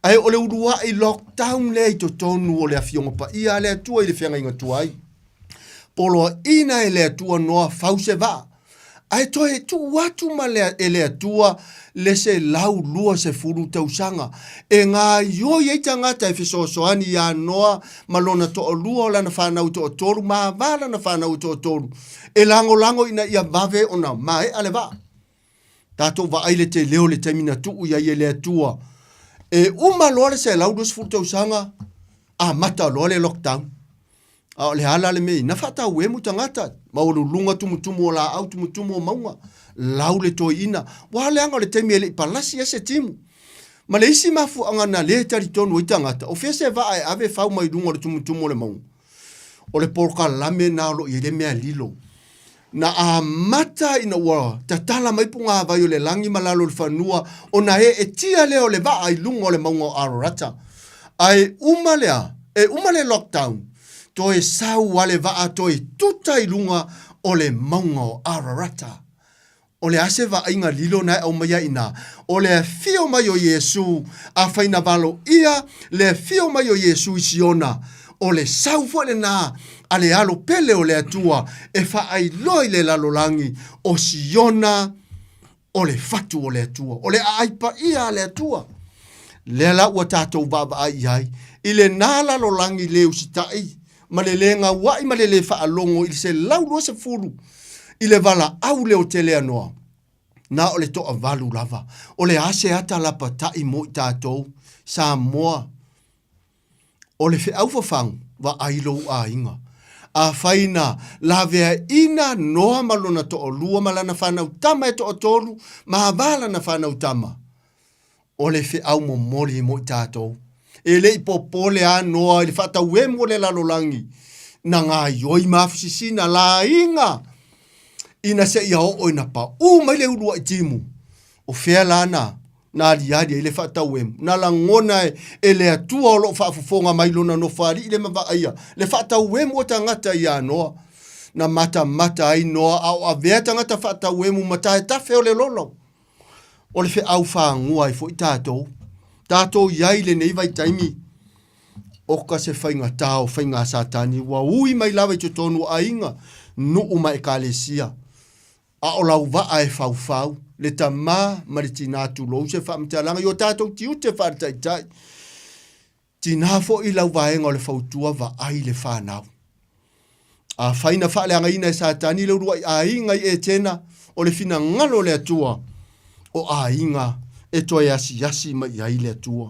ae o le uluai lockdown lea i totonu o le Afioga Paia a le Atua i le feagaiga tuai. Poloaiina e le Atua Noa fau se vaa. Ae toe tuu atu ma le, e le Atua le 120 tausaga e gaioi ai tagata e fesoasoani iā Noa ma lona toalua o lana fanau e toatolu ma ava lana fanau e toatolu e lagolago ina ia vave ona maea le vaa. Tatou vaai le tele o le taimi na tuu i ai e le Atua. E uma loa le 120 tausaga, amata loa le lockdown. A o le a la le mea i na faatauemu tagata, maualuluga tumutumu o laau, tumutumu o mauga, lau le toeaina. Ua leaga o le taimi e le i palasi ai se timu. Ma le isi mafuaaga na le talitonu ai tagata, o fea se vaa e ave fau mai luga o le tumutumu o le mauga? O le polokalame na o lo o i ai le mea lilo. Na amata ina ua tatala mai pugāvai o le lagi ma lalo o le fanua ona eetia lea o le vaa i luga o le mauga o Ararata. Ae uma lea, e uma le lockdown, toe sau a le vaa toe tuta i luga o le mauga o Ararata. O le a se vaaiga lilo na e aumaia i ina? O le afio mai o Iesu, afai na valoia le afio mai o Iesu i Siona, o le sau foi lena a le Alo pele o le Atua e faailoa i le lalolagi, o Siona o le fatu o le Atua, o le aai paia a le Atua. Lea la ua tatou vaavaai i ai i lena lalolagi le usitai ma le lē gauaʻi ma le lē faalogo i le 120 i le valaau leoteleanoa, na o le toavalu lava. O le a se ata lapataʻi mo i tatou, Samoa? O le feau fafagu, vaai lou aiga. Afai na laveaiina Noa ma lona toalua ma lana fanau tama e toatolu ma ava lana fanau tama, o le feau momoli mo i tatou. E le i popole a Noa i le faatauemu o le lalolagi, na gaioi ma afusisina laiga ina seia oo ina paʻū mai le uluaʻi timu. O fea la na na aliali ai le faatauemu? Na lagona e le Atua o lo o faafofoga mai lona nofoalii le mavaaia le faatauemu o tagata iā Noa. Na matamata ai Noa a o avea tagata faatauemu ma taetafe o le lolo. O le feau fagua ai foi tatou. Tatou i ai i lenei vaitaimi, oka se faigatā o faiga Satani ua ui mai lava i totonu o aiga, nuu ma ekalesia. A o lau vaa e faufau, le tamā ma le tinā tulou se faamatalaga i o tatou tiute faaletaitai. Tinā foi lau vaega o le fautua vaai le fanau. Afai na faaleagaina e Satani le uluai aiga i Etena, o le finagalo o le Atua, o aiga e toe asiasi mai i ai le Atua.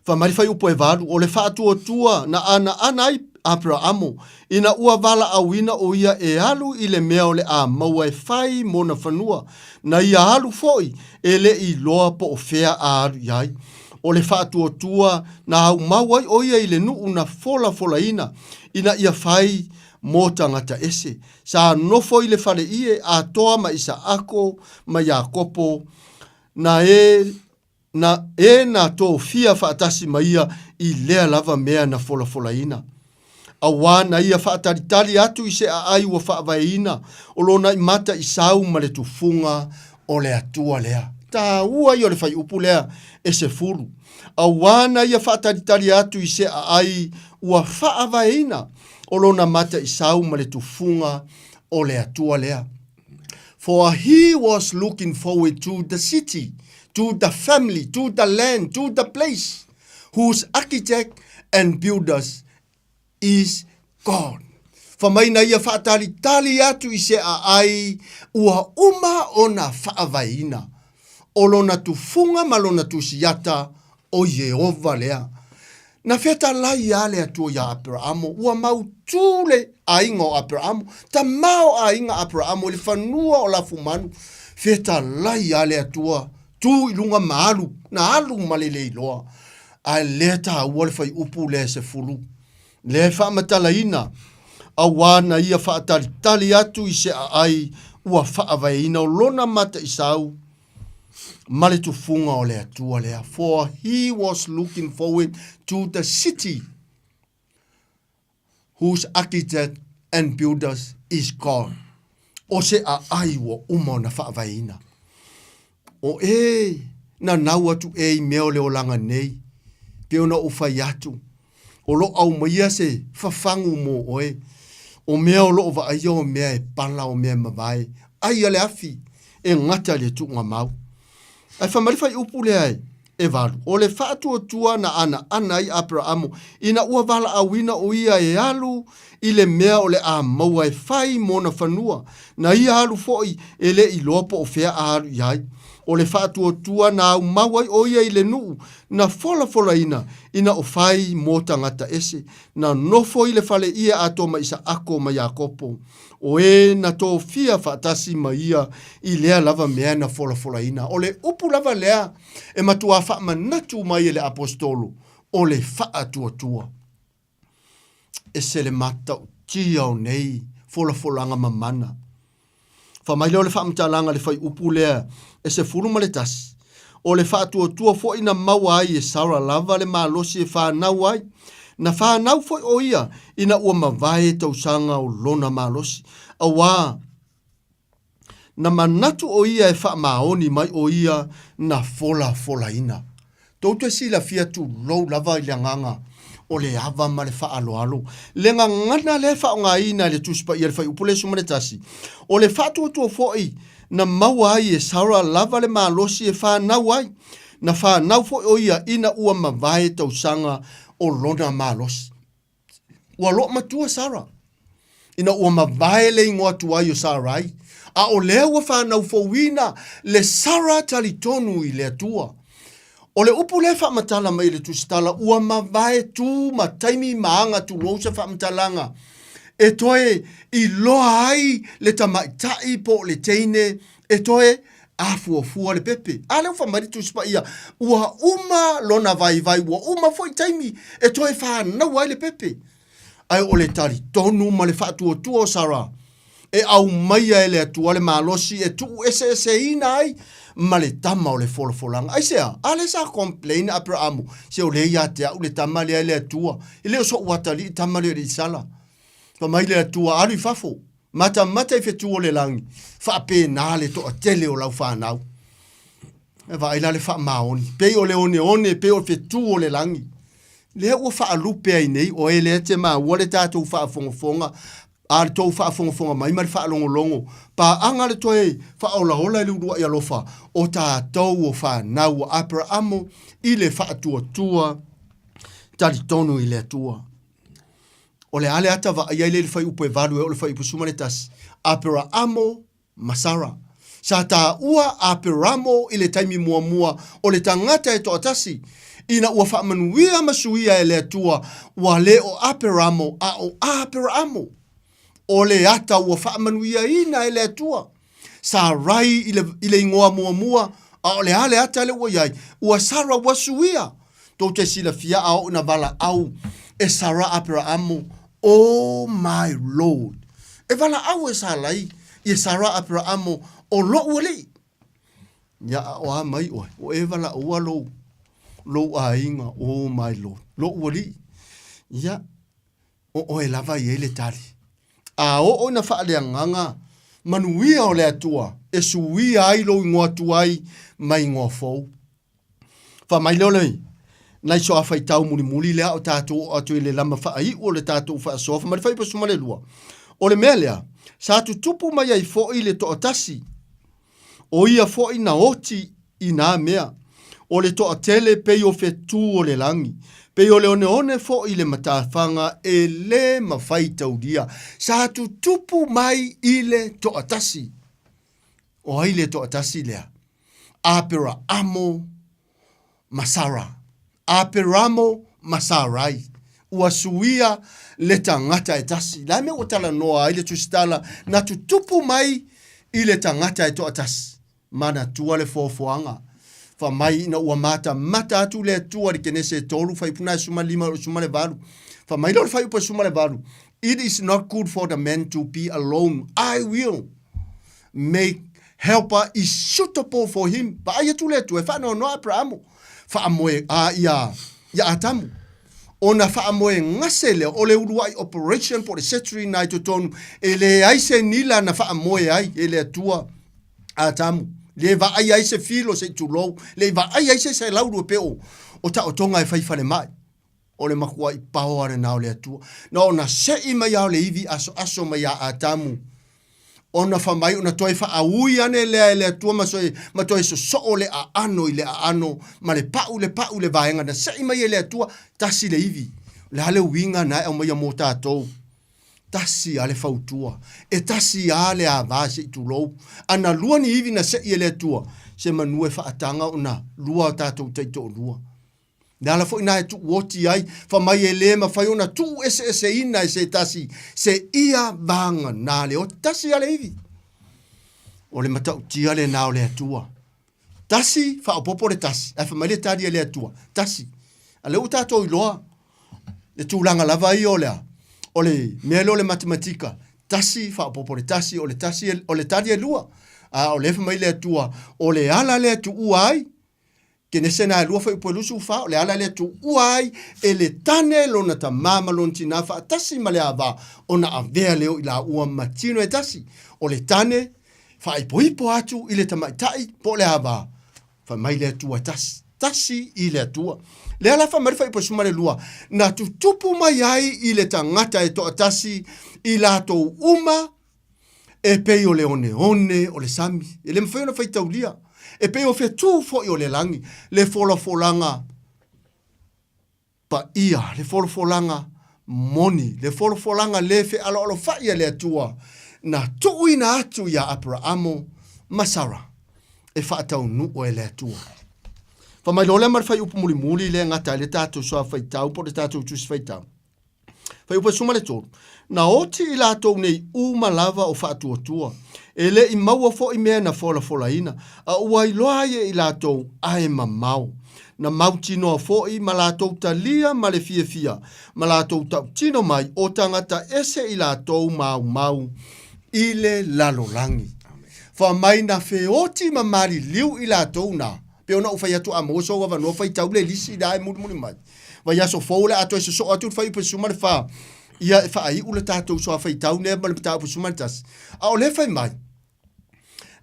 Fai mai le fuaiupu e valu, o le faatuatua na anaana ai Aperaamo, ina ua valaauina o ia e alu i le mea o le a maua e fai mona fanua, na ia alu foi e le i iloa po o fea a alu i ai. O le faatuatua na aumau ai o ia i le nuu na folafolaina ina ia fai mo tagata ese. Sa nofo i le fale ie atoa ma Isaako ma Iakopo, na e na e na tofia faatasi ma ia i lea lava mea na folafolaina. Auā na ia faatalitali atu i se aai ua faavaeina o lona imata i sau ma le tufuga o le Atua lea. Taua ia o le fuaiupu lea e sefulu. Auā na ia faatalitali atu i se aai ua faavaeina o lona mata i sau ma le tufuga o le Atua lea. For he was looking forward to the city, to the family, to the land, to the place whose architect and builders is God. Fa mai na ia faatalitali atu i se aai ua uma ona faavaeina. O lona tufuga ma lona tusiata o Ieova lea. Na fetalai a le Atua iā Aperaamo, ua mautū le aiga o Aperaamo, tamā o aiga Aperaamo i le fanua o Lafumanu. Fetalai a le Atua, tū i luga ma alu, na alu ma le le iloa. Ae lea taua le fuaiupu lea e sefulu. Lea e faamatalaina, auā na ia faatalitali atu i se aai ua faavaeina o lona mataisau ma le tufuga o le Atua lea. For he was looking forward to the city whose architect and builders is God. O se aai ua uma ona faavaeina. O e nanau atu e i mea o le olaga nei, pei ona ou fai atu, o lo o aumaia se fafagu mo oe. O mea o loo vaaia o mea e pala o mea e mavae, ai a le afi e gata i le tuugamau. Ae fai mai le fuaiupu lea e e valu, o le faatuatua na anaana ai Aperaamo ina ua valaauina o ia e alu i le mea o le a maua e fai mona fanua, na ia alu foi e le iloa po o fea a alu i ai. O le faatuatua na aumau ai o ia i le nuu na folafolaina ina o fai mo tagata ese, na nofo i le fale ie atoa ma Isaako ma Iakopo, o e na tofia faatasi ma ia i lea lava mea na folafolaina. O le upu lava lea e matuā faamanatu mai e le Aposetolo, o le faatuatua. Ese le matautia o nei folafolaga mamana. Fai mai lea o le faamatalaga i le fuaiupu lea e 11, O le faatuatua foi na maua ai e Sara lava le malosi e fanau ai. Na fanau foi o ia ina ua mavae tausaga o lona malosi, auā na manatu o ia e faamaoni mai o ia na folafolaina. Tou te silafia tulou lava i le agaga o le ava ma le faaaloalo. Le gagana lea e faaaogaina e le Tusi Paia i le Fuaiupu le 11, o le faatuatua foi na maua ai e Sara lava le malosi e fanau ai. Na fanau foi o ia ina ua mavae tausaga o lona malosi. Ua loo matua Sara ina ua mavae le igoa tuai o Sarai, a o lea ua fanau fouina le Sara talitonu i le Atua. O le upu lea e faamatala mai e le Tusitala, ua mavae tu ma taimi ma aga tulou se faamatalaga e toe iloa ai le tamaitai po o le teine e toe afuafua le pepe. A lea ua fai mai le Tusi Paia, ua uma lona vaivai, ua uma foi taimi e toe fanau ai le pepe. Ae o le talitonu ma le faatuatua o Sara, e aumaia e le Atua le malosi e tuueseeseina ai ma le tama o le folafolaga. Aisea? A lea sa complain Aperaamu, se o lea ia te au le tama lea e le Atua, e le o so'u atalii tama lea o le Isala. Fai mai le Atua, alu i fafo, matamata i fetu o le lagi, faapena le toatele o lau fanau. E vaai la le faamaoni, pei o le oneone, pei o le fetu o le lagi. Lea ua faalupe ai nei oe lea te maua le tatou faafogafoga, a le tou faafogafoga mai ma le faalogologo, paaga le toe faaolaola i le uluai alofa o tatou o fanau a Aperaamo i le faatuatua talitonu i le Atua. O le a le ata vaaia ai lea i le fuaiupu e valu e oo i le fuaiupu 11, Aperaamo ma Sara. Sa taua Aperamo i le taimi muamua o le tagata e toatasi, ina ua faamanuia ma suia e le Atua, ua le o Aperamo a o Aperaamo. O le ata ua faamanuiaina e le Atua. Sarai i le, i le igoa muamua, a o le a le ata lea ua i ai? Ua Sara ua suia. Tou te silafia a oo ina valaau e Sara Aperaamo, Oh my Lord! E valaau e Salai ia Sara Aperaamo, o lo'u alii. Ia a o a mai oe, o e valaua lou, lou aiga, oh my Lord, lo'u alii. Ia, o oe lava e i ai le tali. A oo ina faaleagaga manuia o le Atua e suia ai lou igoa tuai ma igoa fou. Fai mai lea o le nai soa faitau mulimuli lea o tatou oo atu i le lama faaiu o le tatou faasoa. Fai mai le fuaiupu 12, o le mea lea, sa tutupu mai ai foi le toatasi, o ia foi na oti i nā mea, o le toatele pei o fetu o le lagi, pei o le oneone foi le matafaga e lē mafai taulia, sa tutupu mai i le toatasi. O ai le toatasi lea? Aperaamo ma Sara. Aperamo ma Sarai. Ua suia le tagata e tasi. Le a mea ua talanoa ai le Tusitala na tutupu mai i le tagata e toatasi? Manatua le foafoaga. Fai mai ina ua matamata atu le Atua i le Kenese e tolu, fuaiupu na e 15 i le 18. Fai mai lea o le fuaiupu e 18, It is not good for the man to be alone. I will make helper is suitable for him. Vaai atu le Atua e faanoanoa Aperamo, faamoe a ia ia Atamu. Ona faamoe gase lea o le uluai operation po o le surgery na i totonu e leai se nila na faamoe ai e le Atua Atamu. Le vaai ai se filo se i tulou, le i vaai ai se isi laulu e pei o taotoga e fai falemai. O le makuaʻi paoa lena o le Atua. Na ona seʻi mai lava o le ivi asoaso mai iā Atamu, ona fai mai ona toe faaui ane lea e le Atua ma soe, ma toe sosoo le aano i le aano ma le paʻu le paʻu le vaega na seʻi mai e le Atua, tasi le ivi. O le a le uiga na e aumaia mo tatou? Tasi a le fautua, e tasi a le avā se i tulou. A na lua ni ivi na seʻi e le Atua, se manu e faataga ona lua o tatou taitoalua. Le ala foi na e tuuoti ai, fa mai e lē mafai ona tuueseeseina e se tasi se ia vagana le oti tasi a le ivi. O le matautia lenā o le Atua. Tasi, faaopoopo le tasi, ae fai mai le tali a le Atua, tasi. A lea ua tatou iloa le tulaga lava ia o le a? O le mea lea o le matematika, tasi faaopoopo le tasi, o le tasi, o le tali e lua. A o lea fai mai le Atua, o le ala lea e tuua ai Kenese na e lua fuaiupu e 24, o le ala lea tuua ai e le tane lona tamā ma lona tinā faatasi ma le ava, ona avea lea o i laua ma tino e tasi. O le tane, faaipoipo atu i le tamaitai po o le ava, fai mai le Atua e tasi, tasi i le Atua. Lea la fai mai le fuaiupu e 12, na tutupu mai ai i le tagata e toatasi i latou uma E pei o le oneone o le sami, e le mafai ona faitaulia. E pei o fetū foi o le lagi, le folafolaga paia, le folafolaga moni, le folafolaga le fealoalofa'i a le Atua na tuuina atu iā Aperaamo ma Sara e faataunu'u e le Atua. Fai mai loa lea ma le fuaiupu mulimuli lea e gata ai le tatou suafa faitau po o le tatou tusi faitau. Fuaiupu 13, Na oti i latou nei uma lava o faatuatua, e le i maua foi mea na folafolaina, a ua iloa ai e i latou ae mamao. Na mautinoa foi ma latou talia ma le fiafia, ma latou tautino mai o tagata ese i latou maumau i le lalolagi. Fai mai na feoti ma maliliu i latou na Pei ona ou fai atu a maua sou avanoa faitau le lisi lea e mulimuli mai. Vaiaso fou o le a toe sosoo atu le fuaiupu 14, ia e faaiu le tatou soa faitau lea ma le mataupu 11. A o lea fai mai,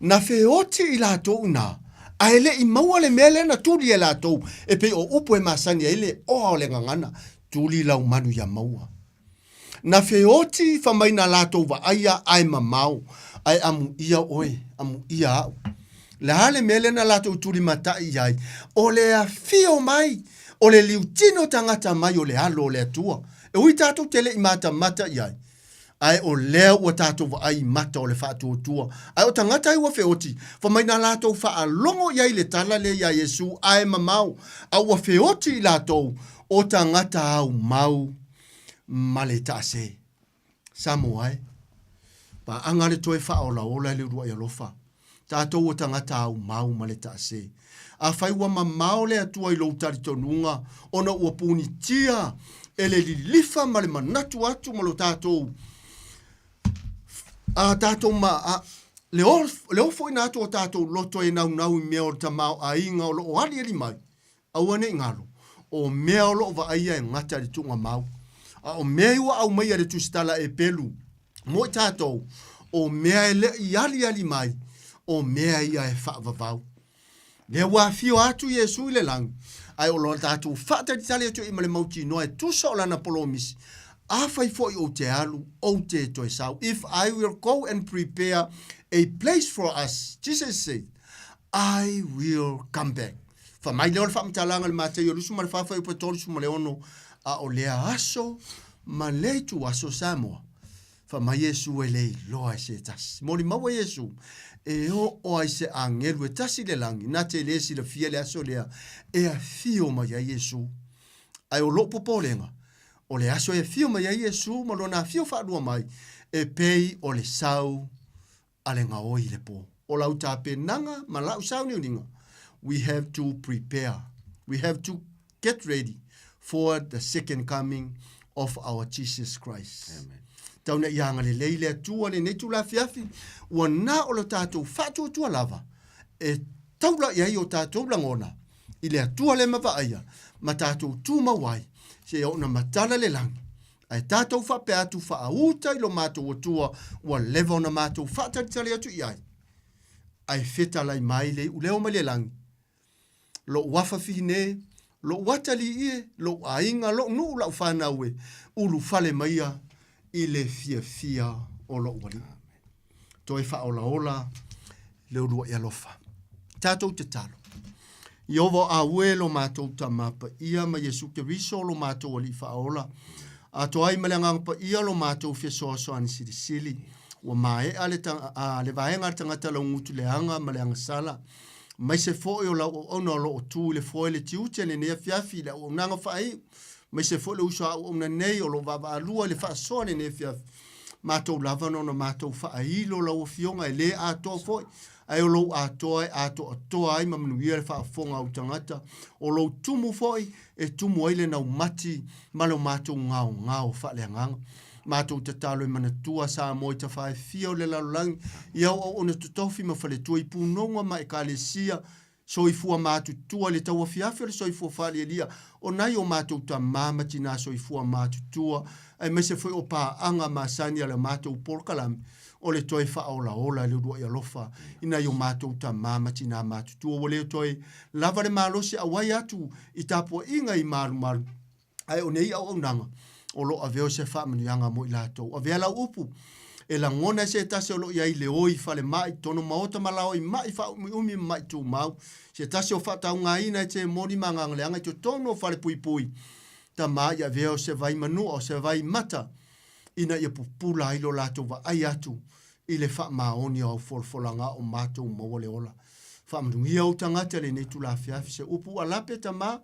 na feoti i latou ina, ae le i maua le mea lea na tuli e latou, e pei o upu e masani ai le oa o le gagana, tuli lau manu ia maua. Na feoti fa mai na latou vaaia ae mamao, ae amuia oe, amuia au. Le a le mea lea na latou tulimatai i ai? O le afio mai o le liutino tagata mai o le Alo o le Atua. E ui tatou te le i matamata i ai, ae o lea ua tatou vaai i mata o le faatuatua. Ae o tagata ai ua feoti, fa mai na latou faalogo i ai le tala lea iā Iesu ae mamao, a ua feoti i latou o tagata aumau ma le taase. Samoa e. Paaga le toe faaolaola e le uluai alofa. Tatou o tagata aumau ma le taase. Afai ua mamao le Atua i lou talitonuga ona ua punitia e le lilifa ma le manatu atu ma lo tatou a tatou ma a, le, of, le ofoina atu o tatou loto e naunau i mea o le tamaoaiga o lo o aliali mai, Aua ne i galo, o mea o lo o vaaia e gata i le tuugamau, a o mea i ua aumaia e le tusitala e pelu mo i tatou, o mea e le i aliali mai, o mea ia e faavavau. Lea ua afio atu Iesu i le lagi, ae o lo tatou faatalitali atu i ma le mautinoa e tusa o lana polomisi, Afai foi ou te alu, ou te toe sau. If I will go and prepare a place for us, Jesus said, I will come back. Fai mai lea o le faamatalaga i le Mataio 24 fuaiupu 36, a o lea aso ma lea ituaso Samoa. Fai mai Iesu e le iloa e se tasi. Molimau a Iesu, e oo ai se agelu e tasi i le lagi, na te le silafia le aso lea e afio mai ai Iesu. Ae o lou popolega, o le aso e afio mai ai Iesu ma lona afio faalua mai, e pei o le sau a le gaoi i le pō. O lau tapenaga ma la'u sauniuniga, we have to prepare, we have to get ready for the second coming of our Jesus Christ. Amen. Tau ina ia agalelei le Atua lenei itula afiafi, ua na o lo tatou faatuatua lava e taula i ai o tatou lagona i le Atua le ma vaaia ma tatou tumau ai seia oo ina matala le lagi. Ae tatou faapea atu faauta i lo matou Atua ua leva ona matou faatalitali atu i ai. Ae fetalai mai le iuleo mai le lagi, Loʻu afa fine, Lo'u atalii e, lo'u aiga, lo'u nuu, la'u fanau e, ulufale maia i le fiafia o lo'u Alii. Toe faaolaola le ulua'i alofa. Tatou tatalo. Ieova o aue lo matou Tama Paia ma Iesu Keriso lo matou Alii Faaola, atoa ai ma le Agaga Paia lo matou fesoasoani silisili, ua maea le, a, le vaega a le tagata laugutu leaga ma le agasala, maise foi o lau auauna o lo o tu i le foe le tiute lenei afiafi i le auaunaga faaiu, maise foi le uso a auauna nei o lo o vaavaalua i le faasoa lenei afiafi. Matou lava na ona matou faailo lau Afioga e lē atoa foi, ae o lou atoa e atoatoa ai ma manuia le faafofoga a ou tagata, o lou tumu foi e tumu ai le naumati ma lo matou gaogao faaleagaga. Matou tatalo e manatua Samoa i tafa e fia o le lalolagi, i au auauna totofi ma faletua i punoga ma ekalesia, soifua matutua i le tauafiafi o le soifua faalialia o nai o matou tamā ma tinā soifua matutua, aemaise foi o paaga masani a le matou polokalame o le toe faaolaola i le uluai alofa i nai o matou tamā ma tinā matutua ua le toe lava le malosi auai atu i tapuaiga i malumalu Ae o nei auaunaga, o lo o avea o se faamanuiaga mo i latou. Avea lau upu, e lagona e se tasi o lo o i ai le oi falemai, tono maota ma laoi ma'i faaumiumi ma ma'i tumau, se tasi o faataugaina e temoni ma agaga leaga i totonu o falepuipui, tama i avea o se vai manua, o se vai mata, ina ia pupula ai lo latou vaai atu i le faamaoni o au folafolaga o matou maua le ola. Faamanuia ou tagata i lenei itula afiafi, se upu ua lape, tama,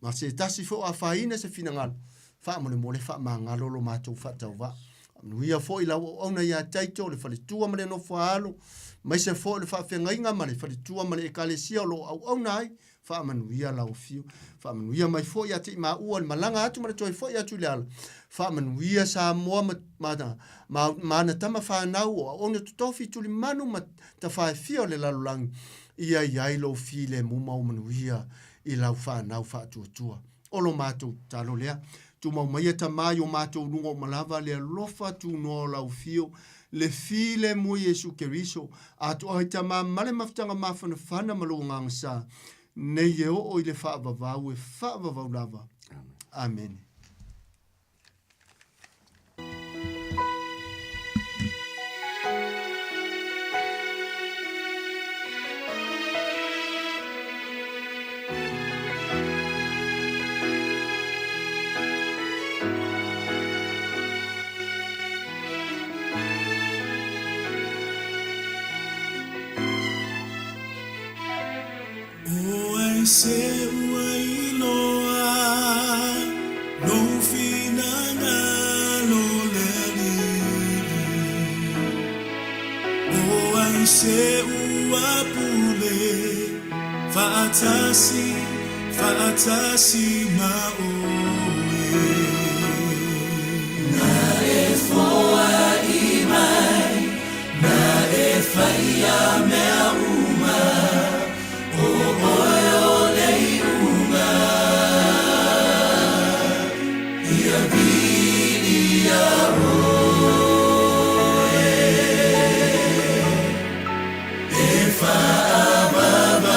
Ma se tasi foi o afaina se finagalo, faamolemole faamagalo lo matou faatauvaa. Faamanuia foi lau auauna ia Taito, le faletua ma le nofo a alo, maise foi o le faafeagaiga ma le faletua ma le ekalesia o lo o auauna ai, faamanuia lau afio. Faamanuia mai foi ia te i maua le malaga atu ma le toe foi atu i le ala. Faamanuia Samoa ma, ma, ma, ma ana tama fanau o auauna totofi tulimanu ma tafaefia o le lalolagi, ia i ai lou filemu ma ou manuia i lau fanau faatuatua. O lo matou tatalo lea. Tumau maia Tama i o matou luga uma lava le alofa tunoa o lau fio, le filemu i Iesu Keriso, atoa ai Tama ma le mafutaga mafanafana ma lou Agaga Sa, nei e oo i le faavavau e faavavau lava. Amene. O ai se ua iloa lou finagalo le Alii? O ai se ua pule faatasi, faatasi ma oe? Na e foai mai, na e faia mea uma. O oe o le iuga, ia viia oe, e faavavau.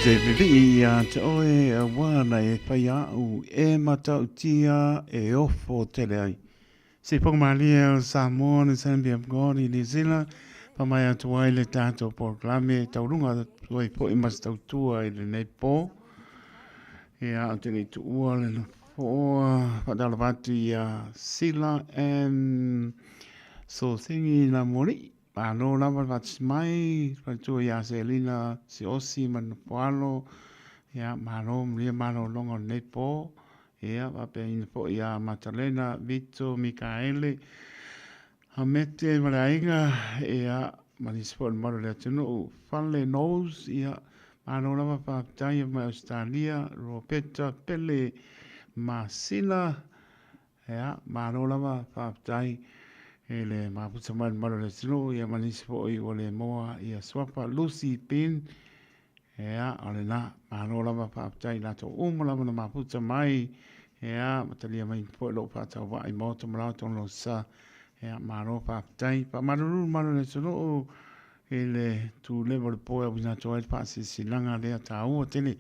te vivii ia te oe auā na e whai au e matautia e ofo tele ai. Se whakamalie o Samoa and Assembly of God i New Zealand, pa mai atu ai le tātou porokalame taurunga toi po'i ma se tautua i lenei pō. Ia, o te nei tuua le nofoa, whatalava atu ia Sila and Sosengi na Mori'i. Malo lava le faatasi mai, faletua ia Selina Siaosi ma le Nofoalo, ia malo manuia malologa o lenei po, ia faapeaina foi ia Matalena, Vito, Mikaele, Hamete ma le aiga, ia ma nisi foi o le mamalu o le atunuu, Fale Knowles, ia malo lava faafetai mai Ausetalia, Ropeta Pele Masina, Ea, malo lava, faafetai i le mafuta mai le mamalu o le atunuu, ia ma nisi foi ua le maua ia suafa, Lucy Pin, ea, o lena, malo lava, faafetai i latou uma lava na mafuta mai, ea, ma talia mai foi lou faatauvaa i Maota ma Laoto o Sa, ea, malo faafetai. Faamalulu le mamalu o le atunuu, I le tuleva o le po e auina atu ai le faasilasilaga lea taua tele.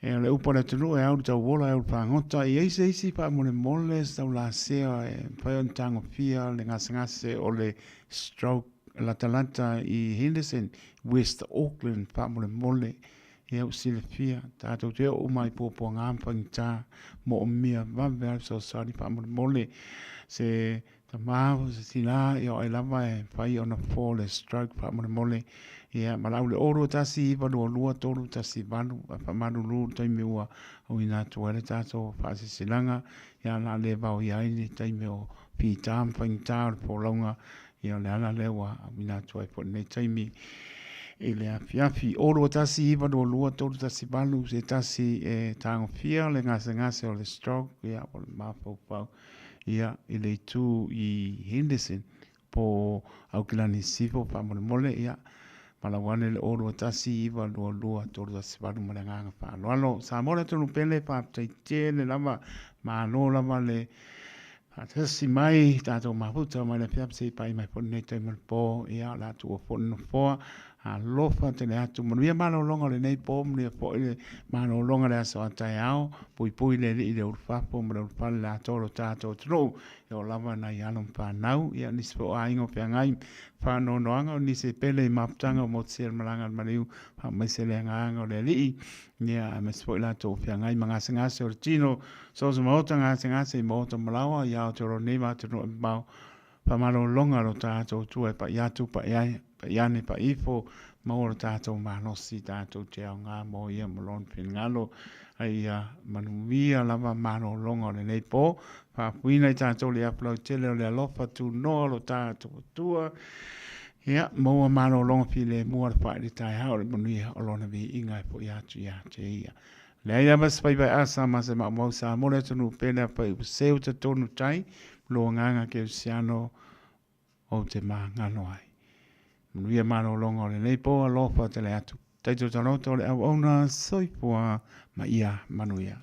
E o le upu a le atunuu e au le tauola e au le fagota. E i ai se isi faamolemole se taulasea e mafai ona tagofia le gasegase o le stroke latalata i Henderson, West Auckland faamolemole. Ia ua silafia, tatou te oo uma i puapuaga ma faigata, moomia vave lava le fesoasoani faamolemole se Tama po o se tina, ia o ai lava e mafai ona fofo le stroke faamolemole, ia valaau i le 021 922 318 ae faamalulu i le taimi ua auina atu ai le tatou faasilasilaga, ia o le a le vaoia ai le taimi o fita ma faigata o le folauga, ia o le ala lea ua auina atu ai foi i lenei taimi i le afiafi. 021 922 318 se tasi e tagofia le gasegase o le stroke, ia po o le mafaufau. Ia, i le itu i Henderson, po o Aukilani Sisifo, faamolemole, ia, valaau ane le 021 922 318 ma le agaga faaaloalo. Samoa le atunuu pele, faafetai tele lava, malo lava le faatasi mai, tatou mafuta mai le afiafi se i pai mai foi lenei taimi o le po, ia, o le a tuua foi le nofoa, Alofa tele atu. Manuia malologa o lenei po, manuia foi le malologa o le aso a taeao. Puipui le Alii i le ulufafo ma le ulufale le atoa o lo tatou atunuu. E oo lava nai alo ma fanau, ia nisi foi o aiga o feagai faanoanoaga o nisi e pele i mafutaga o motusia le malaga a le maliu, faamaise le agaga o le Alii, ia aemaise foi latou o feagai ma gasegase o le tino, so o se maota gasegase i maota malaoa, ia Aotearoa nei ma atunuu e mamao. Faamalologa lo tatou Atua e pai atu, pai ai, pai ane, pai ifo, maua lo tatou malosi, tatou te aoga mo ia ma lona finagalo, a ia manuia lava malologa o lenei po. Faapuina i tatou le apu lautele o le alofa tunoa o lo tatou Atua, ia maua malologa filemu a le fai le taeao o le manuia o lona viiga e foi atu ia te ia. Leai lava se faiva e asa ma se maumau sa mo le atunuu pele afai ua seu totonu tai lo agaga kerisiano ou te magalo ai. Manuia malologa o lenei po alofa tele atu. Taito taloto o le auauna soifua ma ia manuia.